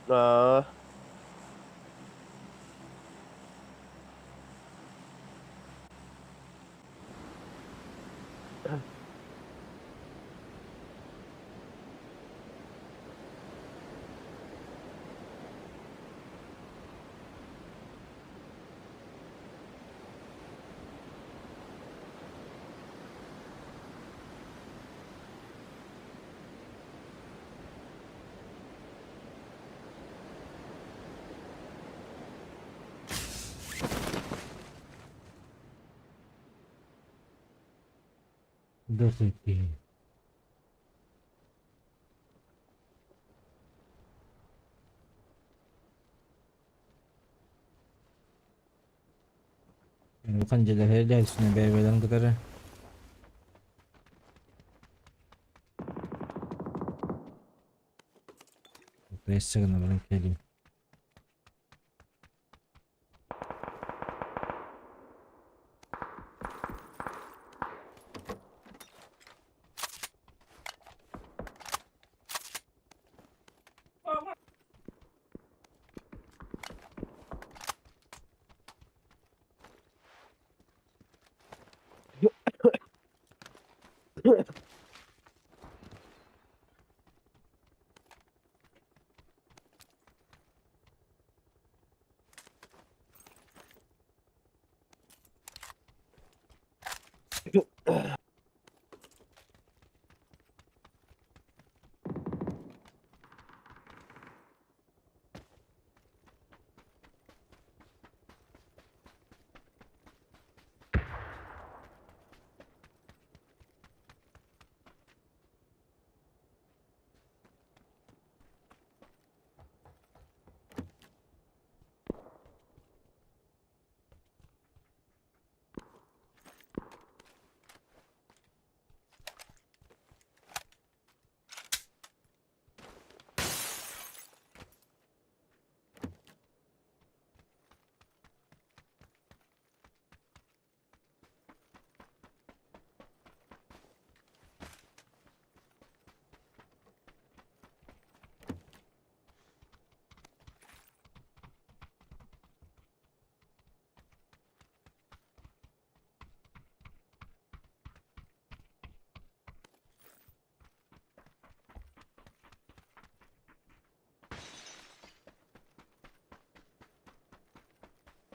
Аа. Дохуй киһи. Улахан дьиэлэр дьэ бэйэ-бэйэлэрин кытары. Пресса гына баран кэлим.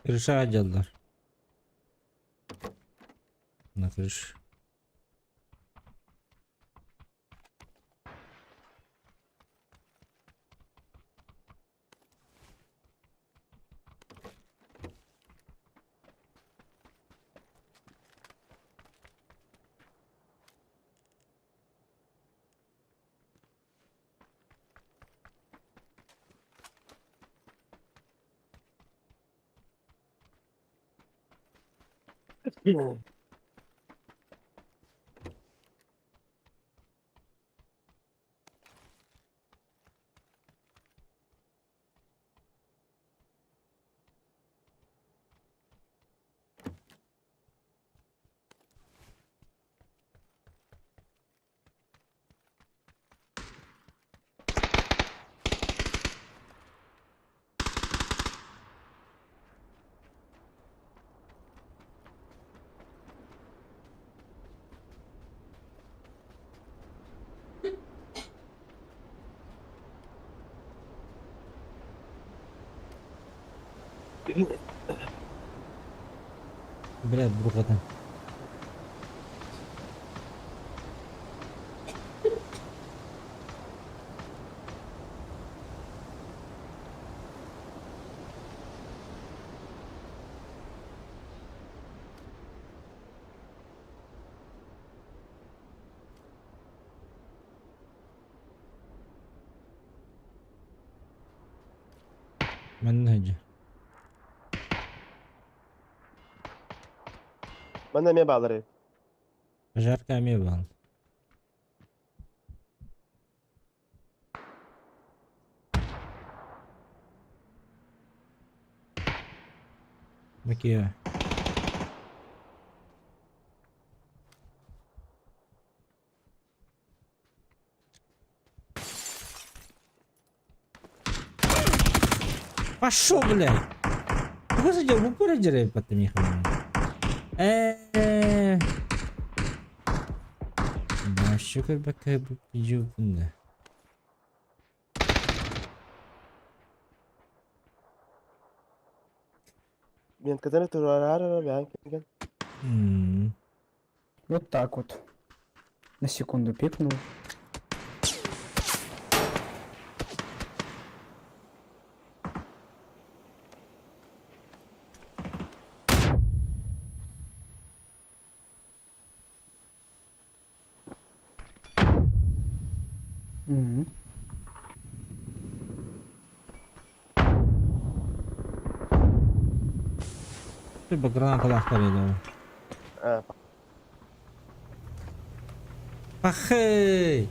Крыша дьаллар. На крыш. Бля, бурҕатан. Манна сылдьар. Манна эмиэ баалар. Пожарка эмиэ баал. Бакия. Пошел, блядь! Господи, в упоре деревья потом их. Башка бака бу. Мен кытары турарара бән келген. Вот так вот. На секунду пикнул. Бу гранаталаахтар edi. А, Пахэй!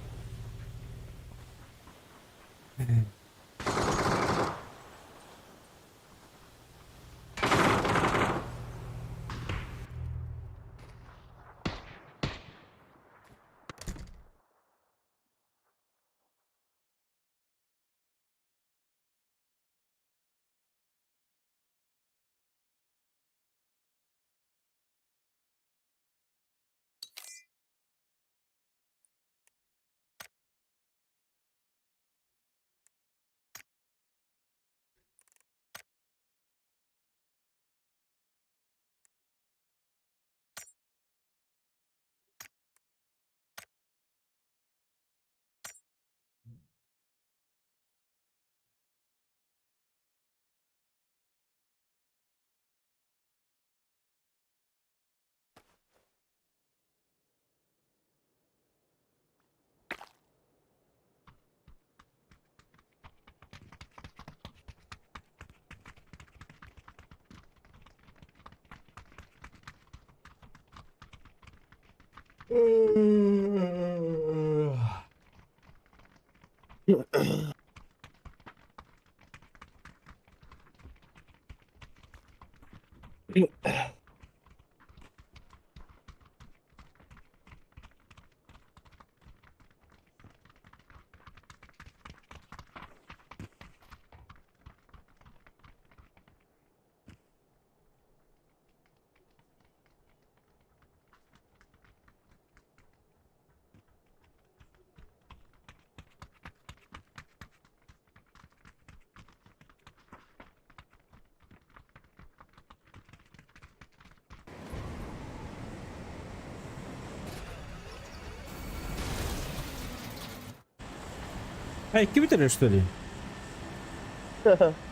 Эй, кибитер что ли?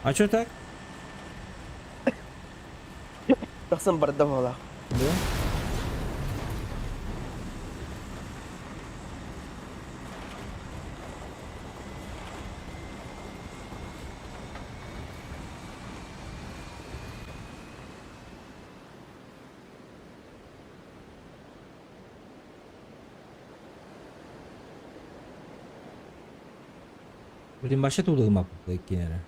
А чё так? Тахсан барда буолла. Да? Блин, вообще тут мапа кинери.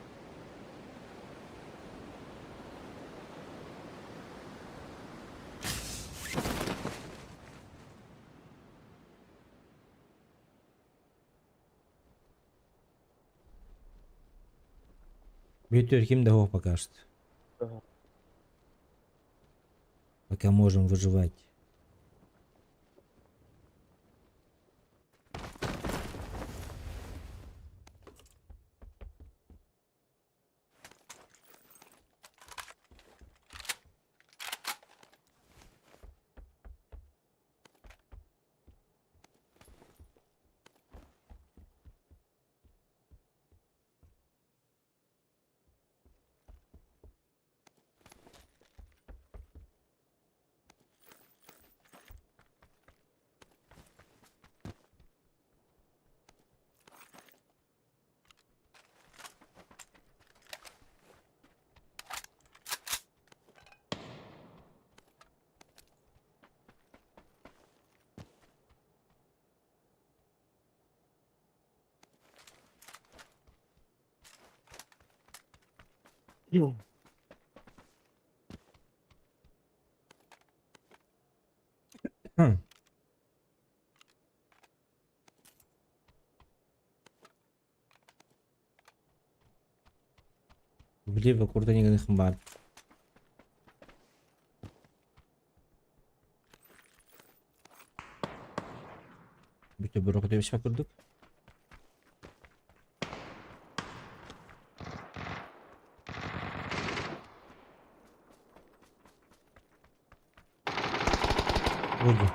Бүтүр ким да пока что. Ага. Пока можем выживать. Влево курдани хмар. Бүтө бұрық деп ішпа күрдік. Vurdu.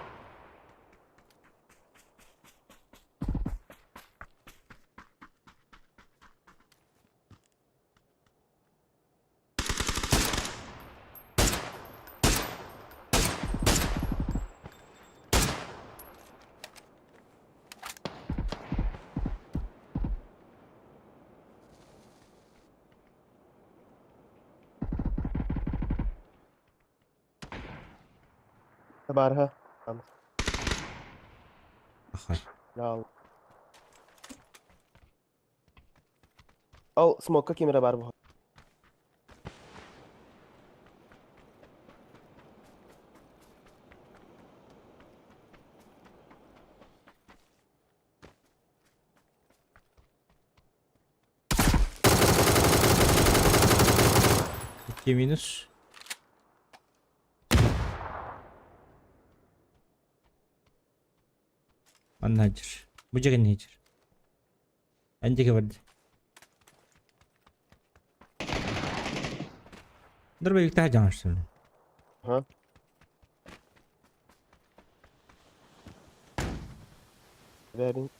Табаарыһа. Ахай. Ал. Ал смокка ким эрэ баар буолуо. Икки минус. Манна сылдьар. Бу дьиэ сылдьар. Эн диэки барда. Дробовикта дьаҥарсың. Ага. Бэбин.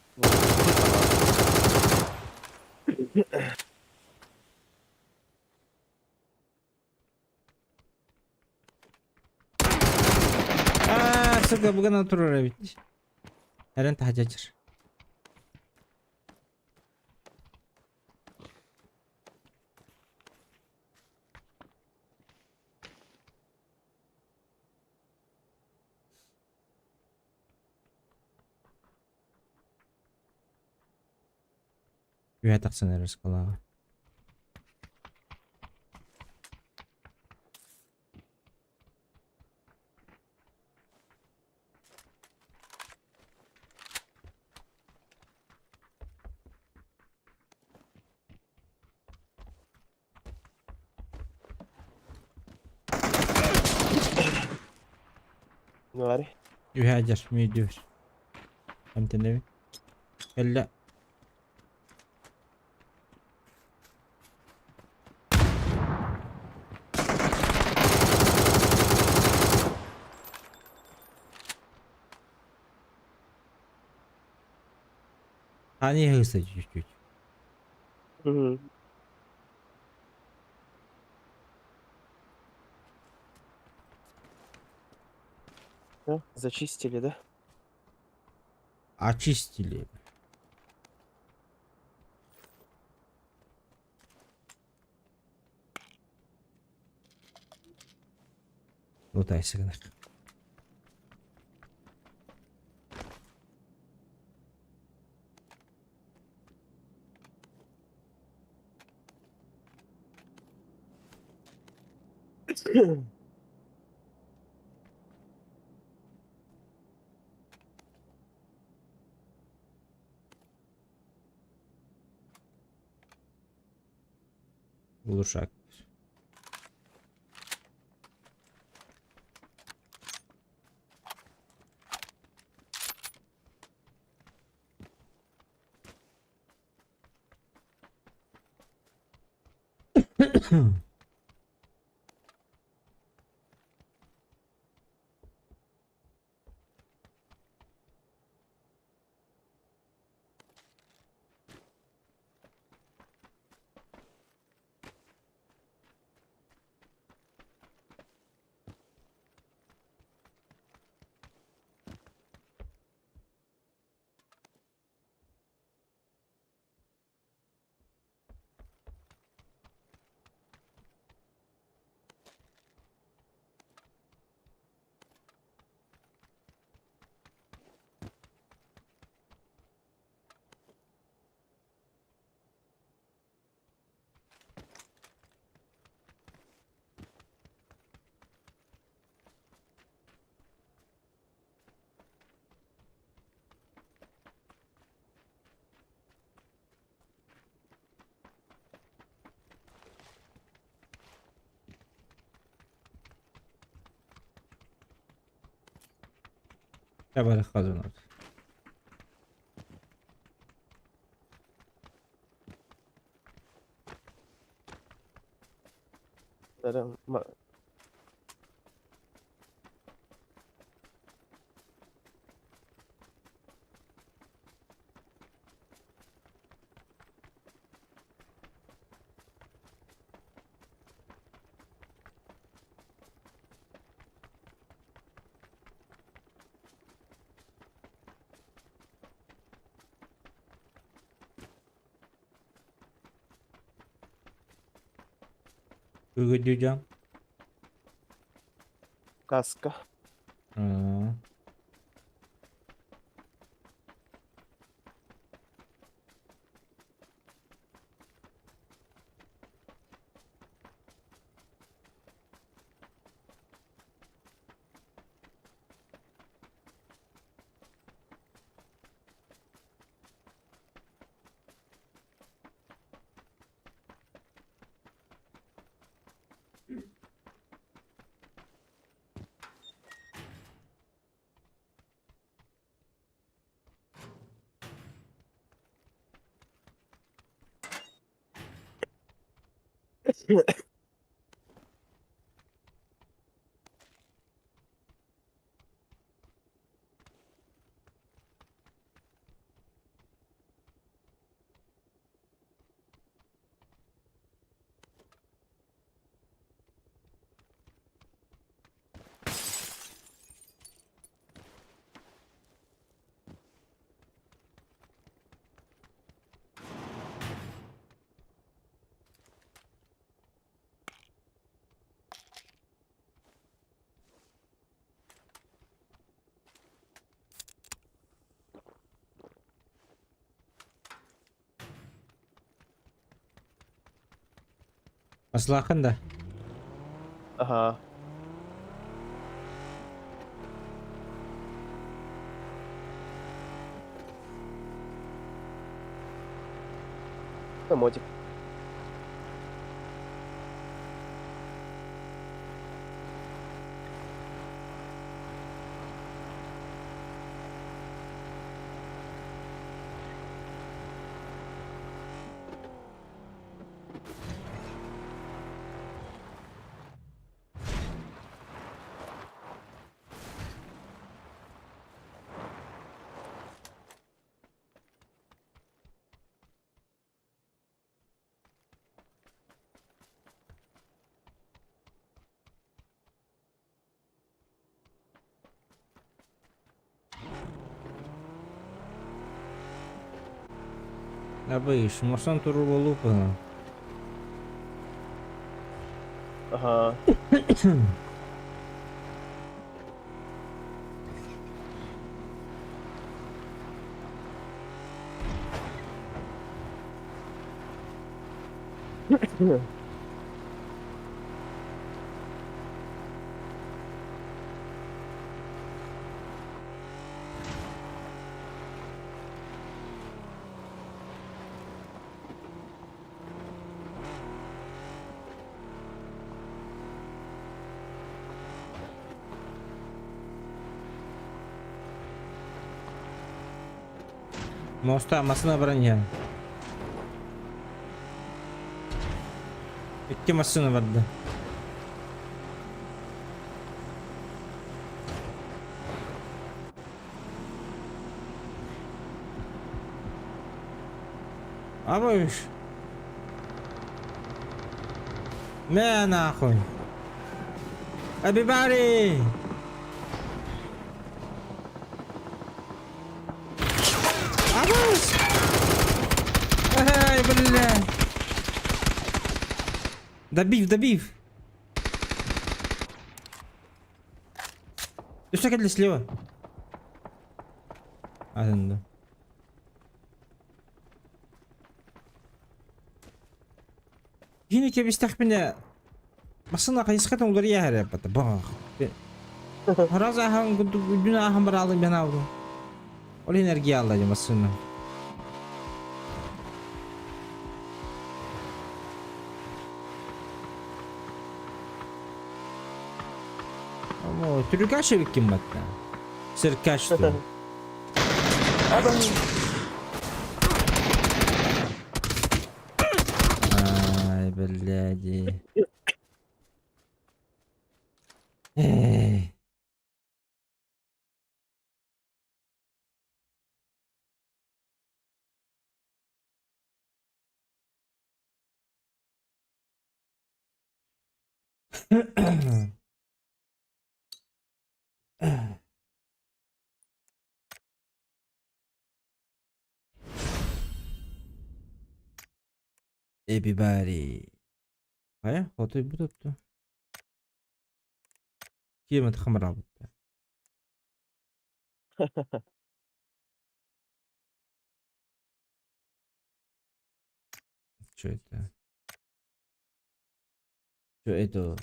Аа, сука, бүгін турар эбит. Эрэн таһдьачыр. Үөһэ тахсан эрэр скалаҕа. Бары. Үөһэ дьэр, мүүйдүүр. Эмтэнэбин. Кэллэ. Они ыһыса чуть-чуть. Мгм. Да, зачистили, да? Очистили. Лутайся гынах. Глушак. Табарах хазанат. Көгөдү Каска. Аа. Аслаахын да? Аха. Мотик. Абыш, мосон турur болупа. Аха. Моста массыына баран иһэн. Икки массыына барда. Абыш. Мэ нахуй. Everybody! Абыш! Эй, бля! Добив, добив! Өссө кэллэ слева. Атын да. Кини кэбистэхпинэ массыына хайысхатын уларыйа эрэ баҕах. Раз ааһан курдук үрдүн ааһан бараалым мен аабытым. Ол энергия алла дии массыына. Amo, түрүкаш эбиккин батта. Циркач ту. Ай, бляди. Эй. Everybody. Хайа, хотуйбут отто. Киэмэ хамараабыт. Что это? Что это?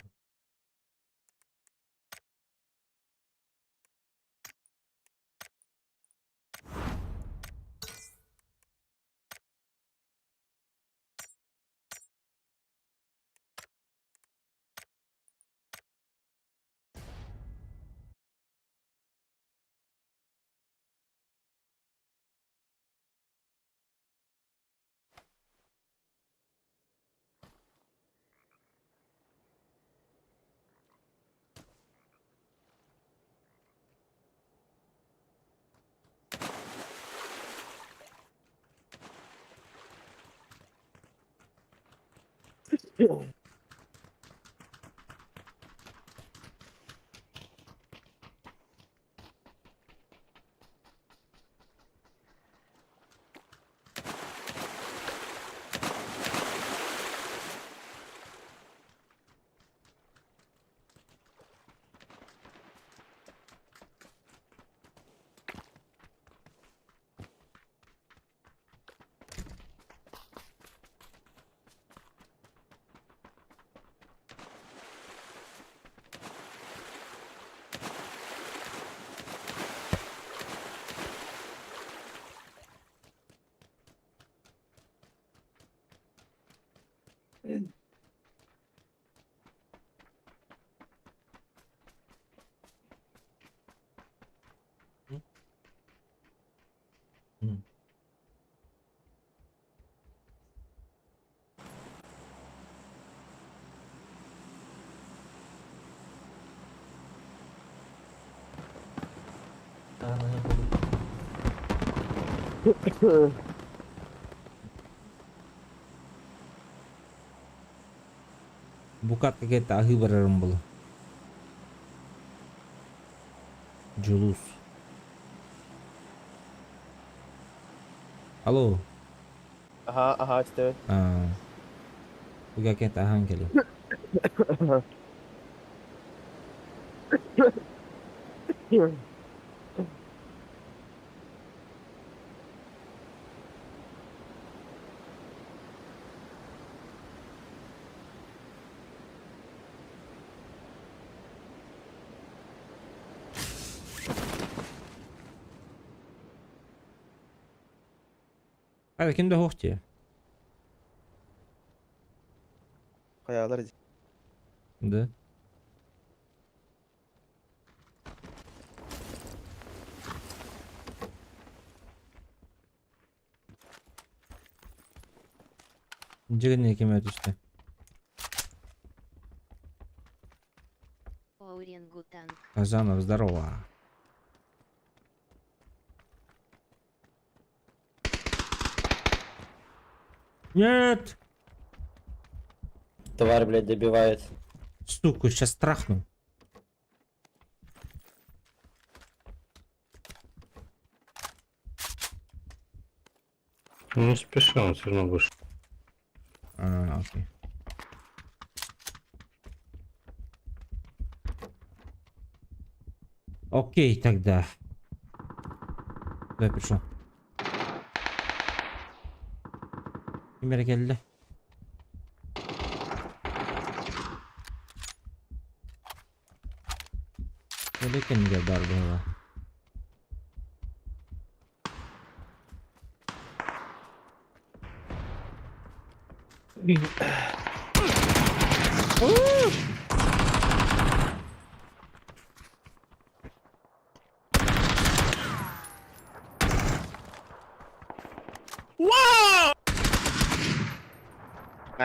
Букат какая-то аһыы барарым буолуо. Дьулус. Алло. Аһаа, аһаа, истэбин. Аа. Буга какая-то аһаан кэлиэ. Hadi ким да суох дии. Хайалар дии. Да. Дьигин ким түстэ. Орангутанг. Казанов, здорово. Нет! Тварь, блядь, добивает. Сука, сейчас трахну. Ну, не спеши, он все равно вышел. А, окей. Окей, тогда. Куда я пришел? Ким эрэ кэллэ? Кэлэ кэннигэр баар быһыылаах.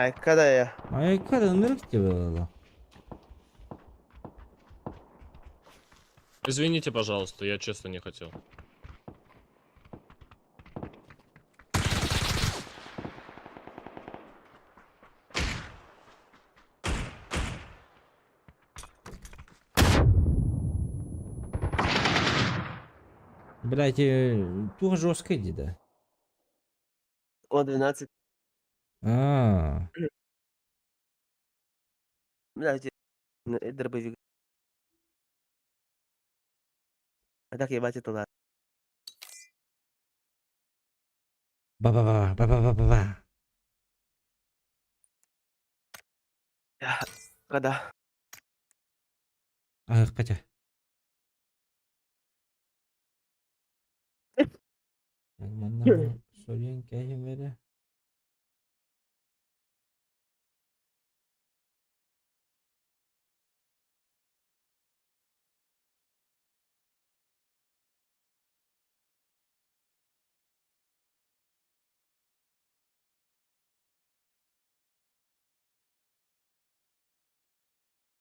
Айка да я. Айка да ынырык было. Извините, пожалуйста, я честно не хотел. Блять, туох жестко иди, да. О, 12. А, Блядь, дробовик. А так ебать это ладно. Ба-ба-ба, ба-ба-ба-ба-ба. Когда? А, хотя. Манна Сорен кәһимере.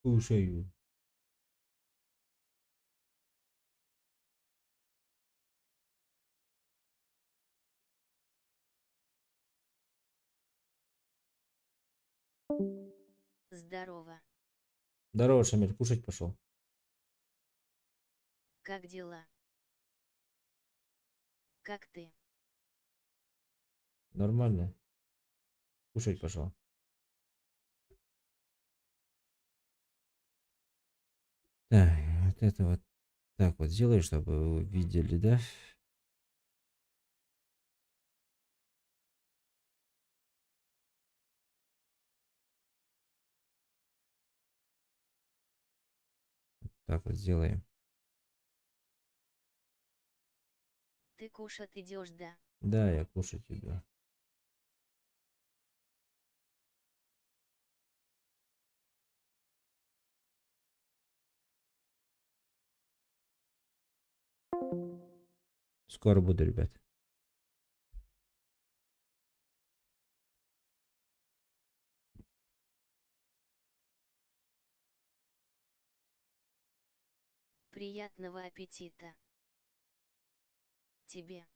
Кушаю. Здорово. Здорово, Шамиль, кушать пошел. Как дела? Как ты? Нормально. Кушать пошел. Так, вот это вот так вот сделай, чтобы вы видели, да? Так вот сделаем. Ты кушать идешь, да? Да, я кушать иду. Скоро буду, ребят. Приятного аппетита. Тебе.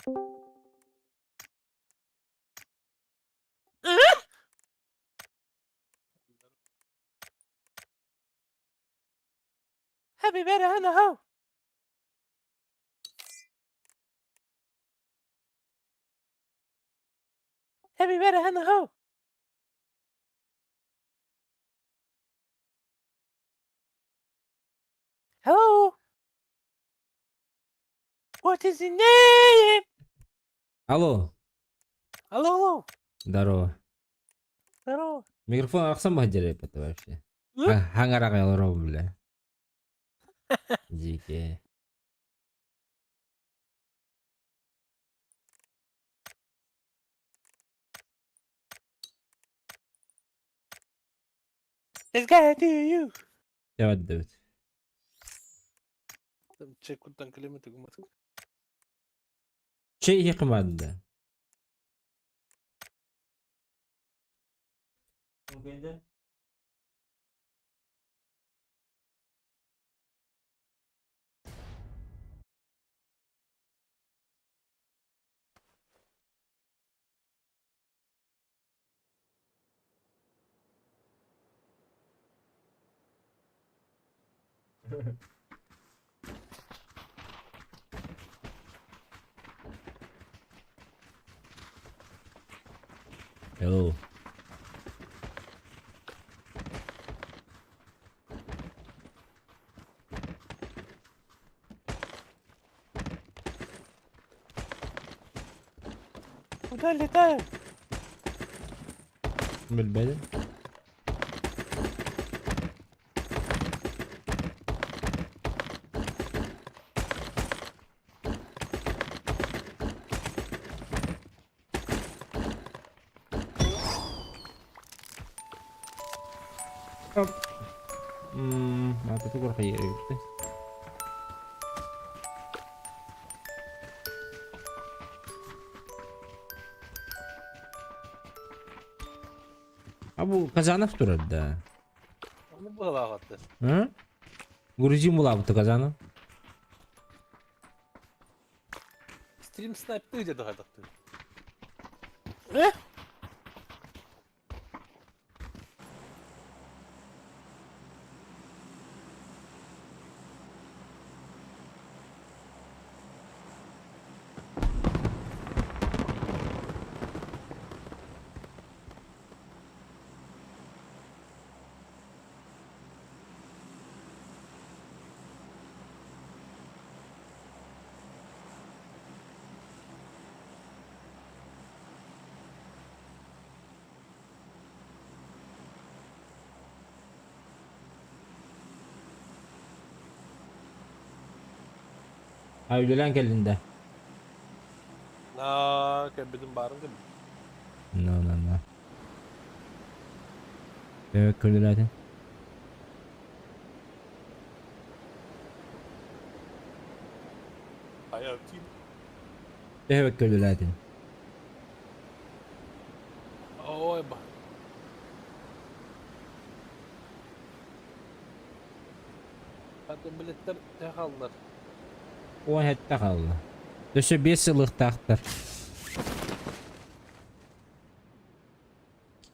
Happy better in the hoe. Happy better in the hoe. Hello. What is your name? Алло, Алло, алло. Здорово. Здорово. Микрофон арахсан баһдьар это вообще. М? Хаҥараҕай олоробун бля. Дьиикэ. It's gotta do you. Эбэт Чек куртан километр гумат. Чэй иһиэххэ да. Hello. Куда летаем? Билбэтим. Оп. Аты тугур хайыр эбит. А бу Казанов турар да. Ну было. Hı? Грузин булабыты Казанов. Стрим снайп ты где догадок ты? Э? А үлэлээн кэллин да. На, кэлбитим баарым кэлбит. No, no, no. Evet, көлүлээтин. Hayatım. Evet, көлүлээтин. Ой, ба. Хатын билеттер те хааллар. 17 хаалла. Өссө 5 сылыктаахтар.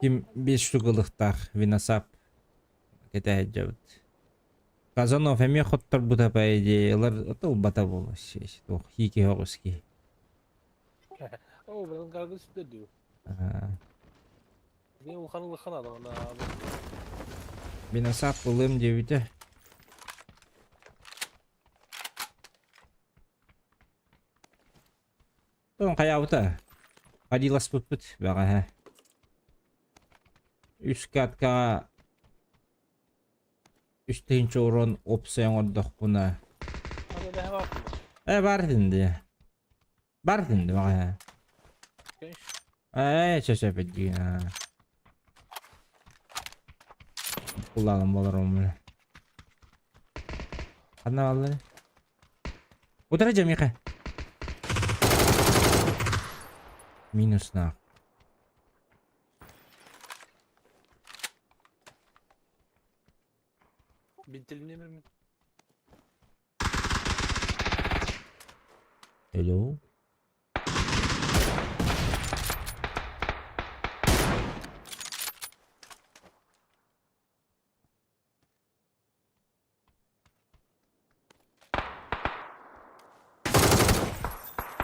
Ким 5 штук ылыктаах виносап кэтэһэ Казанов эмиэ хотторбута по идее ылар ылбата буолуо туох хиики оҕус киһи. О, блин, каргы сүтө дүү. Аа. Мен улахан улахан адам ана. Виносап ылыам диэбитэ. Тон хайаабыта. Адиласпыппыт бэҕэһээ. Үс каткаҕа үс тыһыынча урон опция оҥордохпуна. Аны бэһэ баар. Э баар этин дии. Баар этин дии бэҕэһээ. Ээ чэ чэ дии. Kullanım болар омуна. Ханна бааллар? Утары жамиха. Минус нах. Бинтелинемир. Hello.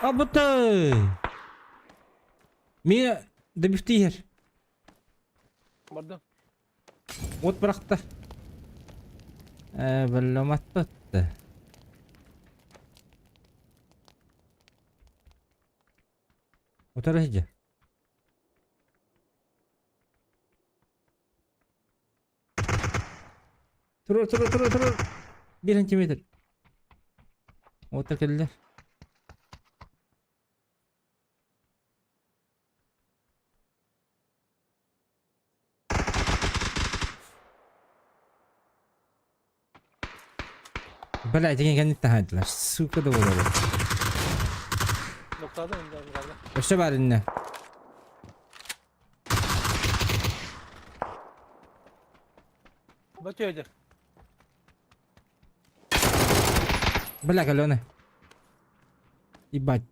Абытай! Мия добивтиер. Бардым. От бырахта. Э, бөллөматтатты. Утары иһдьэ. Турур, турур, турур, турур. 1 сантиметр. Оттар кэллилэр. Бля, деген кэнниттэн хаайдылар. Сука да буолар. Noktada indi yukarıda. Өссө бар инне. Батıyor. Бля, каленый. Ебать.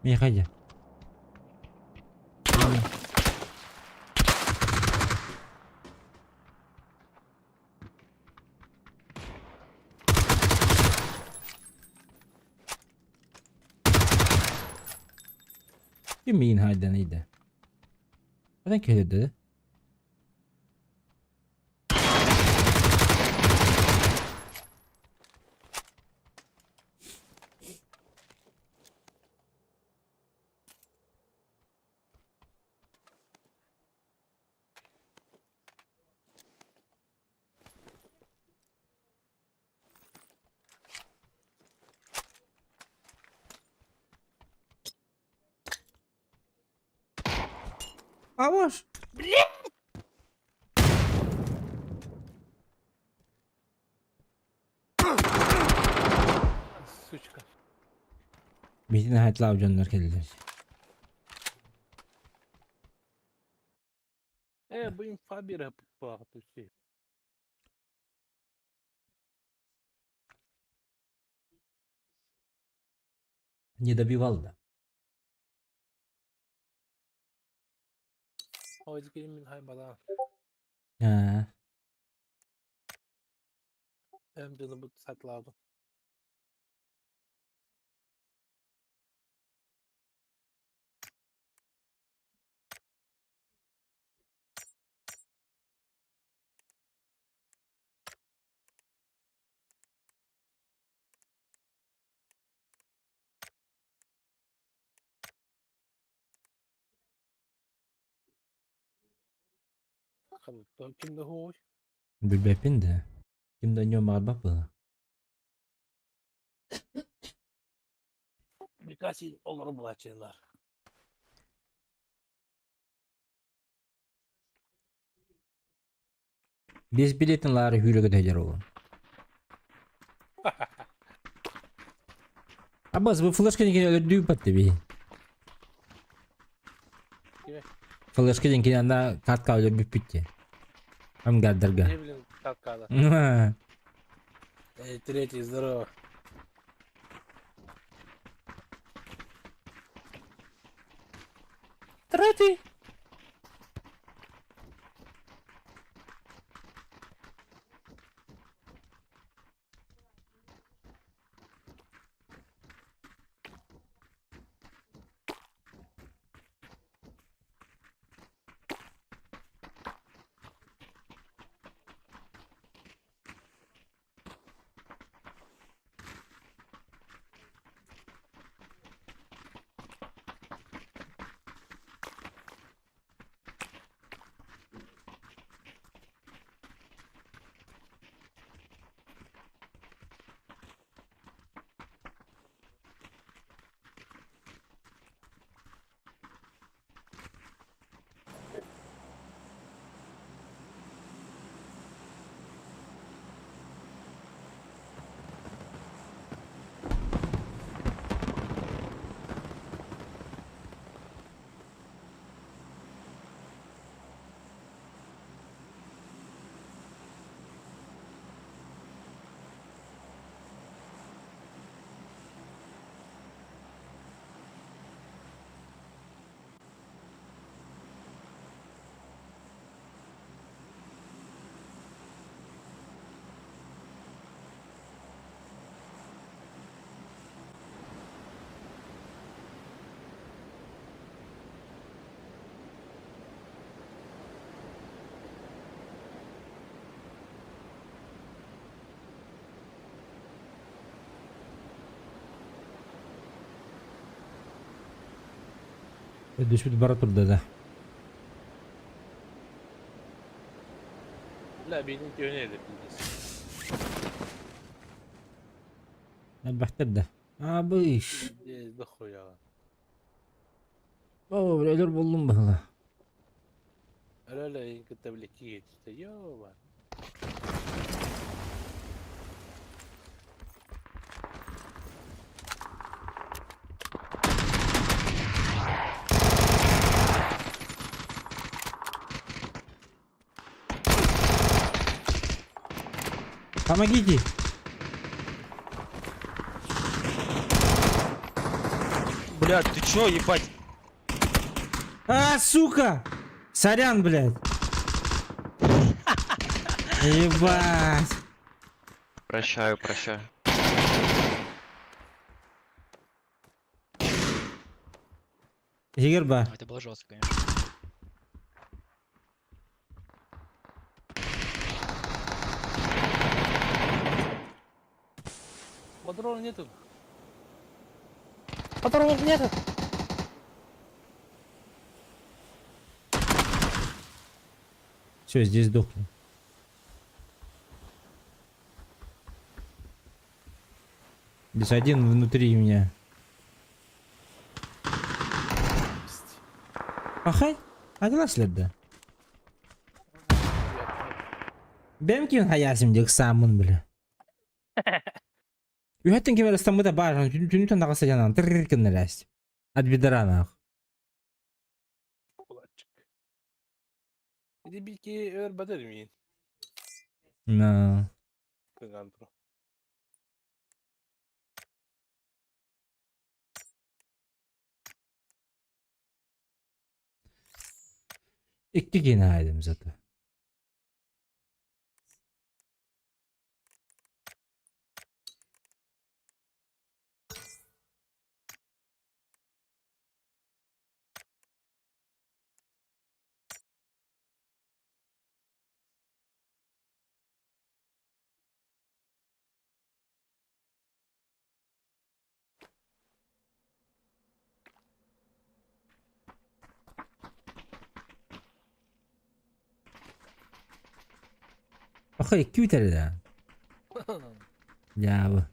Михаил. Ким миин хайдан ыйда? Ханан кэлэрдэ? Аваш! Сучка. Биһитин хатлаав дьоннор кэллилэр. Э, бу инфа биэрэ паахтыси. Не добивал да. Ой, мин хай бала. Аа. Эм дьону бу сатлаабы. Ким да хуй? Билбэппин да. Ким да ньуон баҕарбат буолла. Бикаси олору булачылар. Биэс билетин лаары сүүрэ көтөйдөр оҕо. Абас, бу флешка диэн өлөрдүү бат би. Кими? Флешка диэн кини анда картка өлөрбүппүт дии. Ангардарга. Не блин, каткада. Эй, третий, здорово. Третий. Өдөспүт бара турда да. Бля, бэйэтин түһэн эрэр пиздец. Элбэхтэр да. Абыш. Пиздец, дохуя. О, бля, өлөр буллум быһыла. Өлө өлө кытта бile киһи түстэ. Йоо, Помогите! Блядь, ты чё, ебать? А, сука! Сорян, блядь. Ебать. Прощаю, прощаю. Егер ба. Это было жестко, конечно. Патрона нету. Патронов нету. Все, здесь сдохну. Здесь один внутри меня. Ахай, адила следда. Бэмкин хаясим дек самын бля. Үһәттен кемер ыстаммыта бар, түнүтэн тагысы жанан тырр кыннеләс. От бедра нах. Кулачик. Иди бики өр бадыр мин. На. Кыган про. Икки киһини айдым зато. Охой, икки бүтэр да. Дьаабы.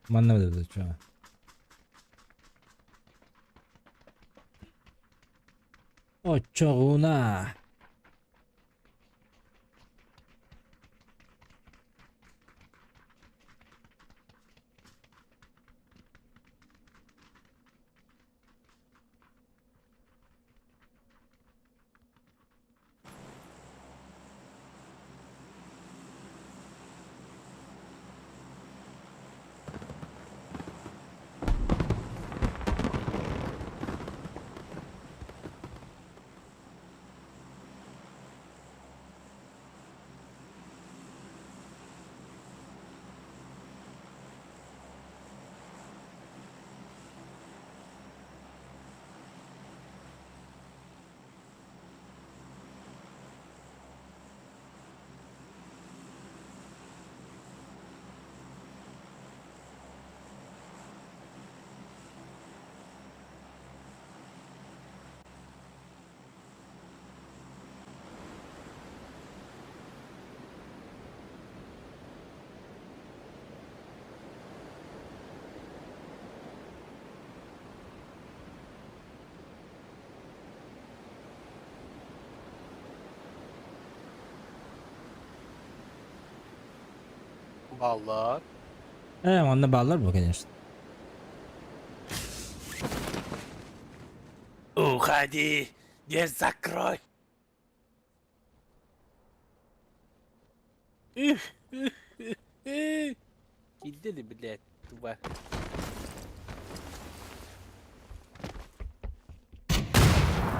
Манна да чё. Очоҕуна. Баллар. Э, онно бааллар бу, конечно. Уходи, дверь закрой. Üh, üh, üh, üh. Кидели, блядь, тварь.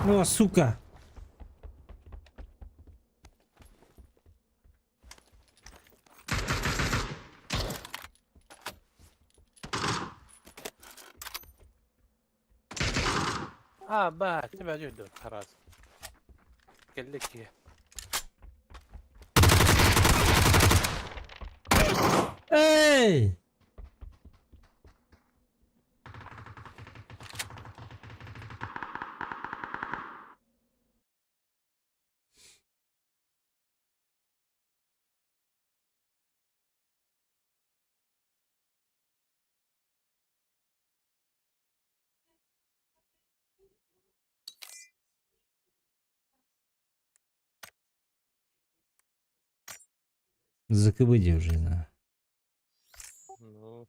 О, сука! Ба, ба, тебя жду, раз. Кэллэ. Эй! Закабыди уже, да. Ну.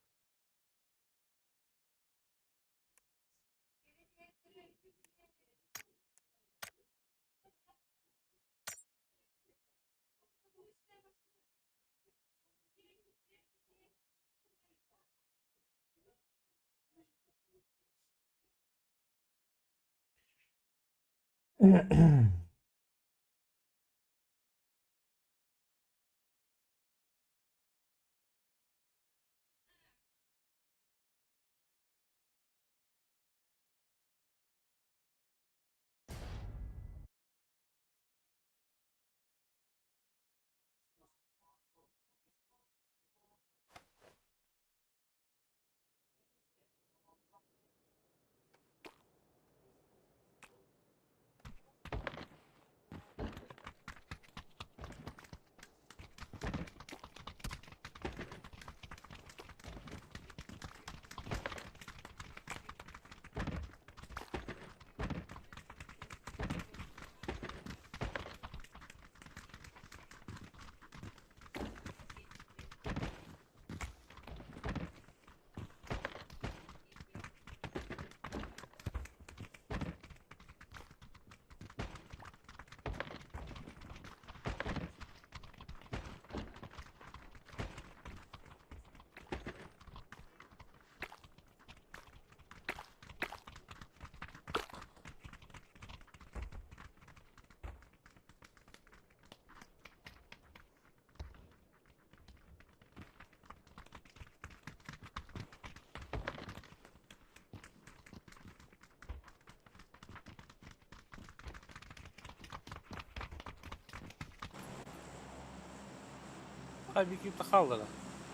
Abi kim kaldı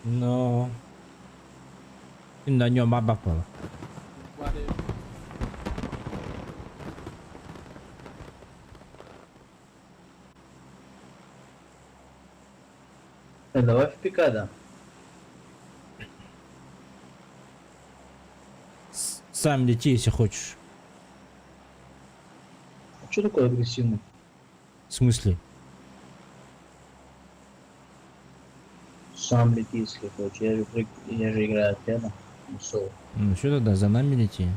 Но. На нем баба. Давай в пика, да. Сам лети, если хочешь. А что такое агрессивный? В смысле? Сам лети, если хочешь. Я же играю от пена. Ну, соло. Ну что тогда, за нами лети.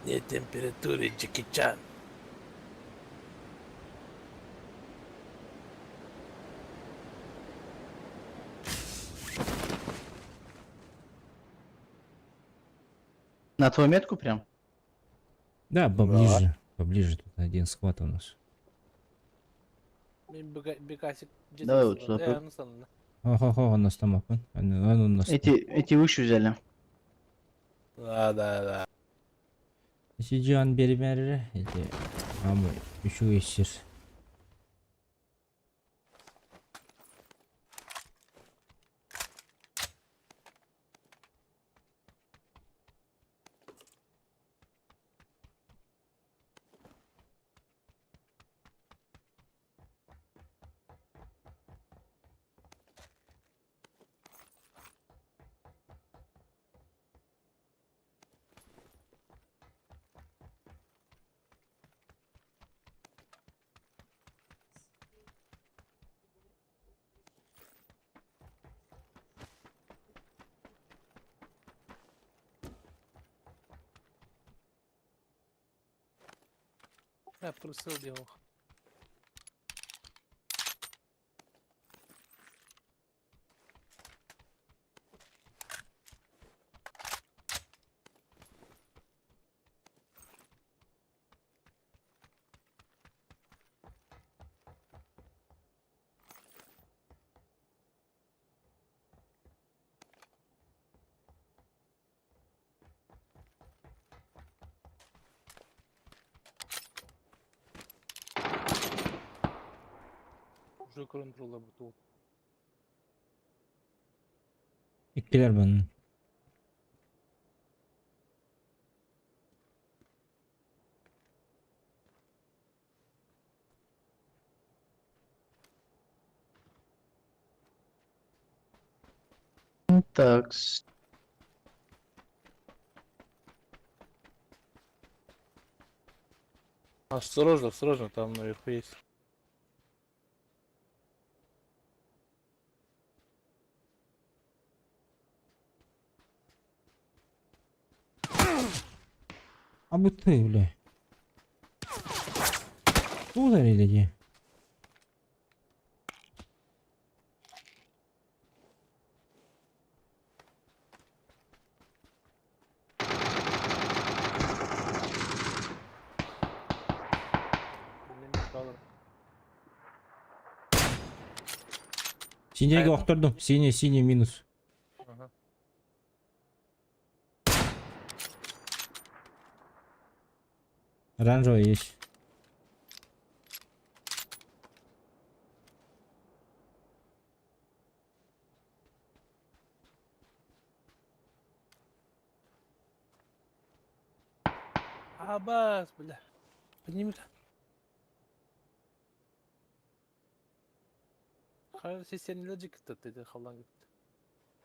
Не температуры, Джеки Чан. На твою метку прям? Да, поближе. Поближе тут один схват у нас. Давай вот сюда. Ого-го, у нас там опен. У нас. Эти выше взяли. Да. Сиджан бермер. Эти. Амы. Еще есть. Я просил его. Уже контрола бутул. Иккилэр бан. Так. Осторожно, осторожно, там наверху есть. А бу ты, бля. Куда или Синеге охтордум. Синий, синий минус. Ага. Оранжевый есть. Абас, бля. Подними-ка.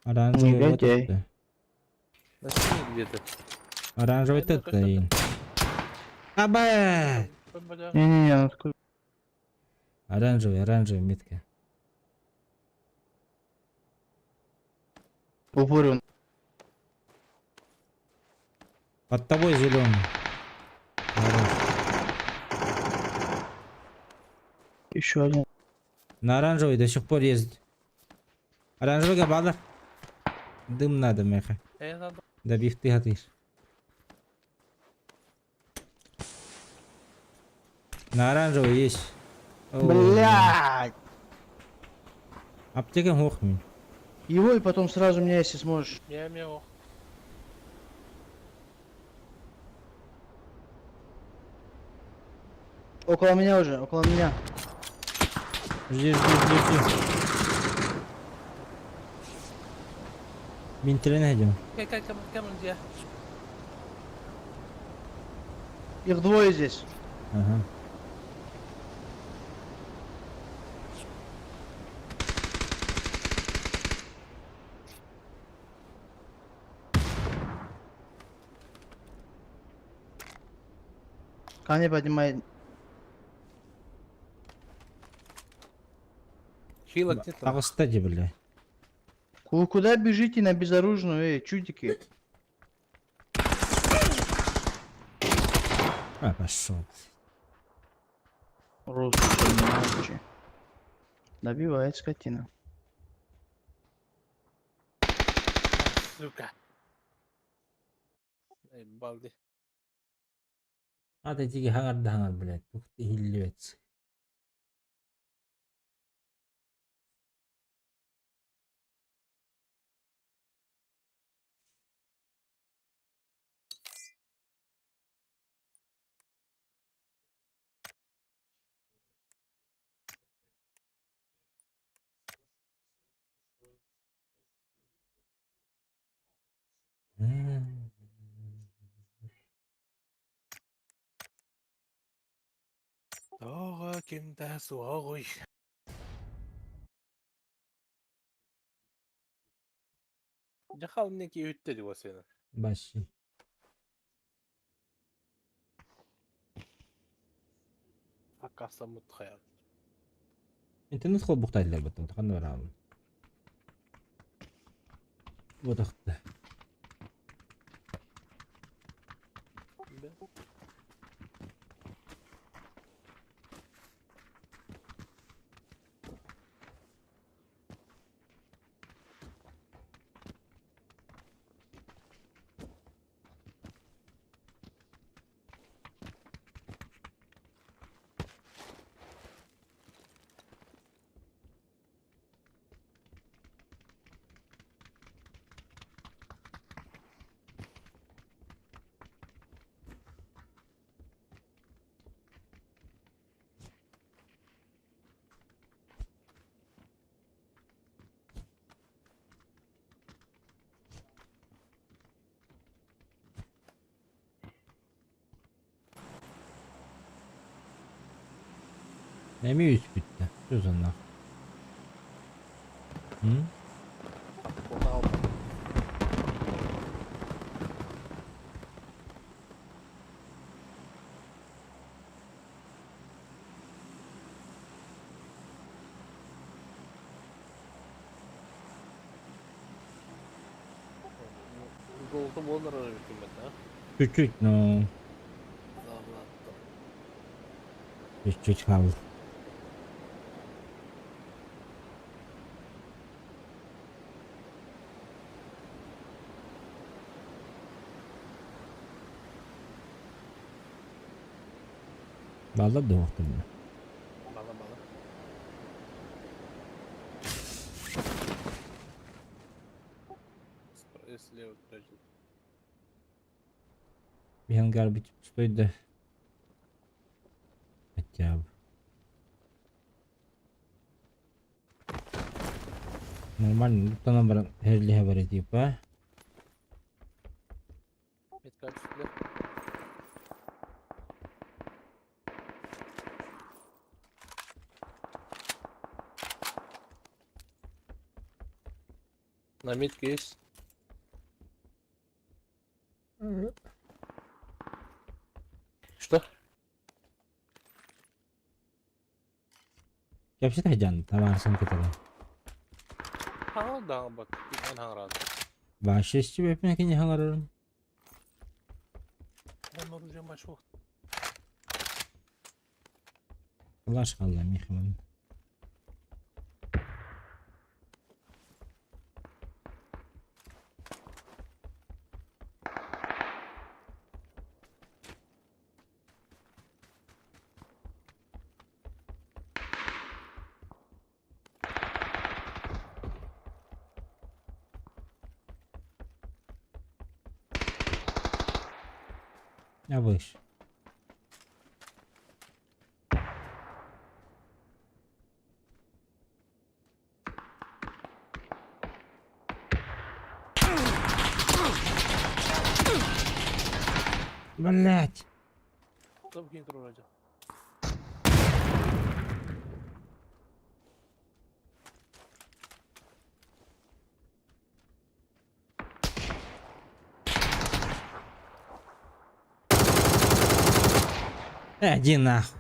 Оранжевый вот Негодяй. это. На синий где-то. Оранжевый Это это и. Аба! Не-не-не, он такой. Оранжевый, оранжевый метка. В упоре он. Под тобой зеленый. Хорош. Еще один. На оранжевый до сих пор ездит. Оранжевый габалар. Дым надо, меха. Добив ты гатыш. На оранжевый есть. Блядь! Аптека мохми. Его и потом сразу меня, если сможешь. Я Около меня уже, около меня. Жди, жди, жди, жди. Мин найдем. Где? Их двое здесь. Ага. Ко мне поднимай. Хила где-то. Ағыста бля. Вы куда бежите на безоружную, эй, чудики? А, пошел. Русский. Добивает скотина. Сука. Эй, балди. А ты тиги хаңар да хаңар, блядь. Ух ты, хиллевец. Тоға кимдә суағый. Жахал неки үтті деп сені. Баши. Акаса мутхая. Интернет хол буқтайлар баттым, қандай бар алым. Вот ақты. Эми үс бүтте. Сөз онна. М? Золото болар да? Чуть-чуть, но чуть-чуть kaldı. Баллар да уктум. Бала бала. Слева пройдет. Bir hangar bitip пустой да. Хотя бы. Нормально, ну бар херлиhe бар типа. Метка түстүлөр. На метке есть. Что? Кепсит хajан тамарсын кетели. Хаңа да бат. Мен хаңрады. Башесчи бепме кини хаңарырын. Он оружие башок. Лаш қалла михман. Я выше. Блять. Там кинь вроде. Иди нахуй.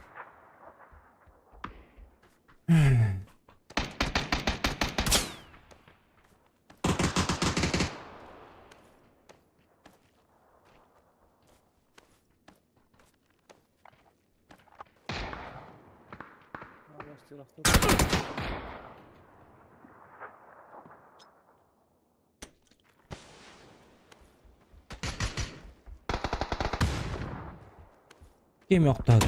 Кем yoqtadi?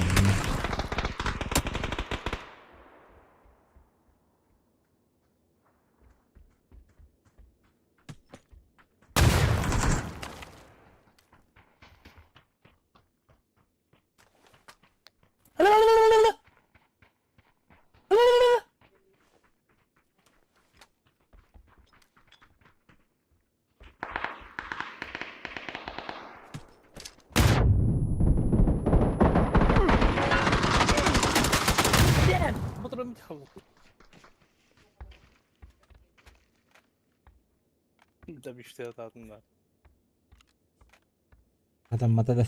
Да биште ататында. Адам матада.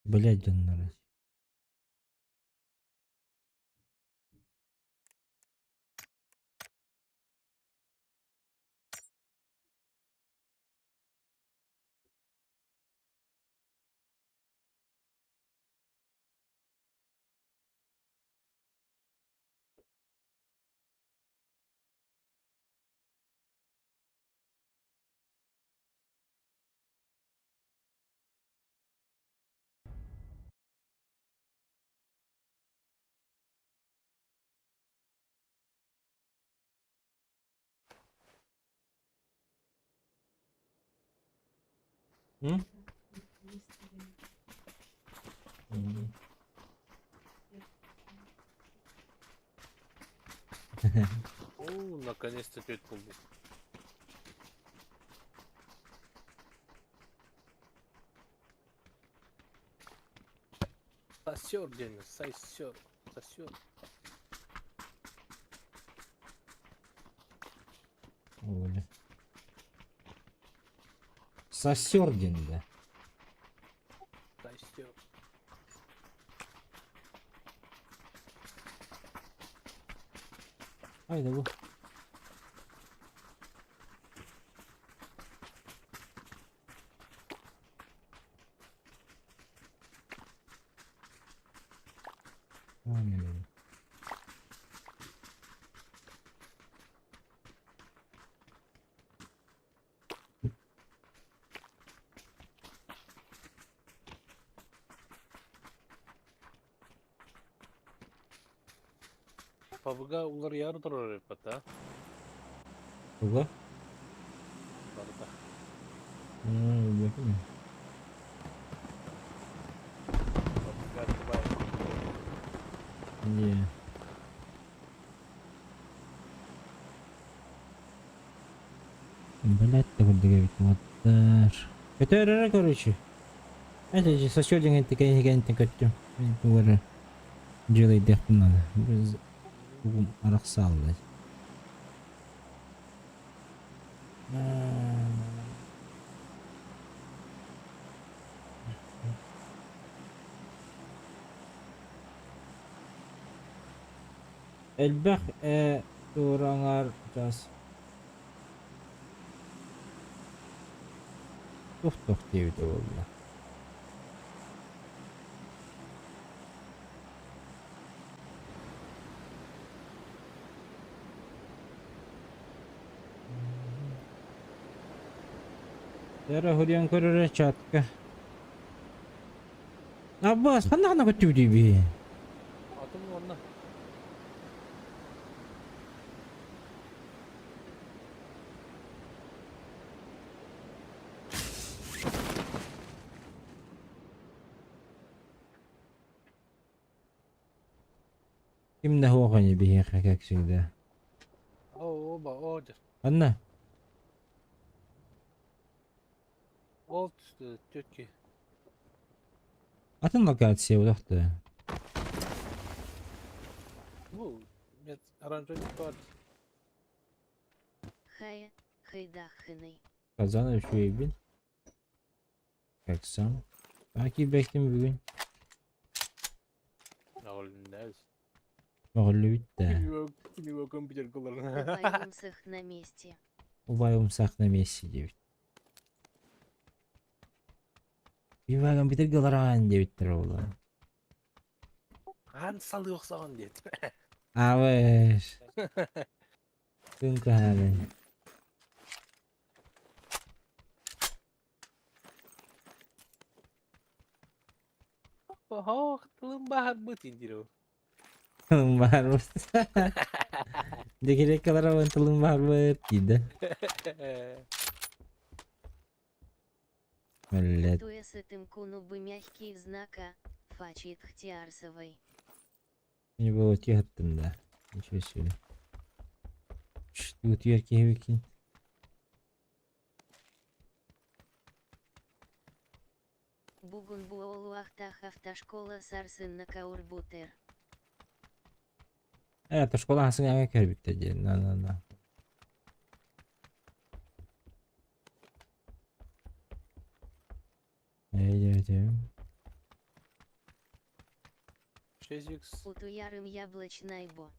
Блять, дьоннор. М? М. О, наконец-то теть булду. Сосер день, сосер, сосер. Оля. Сосердин, да. Сосер. Ай, да бу. Ой, Пабыга улар яры турар эппата. Туга? Барыта. М, Пабыга тубай. Не. Блять, ты ведь моттар. Это короче. Это же соседи такая гигантная көттүм. Мен тугары делай дехпин надо. Біз угум арақсал, блядь. Элбэх тураңар жас. Тух-тух диэбитэ буолла. Тера хурьян көрөрө чатка. Аббас, ханна ханна көттүбү би. Атым онна. Ким да хуохани биһиэхэ как всегда. О, оба, о, Анна, Ол тетки. атын локация удахты. Ну, нет, оранжевый бар. Хая, хайдахыный. Казан үшүйбин. Как сам. Аки бэктим бүгүн. Нәз. Моголлу битте. Кинего компьютер кылар. Убай на месте. Убай умсах на месте девять. Бибай компьютер галаран девять ола. Ан салы оксаган дейт. Абыш. Күн кахалын. Охо, тылым бахар быт индиро. Тылым бар быт. Декерек калара тылым бар быт дейді. Блядь. Туэсытым куну бы мягкий знака, фачит хтиарсовой. Не было тихо да. Ничего себе. Что яркий выкинь. Бугун буолуахтах автошкола сарсын на каурбутер. Автошкола хасын аңа кәрбитте де. На на на. Эй, эй, 6x. Утуярым яблочный бо.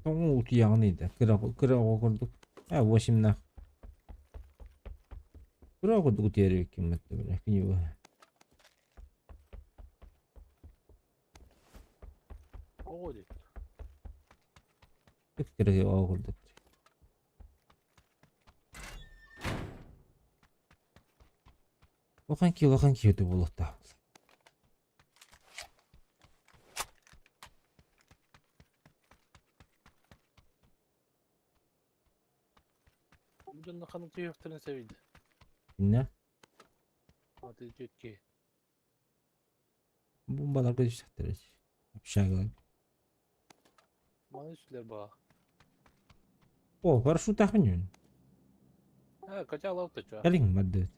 Тоңу утуягын иди. Кыра кыра окурдук. А 8 на. Кыра окурдук утуяр ким битте бля. Күнү. О, дейт. Кыра окурдук. Охан ки охан ки өтө болот. Жонно ханын түйөктөрүн себейди. Не? Четкий. Бомбаларга түстэхтэрэ. Общагалар. Маны сүлэр баа. О, парашютахпын юн. А, Катя лав ты чё? Кэлиҥ бардыбыт.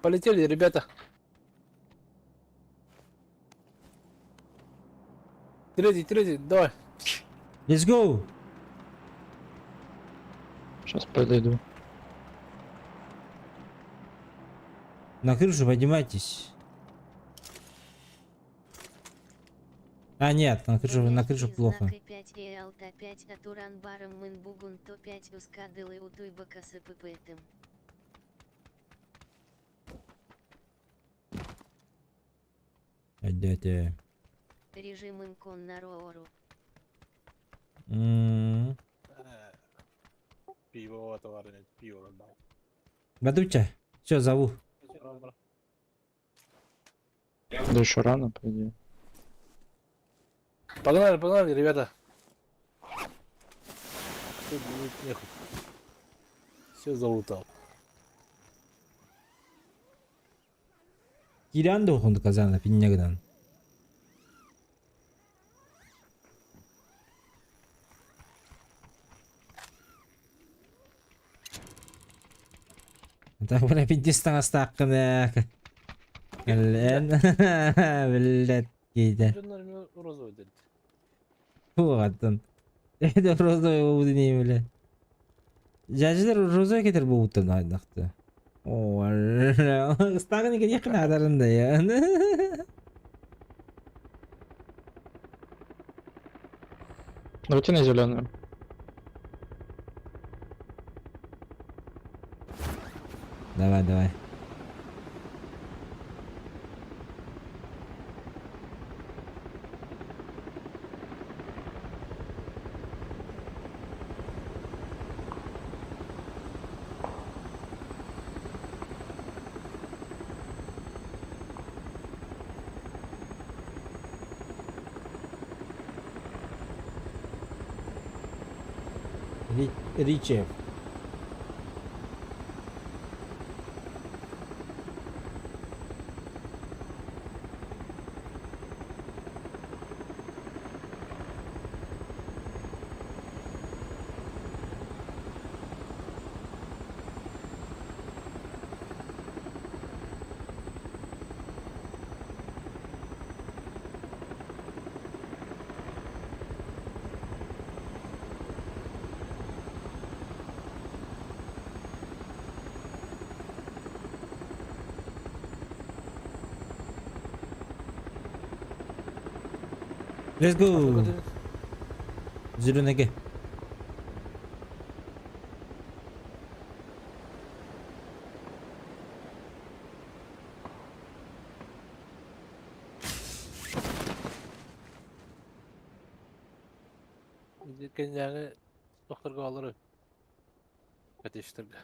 Полетели, ребята. Третий, третий, давай. Let's go! Сейчас подойду. На крышу поднимайтесь. А, нет, на крышу Знак плохо. и 5 реал та 5 атуран барым мын бугун то 5 ускадылы утуйбака сыпыпытым. Пойдете. Режим инкон на роору. Пиво товарный, пиво дал. Бадуча, все, зову. Да еще рано, по идее. Погнали, погнали, ребята. Тут нехуй. Все залутал. Кирян да ухунду казана, пиннягдан. Так, бля, пиздец астааккына. Кэлэн. Блядь, кейде. Розовый дед. Фу, Это розовый буду не бля. Жажылар розовый кетер буутан айдакты. О, стагын экен якын адарында я. Давайте на зеленую. Давай, давай. Ричев. Let's go. Зеленый. Кенняны докторга алыр. Катештирге.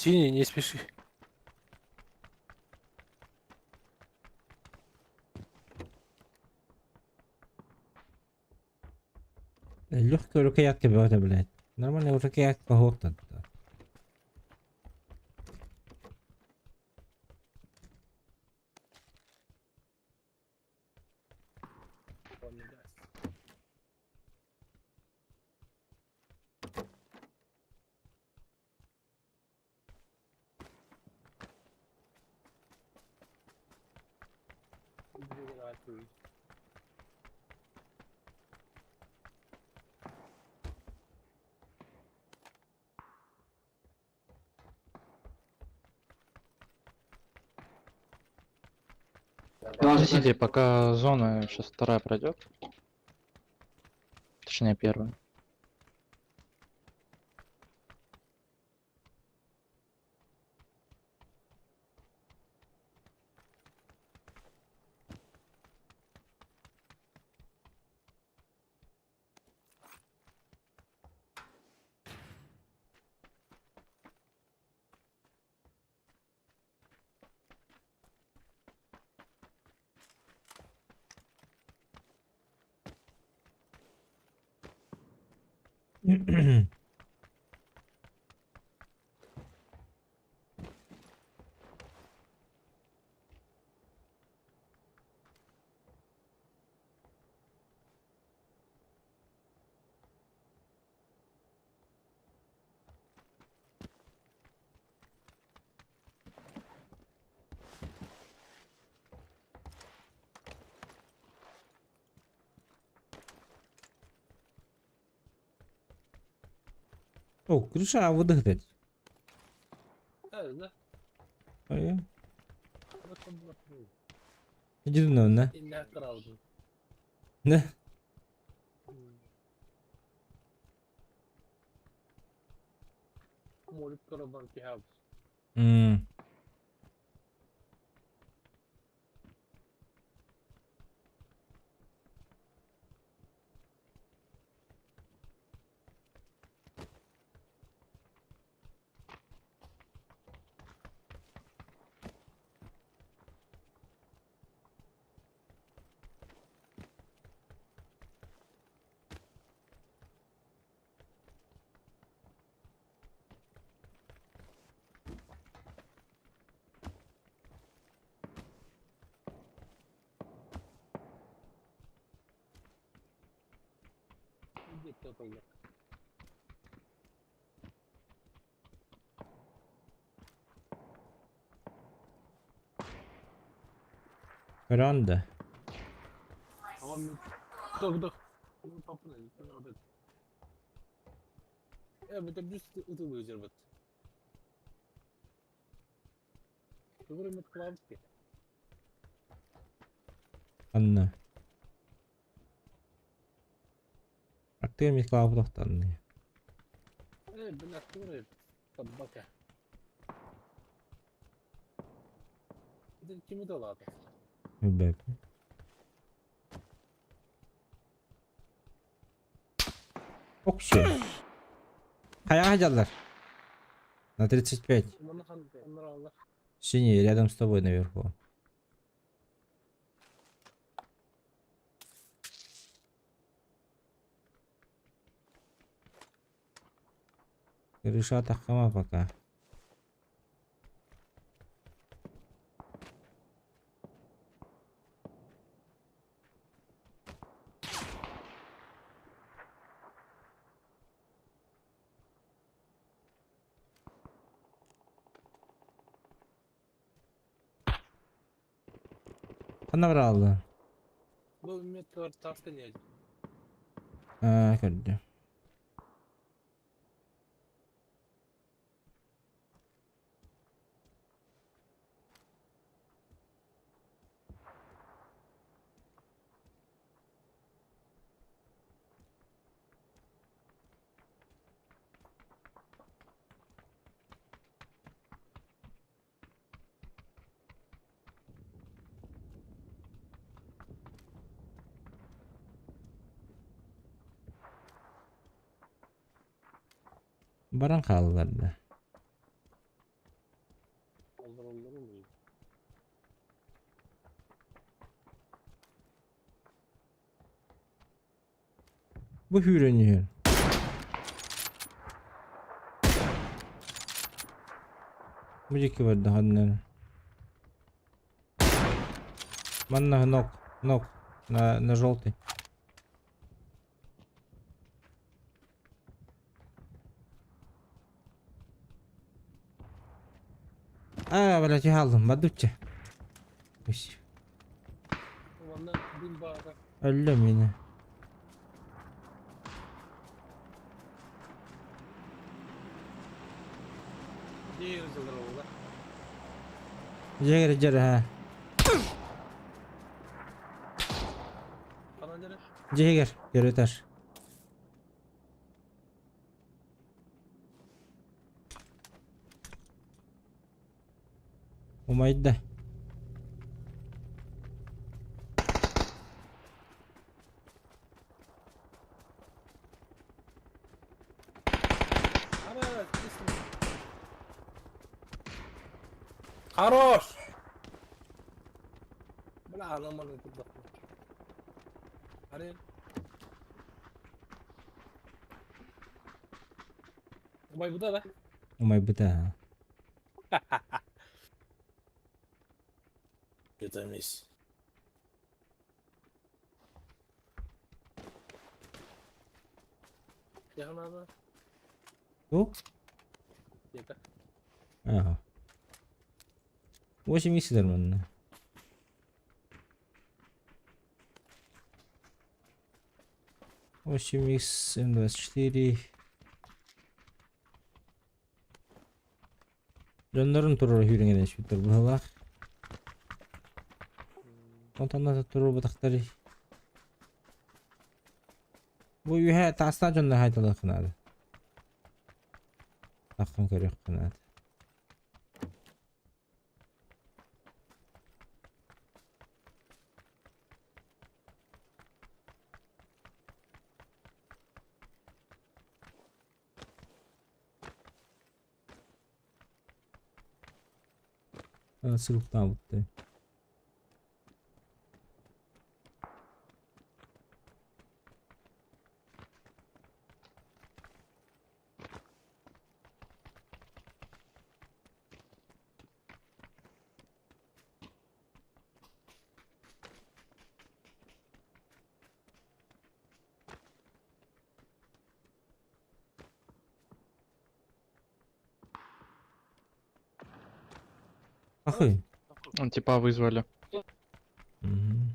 Синий, не спеши. Легкая рукоятка бөтө, блядь. Нормальная рукоятка хоқтан. Подождите, пока зона сейчас вторая пройдет. Точнее, первая. О, крыша выдохнет. Да. Ой. Иди на, на. Да. М. Ранда. Анна. Аттыга Михайлов тохтанны. Билбэппин. Оксу. Хайаҕа дьаллар? На 35. Синий, рядом с тобой наверху. Крыша таххама пока. Ханна бараллар? Аа, көрдүм. Баран хааллар да. Бу сүүрэн иһэр. Бу диэки барда ханна. Манна нок, нок, на желтый. А, блядь, хааллым, бадучча. Өллө мини. Дьиэгэр дьэр ха. Дьиэгэр көрүтэр. Умайда. Хорош! Бля, нормально тут. Аре. Умайбыта да? Умайбыта. Питомис. Яхнада. Ту? Где-то. Ага. 8 нормально. 8 х М24. Дьоннорун турар үүрүҥэн эспиттэр быһалаах. Онтон да туруорбатахтарый. Бу үөһэ таастаах дьоннор хайдалыахха наада. Таххан көрүөххэ наада. Сылыктаабыттар. Ахы. Он типа вызвали. Мгм.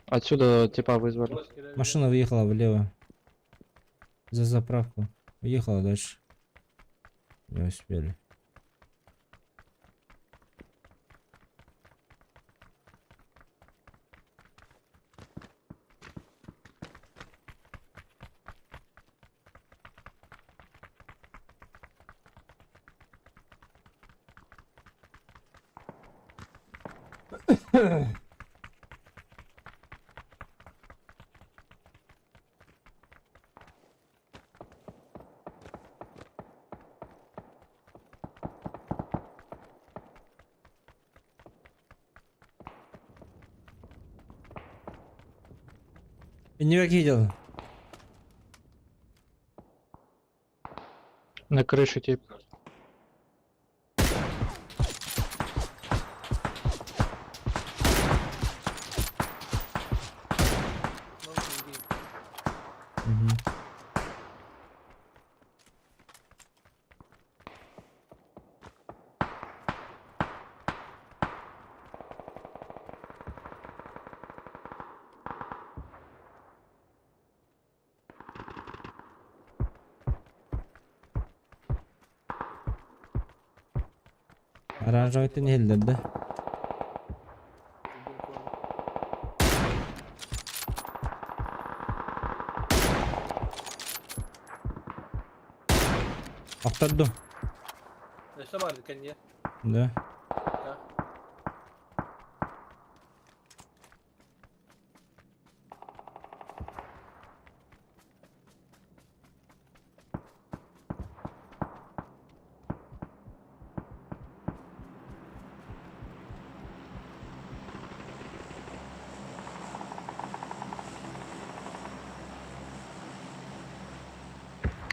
Отсюда типа вызвали. Машина выехала влево. За заправку. Уехала дальше. Не успели. Не видел. На крыше тип. Угу. Оранжевый иһиллэрдэ. Охтордум. Что бар кэнниэ? Да. Да.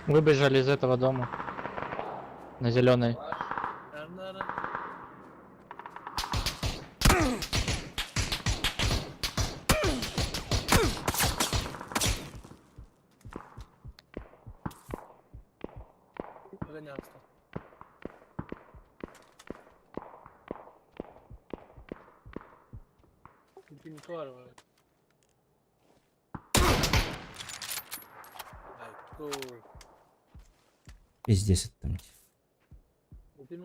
Выбежали из этого дома. На зеленой. Арнара. Гоняться. Ты не Айко. Пиздец там. Ты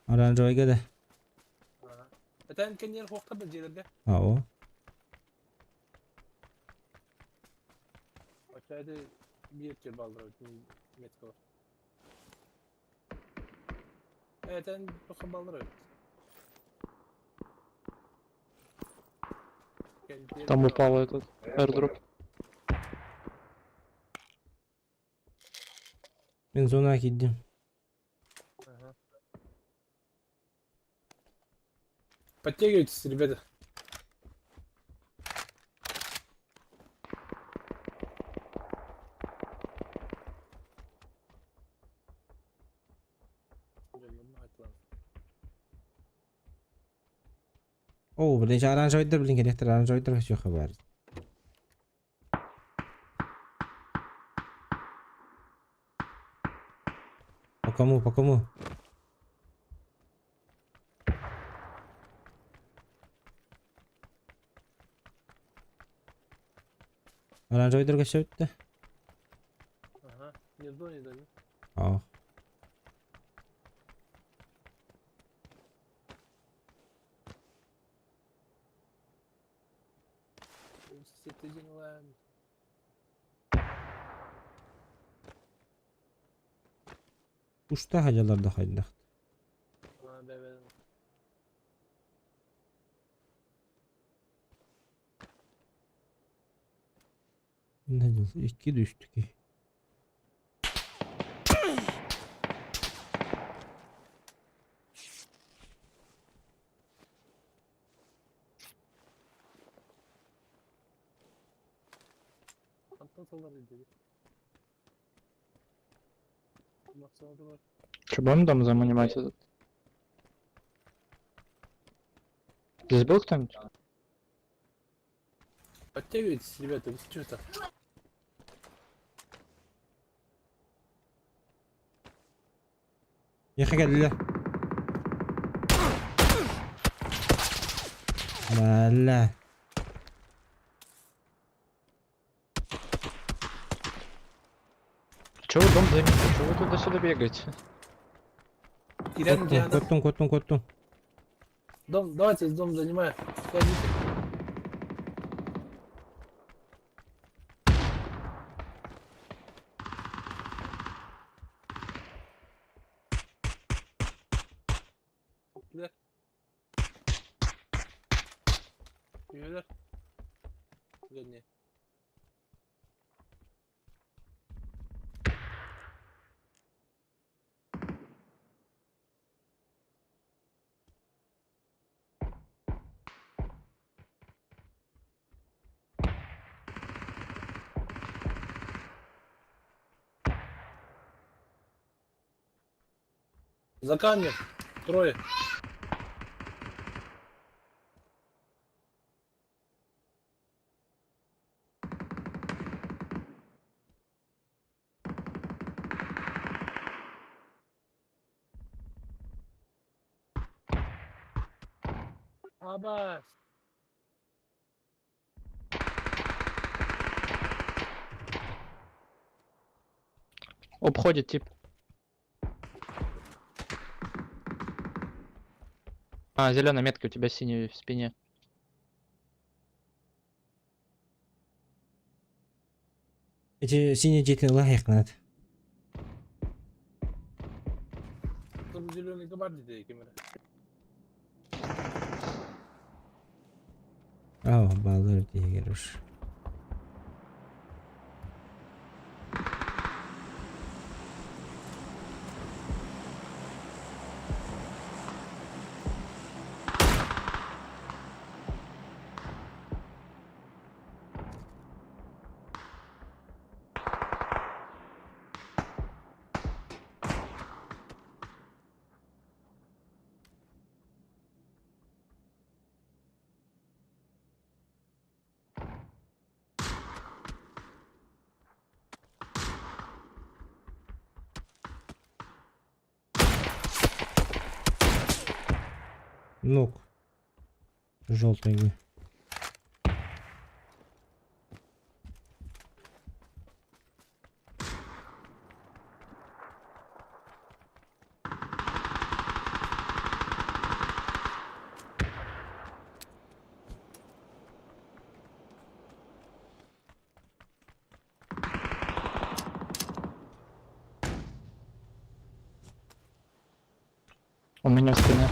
Оранжевый да. Это кэнниэр хуохта бил дьиэлэргэ. Ао. Очайды биир тир балдыр метка. Это тоха балдыр. Там упал этот airdrop. Мин зона киирдим. Ага. Подтягивайтесь, ребята. О, блин, оранжевыйдар, блин, кэлиэхтэр оранжевыйдар өсүөххэ баар. По кому, по кому? Оранжевыйдарга сөптө. Ага, не в зоне, да? Ах. Уста хадьалар да хайдах. Икки түстүк. Че, будем дом занимать этот? Здесь был кто-нибудь? Подтягивайтесь, ребята, вы что-то. Яха кэллэ. Бля. Че вы дом займите? Че вы туда-сюда бегаете? Ирен, Коттун, коттун, коттун, коттун. Дом, давайте дом занимаем. Сходите. Üyeler. Güzel. За камнем. Трое. Абас. Обходит тип. А, зеленая метка у тебя синяя в спине. Эти синие дети лайкнат. Там зеленый габар дейді камера. А, балыр дегер уж. Ног. Желтый. У меня в спине.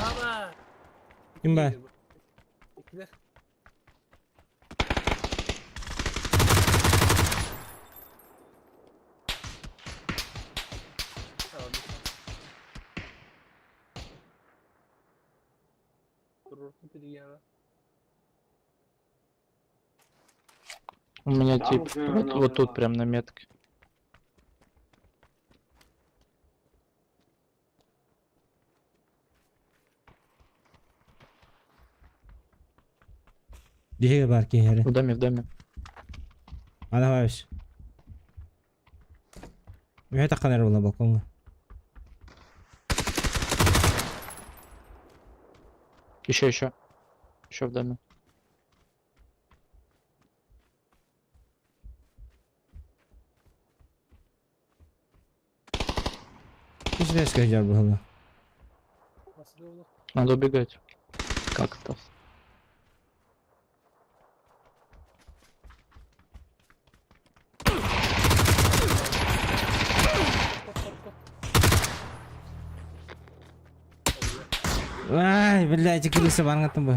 Аба. Ким бар? Икилер. Курортный перегена. У меня Там тип уже вот, вот тут надо- прям на метке. Биһиги бар киһи В доме, в доме. Ана бабиш. Үһэ таххан эрэ буолла балкоҥҥа. Еще, еще. Еще в доме. Үс кэжэр буолла. Надо убегать. Как это? Ай, блядь, крыса баргаттым бу.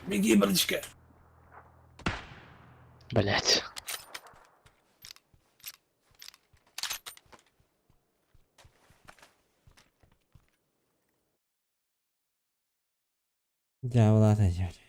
Беги, братишка. Блять. Дьявола дьэр.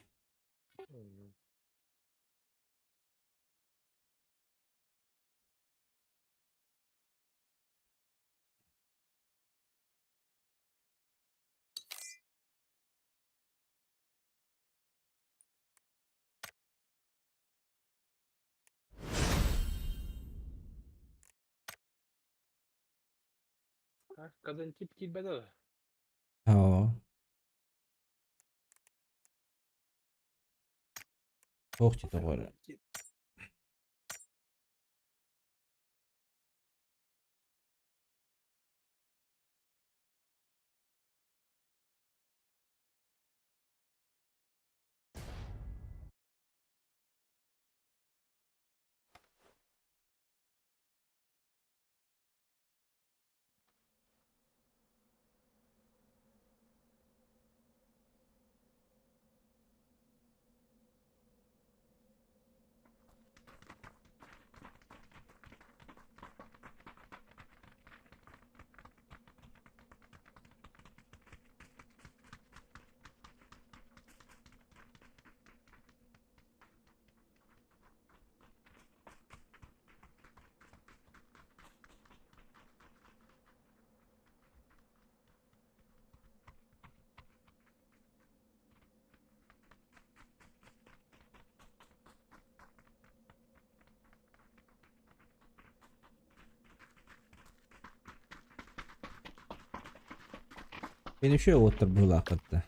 Казантип килбәде. Оо. Ох, тоҕо. Benim şöyle otur bu hakikaten.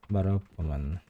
Барап манна.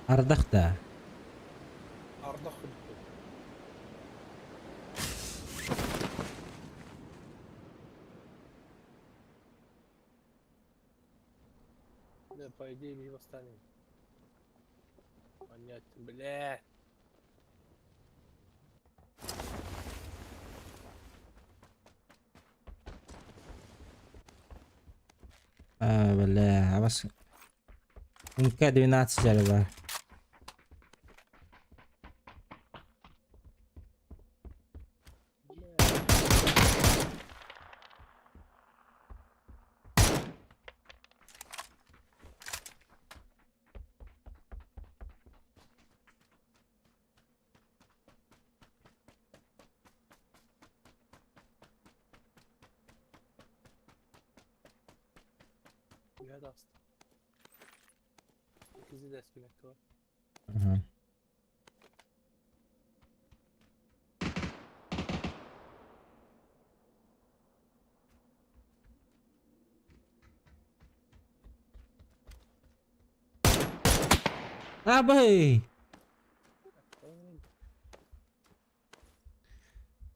Ардах да. Ардах. Да, по идее, мы его станем. Понять, бля. А, бля, а вас... МК-12 бар. Я даст. Ага. Абай!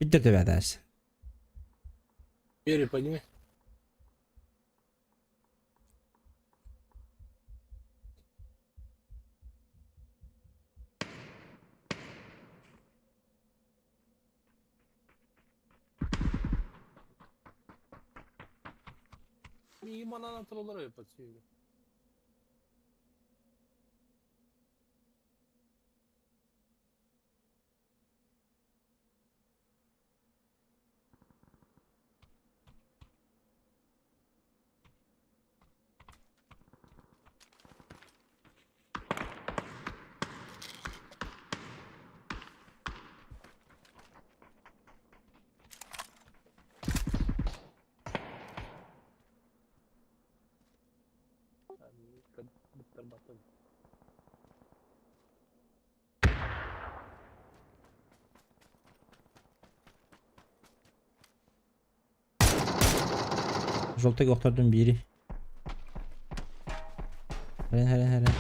Bitti ders. Двери подними. Мимо на троллеры подсюда. Желтый охтордун бири. Хәрен, хәрен, хәрен.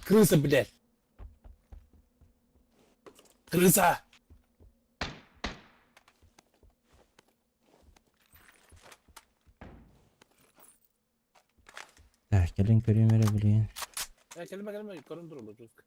Крыса, блядь. Крыса! Так, келин көрүм эре билин. Келме, келме, көрүн турулу жестко.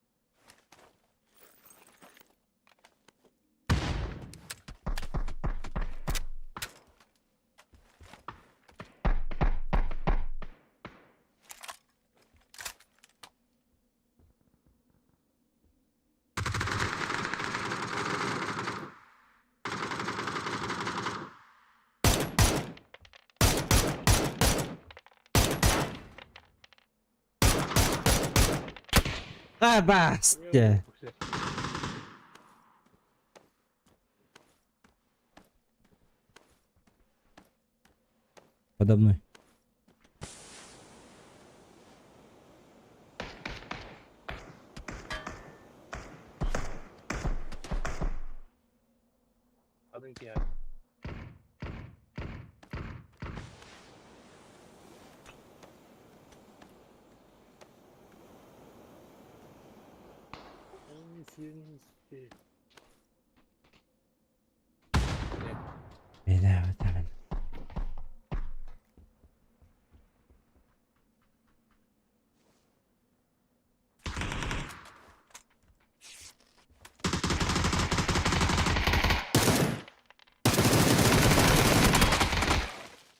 А, басты. Подо мной. Беда, вот.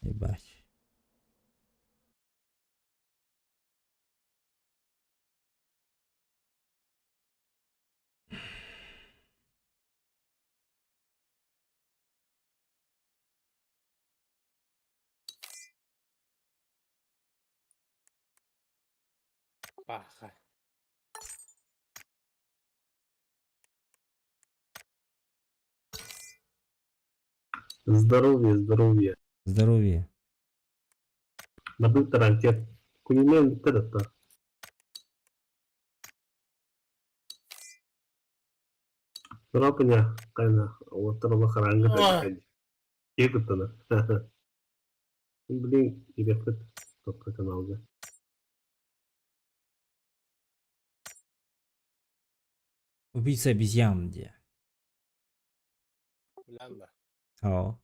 Ебать. Паха. Здоровье, здоровье. Здоровье. Бадын тарантет. Кунимен биттератта. Рапыня кайна оттарла харанга такай. Кекуттана. Блин, ибеппет топка каналга. Убийца обезьян где? Лянда. Ау.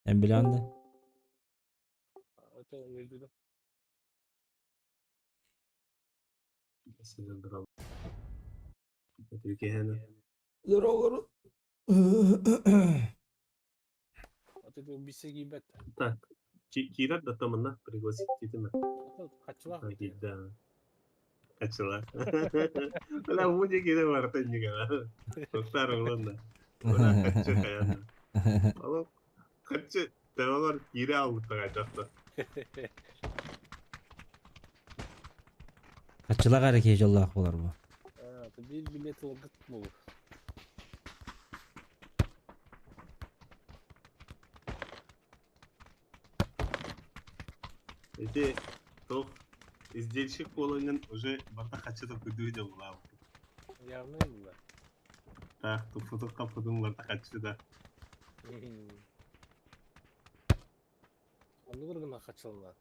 Эмбилянда. Это я виду. Здорово. Вот это убийца гибет. Так, Кира датамына пригласить етемі. Качыла. Да. Качыла. Бля, буде кире бар теннига. Токтар уланда. Ора качы каяна. Ало, качы тавалар кире алып тагай жақта. Хаччылаах эрэ киһи дьоллоох буолар бу. Биир билет ылгыт буолур. Эти туох издельщик буолаҥҥын уже барыта хаччы токуйдуу дьоллообут. Явно было. Так, туппутук-хаппытыҥ барыта хаччы да. Оннук гына хаччылана.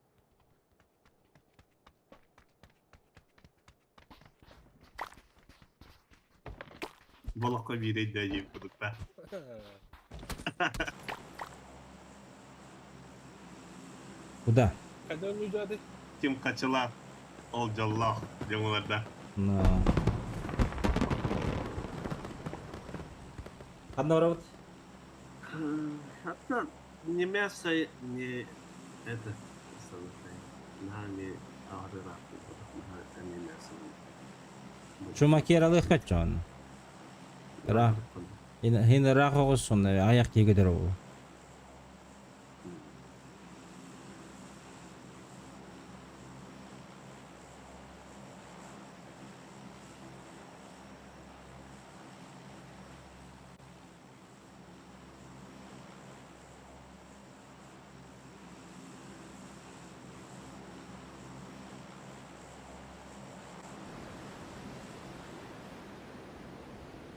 Болоххо биир өйдөө диэбит курдук да. Куда? Когда он уйдет? Ким хачылаах, ол дьоллоох дьоҥуларда. Но. Ханна барабыт? Hatta не мясо, не это нами не мясо. Чумакералы хачон. Ра. Хин ра хоҕус аяқ киги ол.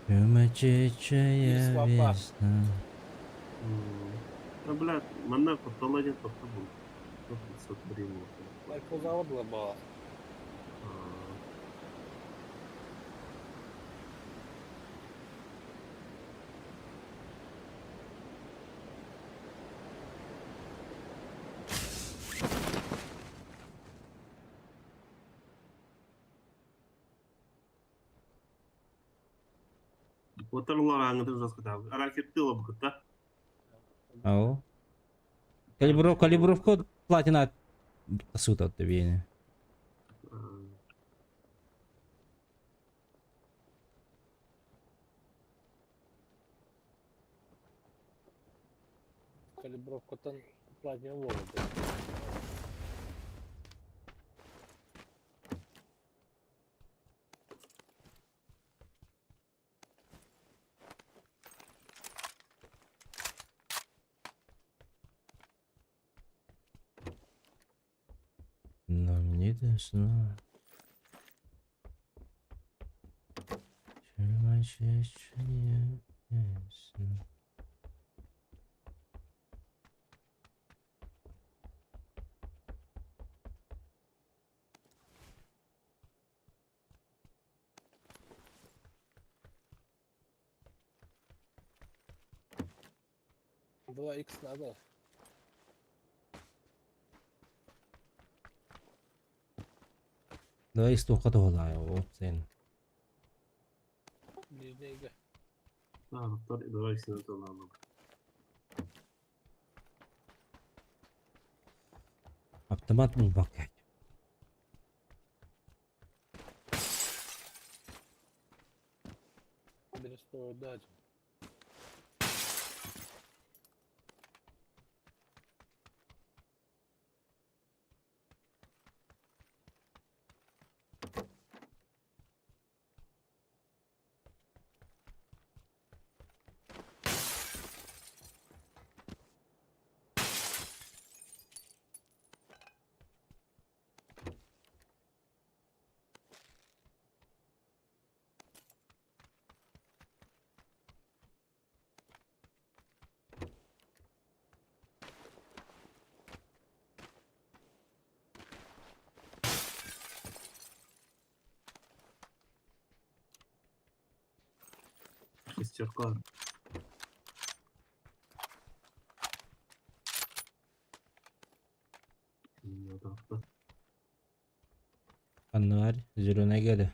Чумачечая весна. Да, блядь, манна куттала диэн тохто бул. 503 Наркозавод была. Отарлар аңытып жазғыда. Ракетты бұқытта. Ау. Калибров, калибровка платина сута бейне. Калибровкатан платина вола. Нам не до сна. Чумачечая весна. 2 х надо. Давай истуха туһалаай о сен. Ближнейга. Давай сюда ладно. Автомат булбак. Бери дать. Шестерка. Аннар зеленый геле.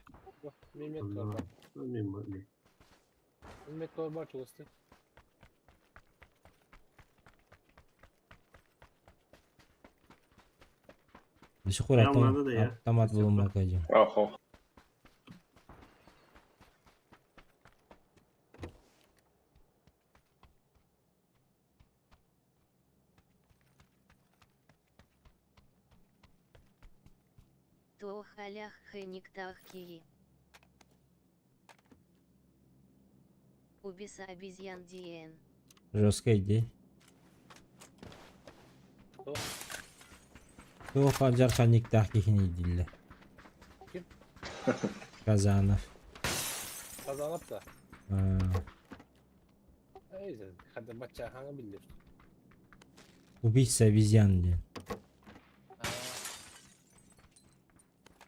Мимет торба. Мимет торба чулысты. До сих пор автомат был магазин. Ахо. Туох алях хэниктаах киһи. Убиса обезьян диэн. Жесткая идея. Туох алдьар ханниктаах киһини дииллэр. Ким? Казанов. Казанов да. А, Эй, хадда бачча хаҥа биллэр. Убийца обезьян диэн.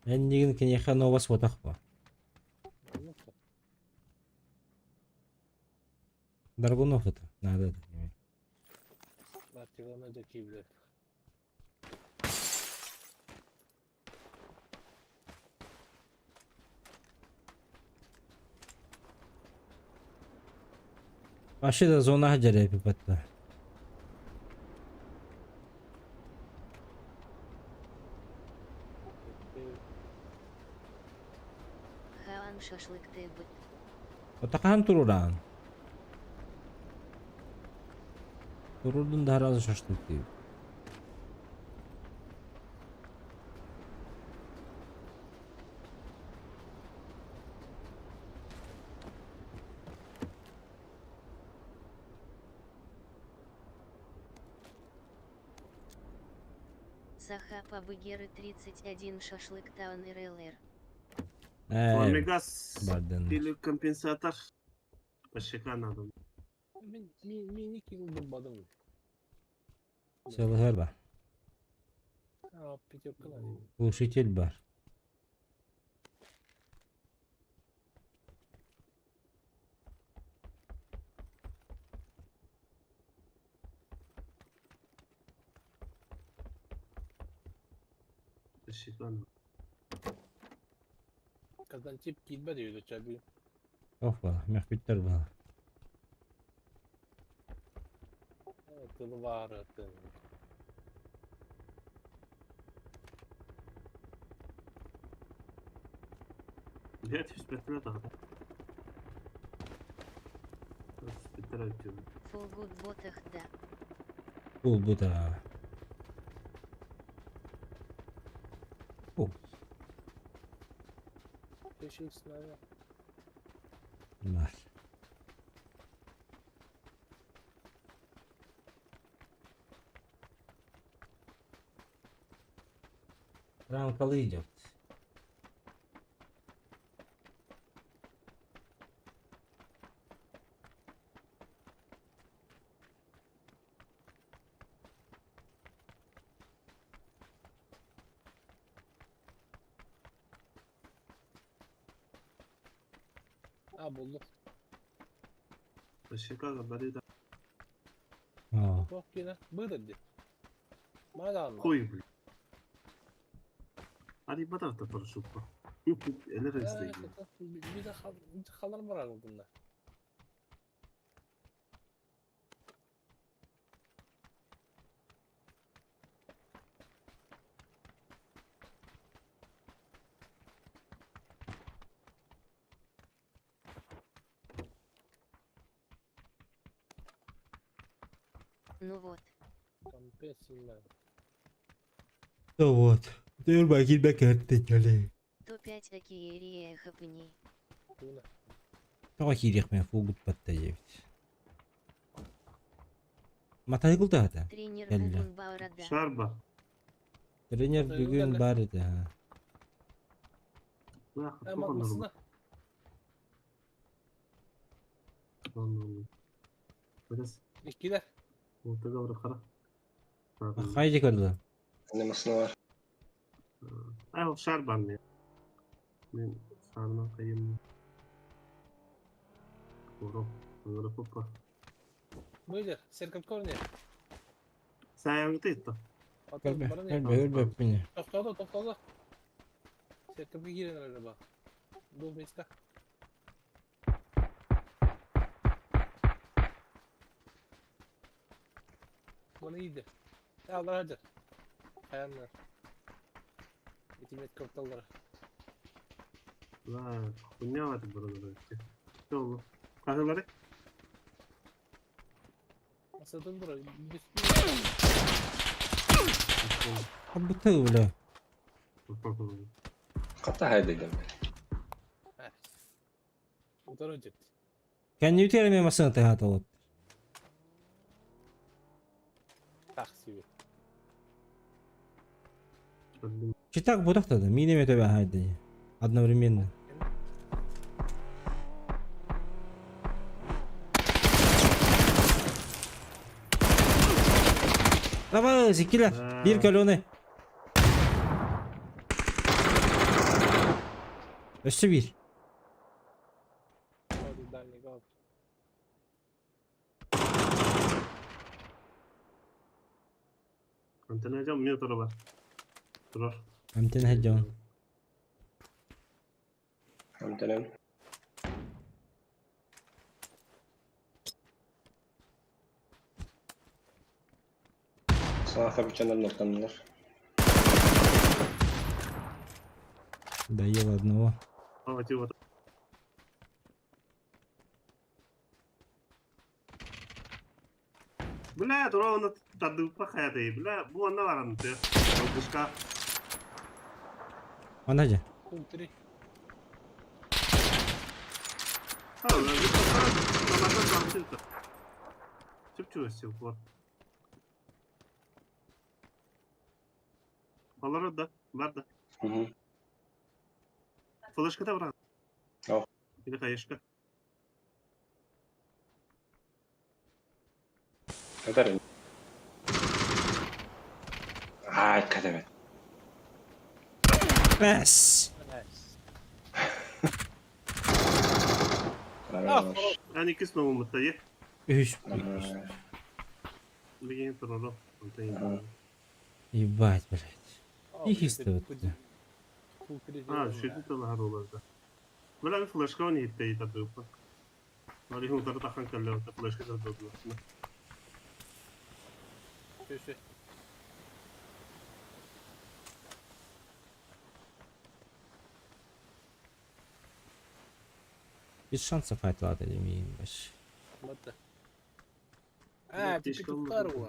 Эн дигин киниэхэ новость буотах бо. Драгунов это надо это. Баттыгана да киблер. Вообще да зона дьэрэ пипатта. Хаан шашлыктыыбыт. Отакаан турураан. Турурдун да сразу шашлыктыыбыт. Саха Пабыгеры 31 шашлык таун РЛР. Ээ, Омегас бардын. или компенсатор. ПШК надо. Мин мин мин икки булбадым. Сылыһар бар. А, пятерка надо. Глушитель бар. ПШК надо. Казантип киирбэт үһү чабы. Ох бала, мөхпүттэр бала. Тылы баар атын. Блять, спектра да. Спектра Фулгуд ботах да. Буолбута. О, Решил с нами. бар. Рамкалы идет. А, булдук. ПШК говорит, О, Туох киинэ? Быыр ди. Мадаанна. хуй, блядь. Али батарта парашютка. НРС Bir хаалар барар булдум. Ну вот. Компенсия. Ну вот. Турба килбэккэ кэлэ. То 5 акиерия хапни. Туна. Тоҕо киириэхпин фулгут батта диэбит. Матайгыл даҕата. Тренер Кэллэ. бүгүн баарада. Шарба. Тренер Матайгыл бүгүн кэллэ. баар этэ. ха. Да, Э, масына. Иккилер. Хайди көрдө. Ай, шарбан мен. Мен сарынан кайым. Урок, урок попа. Быйдыр, серкеп көрне. Саяңы тыйтты. Потом Көрбө, баран көрбө, көрбө мени. Токтоду, токтоду. Серкепке киирен эрэ ба. Бул места. Маны иди. Алла хадыр. Хаяннар. Итимет көпталлар. Да, хуйня var burada. Ne oldu? Kahveleri? Асатын бура. Абыты бля. Хата хайдыйдым. Утары дьит. Кэннибитигэр эмиэ массыына тыаһаата вот. Такси. Читак будах тогда, мин эмиэ төбө хайдый. Одновременно. Давай, зикилер. Биир каленый. Өссө биир. Антон дьон мне турар. Турар. Амтен хадьон. Амтенен. Саха бичанан нортаннылар. Доел одного. А, вот. Бля, тура тардыппа хайатай. Бля, бу онно баран ты. Алгышка. Ана же. Пункт 3. Чүп-чүп вот. Алар да, бар да. Флешка да бар. Или хаешка. Кадар. Ай, кадавет. Бэс. Yani ikisi olmalı Үс. Билген турар. Ебать, блядь. Их исты. А, шүтү талар оларда. Бля, флешка он итте тардыппа. Али хун тахан калле флешка тардыппа. Шү. Без шансов айтылады демейін баш. Мата. А, петухтар го.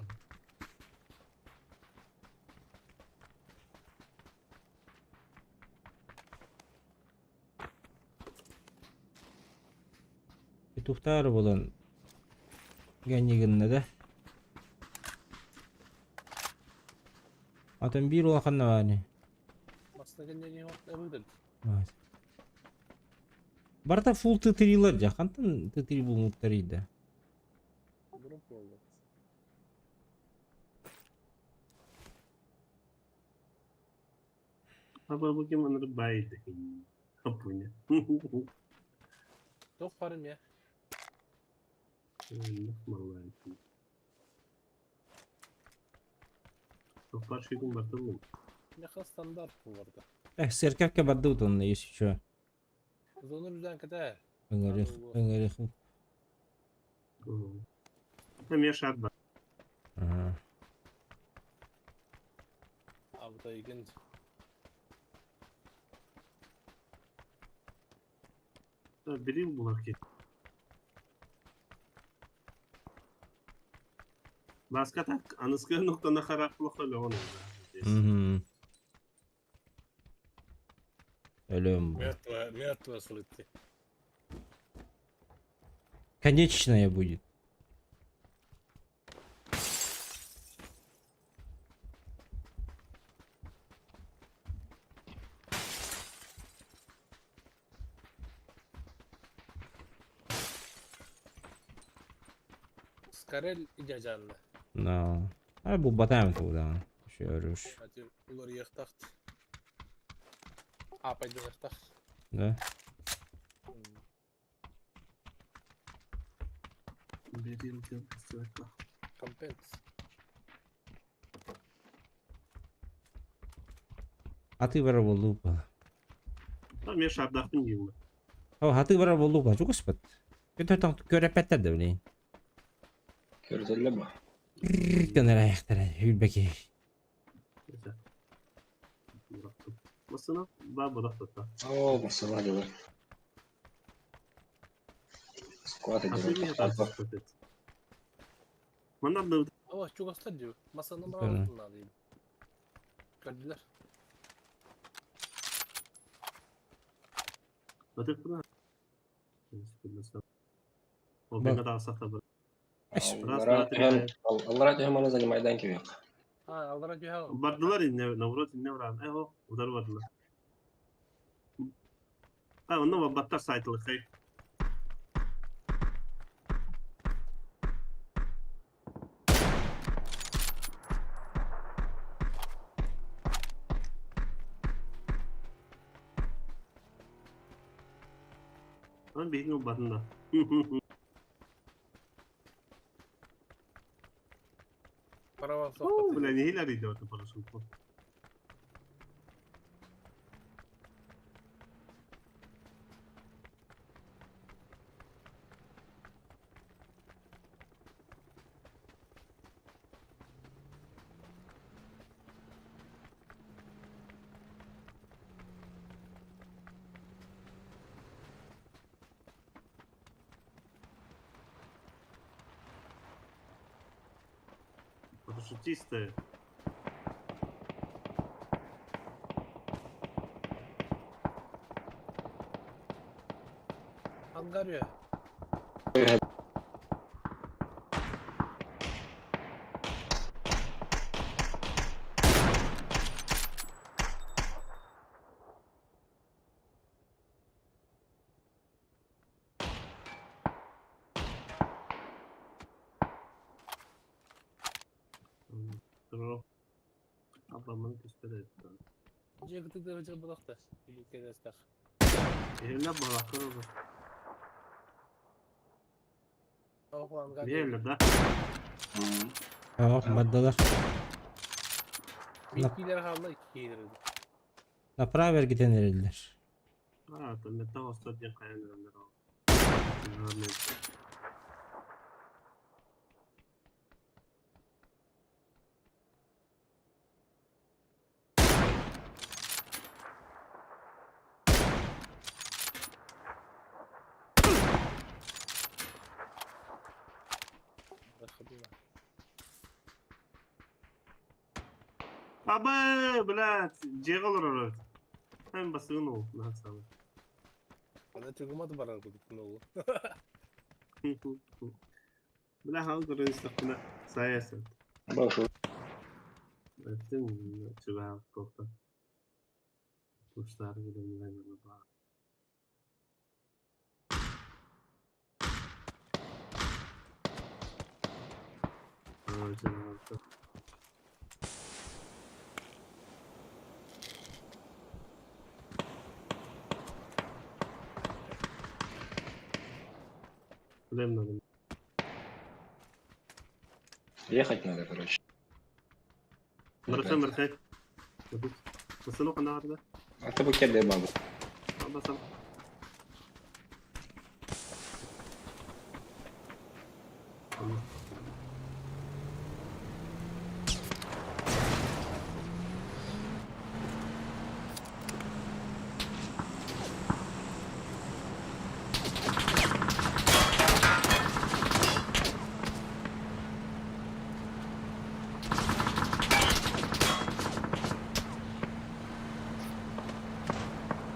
Петухтар болан гәнигинне да. Атын бир улаханна баани. Басына кеннеге вакыт Барта фул тытырилар жа. Хантан тытыри булмуттар иде. Дроп болду. Аба бу ким аныр байды. Капуня. Тох барым я. Тохпар шүйгін бартылым. Меха стандарт бу барда. Эх, церковка бардыбыт онна если чё. Зону үрдән кете. Ыңырых, ыңырых. Там шат бар. Ага. Абыта иген. Берил булар ки. Баска так, аныскы ноктана харап плохо леон. Угу. Өлөм. Мертвая, мертвая сылытты. Конечная будет. Скарел идяжанды. Да. А бу батаем туда. Еще орешь. Улар яқтақт. А, пойду яқтақ. Да? Компенс. А ты бара болду ба. Там я шардахтын деймін. О, а ты бара болду ба. Жук спат. Көтө таң көрөпәттер да билейин. Көрдөллө ба? Көнөр аяктар хүлбеки. Масына ба будақ. О, масына дела. Скват идет. Манна Ава, чугастар диyor. Masanın altında değil. Gördüler. Ытык Ол тахсахта бар. Аллара түһэн маны занимайдан кебек. Аллара түһэн. Бардылар инне, наоборот инне баран. Э, удар бардылар. А, онно баттар сайтылы хай. Lan биһиги ылбатын да. Бля, не хилер идет парашюту. Парашютисты. Ангар Ablamın küspede etti. Дьиэ кытыгар булахта. Биликкедестах. Eline balaklar oldu. Ангар. Niye da? Ох, бардылар. Биккилер халла иккилер. Направо эргитен эрэллэр. Ha, meta hosta diye kayan öğrenler o. Абы, блядь, жеғыл ұрыр. Hem basığın ol, ne sana. Ана чугумат барар кудук нолу. Бля, хал көрөн истэхпинэ саясын. Башу. Эттин чугаах тоқта. Туштар гиден ба. Блин, надо. Ехать надо, короче. Мырса мырса. Басын оқын А ты букет дай бабу. Басам.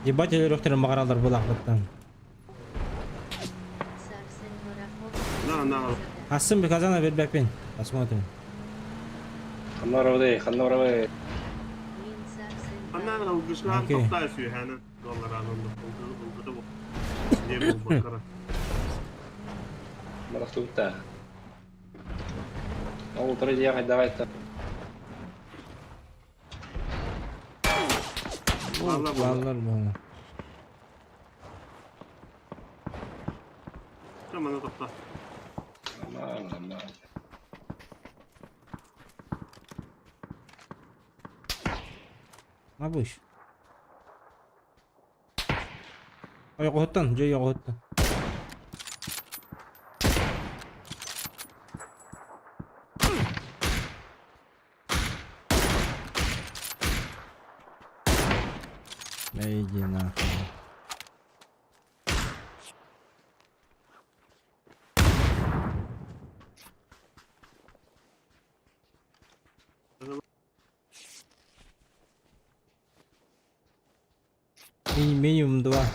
Ебать, өлөрөхтөрүн мағаралар булахпыттан. Сарсын марафон. На, на. Асын казана бербеппин. Посмотрим. Ханнаравы, ханнаравы. Мин сарсын Анна алгышlar Окей. тоқтай сүйхәні. Доллар анында. Улгыды бу. Не бұл бақара. Марафтута. Ол утро ехать давай-то. Баллар Баллар буолла. Мана тоқта. Нормально, нормально. Мабыш. Ой, оттан, жой оттан. Иди нахуй. Минимум два.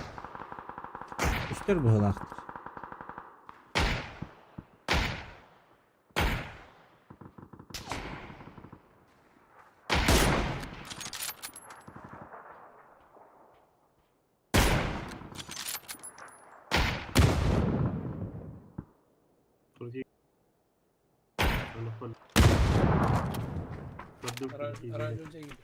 Үстэр быһыылаахтар. Радио дьайыы.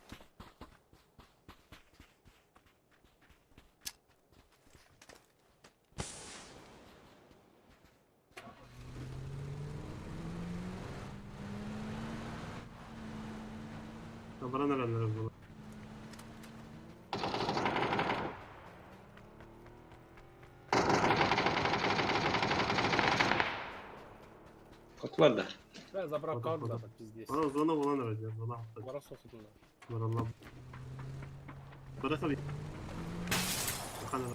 Баран эрэллэр буолар. Хотулар да. Да, заправка бар да, пиздец. Ана зона болан эрэллэр, зона. Бара сохутунна. Баралла. Бара Хана.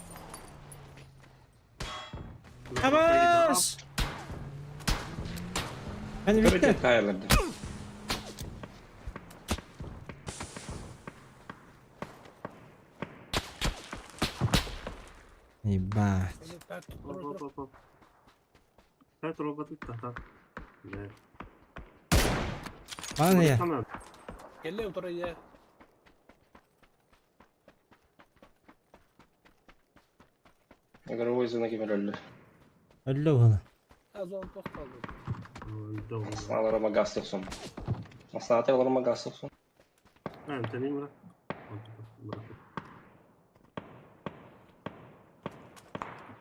Абас! Hani bitti. Кайларды. Ебать. Оп, оп, оп. Пять роботов, та-та. Да. Аны я. Кэллэ утары я. Игровой зона кемер Өллө була. А зона тохталды. Асланалар магаз тохсон. Асланалар магаз тохсон. А, это не мра.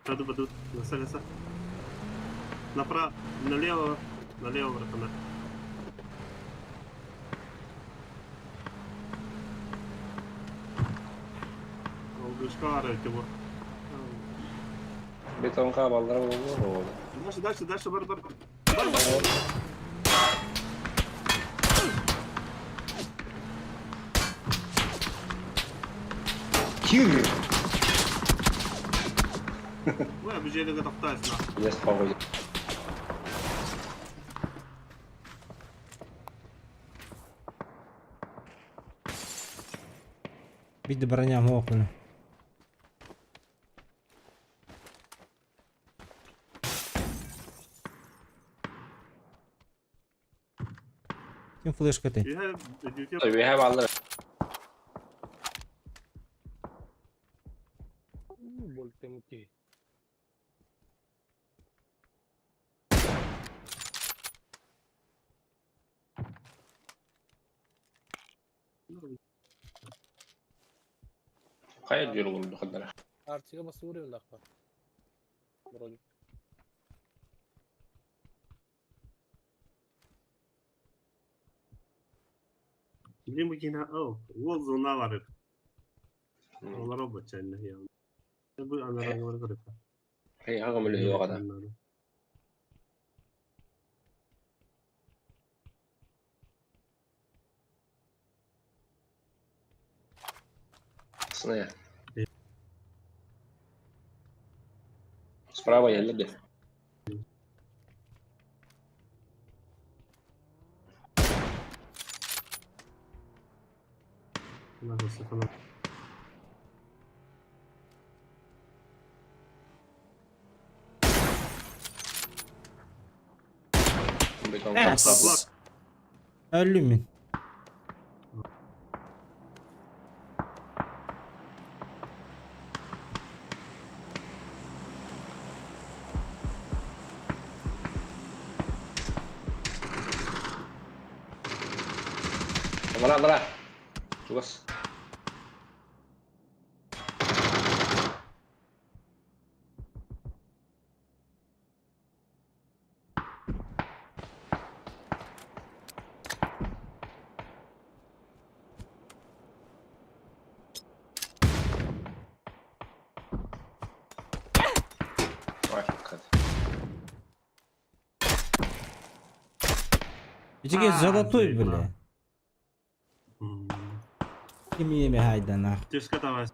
Паду, паду. Леса, леса. Направо, налево, налево, братан. Олгушка, его. Бетон кабалдар болду. Дальше, дальше, дальше, бар, бар, бар. Бар, бар. Кир! Ой, бу жерге токтойсуң. Есть погоди. Биди броня мокуну. Ким флешка ты? We have аллар. Больте мути. Кайыр жер болду кадара. Артига басып уровень лахпа. Вроде. Блин, бу кина, о, ол зона бар. Ол робот чайна я. Бу анараңы бар көрөт. Хей, ага мөлө жок ада. Сная. Справа я люди. Надо сохранить. Бетон Эс! Өллүм мин. Бара, бара. Чугас. Ой, кат. Ичиге золотой, бля. Ким еме хайда нах. Тешка давай.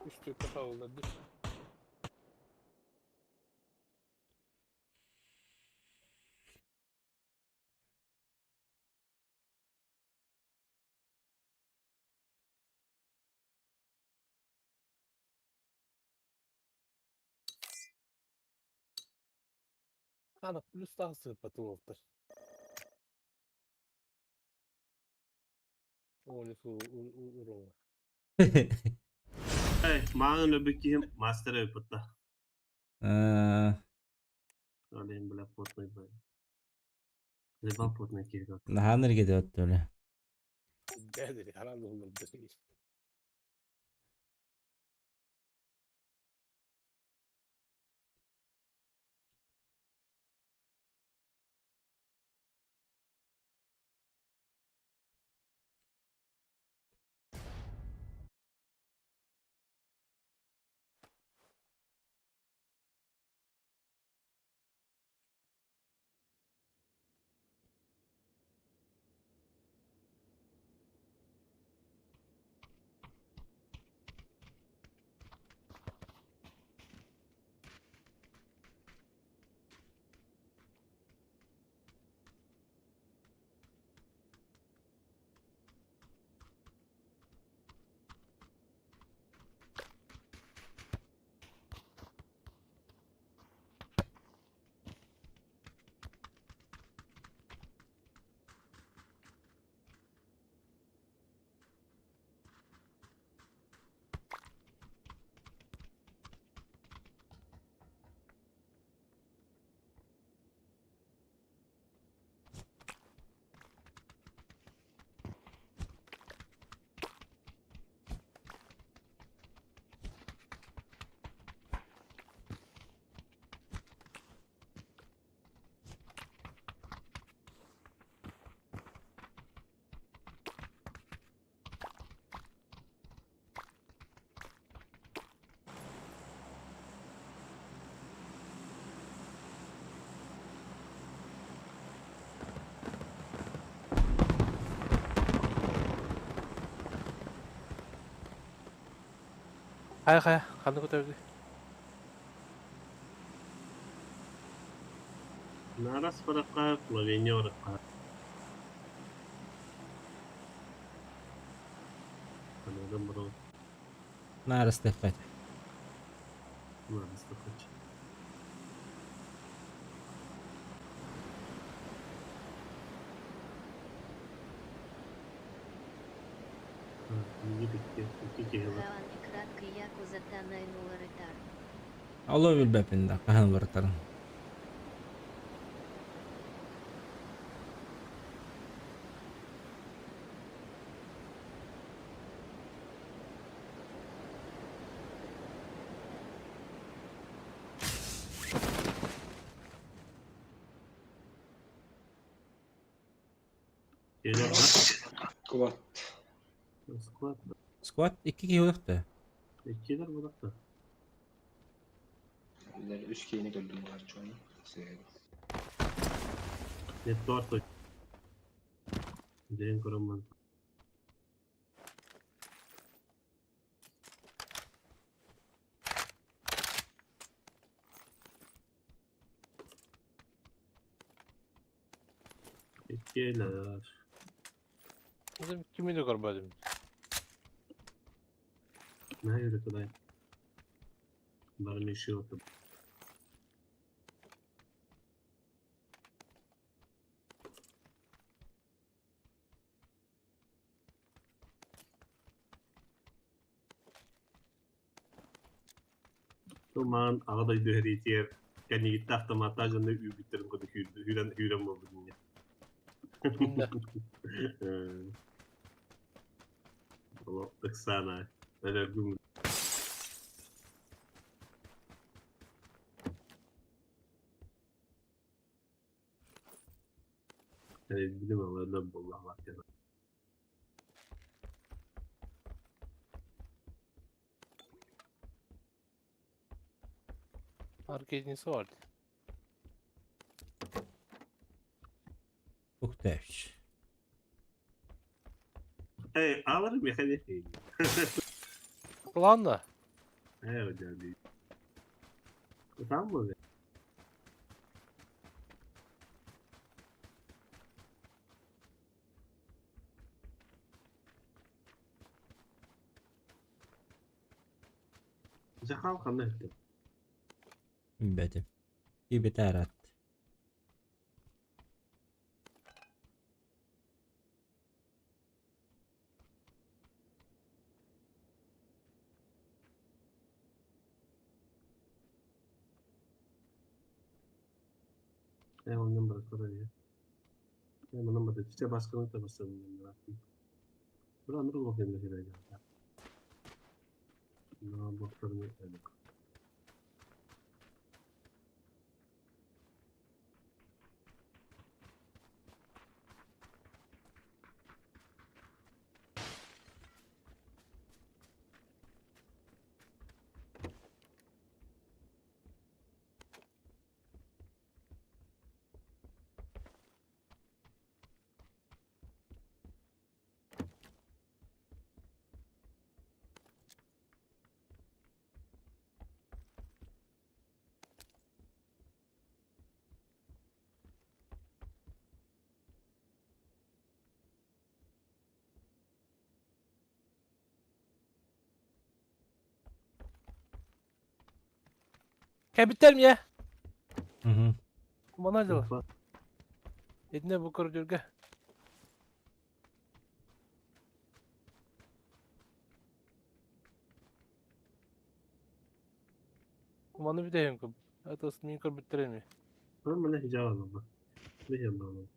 Үстү кахалды. Ана плюс тахсыппат уолтар. Оли уруҥа. Эй, маҥан өлбүт киһим мастер өлбүттэ. Э, Олен бля потный бай. Либо потный киһи. Наһаа энергетик өттөлө. Дәдери харан уллар. Хайа хайа, ханна көтөрдү? Нарас баракка, Словения баракка. Канадан баро. Нарас тэппэт. Нарас такач. Икки киһи бар. Хаан кратко якуза нуларытар. Алло билбэппин да, хаһан барытарын. Geliyor lan. Сквад. Squad. Squad икки киһи олохто. Иккилер баракта. Үс киһини көрдүм баар чуону. Network. Ден көрөммөн. Иккилер. Кимини көрбөдүм. Ne yürütü Бары меши отып. Туман аға да үйді кәнегітті автомата жаны үй бүттерін көді хүрен хүрен болды дүние. Ол Оксана, әлі Билим алардан болла Аркейднisi var. Ух ты. Эй, алар механик. Планна. Эй, дяди. Там был? Захал ханна Билбэтим. Кибетарат. Э, онон бараттар эйэ. Э, манан бата чэ басканы табассан бараттым. Бу аныр олох эмне керек. На боттарны элек. Капитан я. Угу. Мана дела. Итинэ бу көрдөргө. Маны бүтәйм күп. Атас мин көр бүттереме. Мен мына хижаб алам. Не хижаб.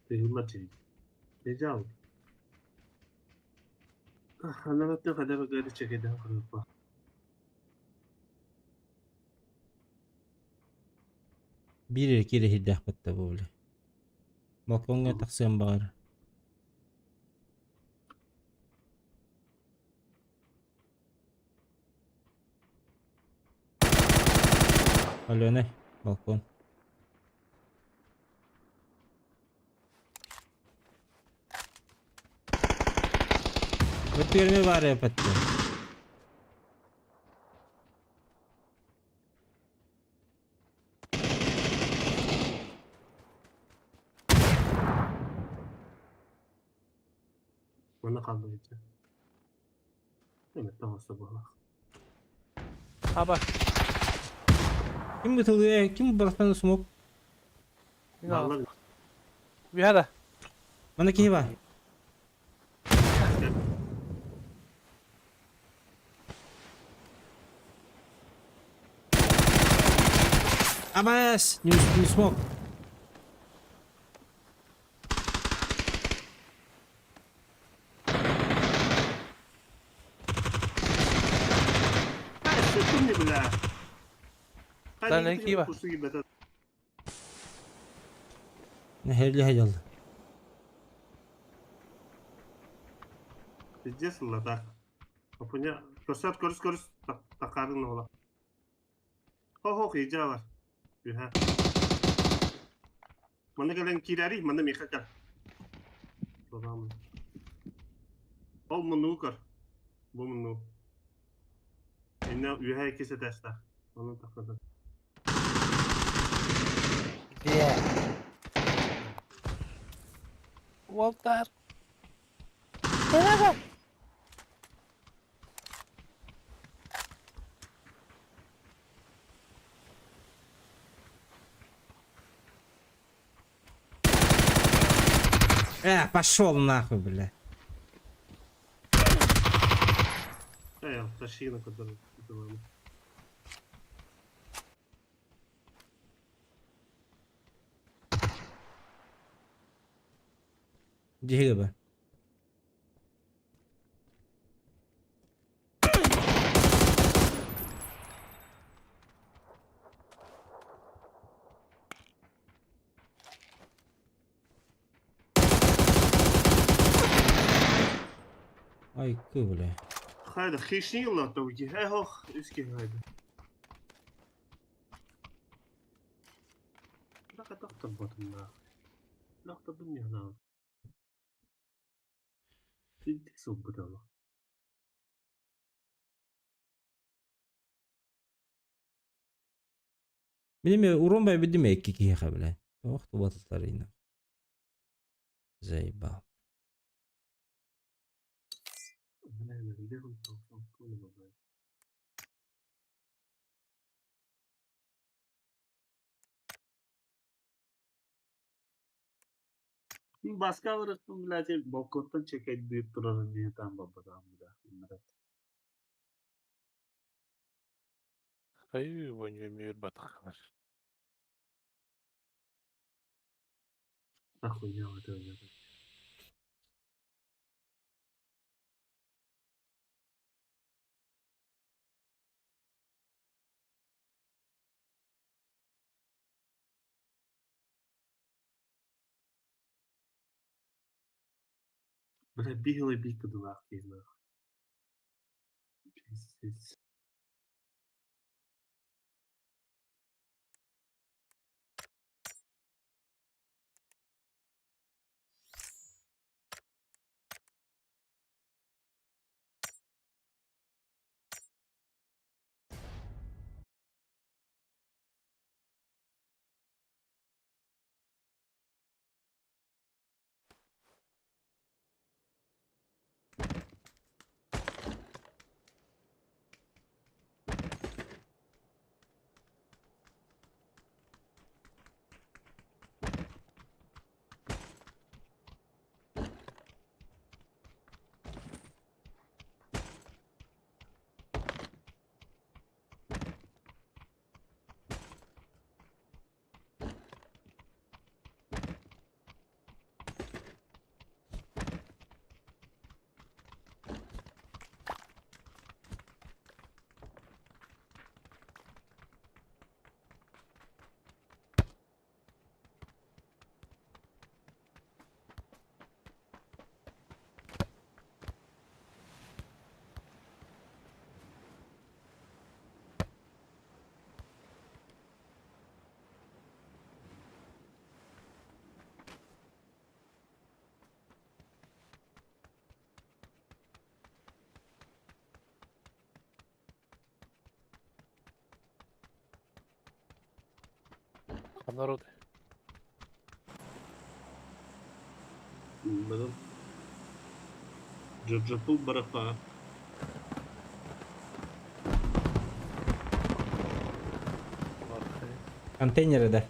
Тehimma çelik. Hijab. Anlattı kadar gari çekeden kırıpa. Биир кире хиддах батта бу били. Балкоҥҥа тахсыан баҕар. Алена, балкон. Өттүгэрми баар эпэтте. Манна kaldı hiç. Evet, tamam sabah. Аба. Ким бытылы, ким барахтан смок? Vallahi Бихада. Мана киһи бар. Абас, не смог. Sıktım ne bile. Sen ne ki var? Kursu gibi. Нехерли хajал. Пиздец la так. Апуня көрсөт көрүс көрүс такарын ола. Хо хо хижа бар. Юха. Маны кэлэн кирари, маны меха кар. Бабам. Ол муну көр. Бу муну. Инна юха кесе таста. Оны такады. Уолтар. Пошел нахуй, бля. Э, ташина кадар. Дьиһигэ ба. Ай, кы, бля. Хайда хишнила то уги. Э хох, üski hayda. لا تخطب بطن لا تخطب هنا. تكسب بطل. Билим урон бай бидим икки киһиэхэ, бля. Ох, тубатылар Заебал. Başka bir блядь, балконтан чекать дип турар диye там бабадан буда. Ай, воню мир батахлар. Хуйня в это нет. Бля, бігали бійку до лавки, нахуй. Пиздец. Народ. Бадам. Джорджапул барафа. Контейнеры, да.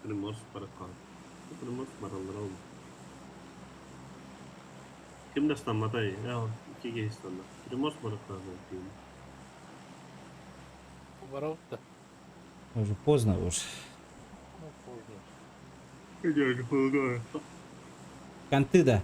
Приморск барафа. Приморск баралар oldu. Kim de Ya, iki geystanlar. Приморск барафа. Ворот-то. Уже поздно уж. Ну, поздно. Я не полагаю. Конты, да.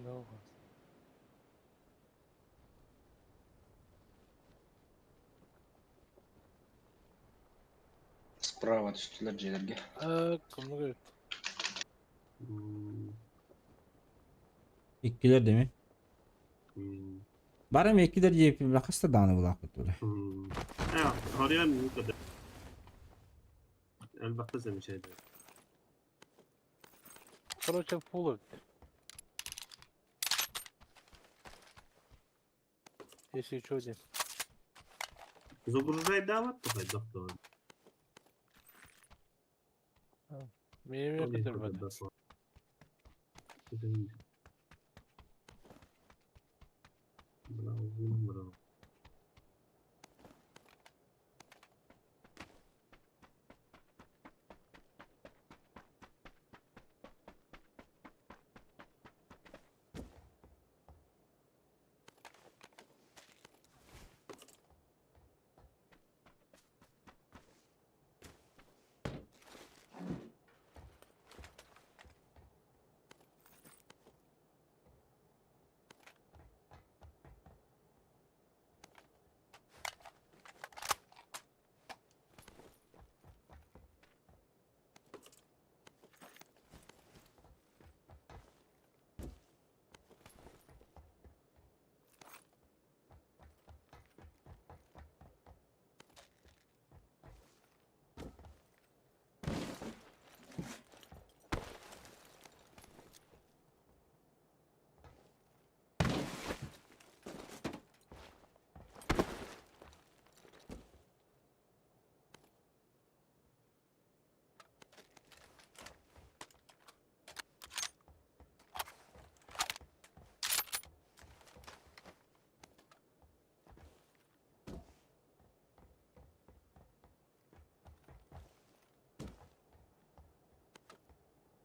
No. Справа түстүлэр дьиэлэргэ. Кому говорит? Иккилэр деми. Барым иккилэр диэппин била хаста дааны булаахпыт тула. Ya, Haryan bu kadar. Elbette замечает. Короче, пулы. Если что, один. Загружай дават, то доктор. Мне который Браво, браво.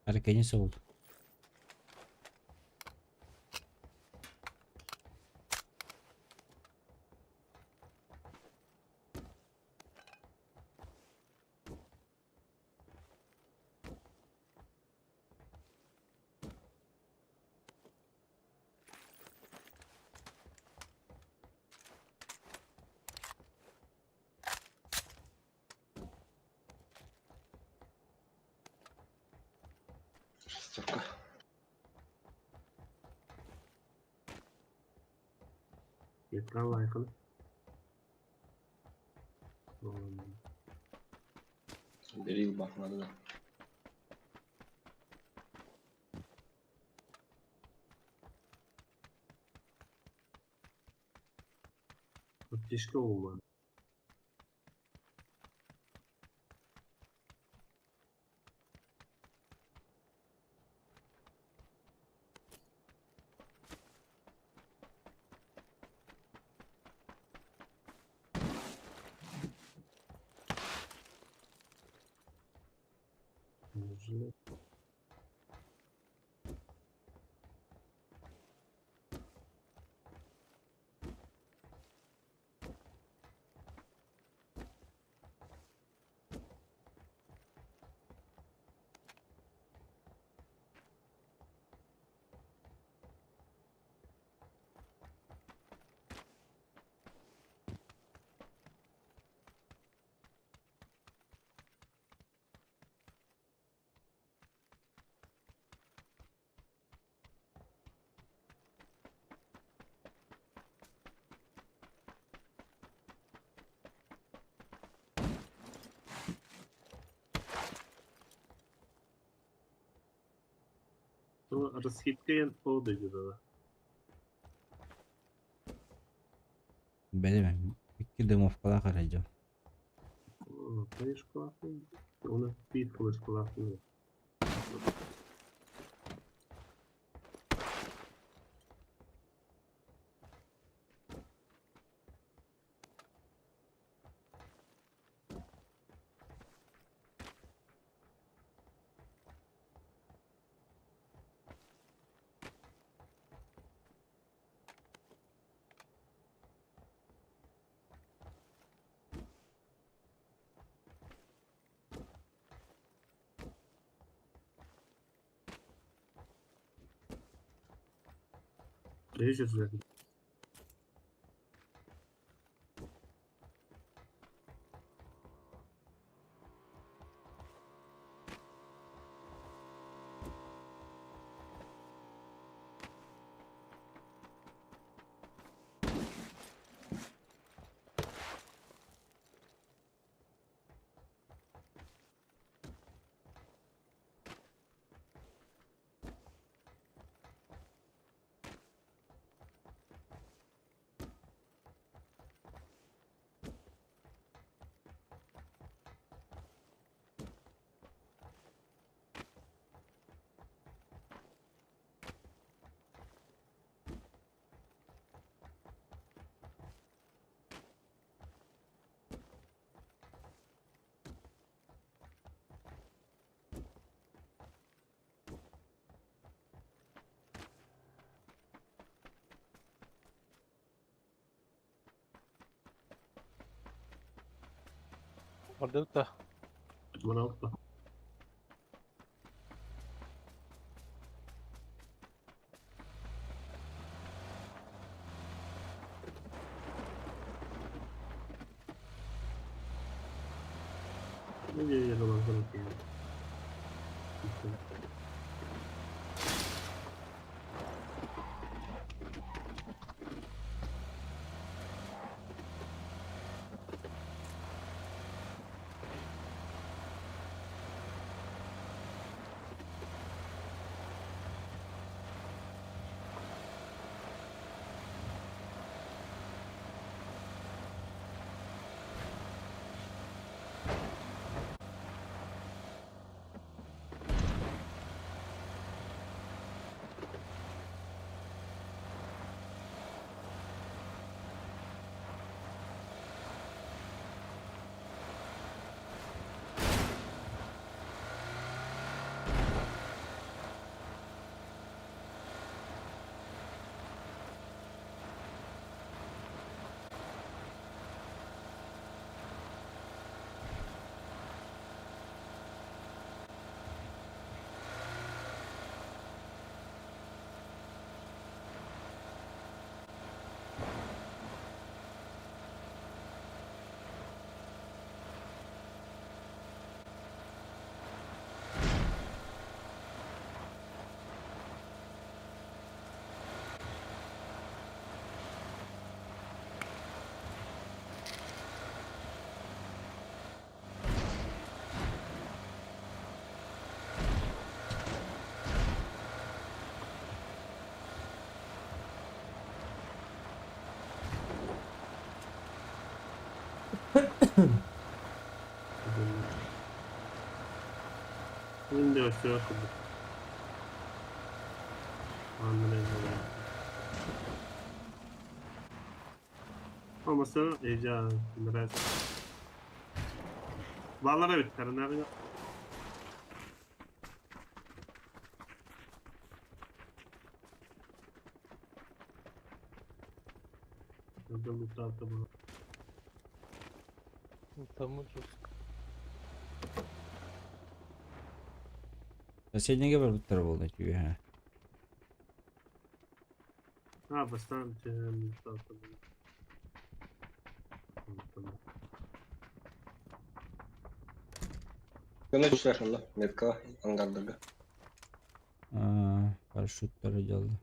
Аркани сол. Шестерка. Экран лайкын. Бери бах надо да. Аптечка olmadı. Неужели? Расхиткайын полды да. Билбэм. Икки дымовкалаах эрэ дьон. Флешкалаах, оны биир флешкалаах. Değişiyor. Бардыбыт Мына. Ne diyor ya lan sana ki? Şimdi өссө курдук. Anladım. Olmasa heyecan, biraz. Vallahi evet, karınlar. Там жестко. Соседнеге бар буттар болды түйе. Ha, бастан лутапта бұл. Көмө түшәр метка аңгардырга. А, парашюттары делали.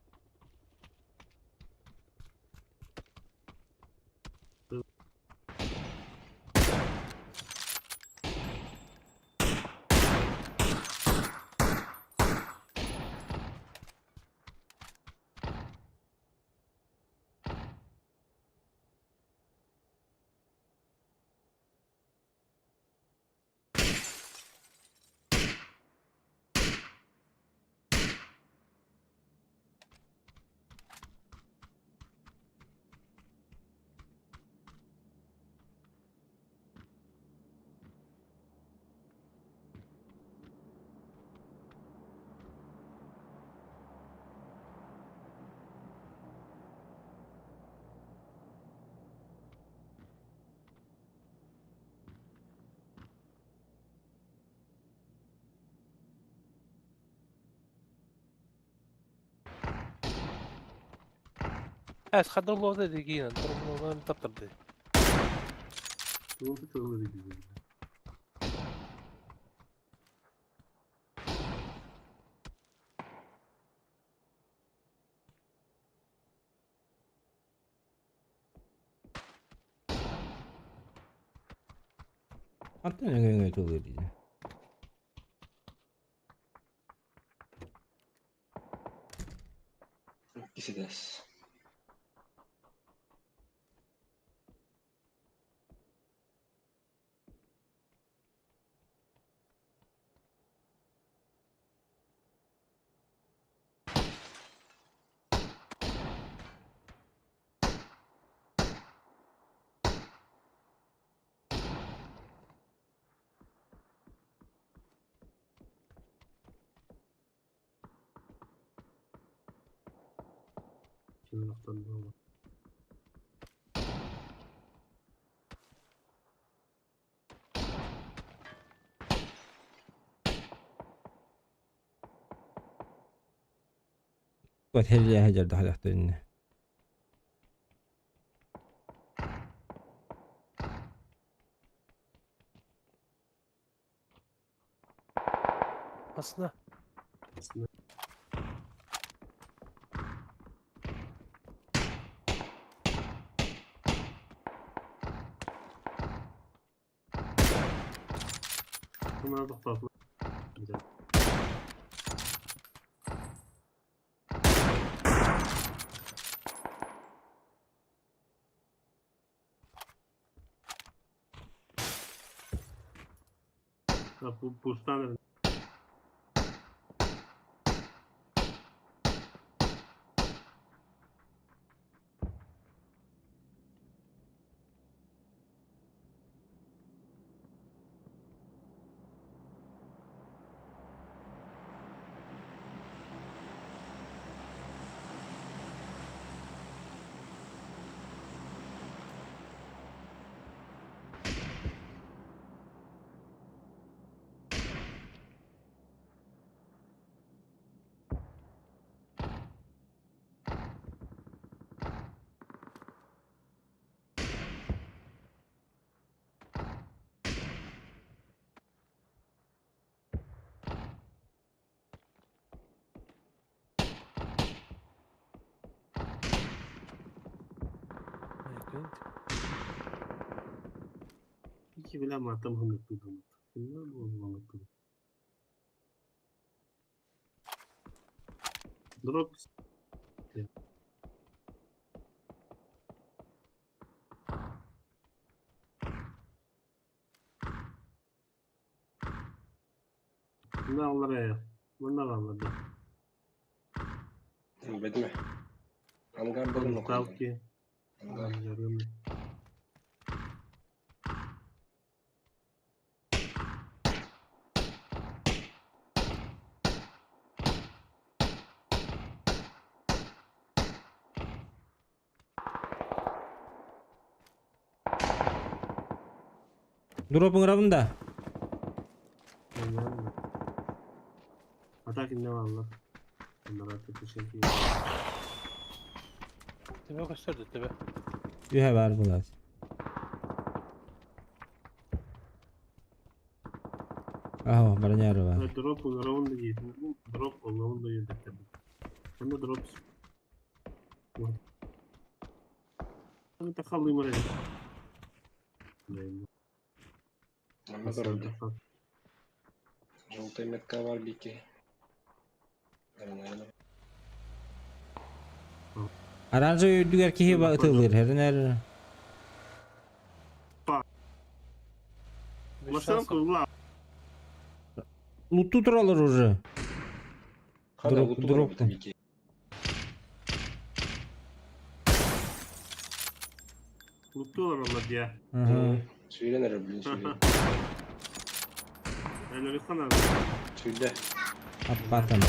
Эс хадал лоза дегина, турмунан таптырды. Oldu tığlı gibi. Антон өңөй толы дейді. Киседес. Şimdi Вот хәҗә хәҗә дахлахтын. Aslında Aslında. Bunlar da farklı. Güzel. Ya bu burstan İki bile matam hınıktı. Bunlar bu hınıktı. Drop. Манна аллар Манна аллар да. Бедме. Ангардарын окуйдум. Ставки. Ангар. Ангарын. Дропуҥ да. Атак инне аллар. Аннара төшенки. Төбө көстөрдү төбө. Үһэ бар булат. Аho, броняр бар. Дроп уҥаравын да диэтин. Дроп оллавын да диэтин. Онно дроп. Тахаллыым эрэ. Манна барылды. Желтый метка бар бики. Оранжевый үрдүгэр киһи ытылыр, хэринэр. Машина кылла. Лутту туралар уже. Хада Дроп, луту дроп. барбыт бики. Луттулар олар дия. Ага. Сүйрен эрэ блин сүйрен. Әлі хана. Сүйдэ. Аппатым.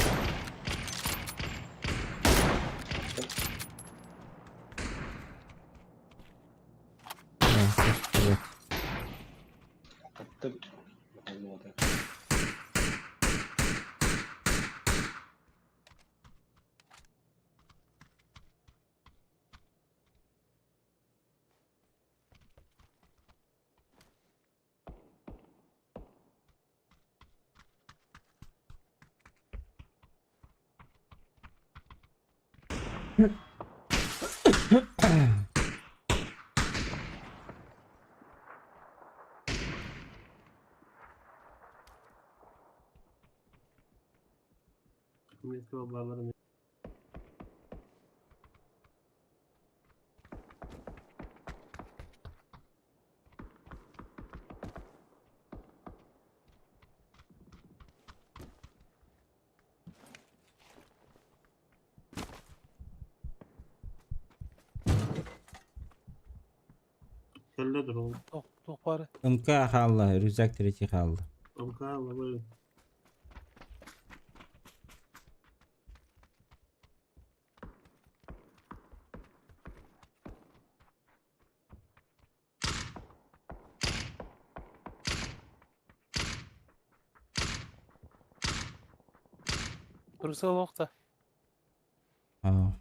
Аттым. Olmadı. Метка балларын. Кэллэ дрон. Туох бары. МК хаалла, рюкзак третий хаалла. МК лабы. Рюкзак лоқта. Аа.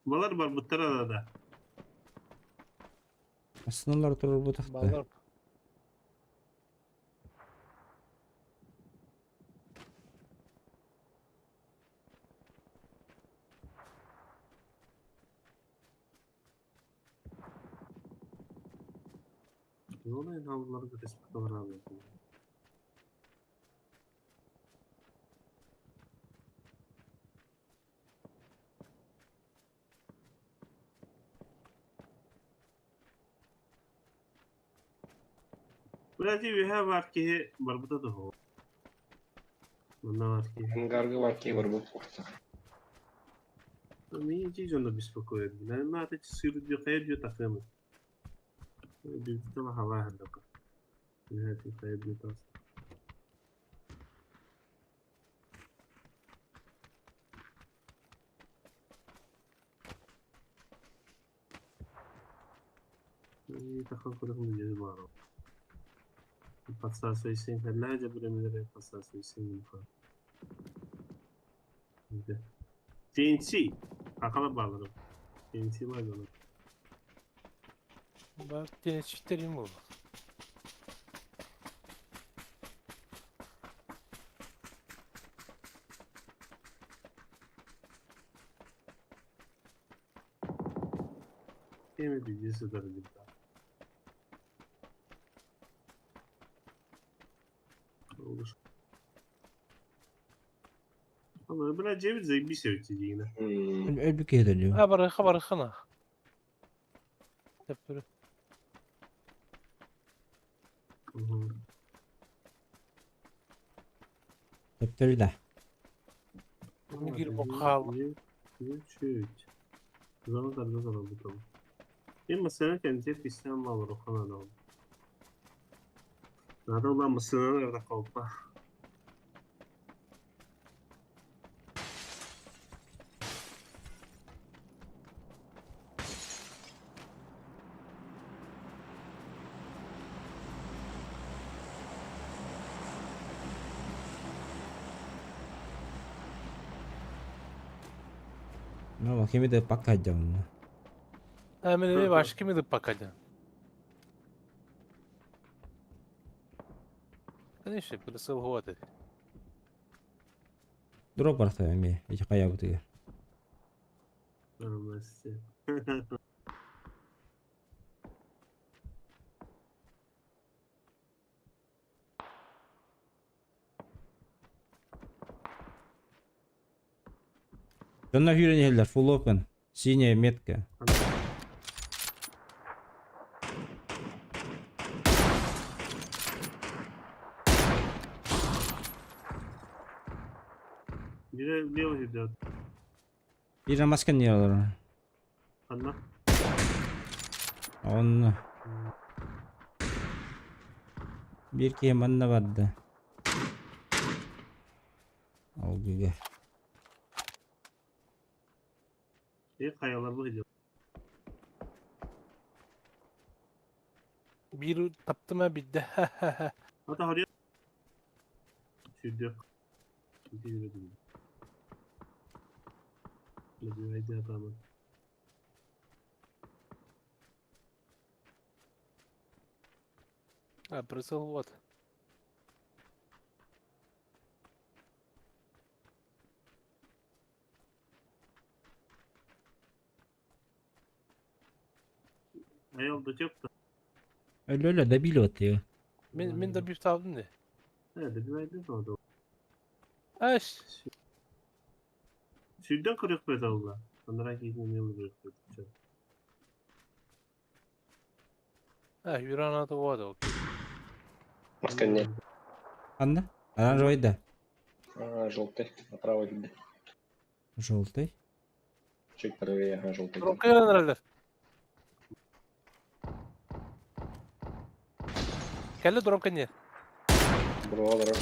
Балар бар буттара да да. Основналар турur бу тахта. Балар. Оны havluları республикалар алды. Бразил үһэ бар киһи барбыта да хоо. Манна бар киһи. Ангарга бар ки барбыт курса. Меня эти жона беспокоит. Наверное, это сыр дюхай дю такым. Дюхтала хава хандака. Это хай дю тас. Тахан курым дю баро. Подсасывайся, гляди, блин, подсасывайся, TNT. Акала балларым. TNT var canım. Бар тенечтерим бол. Кеми bilgisi de bir daha. Аны, бля, дьиэбит заебись эбит диигинэ. Өлбүт киһи дөлү. А барыха барыхына. Төптөрү. Төптөрү да. Кир бокал. Чуть. Зона тарда заработал. Мен масына кэнтиэр кистээн баалар уханан Надо было масынаны колпа. Ну, кими да пока дьон. А мен эми баш кими деп бакадя. Конечно, присыл годы. Дроп барта эми, ити кая бутыгар. Нормально. Дьонно сүүрэн иһэллэр, full open. Синяя метка. Бире белый идет. Биир маска не олорор. Одна. Онно. Биир киһи манна барда. Алгыга. И хаялар бу идет. Биир таптыма бидде. Ата харья. Сүрдек. А, присыл вот. Аял да тепта. Өлө добили вот ее. Мен мен да бир табдым де. Э, добивайды да. Аш. Сүрден кырык бет алла. Анара кейсин не бит. А, юрана да вот. Маска нет. Анна? Оранжевый да. А, желтый. Направо видно. Желтый. Чуть правее, ага, желтый. Дропка нравится. Кэллэ дропка не. Бро, бро.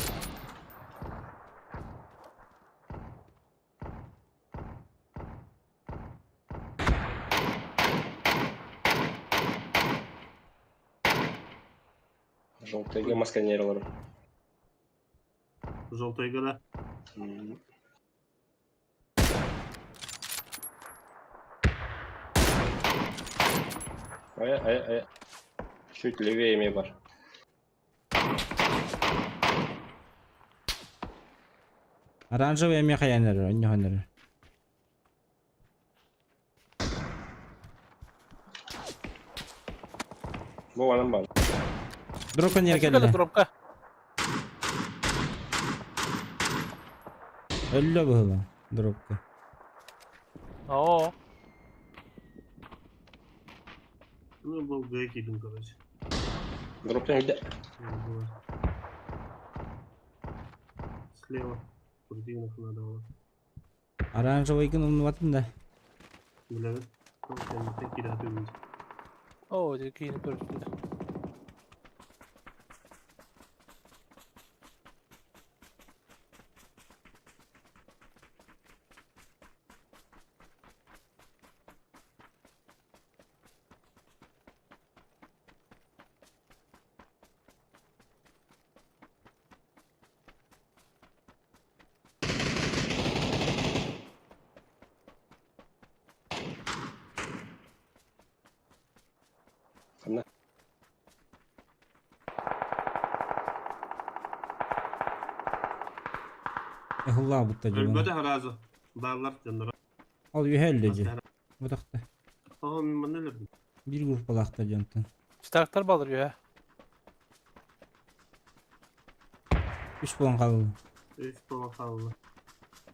Желтый маска не олорор. Желтый гора. Ай, ай, ай. Чуть левее мне бар. Оранжевый эми хаянер, онньохонер. Бу анан бар. Дропка не Кэллэ келле. дропка. Өллө было. Дропка. Оо. Ну, был гайки, короче. Дроптан где? Слева. Крутинах надо было. Оранжевый гын умнубатым да. Бля, там такие ряды будет. Оо, дикини көрдүм. Ханна. Эхулла бутта дьон. Өлбөтө харазы. Баалар дьонноро. Ол үһэ өллө дьи. Бутахта. Оҕо мин манна өлөрдүм. Биир группалаахта дьонтон. Старктар балыр я. Үс буолан хаалла. Үс буолан хаалла.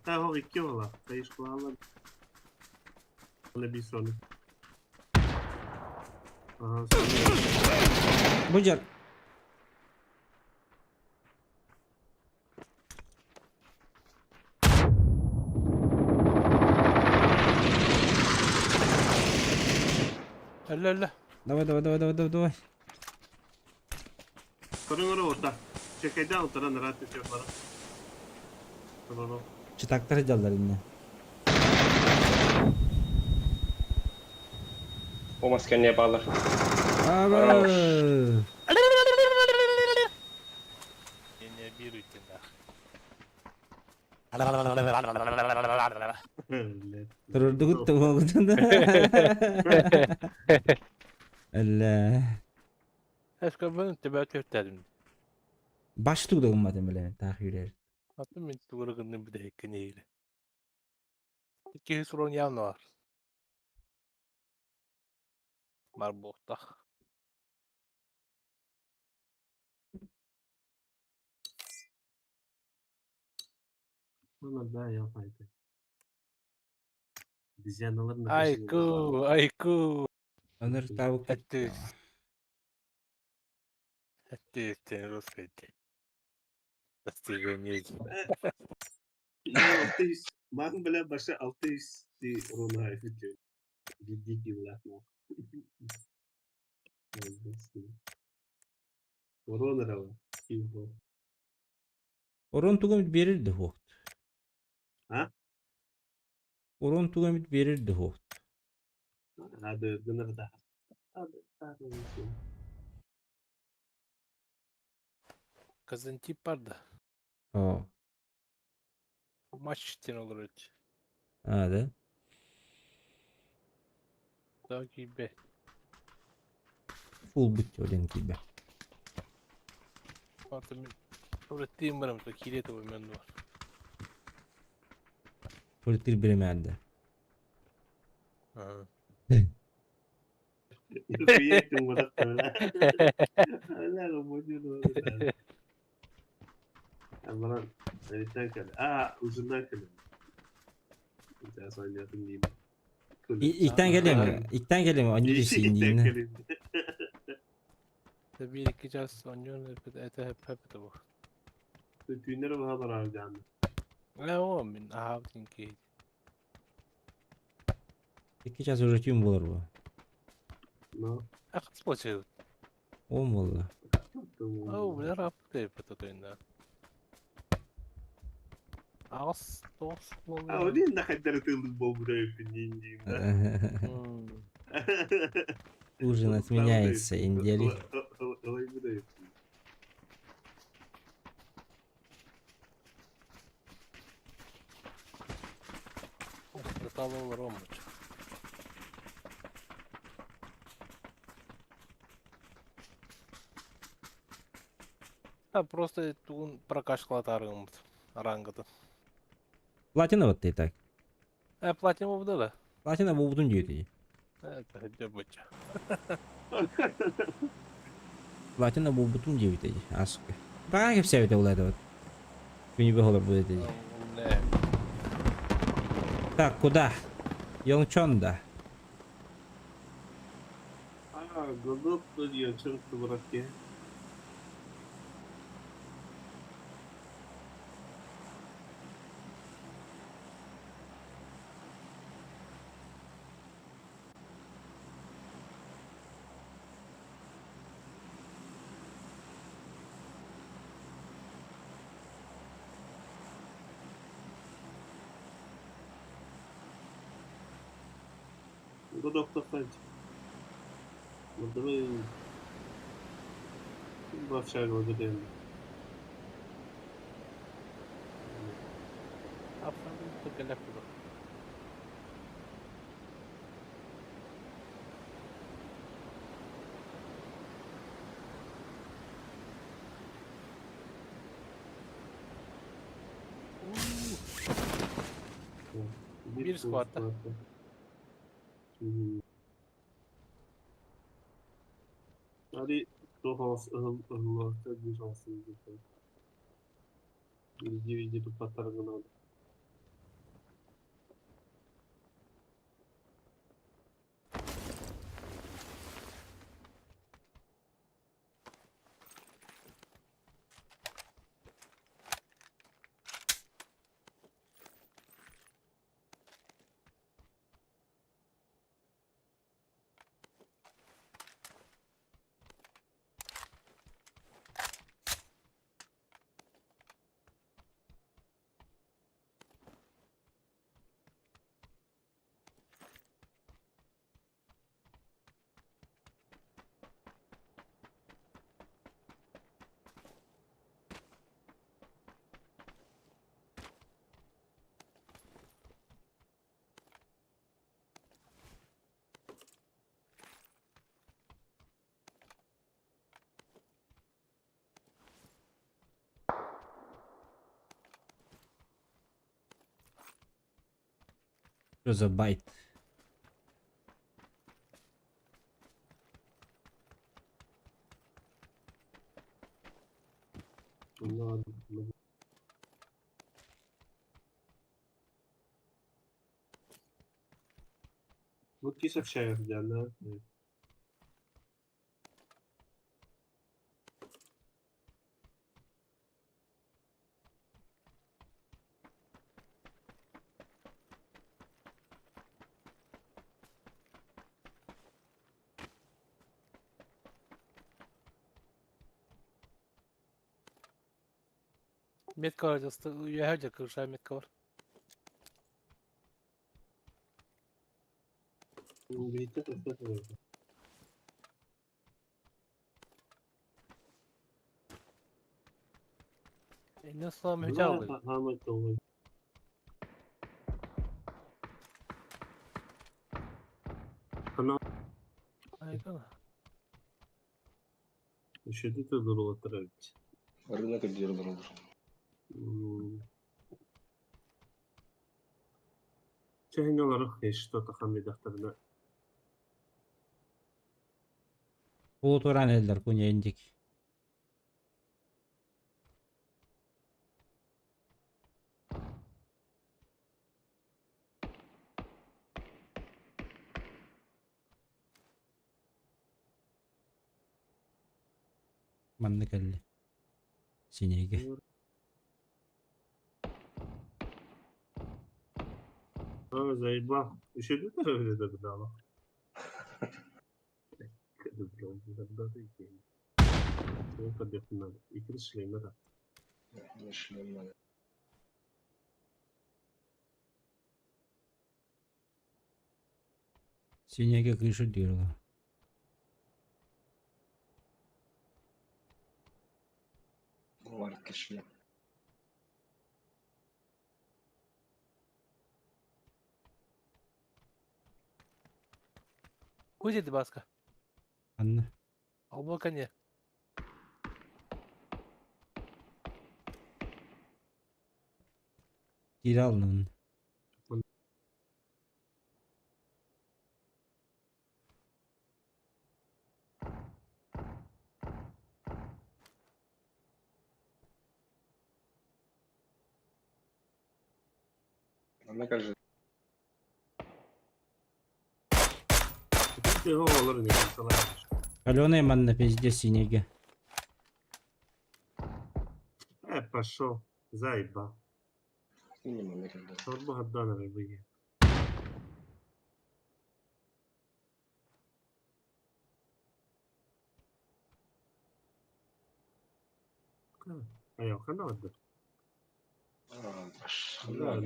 Ha, o iki ola. Kayışkulağına bir sonu. Aha, Буджар. Öyle öyle. Давай, давай, давай, давай, давай, давай. Sorun orada. Çekeyden oturan rahat ediyor bana. Tamam. Читактар дьаллар инне. О маскане балар. Аба! Не обируйте нах. Турурдугут тугугутун. Әллә. Eska ben tebe köftedim. Баш тугдагым биле таах юрер. Hatta men tuğrugunu bir de hekini. İki sorun yanı var. Var bohta. Bunlar daha yapaydı. Dizyanların Айку, айку. Онор табык. Әтті. Әтті русский. Достижение. 600. Ман биле баша 600 ти рона айфит. Дики влахна. Корона рава. Киво. Орон тугам берилди хуохт. А? Орон тугам берилди хуохт. Hadi gınır da. Hadi. Hadi. Казантип бар да. О. Maç için olur öte. А, да? Daha gibi. Фул бут олен кибе. Hatta men Öğrettiğim varım da kilit o men var. Политир беремәнде. Ha. Приедем вот так. Hala bu Bana nereden kaldı? Aa uzundan kaldı. Bir daha oynayalım diyeyim. İlkten geleyim mi? İlkten geleyim mi? Anne İlkten diyeyim. geleyim. Bir iki час oynuyorsun hep hep hep hep de bu. Düğünlere bu haber alacağım. Ne o min aha ki. 2 час уже тюм болар bu. No. Ah spoçu. Он болла. Oh, ne raptı hep de Ağız dost Ha o değil ne kadar tıldık bobura yapın diyeyim. Ужин отменяется, индели. Olur olmuş. Ha просто тугун прокачкалатарыгым рангыты. Платина вот ты так. Платина oldu da. Платина бу бутун диyor. Evet, hadi быча. Платина бу бутун диyor. Асука. Бага кепсе это улады вот. Күнү бөхөлөр будет. Не. Так, куда? Йонгчонда. Aa, Godot diyor, çok bırak ya. Godot da sanki. Burada ben Bafşar orada değil. Afsanlı tükele kuru. Bir squad'da. Hadi dohos ıhıl bir olsun. Bir bir patlar. Что за байт? Ну, киса да. Метка var, üyehece kırşa метка var. Nasıl mücadele? Рынок olur. Чэһин олорох что-то хамидахтарына. Полутуран эллер куня индик. Манны кэлли. Синеге. А, заебал. Еще не тоже это дало. Шлем Синеге крышу дырла. Var шлем. Кузя баска. Анна. Албака не. Киралнын. Она кажется. Аленой манна пиздец синеге. Пошел. Заебал. Айо, хана одда. Да,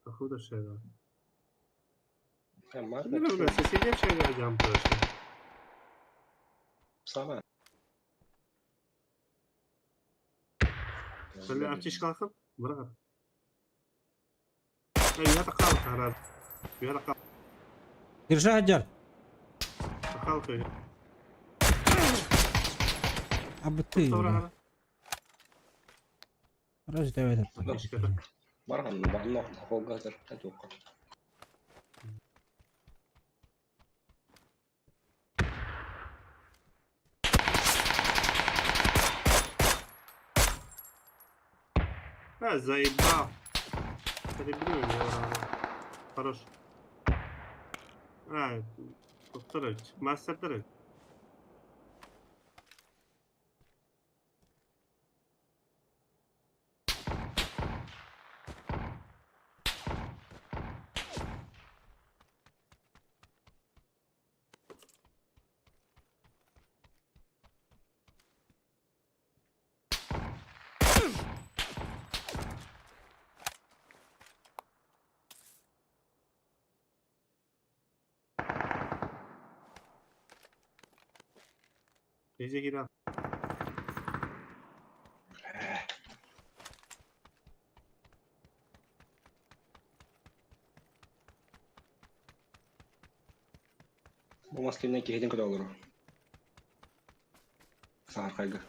Походу шега. Сама. Аптечка Брат. Я такал, Я такал. Держи, Адяр. А бы ты. Раз давай этот. Барган, барнох, холгазер, татука. А, заебал. Перебью его. Хорош. А, повторить. Мастер дыры. Gece girer. Bu maskenin киһитин көтө олору. Сааркайга.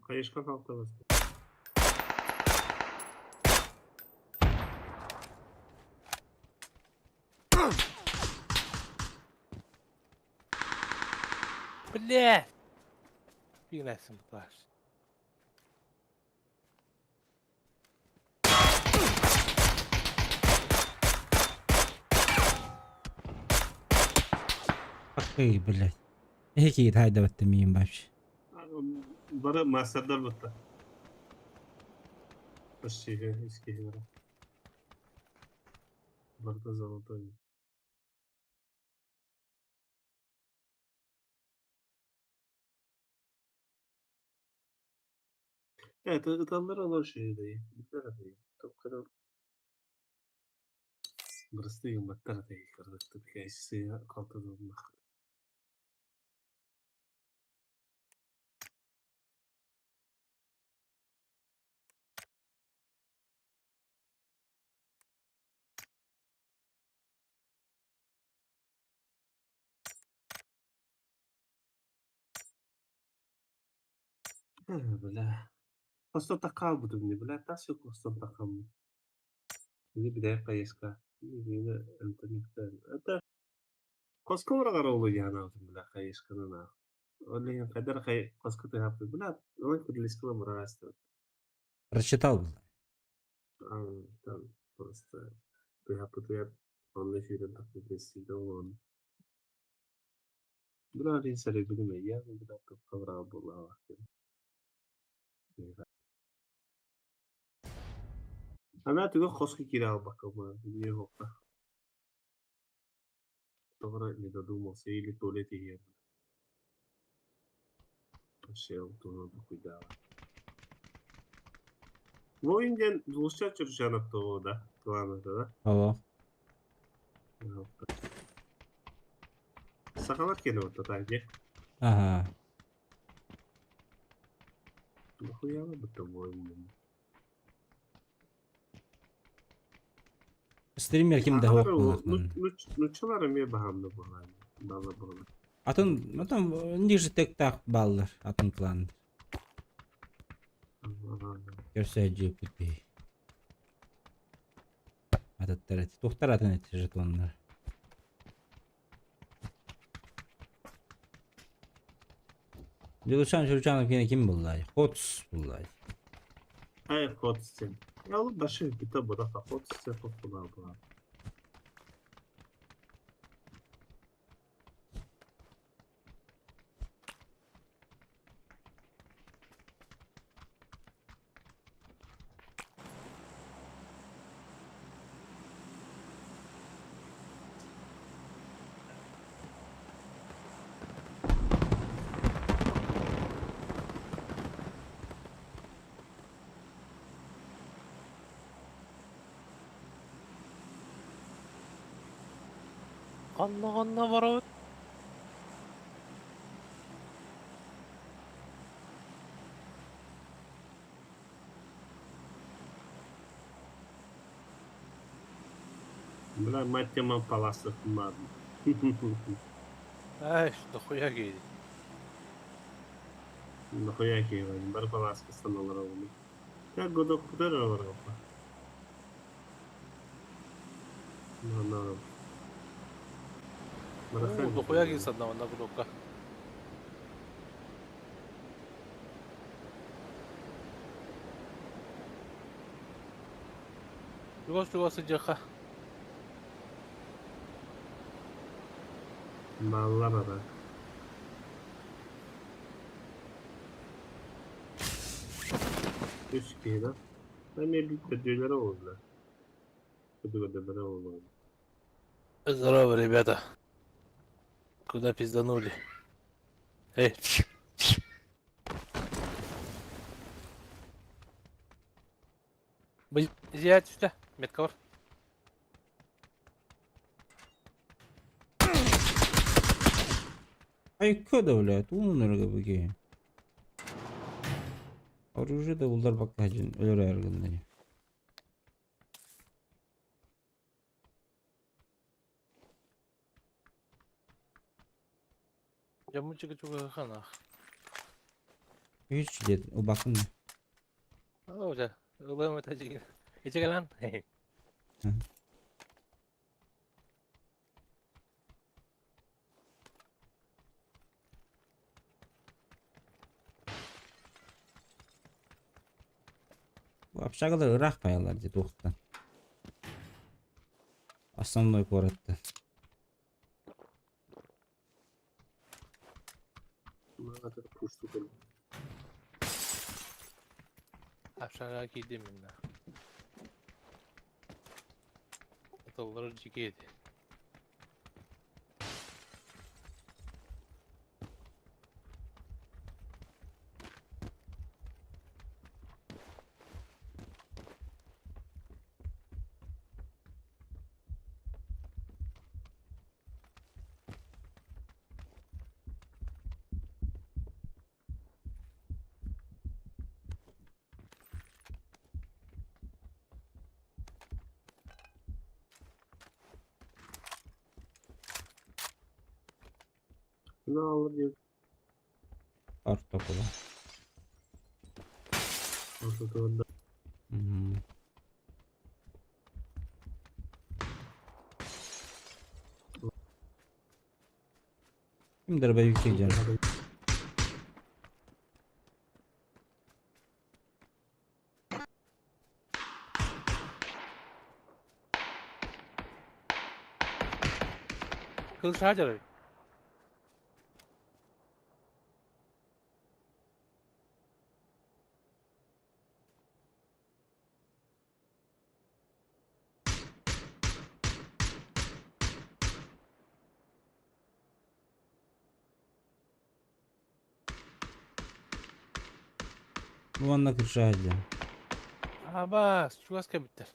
Хаешка халтабас. Бля! Пигнайсың бұлар. Эй, блядь. Эки хайда миим вообще. Бары мастердар бутта. Почти иски бара. Барда золотой. Evet, ыталлар олор шейдей. Топкадан Бырысты баттар дей кырдыкты бикайсы калтыдылмак. Бля. Костон такал буду мне, бля, та все костон такал. Или бля поездка. Или Это Косколар олу яна бля хаешканы Олеген кайдар хай коско ты хапы бля, он кудлискала мураста. Прочитал был. Там просто ты хапы ты он эфирен такой бесида он. Бля, ринсаре билме я бля топкавра була. Ана туга хоски кирал бакама, не хопа. Тогда не додумался или туалет и Шел туна докуйдала. Воин дулша чуржанов того, да? Клана, да? Алло. Сахалар кене вот так, где? Ага. Нахуя бы то воин? Стример ким да хоқ Нучалар эме бахамны булан. Бала була. Атын, ну там ниже тек так баллар, атын клан. Көрсө JPP. Ататтар эти. Тухтар атын эти жетоннар. Дилушан Чурчанов кene ким буллай? Хотс буллай. Ай, хотс. Я башы бита будака хотс хот була була. Канна канна барабыт. Бля, мать тема паласа мадно. Ай, дохуя кейди. Нахуя кейвань, бар паласка станалар олы. Как годок кудара варапа. На на. Дохуя кейди садна на годокка. Чугас чугас жаха. Баллар Үс киһи Мен бит дөләре oldu. Көдөгөдө oldu. Здорово, ребята. Куда пизданули? Эй. Зият сюда, метка бар. Ай, куда, блядь? Умный быки. Оружие да улар бакка жин өлөр аргынны. Жамучика чуга хана. Үс лет убакын. Оо, дьэ, ылыам этэ дьиҥин. Ичи кэлэн. Бу общагалар ыраах байалар дии туохтан. Основной куораттан. Общага киирдим инна. Тыллары дьикий этэ. Ne alır diye. Ортокула. Ортокула. Ким дробовик дьон. Кыл саадьарай. Уонна крыша дьон. Абас, чугас кэбиттэр.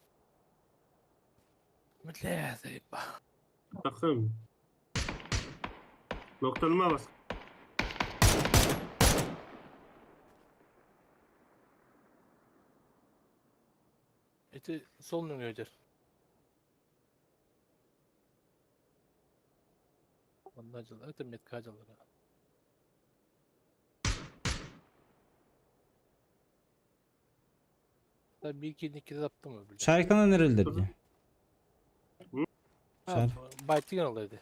Бля, заеба. Takım. Noktanıma bas. Ити сол нөҥүөдэр. Онно дьыл, это метка дьыллара. Да бикини кидаптым бile. Шариктан эрэллэр дии. Шар. Байтыгын алайды.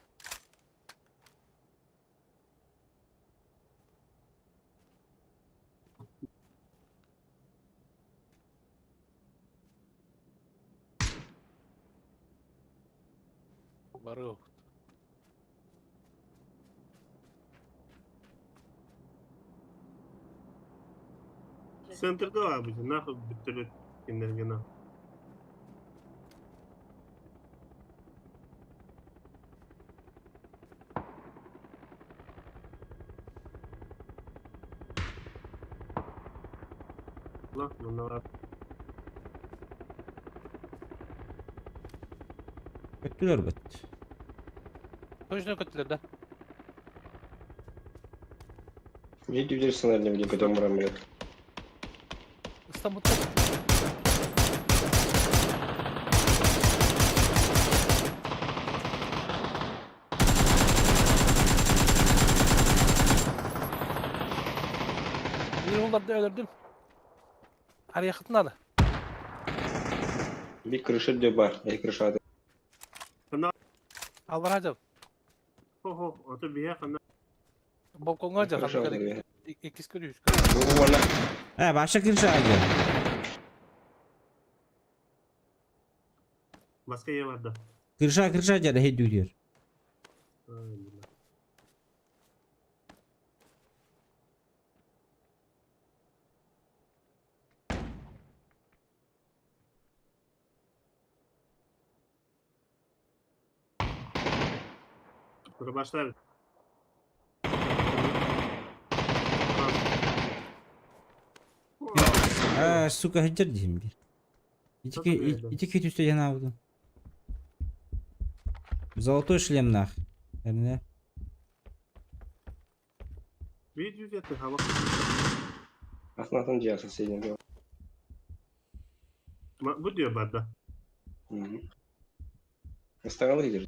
Бары Центрда var bu. Нахуй bitirip киндергена. Allah bunlar Көттүлэр бит. Точно көттүлэр да. Видите, дверь сценарий, где потом мрамор. Ыстамбулда. Bir onları da öldürdüm. Araya надо. Bir крыша где бар, я крыша. Албар хажал. Хо хо, ото бия хана. Балконга жал. Крыша где. Иккис көрүс. Э, баша крыша дьон. Başka yer vardı. Крыша, крыша дьон эһэй дүүрүөр. Başlar. А, сука, хеджер диһим бир. Ити түстэ яна буду. Золотой шлем нах. Эмне? Видео где-то hava. Ахнатан дия соседний был. Bu diyor barda. Оставил лидер.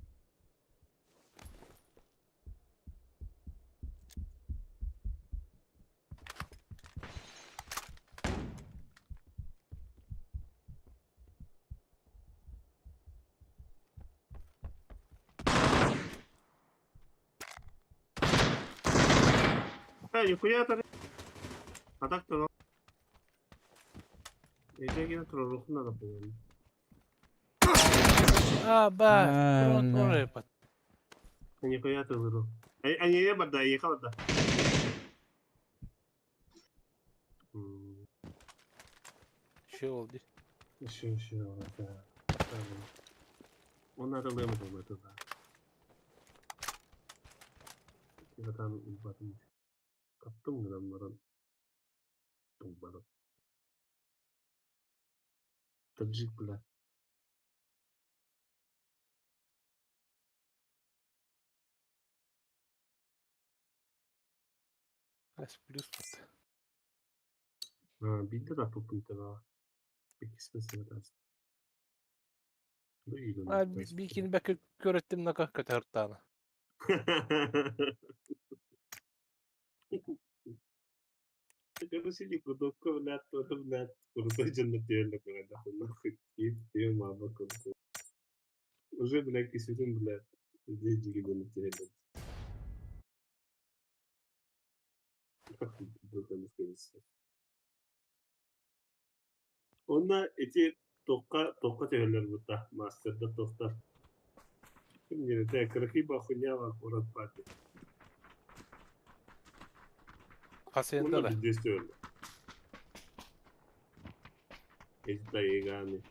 Нихуя это. А так-то... Я троруху надо было. А, ба, А, туран да. Нихуя ты выру. А не барда, ехала да. Еще олди. Еще, еще, да. Он надо лэмбом это да. Там батын. Таптым гынан баран. Баран. Таджик, бля. С плюс тут. А, бидде да попынтыва. Икки А, бикини бәк көрөттüm нака көтөртаны. Короче, кудокка, блядь, тоже, блядь, крутой джентльмен, блядь, нахуй, ты мама, крутой. Уже, блядь, кисюрин, блядь, здесь джентльмен. Онна эти тоққа тоққа тегелер бұта, мастерда тоқтар. Ким не крахиба хуйня курат пати. Хасенда да. Бездействовали. Эти таиганы.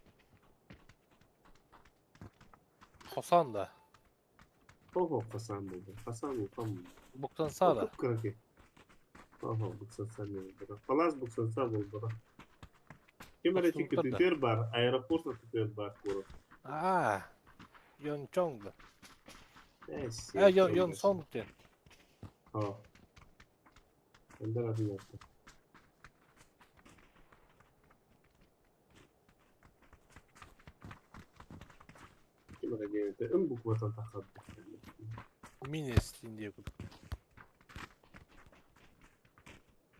Хосан да. Ого, Хасан был. Хасан был там. Буктанса да. Краки. Ого, Буксанса не был. Палас Буксанса был. Ким эти көтүтер бар, аэропорт көтүтер бар курат. А, Йон Чонг да. А, Йон Йон Сон ден. А. Эндар один Ким эти ым букватан тахат. Минес инде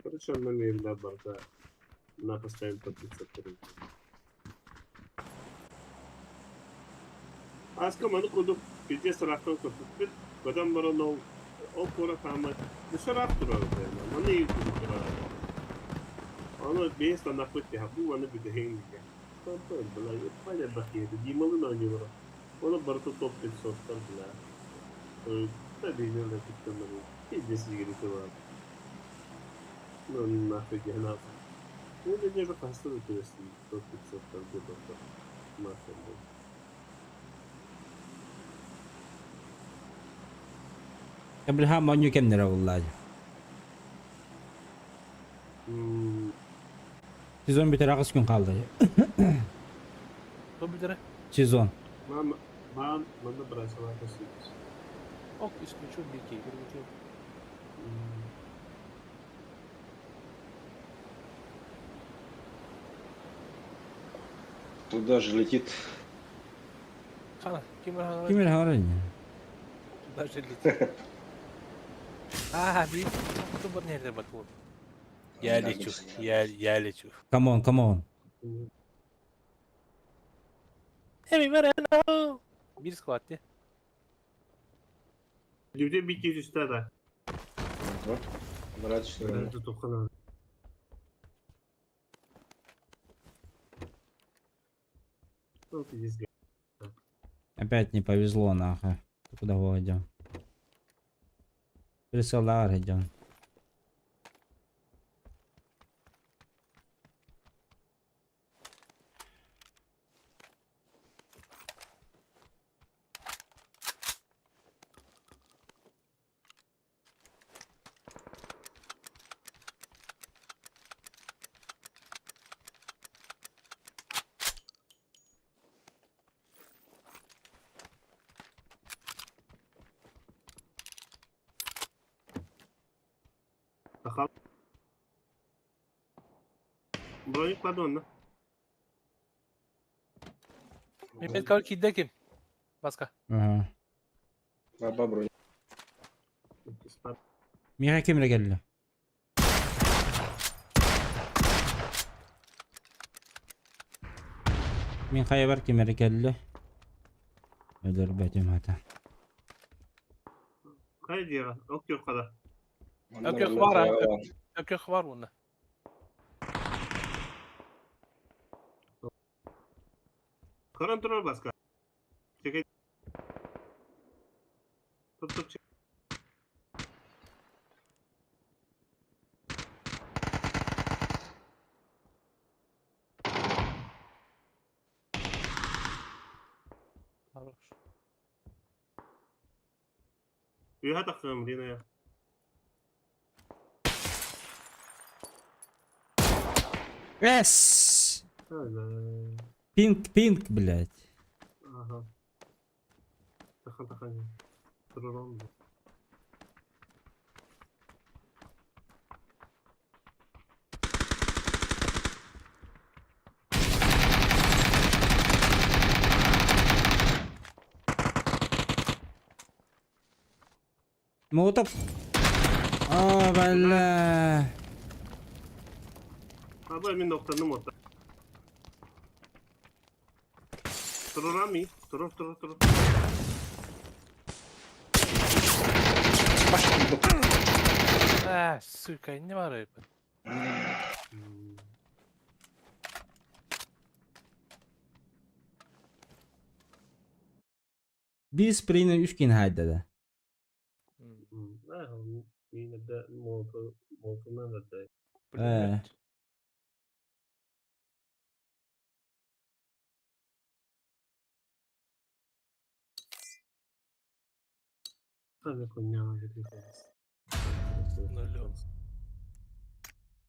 Короче, он на барда на постоянно подписаться. Аска маны кудук пиздец рахтан көпүппүт, көтөн баран ол ол куора таама дышараах турар маны и турар. Аны бээс танахпыт тиха бу маны бүтэһиң диге. Тантан бла, еппайда бахиеди, дималын ойнуулара. Оны барыта топ 500-тар бла. Та бейнелер күттөнөр. Пиздец жигити бар. Ну нахуй гена. Ну не же хаста өтөсүн топ 500-тар деп. Нахуй. Бля, маню кемнер авыллар. Сезон битер агыс күн калды. Кто битер? Сезон. Мам, мам, манда бросила косить. Ок, исключу бики, исключу. Туда же летит. Хана, ким хана? Кимер хана? Туда же летит. А, би, кто бы не батул. Я лечу, я лечу. Come on, come on. Эми Морено. Бир схватте. Люди бики жүстә да. Мрачно. Опять не повезло, нахуй. Куда идем? Присылар идем. Bakalım. Броник ладонно. Мехмет кал кидде ким? Баска. Ага. Баба броник. Миха кемре келди? Мин хайбар кемре келди. Өлөр бәтем ата. Кай дияга? Ок yok kadar. Манна Өкөх манна бар, тыаҕа баар. өкөх бар уонна. Көрөн турар баска. Чекай. Туп туп чек. Хорош. Үөһэ тахсыам Лина я. Эс! Пинг, пинг, блядь. Ага. Тахан тахан. Туруром. Молотов. А, бля. Аба мин ноктаным ота. Турурами. Турур турур турур. А, сука, не барай. Биир спрейнен үс киһини хаайда да. Ээ.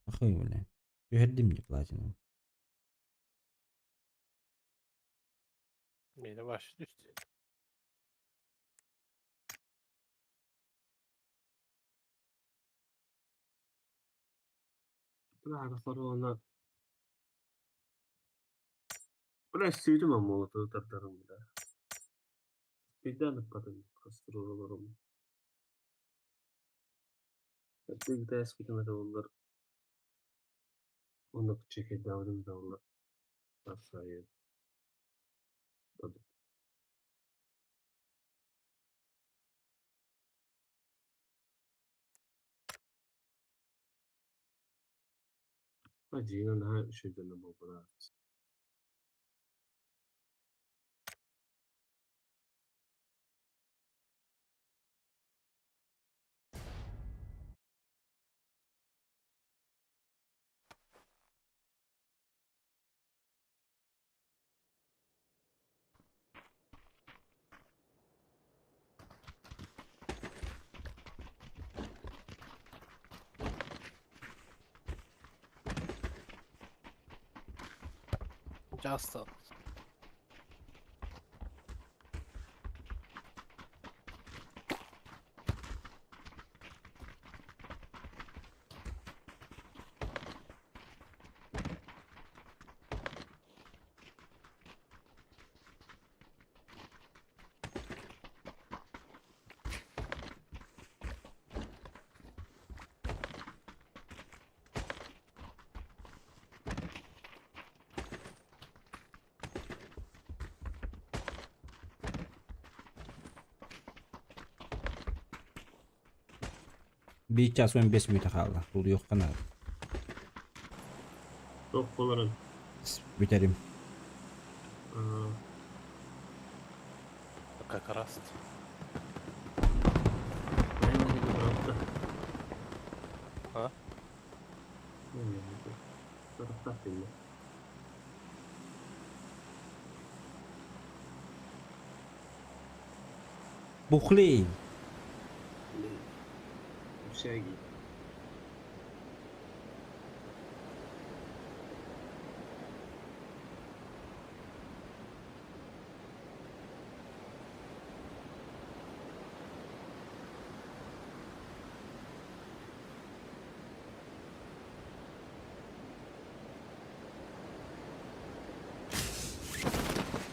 Ахуй, бля. Түһэрдим дии платину. Мені ваш түстэ. Бля, сүйдім ам молотовы тардарым, бля. Birden ыппатым, просто Бигдээс бүтүмэтэ буоллар оннук чекэйдээбитим да буоллар тахсаайы Дьиҥэ наһаа үчүгэй дьоно буолбатах. Часто. Биир чаас 15 мүнүүтэ хаалла. Тулуйуохха наада. Туох буоларын? Бүтэрим. Как раз. А? Бухлей! Общаги.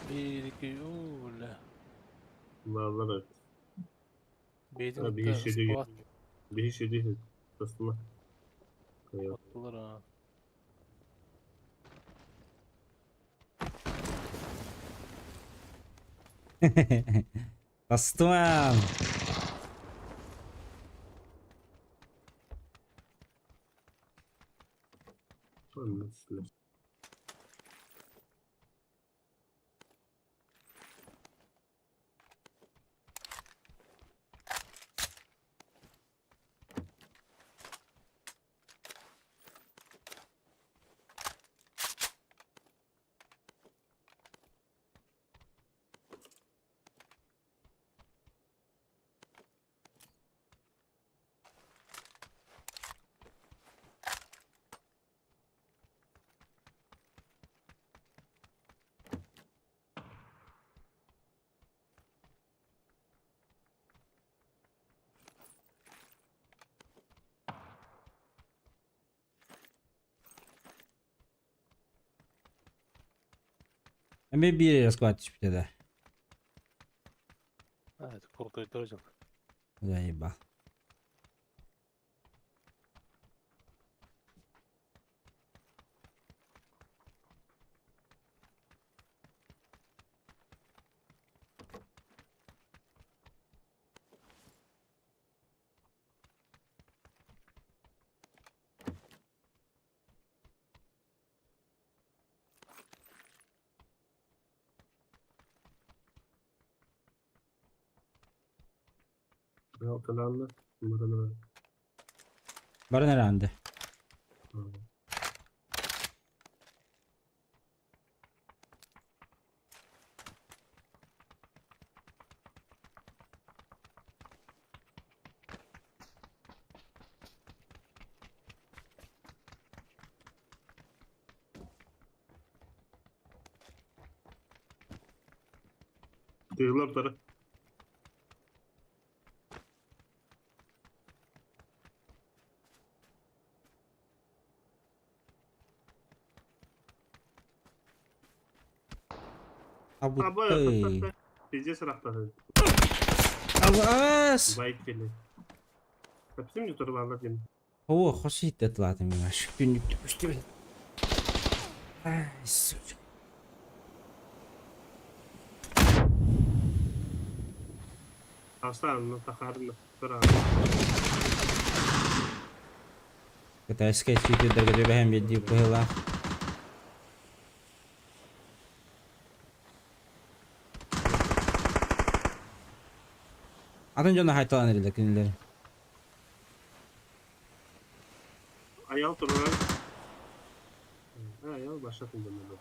Биир, икки, уу, бля. Бааллар эт. Бэйэтин Биһи кытта сүдү склад биһи сүдү тастыма. оттулар а. Тастымам! Түстүлэр. Эмиэ биир расклад түспүтэ да. А, это крутой тоже. Заебал. Алталаанна. Баран Баран эранды. Тыылар тары. Абытай. Пиздец рахтады. Алас! Байк келе. Капсим не турлалар дейм. О, хос иттет латым маш. Күнүк түштү. Ай, сучка. Асан, тахарны. Тура. Китайская свитер дөргө бэхэм бедди пыла. Атын жона хайталан эриле кинилер. Аял турар. Аял баша тындырды.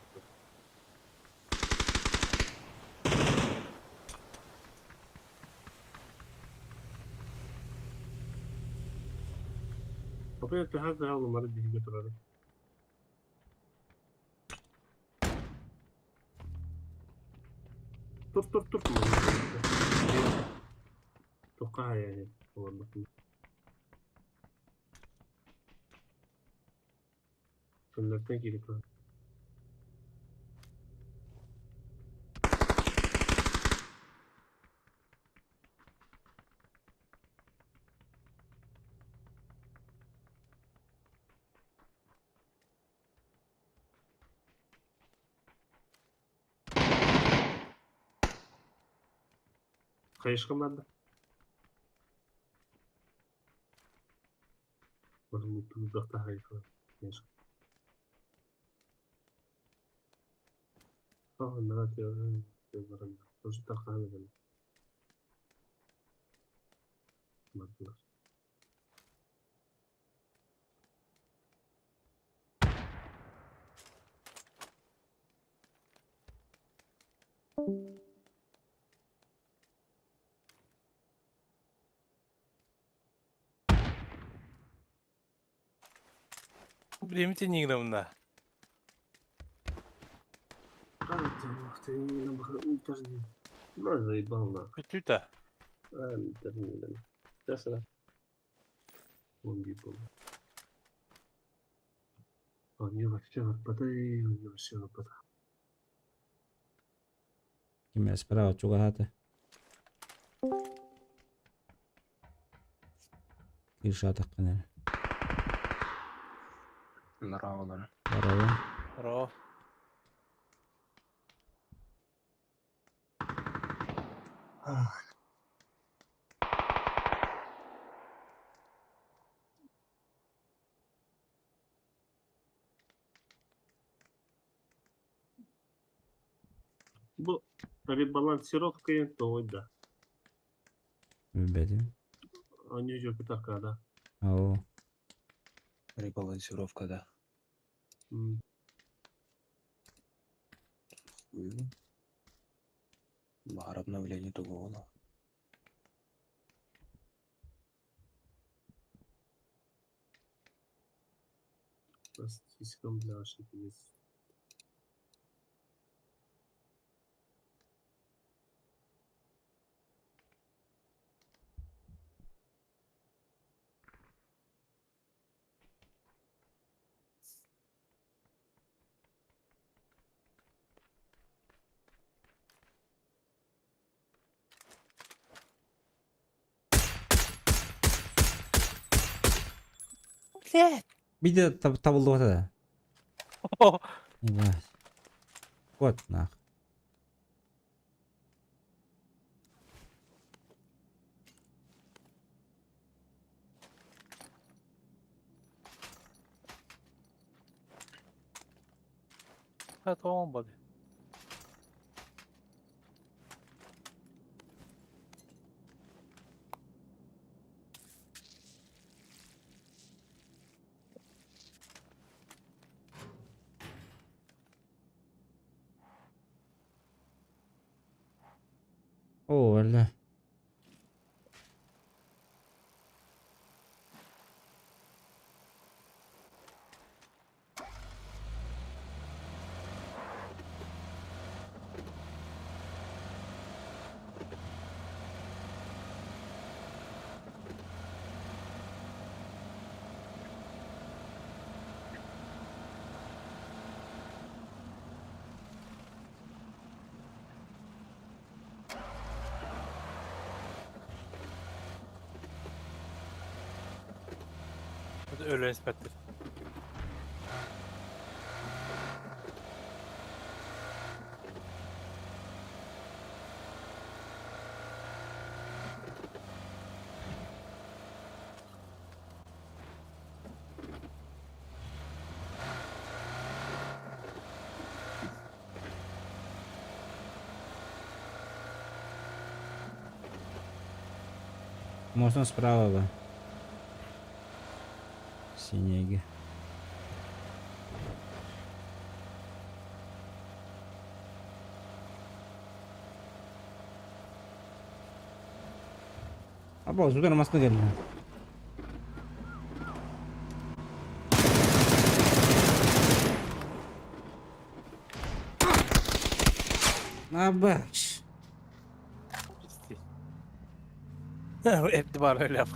Опять ты хаза мары биһиге турары. Тур тур тур. Тоққа яғни. Күнләрдән килеп. Кайышкан барды. Uzakta hayfa. Ah, ne Примите Нигровна. Ну, заебал нахуй. Күтүта. А, Сейчас, Он бил. Он вообще отпадай, он вообще отпадай. Ким справа чугахаты. Кирша таккан. Здорово. Здорово. Здорово. Бу ребалансировка той да. Билбэтим. Они же да. Оо. Ребалансировка, да. Баар обновление тугу. Слишком для ошибки. Блядь. Видео табылды да. Ебать. Вот нах. Это он был. О, бля. Öyle inspektör. Можно справа, да. Синеги. Аба, зудар масны geldi. Abaş. Hep var öyle yap.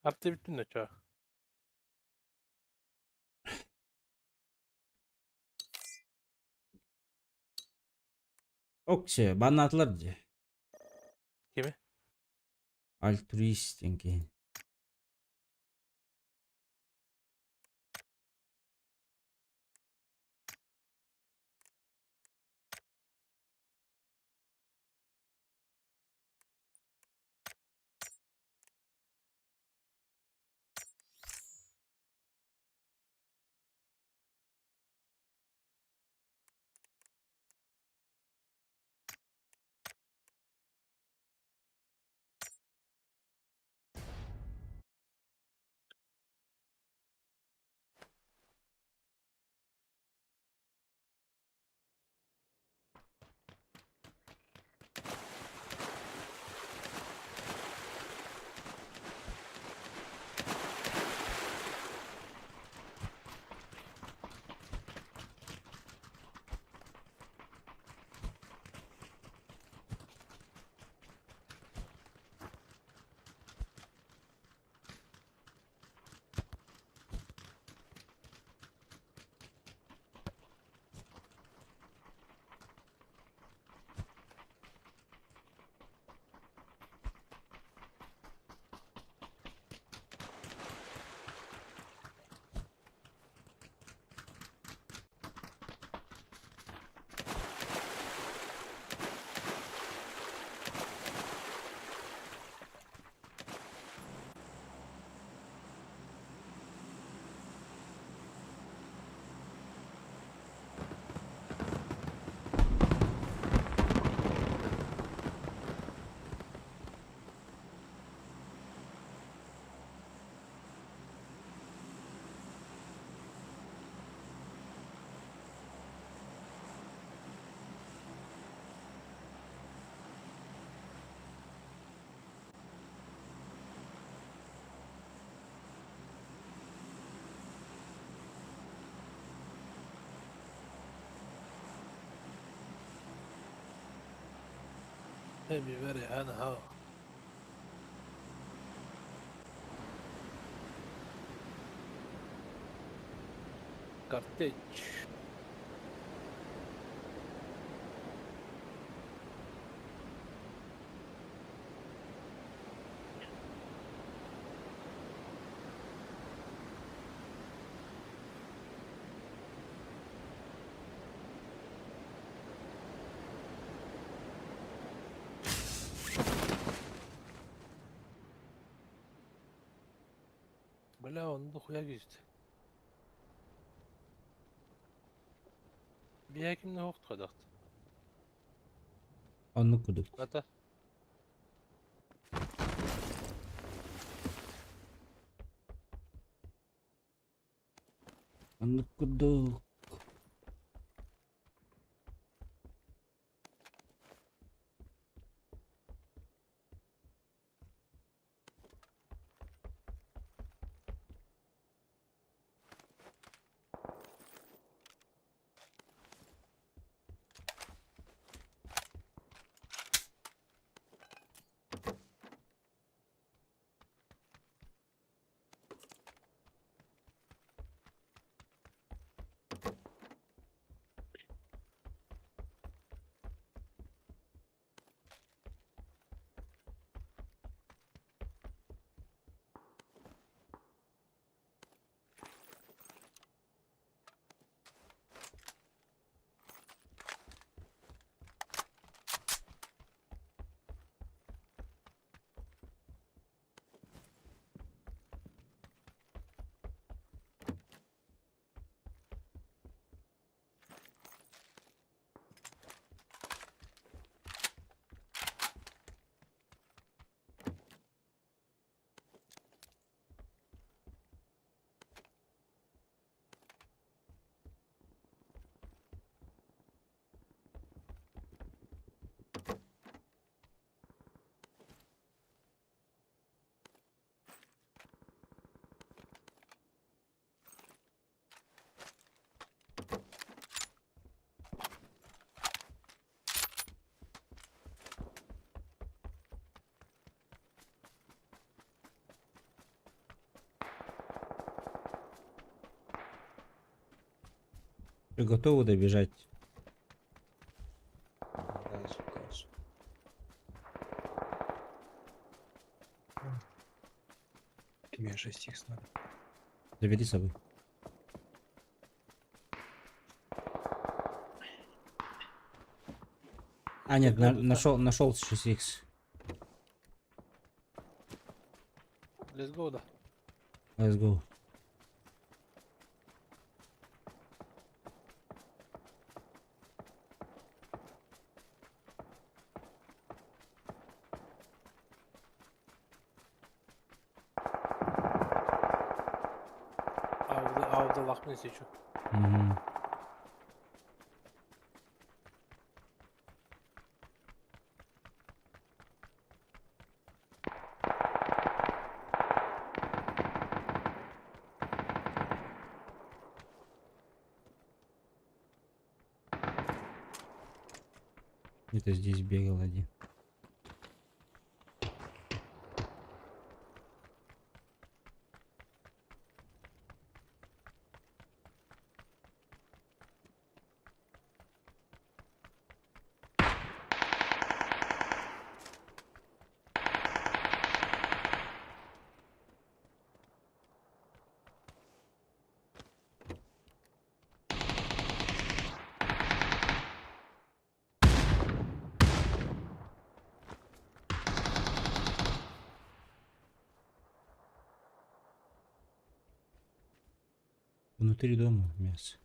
Hafta bittin de çoğu. Okçe, banlattılar diye. Kimi? Altruist enki. Бибер хан хау. Картечь. Бля, он дохуя везде. Биһиэхэ ким охт ходахт. Оннук кудук. Ата. Оннук курдук. Вы готовы добежать? Дальше, дальше. Тебе 6х надо. Забери с собой. А, нет, нашел, нашел 6х. Let's go, да. Let's go. Avda, avda лахмын сечу. Мгм. Где-то здесь бегал один. Внутри дома мясо.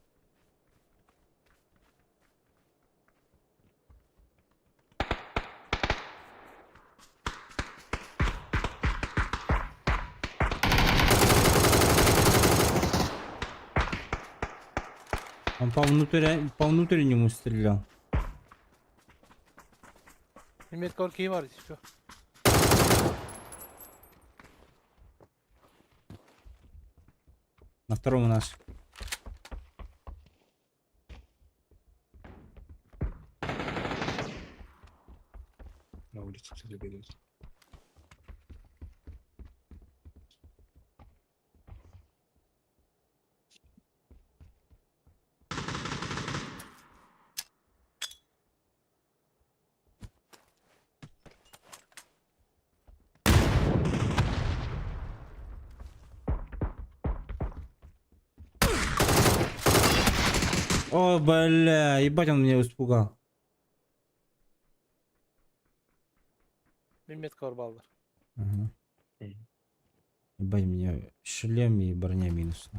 Он по внутреннему стрелял. Mehmet Korki'yi var şu. На втором у нас. На О, бля, ебать он меня испугал. Мин метка барбаллар. Ага. Ебать, меня шлем и броня минус.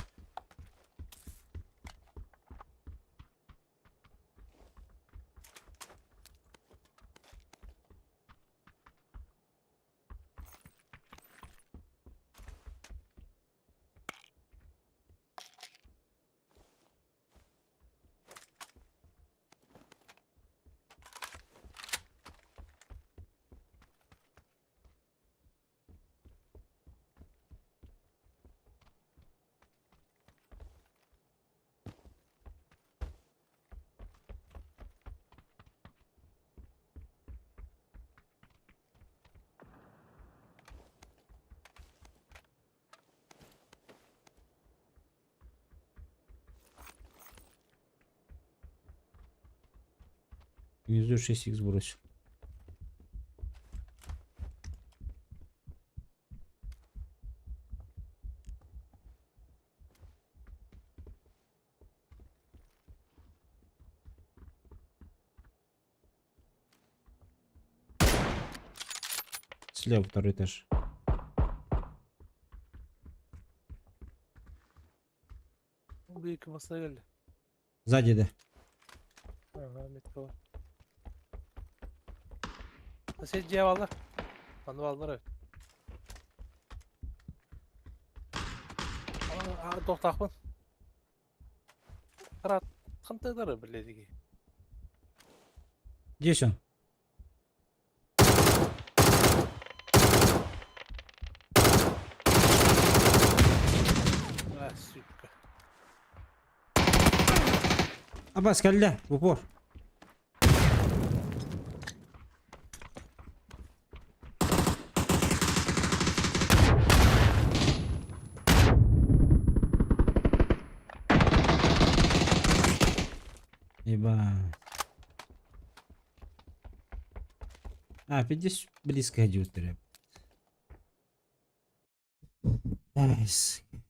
Внизу 6х бросил. Слева второй этаж. Бик масса Сзади, да. Ага, метка бар. Сен дьиэ баллар. Манна баллар. Тохтаахпын. Рат хантыдары билетиги. Здесь он. А, сука. Аббас, кэллэ, в упор. Ебать. А, опять здесь близко идет, рэп. Ай, сука.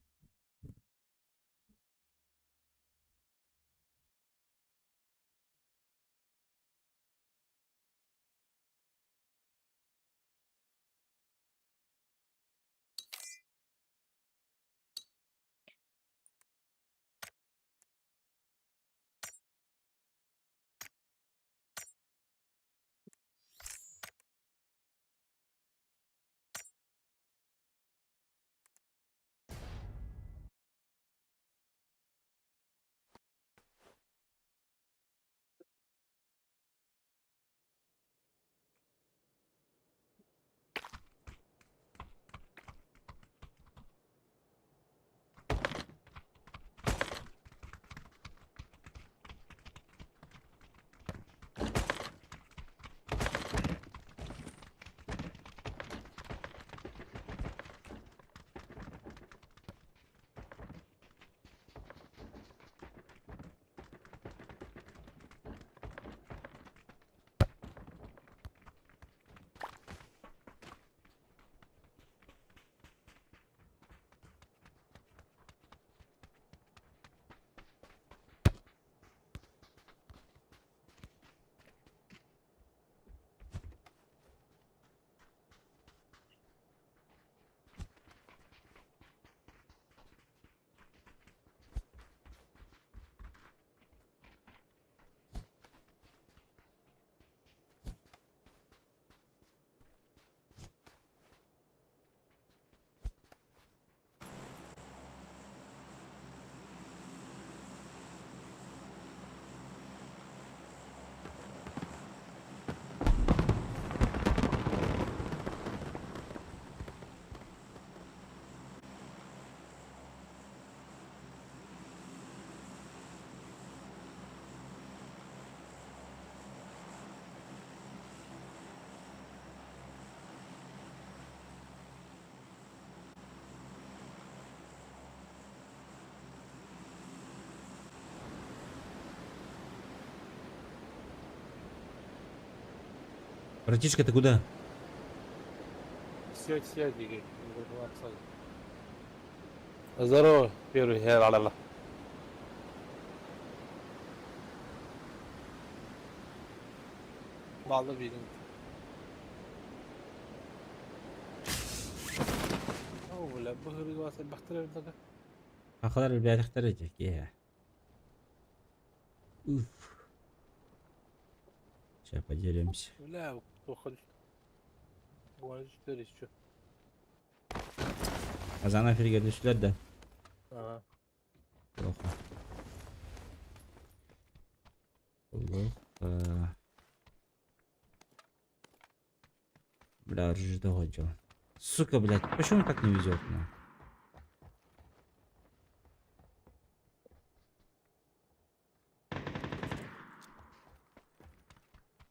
Братишка, ты куда? Все, все, двигай. Здорово, первый. Ла-ла-ла. Баллы биирин. О, бля, бу хырыга элбэхтэр эбит да. Хахалар элбээтэхтэр этэ киэһэ. Уф. Сейчас поделимся. Бля, плохо. 24 еще. Азана фирге түстүлэр да. Ага. Плохо. Плохо. Бля, рждого дела. Сука, блядь, почему так не везет нам?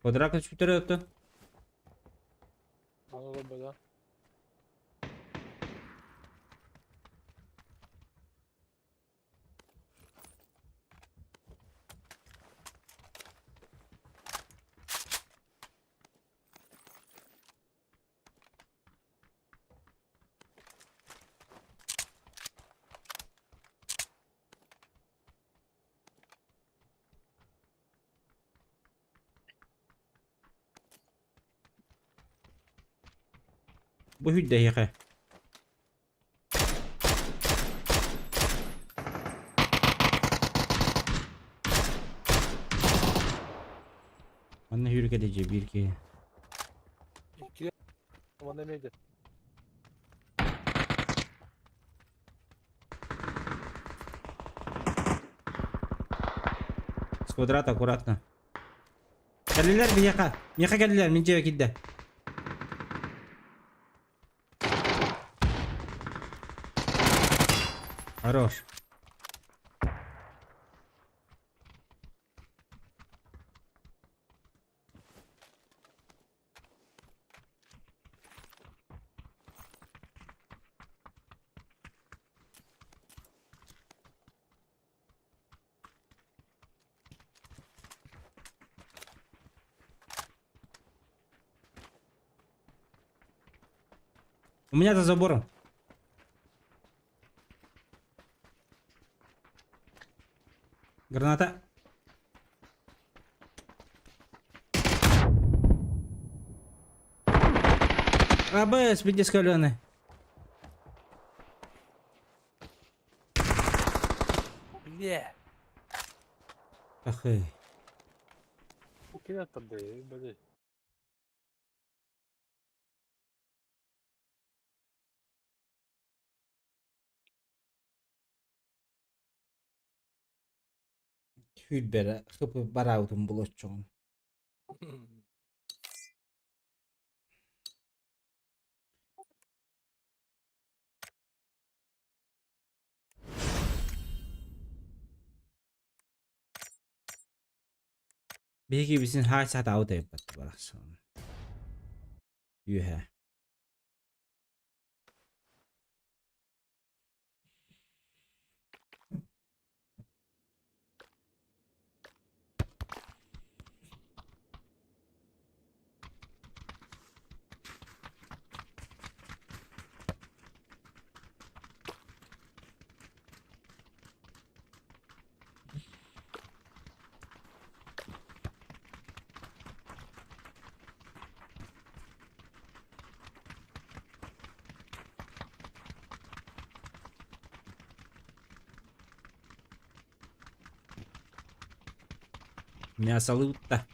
Квадрат түспүттэр это. Аны да. Бу хүддэһиэхэ. Манна хүрүкэ дежи биир киһи. Икки. Манна эмиэ С квадрата аккуратно. Кэллилэр биһиэхэ. Миэхэ кэллилэр, мин дьиэбэ киирдэ. Хорош. У меня за забором. Граната. АБС, спиди. Бля. Ахы. Кире тады, бля. Хүлбәрэ хыпы бараутун булоччоҕун. Биһиги бисин хаа сатаабыт эбиппат барахсан. Үөһэ. Мясо лутта.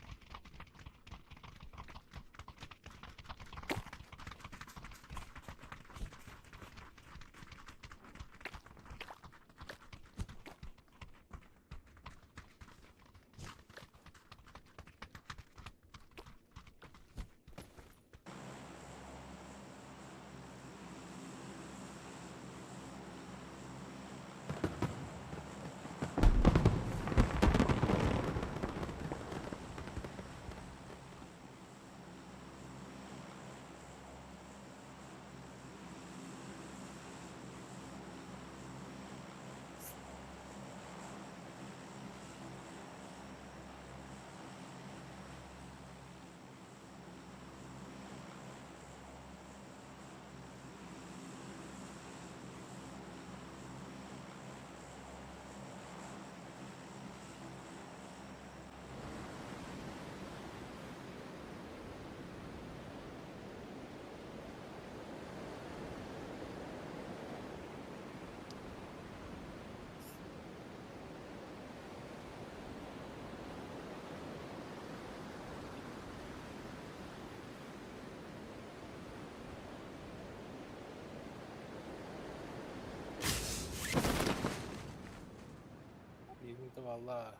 Балла.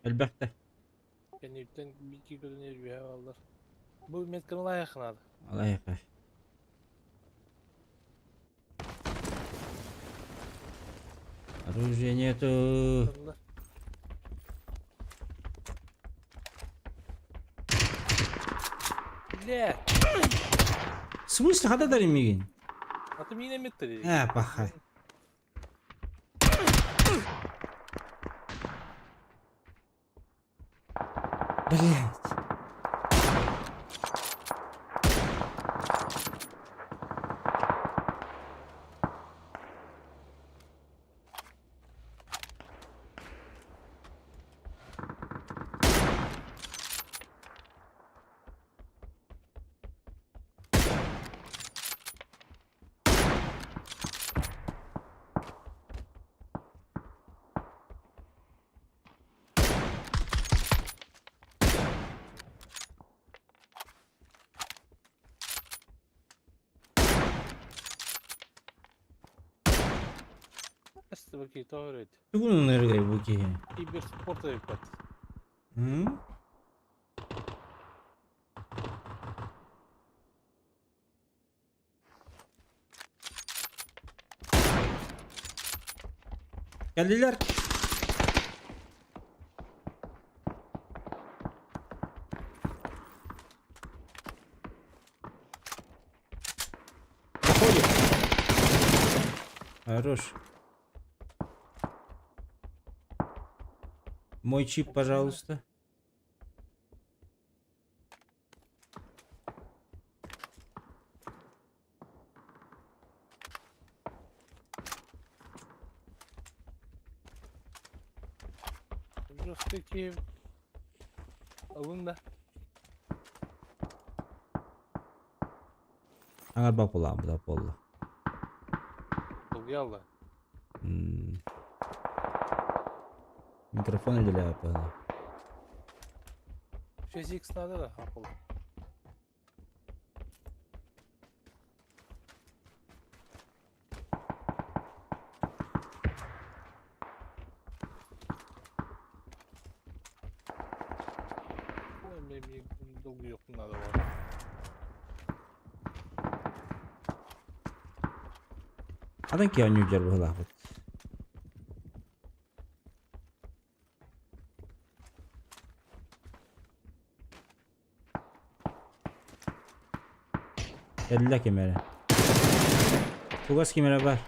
Элбэхтэ. Кэнниттэн биир көрүнэр үөһэ баллар. Бу метканы лайық надо. Лайық. Оружия нету. Бля! В смысле, хада дали мигин? А ты меня метали. Э, пахай. Блять. Тугун ыргай бу киһи? Киберспорт эбит. М? Geldiler. Хорош. Мой чип, пожалуйста. Жесткий Алында. Аңар бапыла, буда болла. Долгиалла. Микрофон или аппарат? 6x надо да, Apple. Долгуйохпун надо бар. Адан ки аню жар быһылаахпыт. Кэллэ ким эрэ. Тугас ким эрэ бар.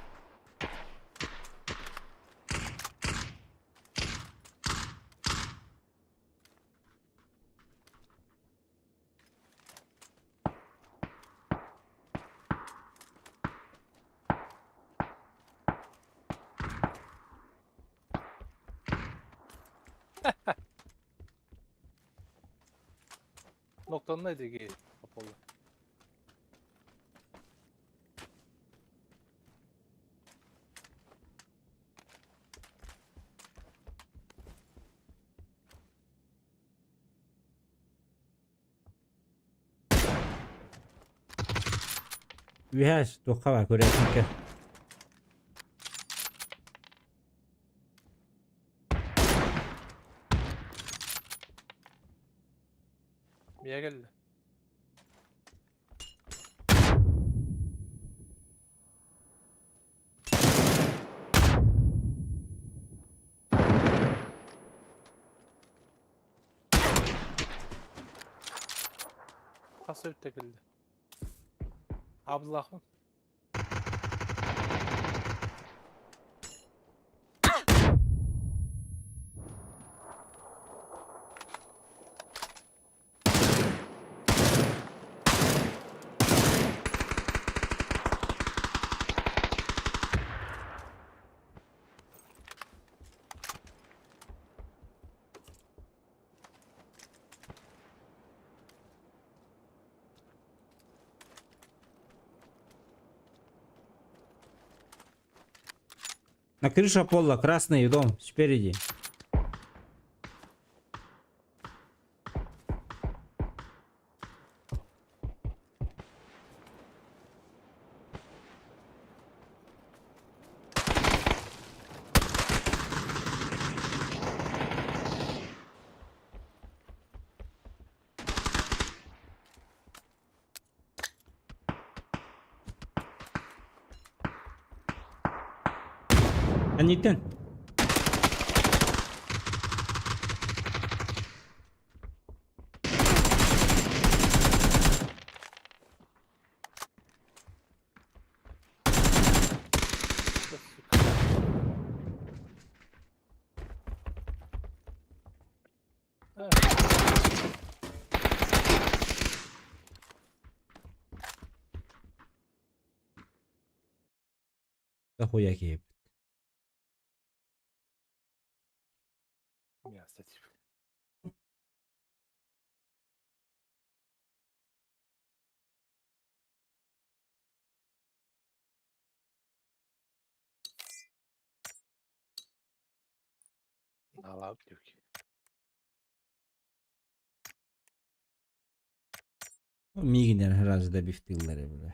Noktanın ne Apollo. Үһэс туохха баар көрөөччүккэ. Мия кэллэ. Хас өттө кэллэ. Абдуллахпын. На крыше Аполло, красный дом, спереди. Әниттен. Дохуя киһи. Мясо типа. На лаптюке. Мигинер разда бифтиллер бile.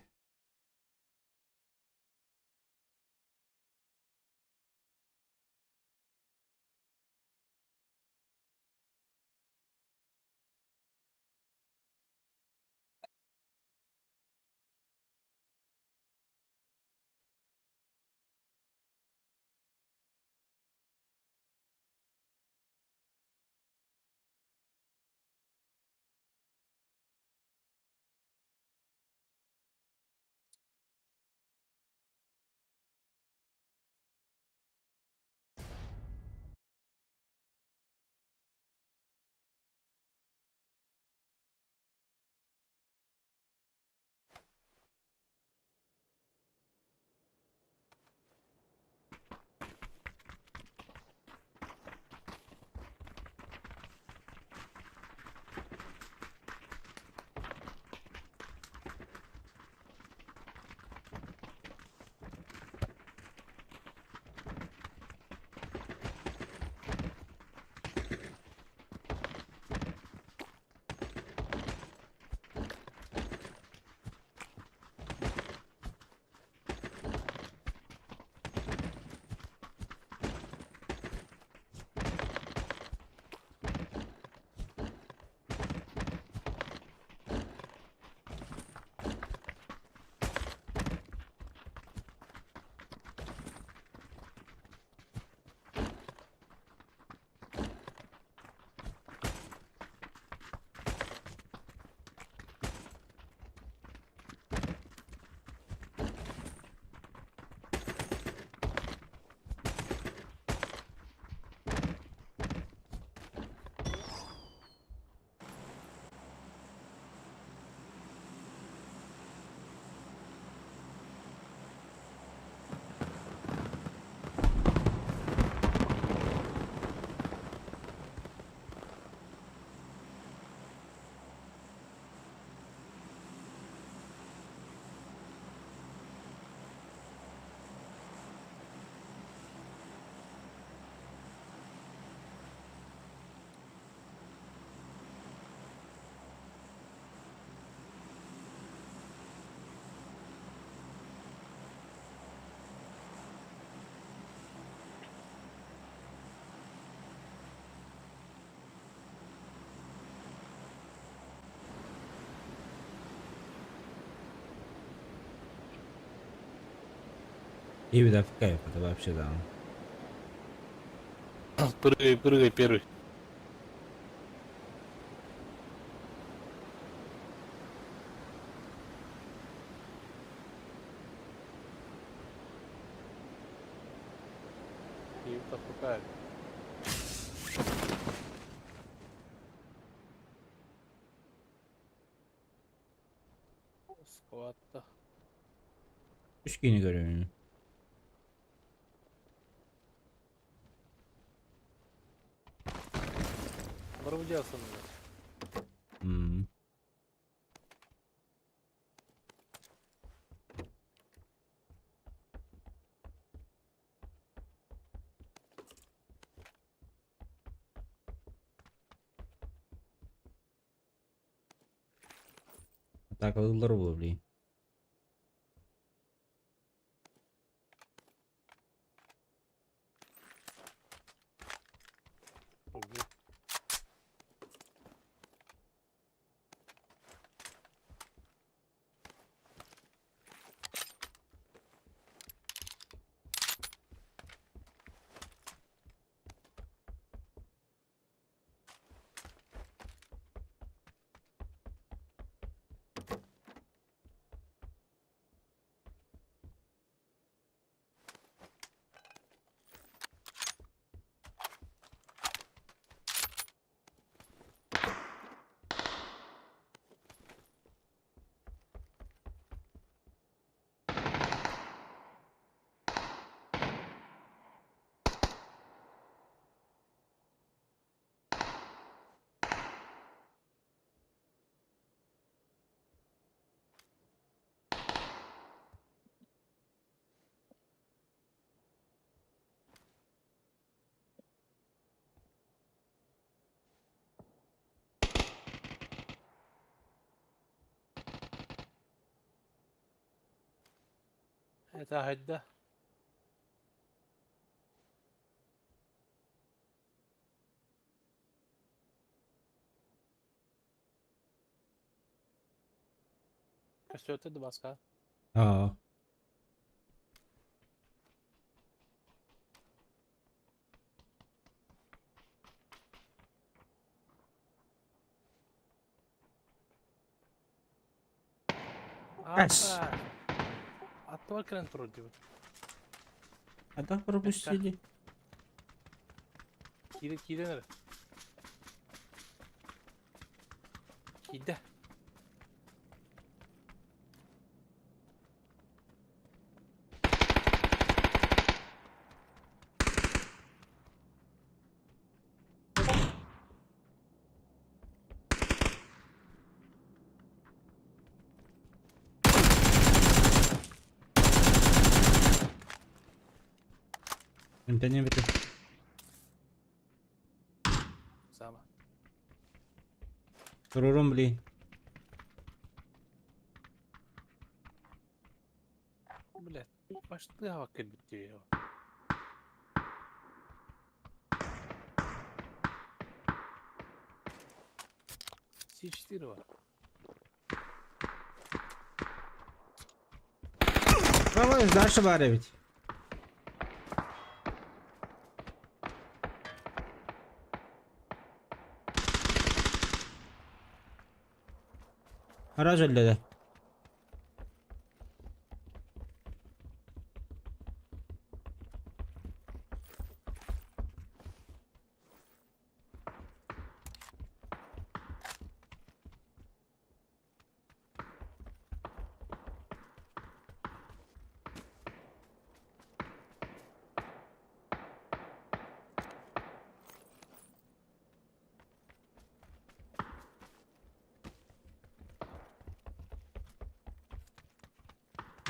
И видав кайф, это вообще да. Прыгай, прыгай первый. И подкупает. Скватта. Üç günü görüyorum. Барбудясын. Атакалылар буолар. Это хайда. Көстүөтэ да баска. Аа. Ас. Аттыбар кэлэн турар диэбит. А так пропустили. Киирэн киирэн эрэ. Киирдэ. Эмтэниэ бити. Сама. Турурум блин. Блядь, баштыаҕа кэлбит дии. С4 бар. Давай дальше бар эбит. Гараж өллөдө.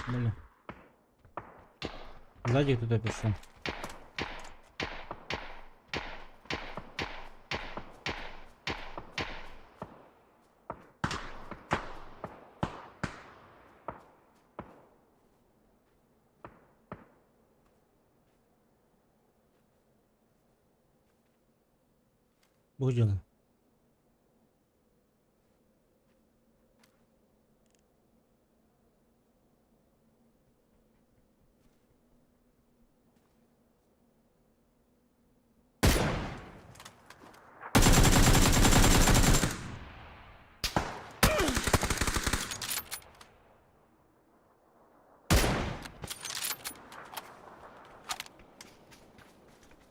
Бля. Сзади кто-то пришел. Будем.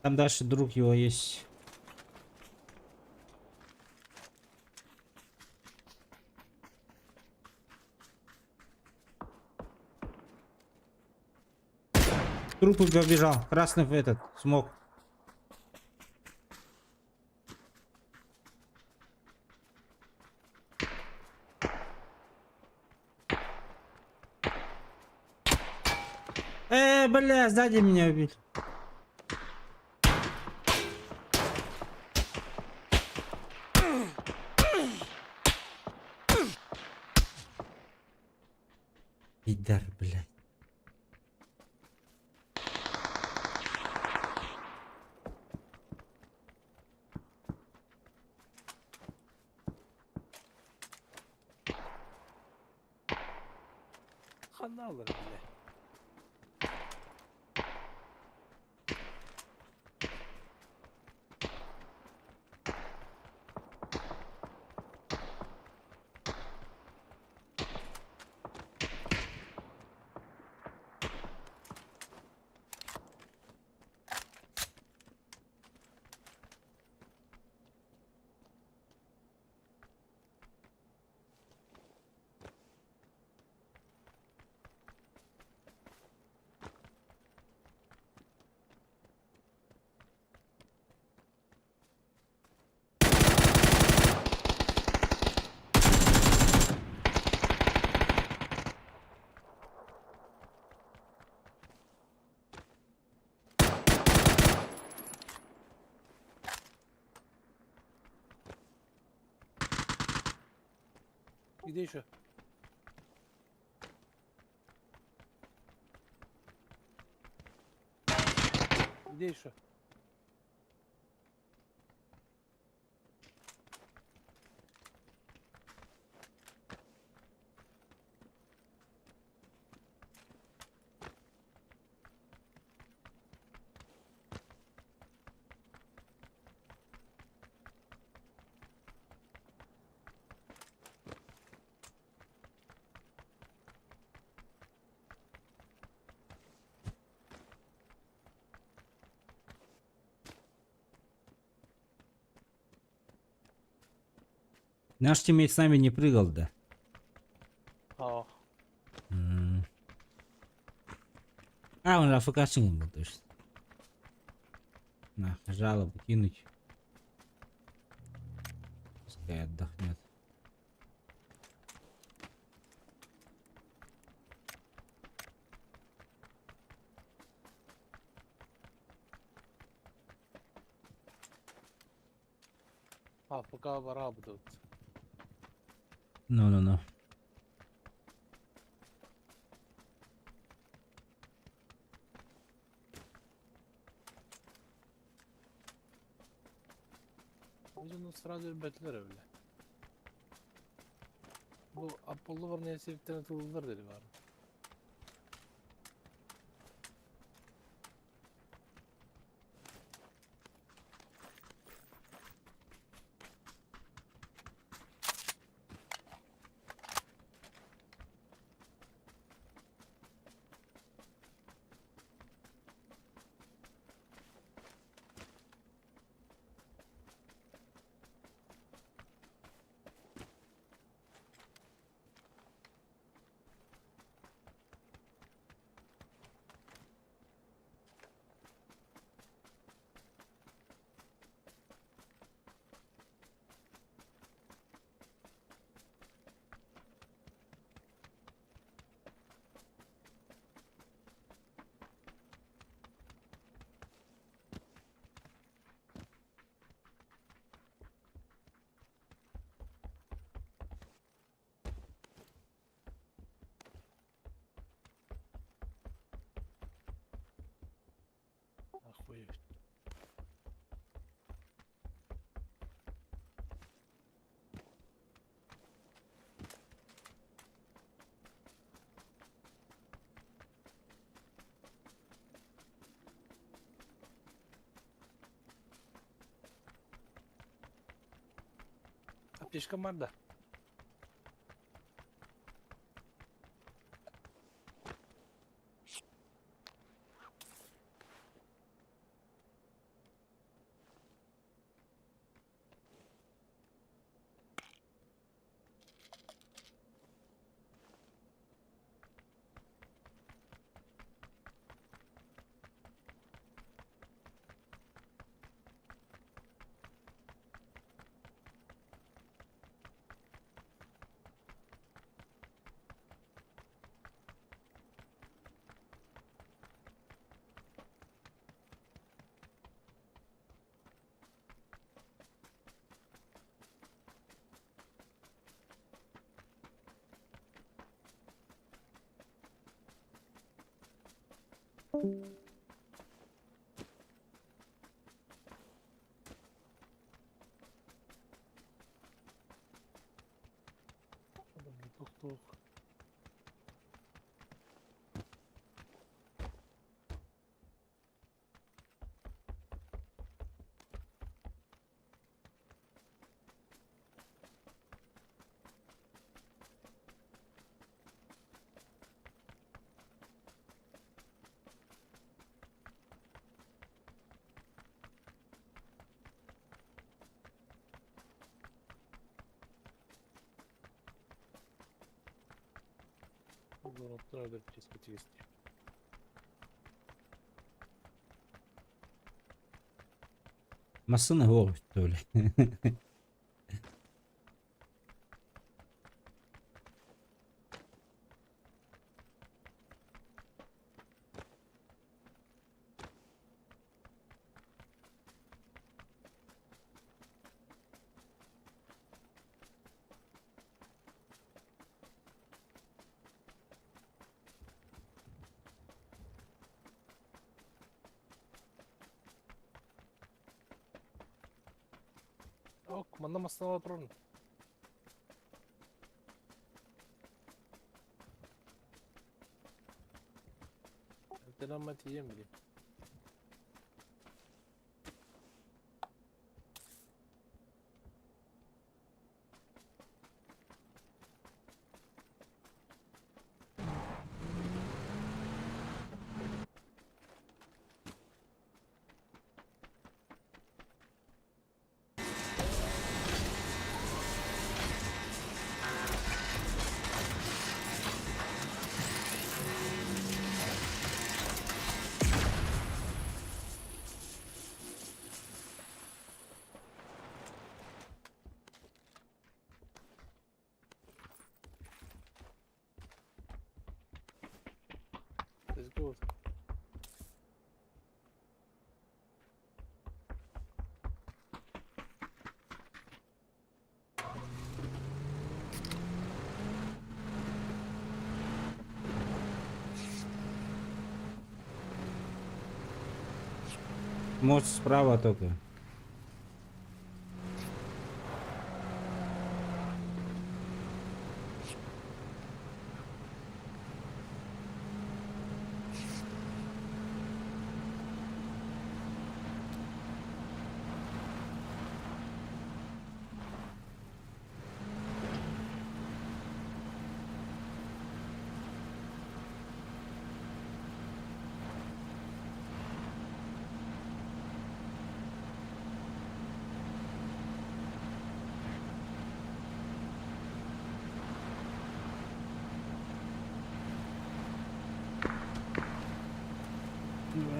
Там дальше друг его есть. Труп побежал. Красный в этот смог. Бля, сзади меня убили. Пидор, блядь. Ханна алар, бля. Где еще? Где еще? Наш тиммейт с нами не прыгал, да? А, А, он же АФКшник был, точно. На, жалобу кинуть. Пускай отдохнет. А, пока будут. Ну-ну-ну. Biz сразу бәтләр öyle. Bu Apollo var neyse bir tane tıldılar dedi var. Охуеть. Аптечка Марда. Тух-тух. Зона 50. Массына хор что ли? Ок, манна массыына туран. Эмтэнэн тиийэн билим. Let's go. Мост справа только.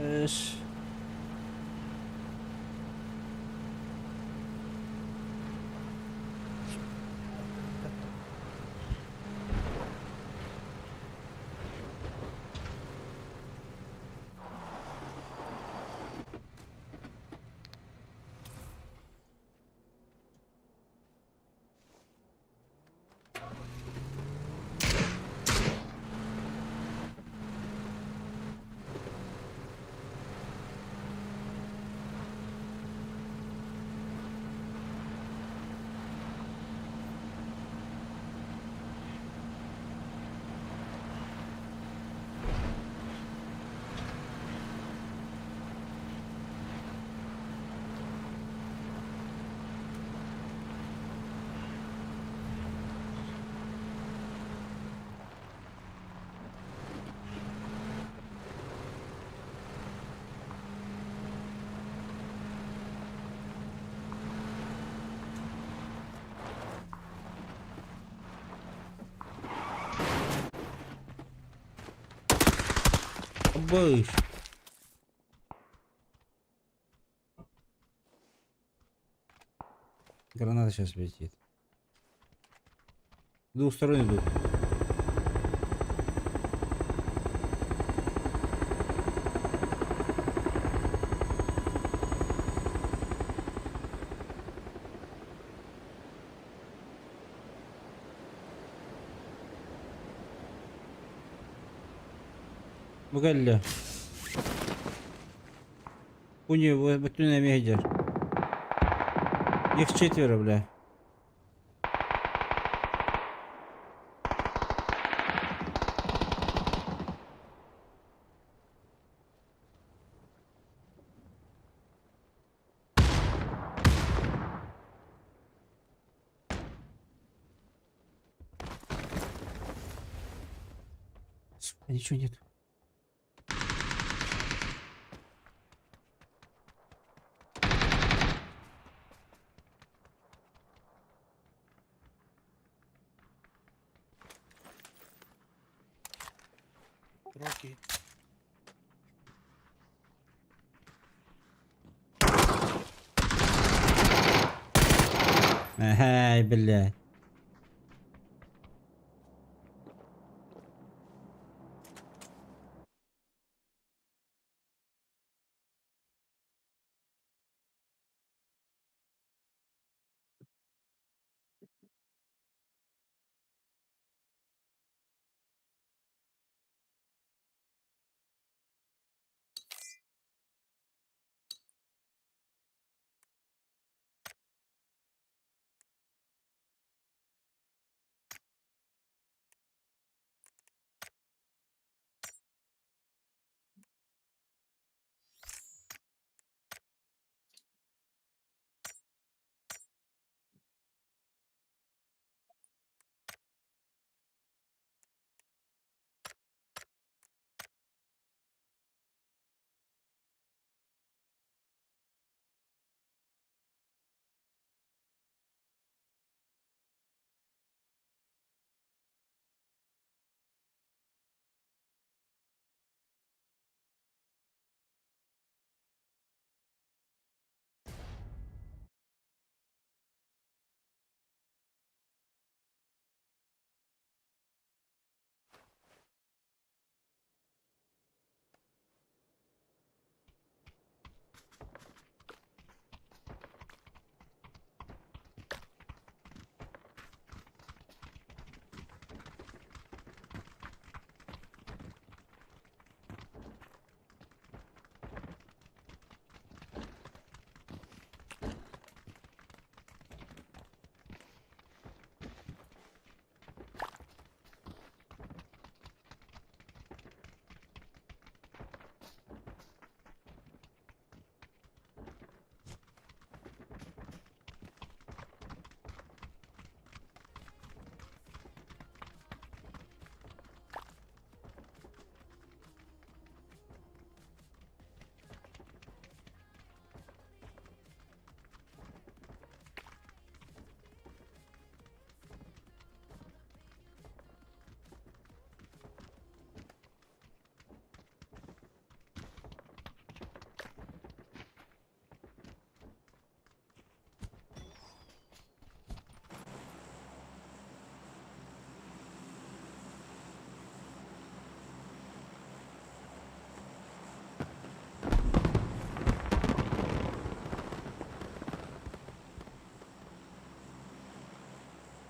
Эш. Быш. Граната сейчас летит. С двух сторон идут. Бу кэллэ. Куни, бүтүн эмиэ Их четверо, бля. Сука, ничего нет. Руки. Ай, бля.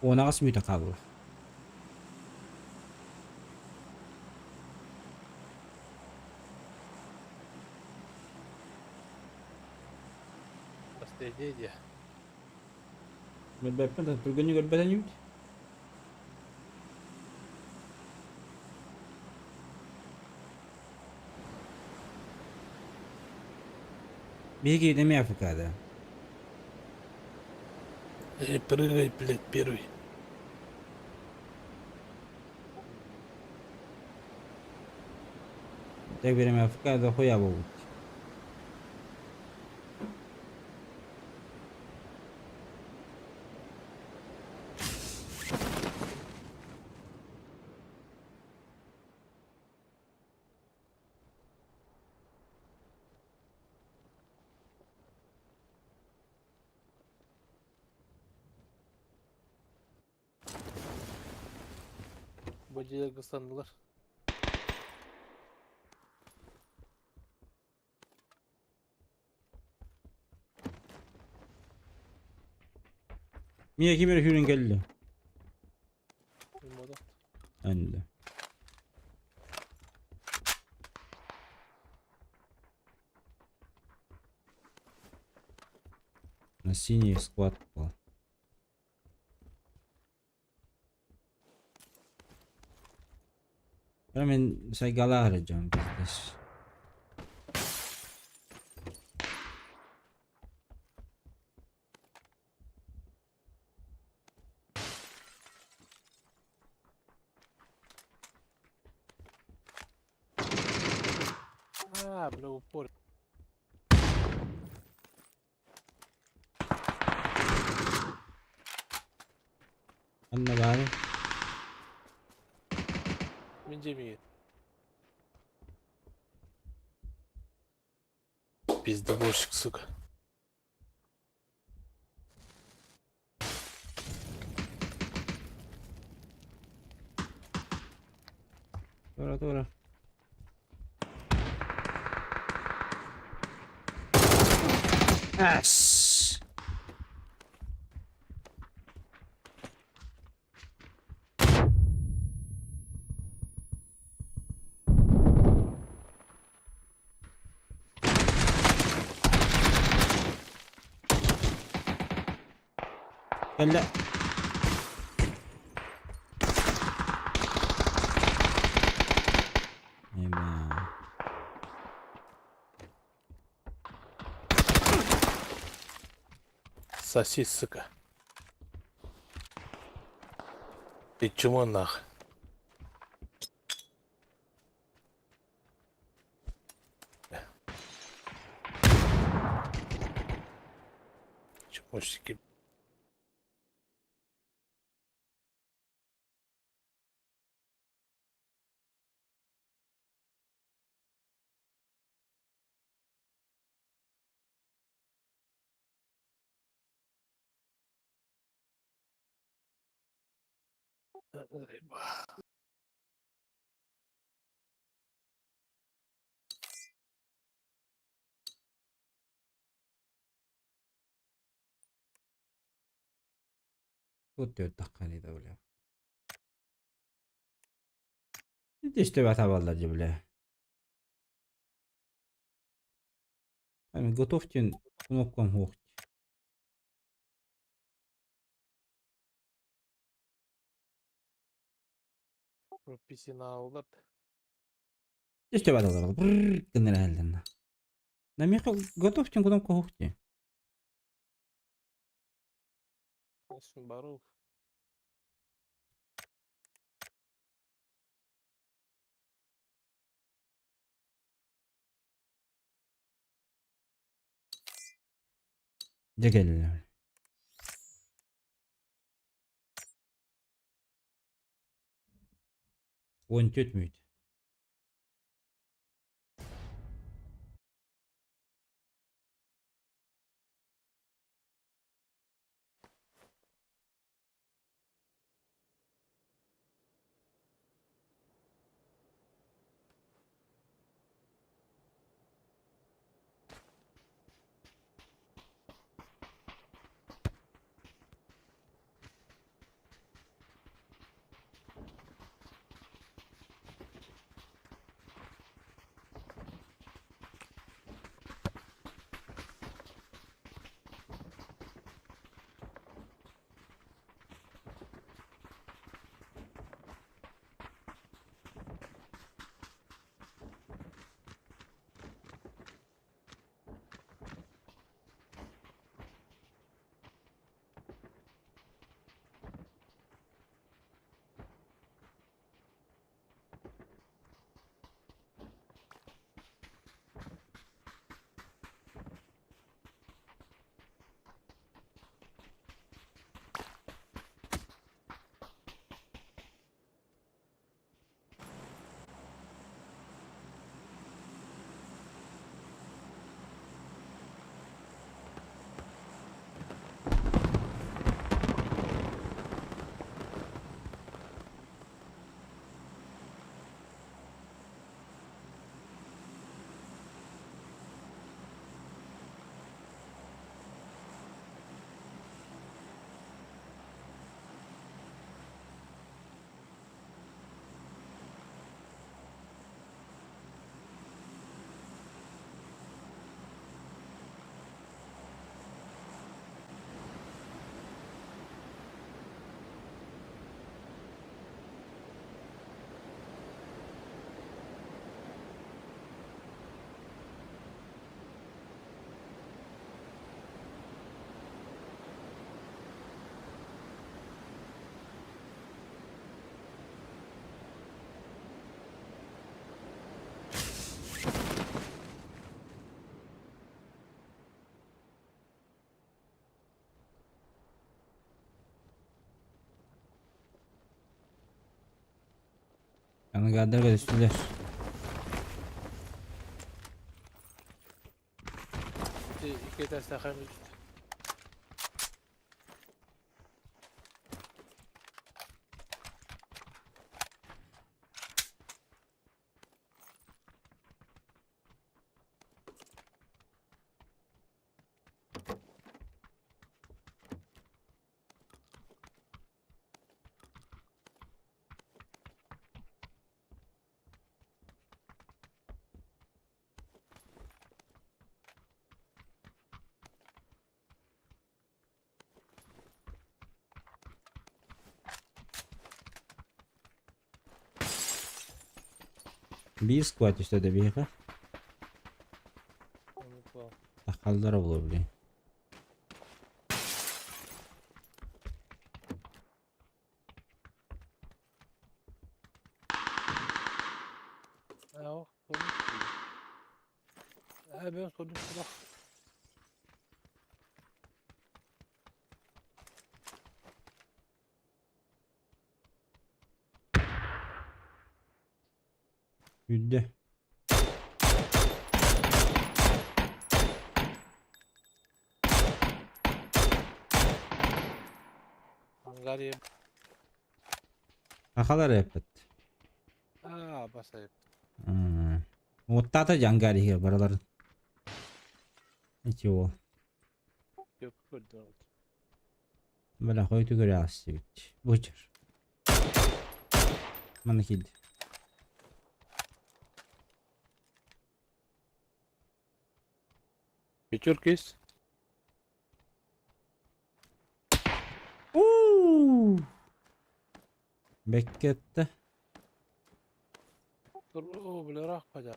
18 мүнүүтэ хаалла. Последняя идея. Билбэппин, түргэнник өлбөтөн үүт. Биһиги эмиэ АФК-да. Эй, прыгай, блядь, первый. Так берем АФК-да хуя буолбут. Бу дьиэлэргэ ыстаннылар. Мия ким эрэ сүүрэн кэллэ? Анды. На синий склад попал. Мен сайгалаах эрэ дьон пиздец. А, бля, упор. Анна баары. Мин дьиэм Пиздобольщик, сука. Тура тура. Ас. Кэллэ. Эбээ. Соси, сука. Ты чмо нах? Чмошники. Тут таххани да бля. Ити табаллар же бля. Ами готовьте кнопкам хух. Профессионаллар. Ити табаллар. Бррр гыннара хелден. Намеха готовьте кнопку хухти. Барух. Дьэ кэллэ. 14 мүнүүт. Ангардарга түстүлэр. Икки этээстээх эмит. Биир сквад түстэ да биһиэхэ. Таххаллара буолуо блин. Үрдэ. Ангария. Сахалар эппит. Аа, басайып. Уоттаата дьангаар иһигэр барыларын. Ити уол. Yok көрдüm. Бля, хойуту көрө аастыбыт. Бучар. Манна киирди. Пятерка есть? Уу! Бэккетте. О, бля, рах пойдя.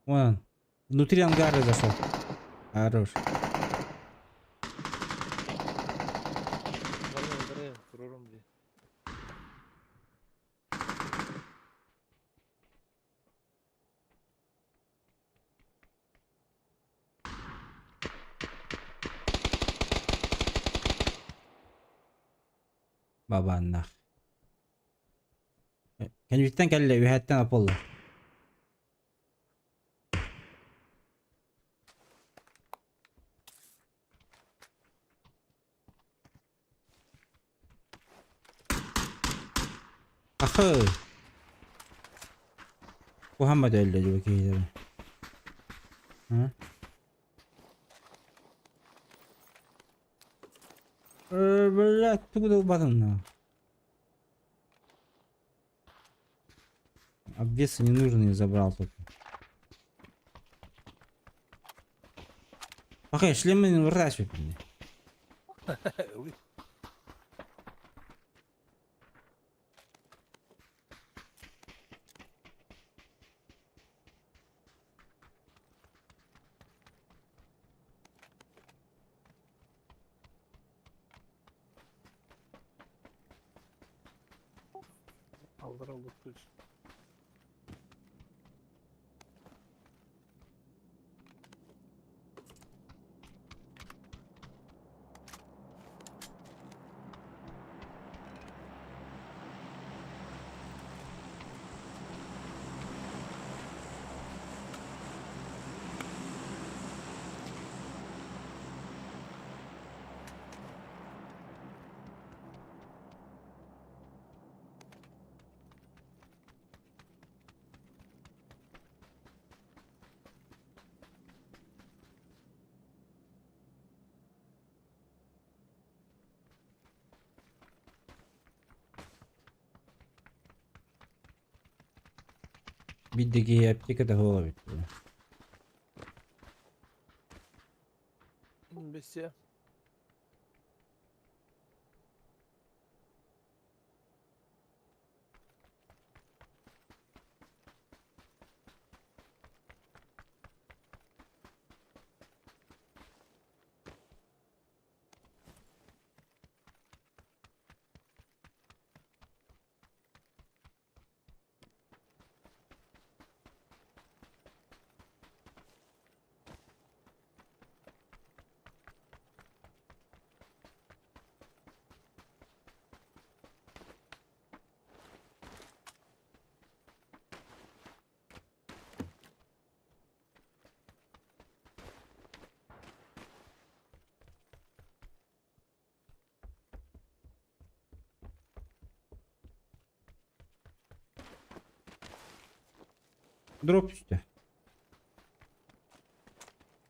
Вон он. Внутри ангара зашел. Хорош. Бабаннах. Кэнниттэн кэллэ, үһэттэн Аполло. Ахы! Куһаммат өллө дии киһилэрэ. Бля, тугу да ылбатым Обвесы не нужен, я забрал только. Пока шлемы не выращивай мне. Алдар алып. Биддеги аптека да хола бит. Бесе. Дроп үстэ.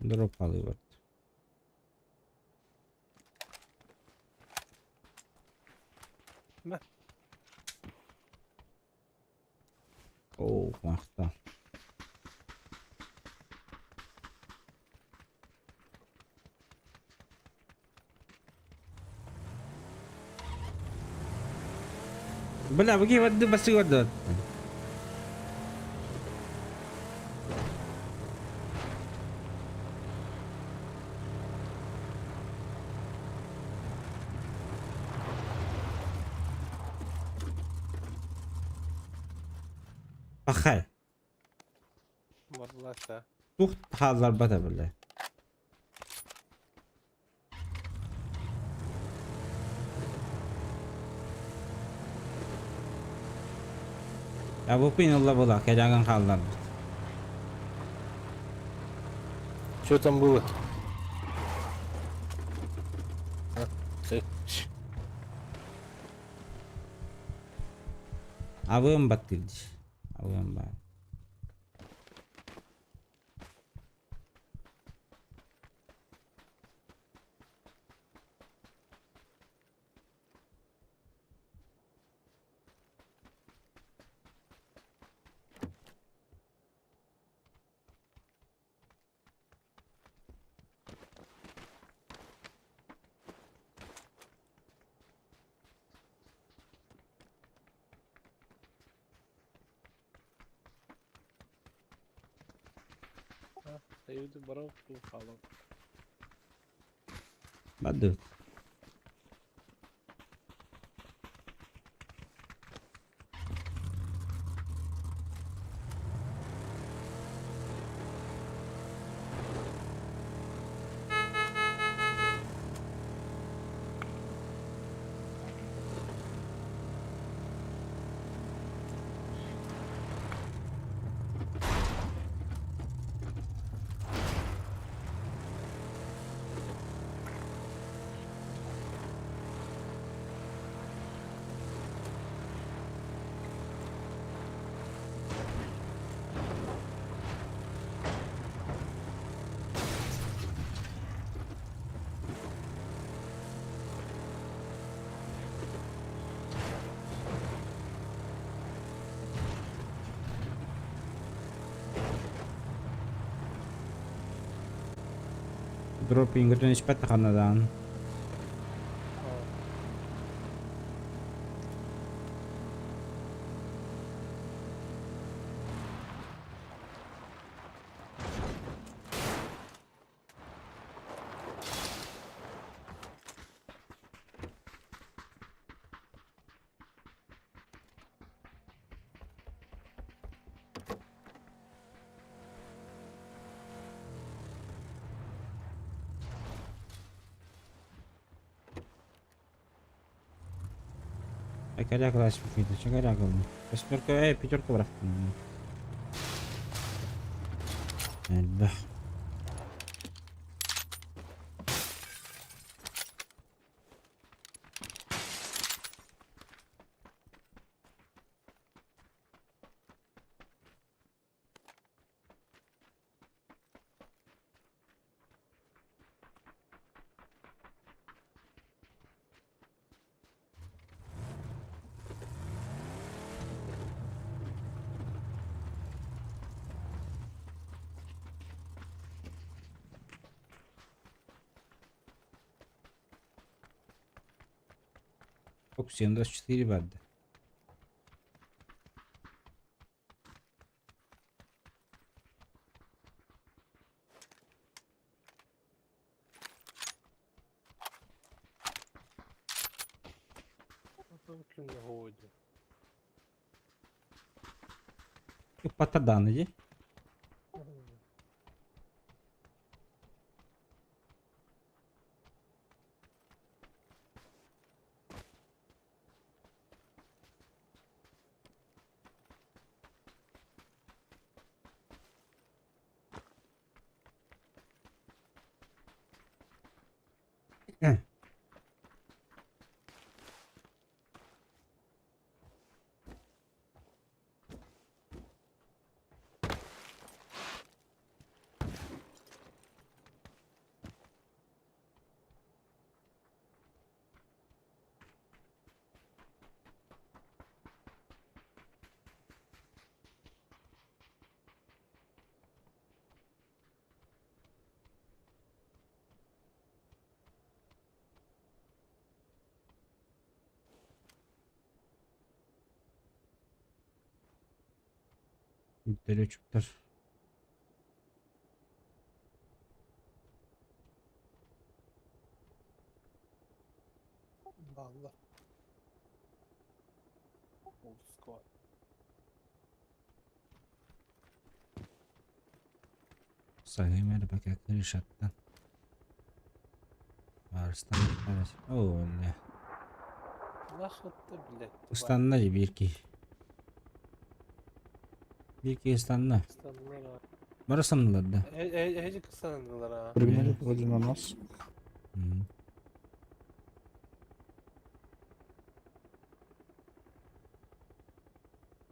Дроп алыбат. Мә. Оо, махтал. Бля, вы воды басы воды. Пахай. Барласа. Тух хаалларбата бля. Я бупин ылла була, кэрягын хаалларбыт. Что там было? А, ты. Абыым баттыр дии. Абыым баар. Sayıdı барау халам. Бады. Дропинг өтөн ичпэт ханадан. Коряк лась какой-то, че коряк он? Восьмерка, эй, пятерка бырахтым. Элбэх. Ок, 724 барды. Патадан иди. Вертолетчиктар. Балла. Узко. Сагымер пока крышаттан. Арыстан. О, бля. Нахуй ты, блядь, тварь. Ыстанна дии биир киһи. Биир киһи ыстанна. Ыстаннылар а. Бары ыстаннылар да. Эһиги ыстаннылар а. Прыгнули вроде на нас. М.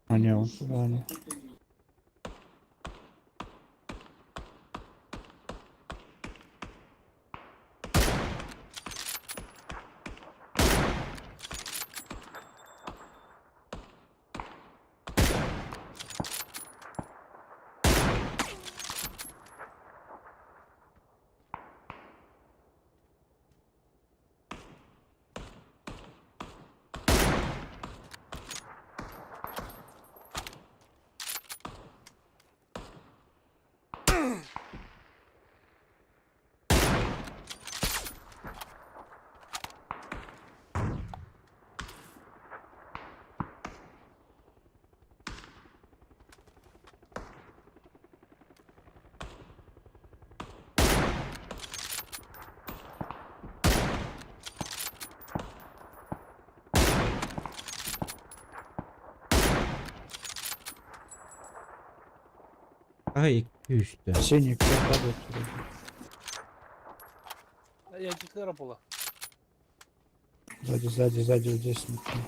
А не, он туда не. Ай, күүстээх. Синий, кто падает вроде. Я диклера була. Сзади, сзади, сзади, вот здесь. смотри.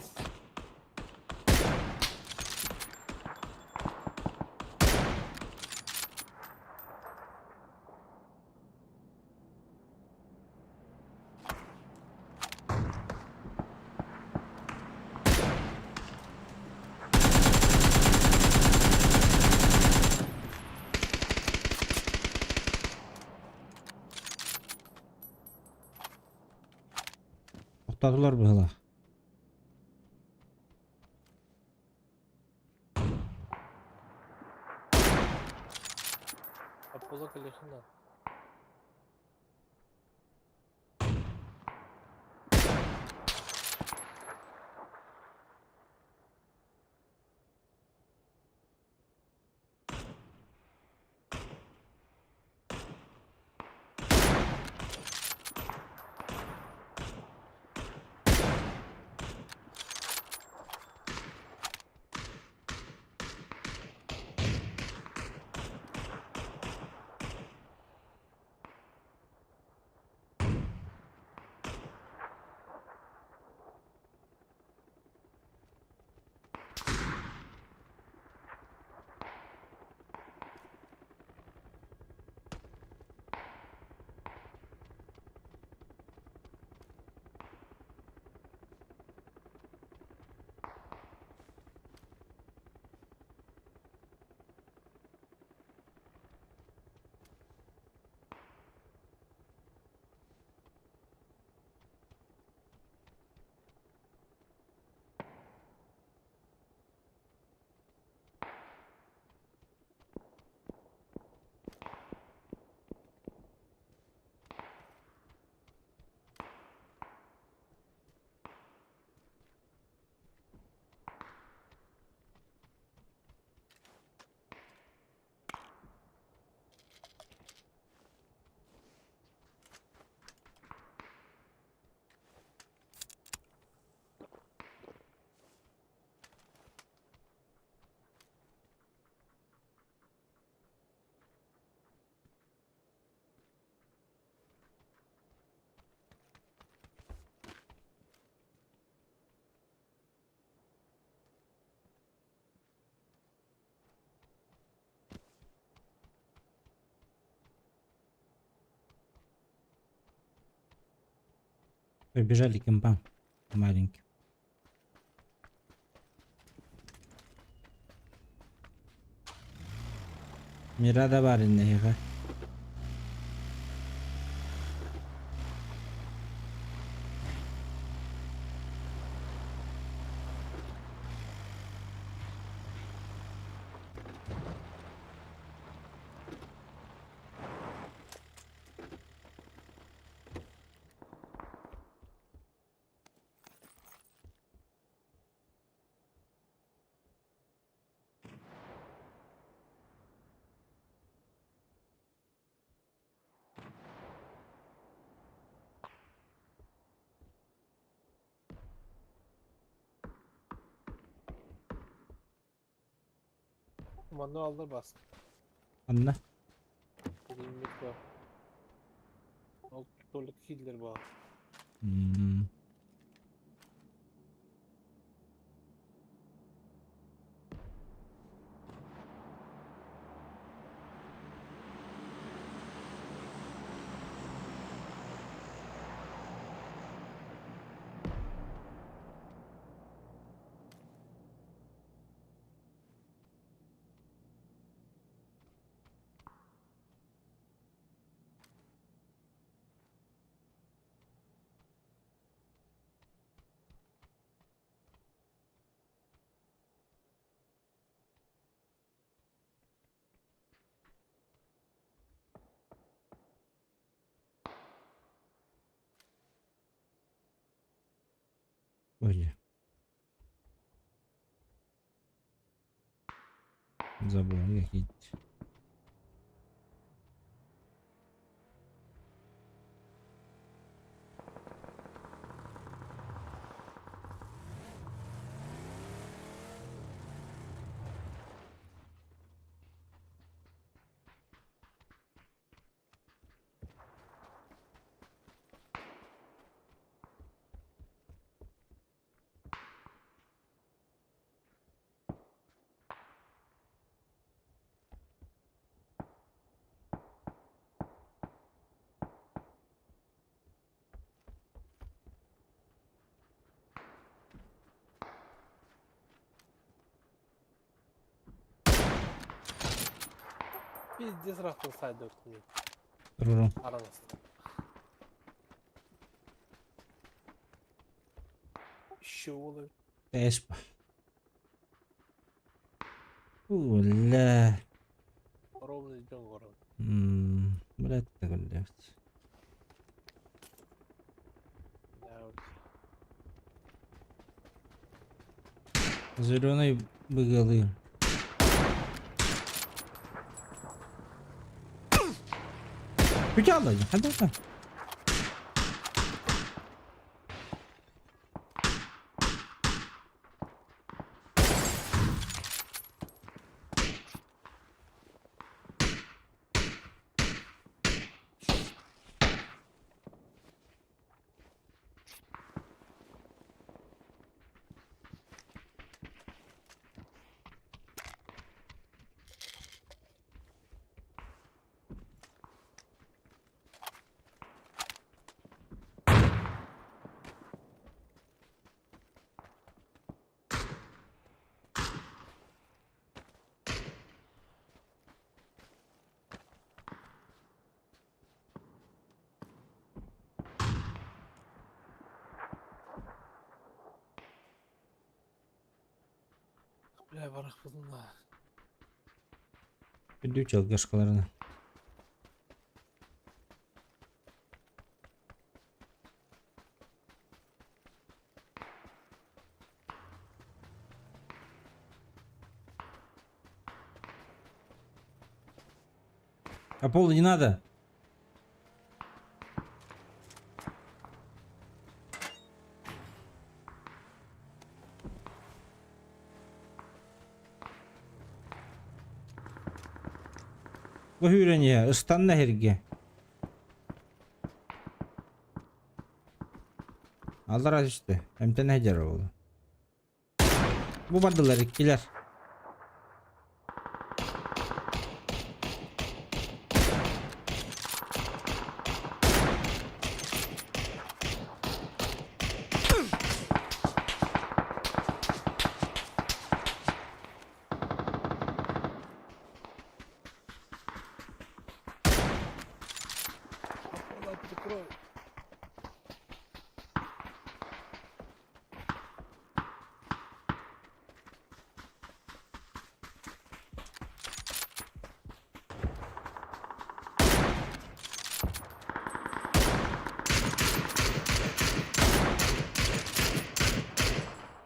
Тоқтатылар быһыла. Аполло Калихина. Побежали к импам. Маленьким. Мирада барин нэһиэхэ. Манна алдар бас. Анна. Бүгүн бар. Ол толук хиллер бар. Ой. Забыл, какие. Пиздец рахтыл сайда өттүн. Руру. Араныста. Еще олы. Эшпа. Уля. Ровно идем город. Блядь, так блядь. Зеленый быгалы. Печально, хадата. Бля, барах бузунда. Күндүү чалгашкаларына. А пол не надо. Бу хүрэнье, ыстанна herге. Алар işte. Эмтен хедер oldu. Бу бардылар иккилер. Аполло, прикрой.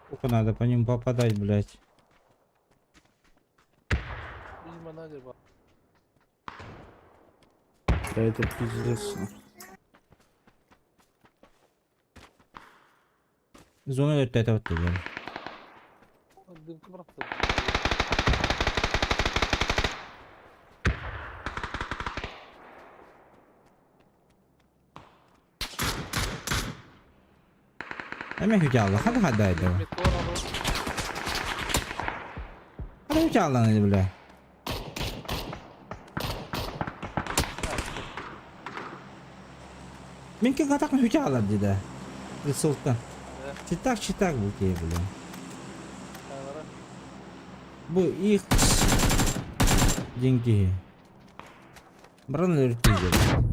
Сколько надо по ним попадать, блядь. Видимо, надо было. Да это пиздец. Зона өтті это вот деген. Дымка братцы. Эме хүчаалла, хада хада это. Хада хүчааллан бля. Минки катак хүчаалар дида. Рисултан. Читак читак бу кие бля. Бу их деньги. Баран өртүйдер.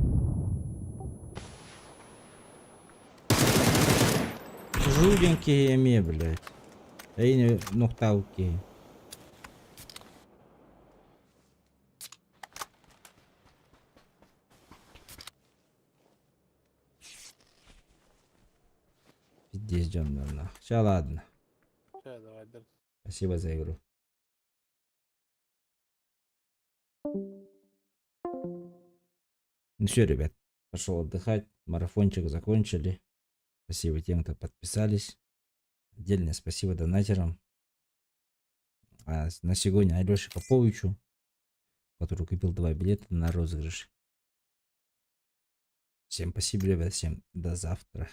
Жу диэн киһи эмиэ, блядь. Эйини нуктаабыт киһи. Пиздец дьоннорно. Все, ладно. Все, давай, да. Спасибо за игру. Ну все, ребят, пошел отдыхать. Марафончик закончили. Спасибо тем, кто подписались. Отдельное спасибо донатерам. А на сегодня Алёше Поповичу, который купил два билета на розыгрыш. Всем спасибо, ребят, всем до завтра.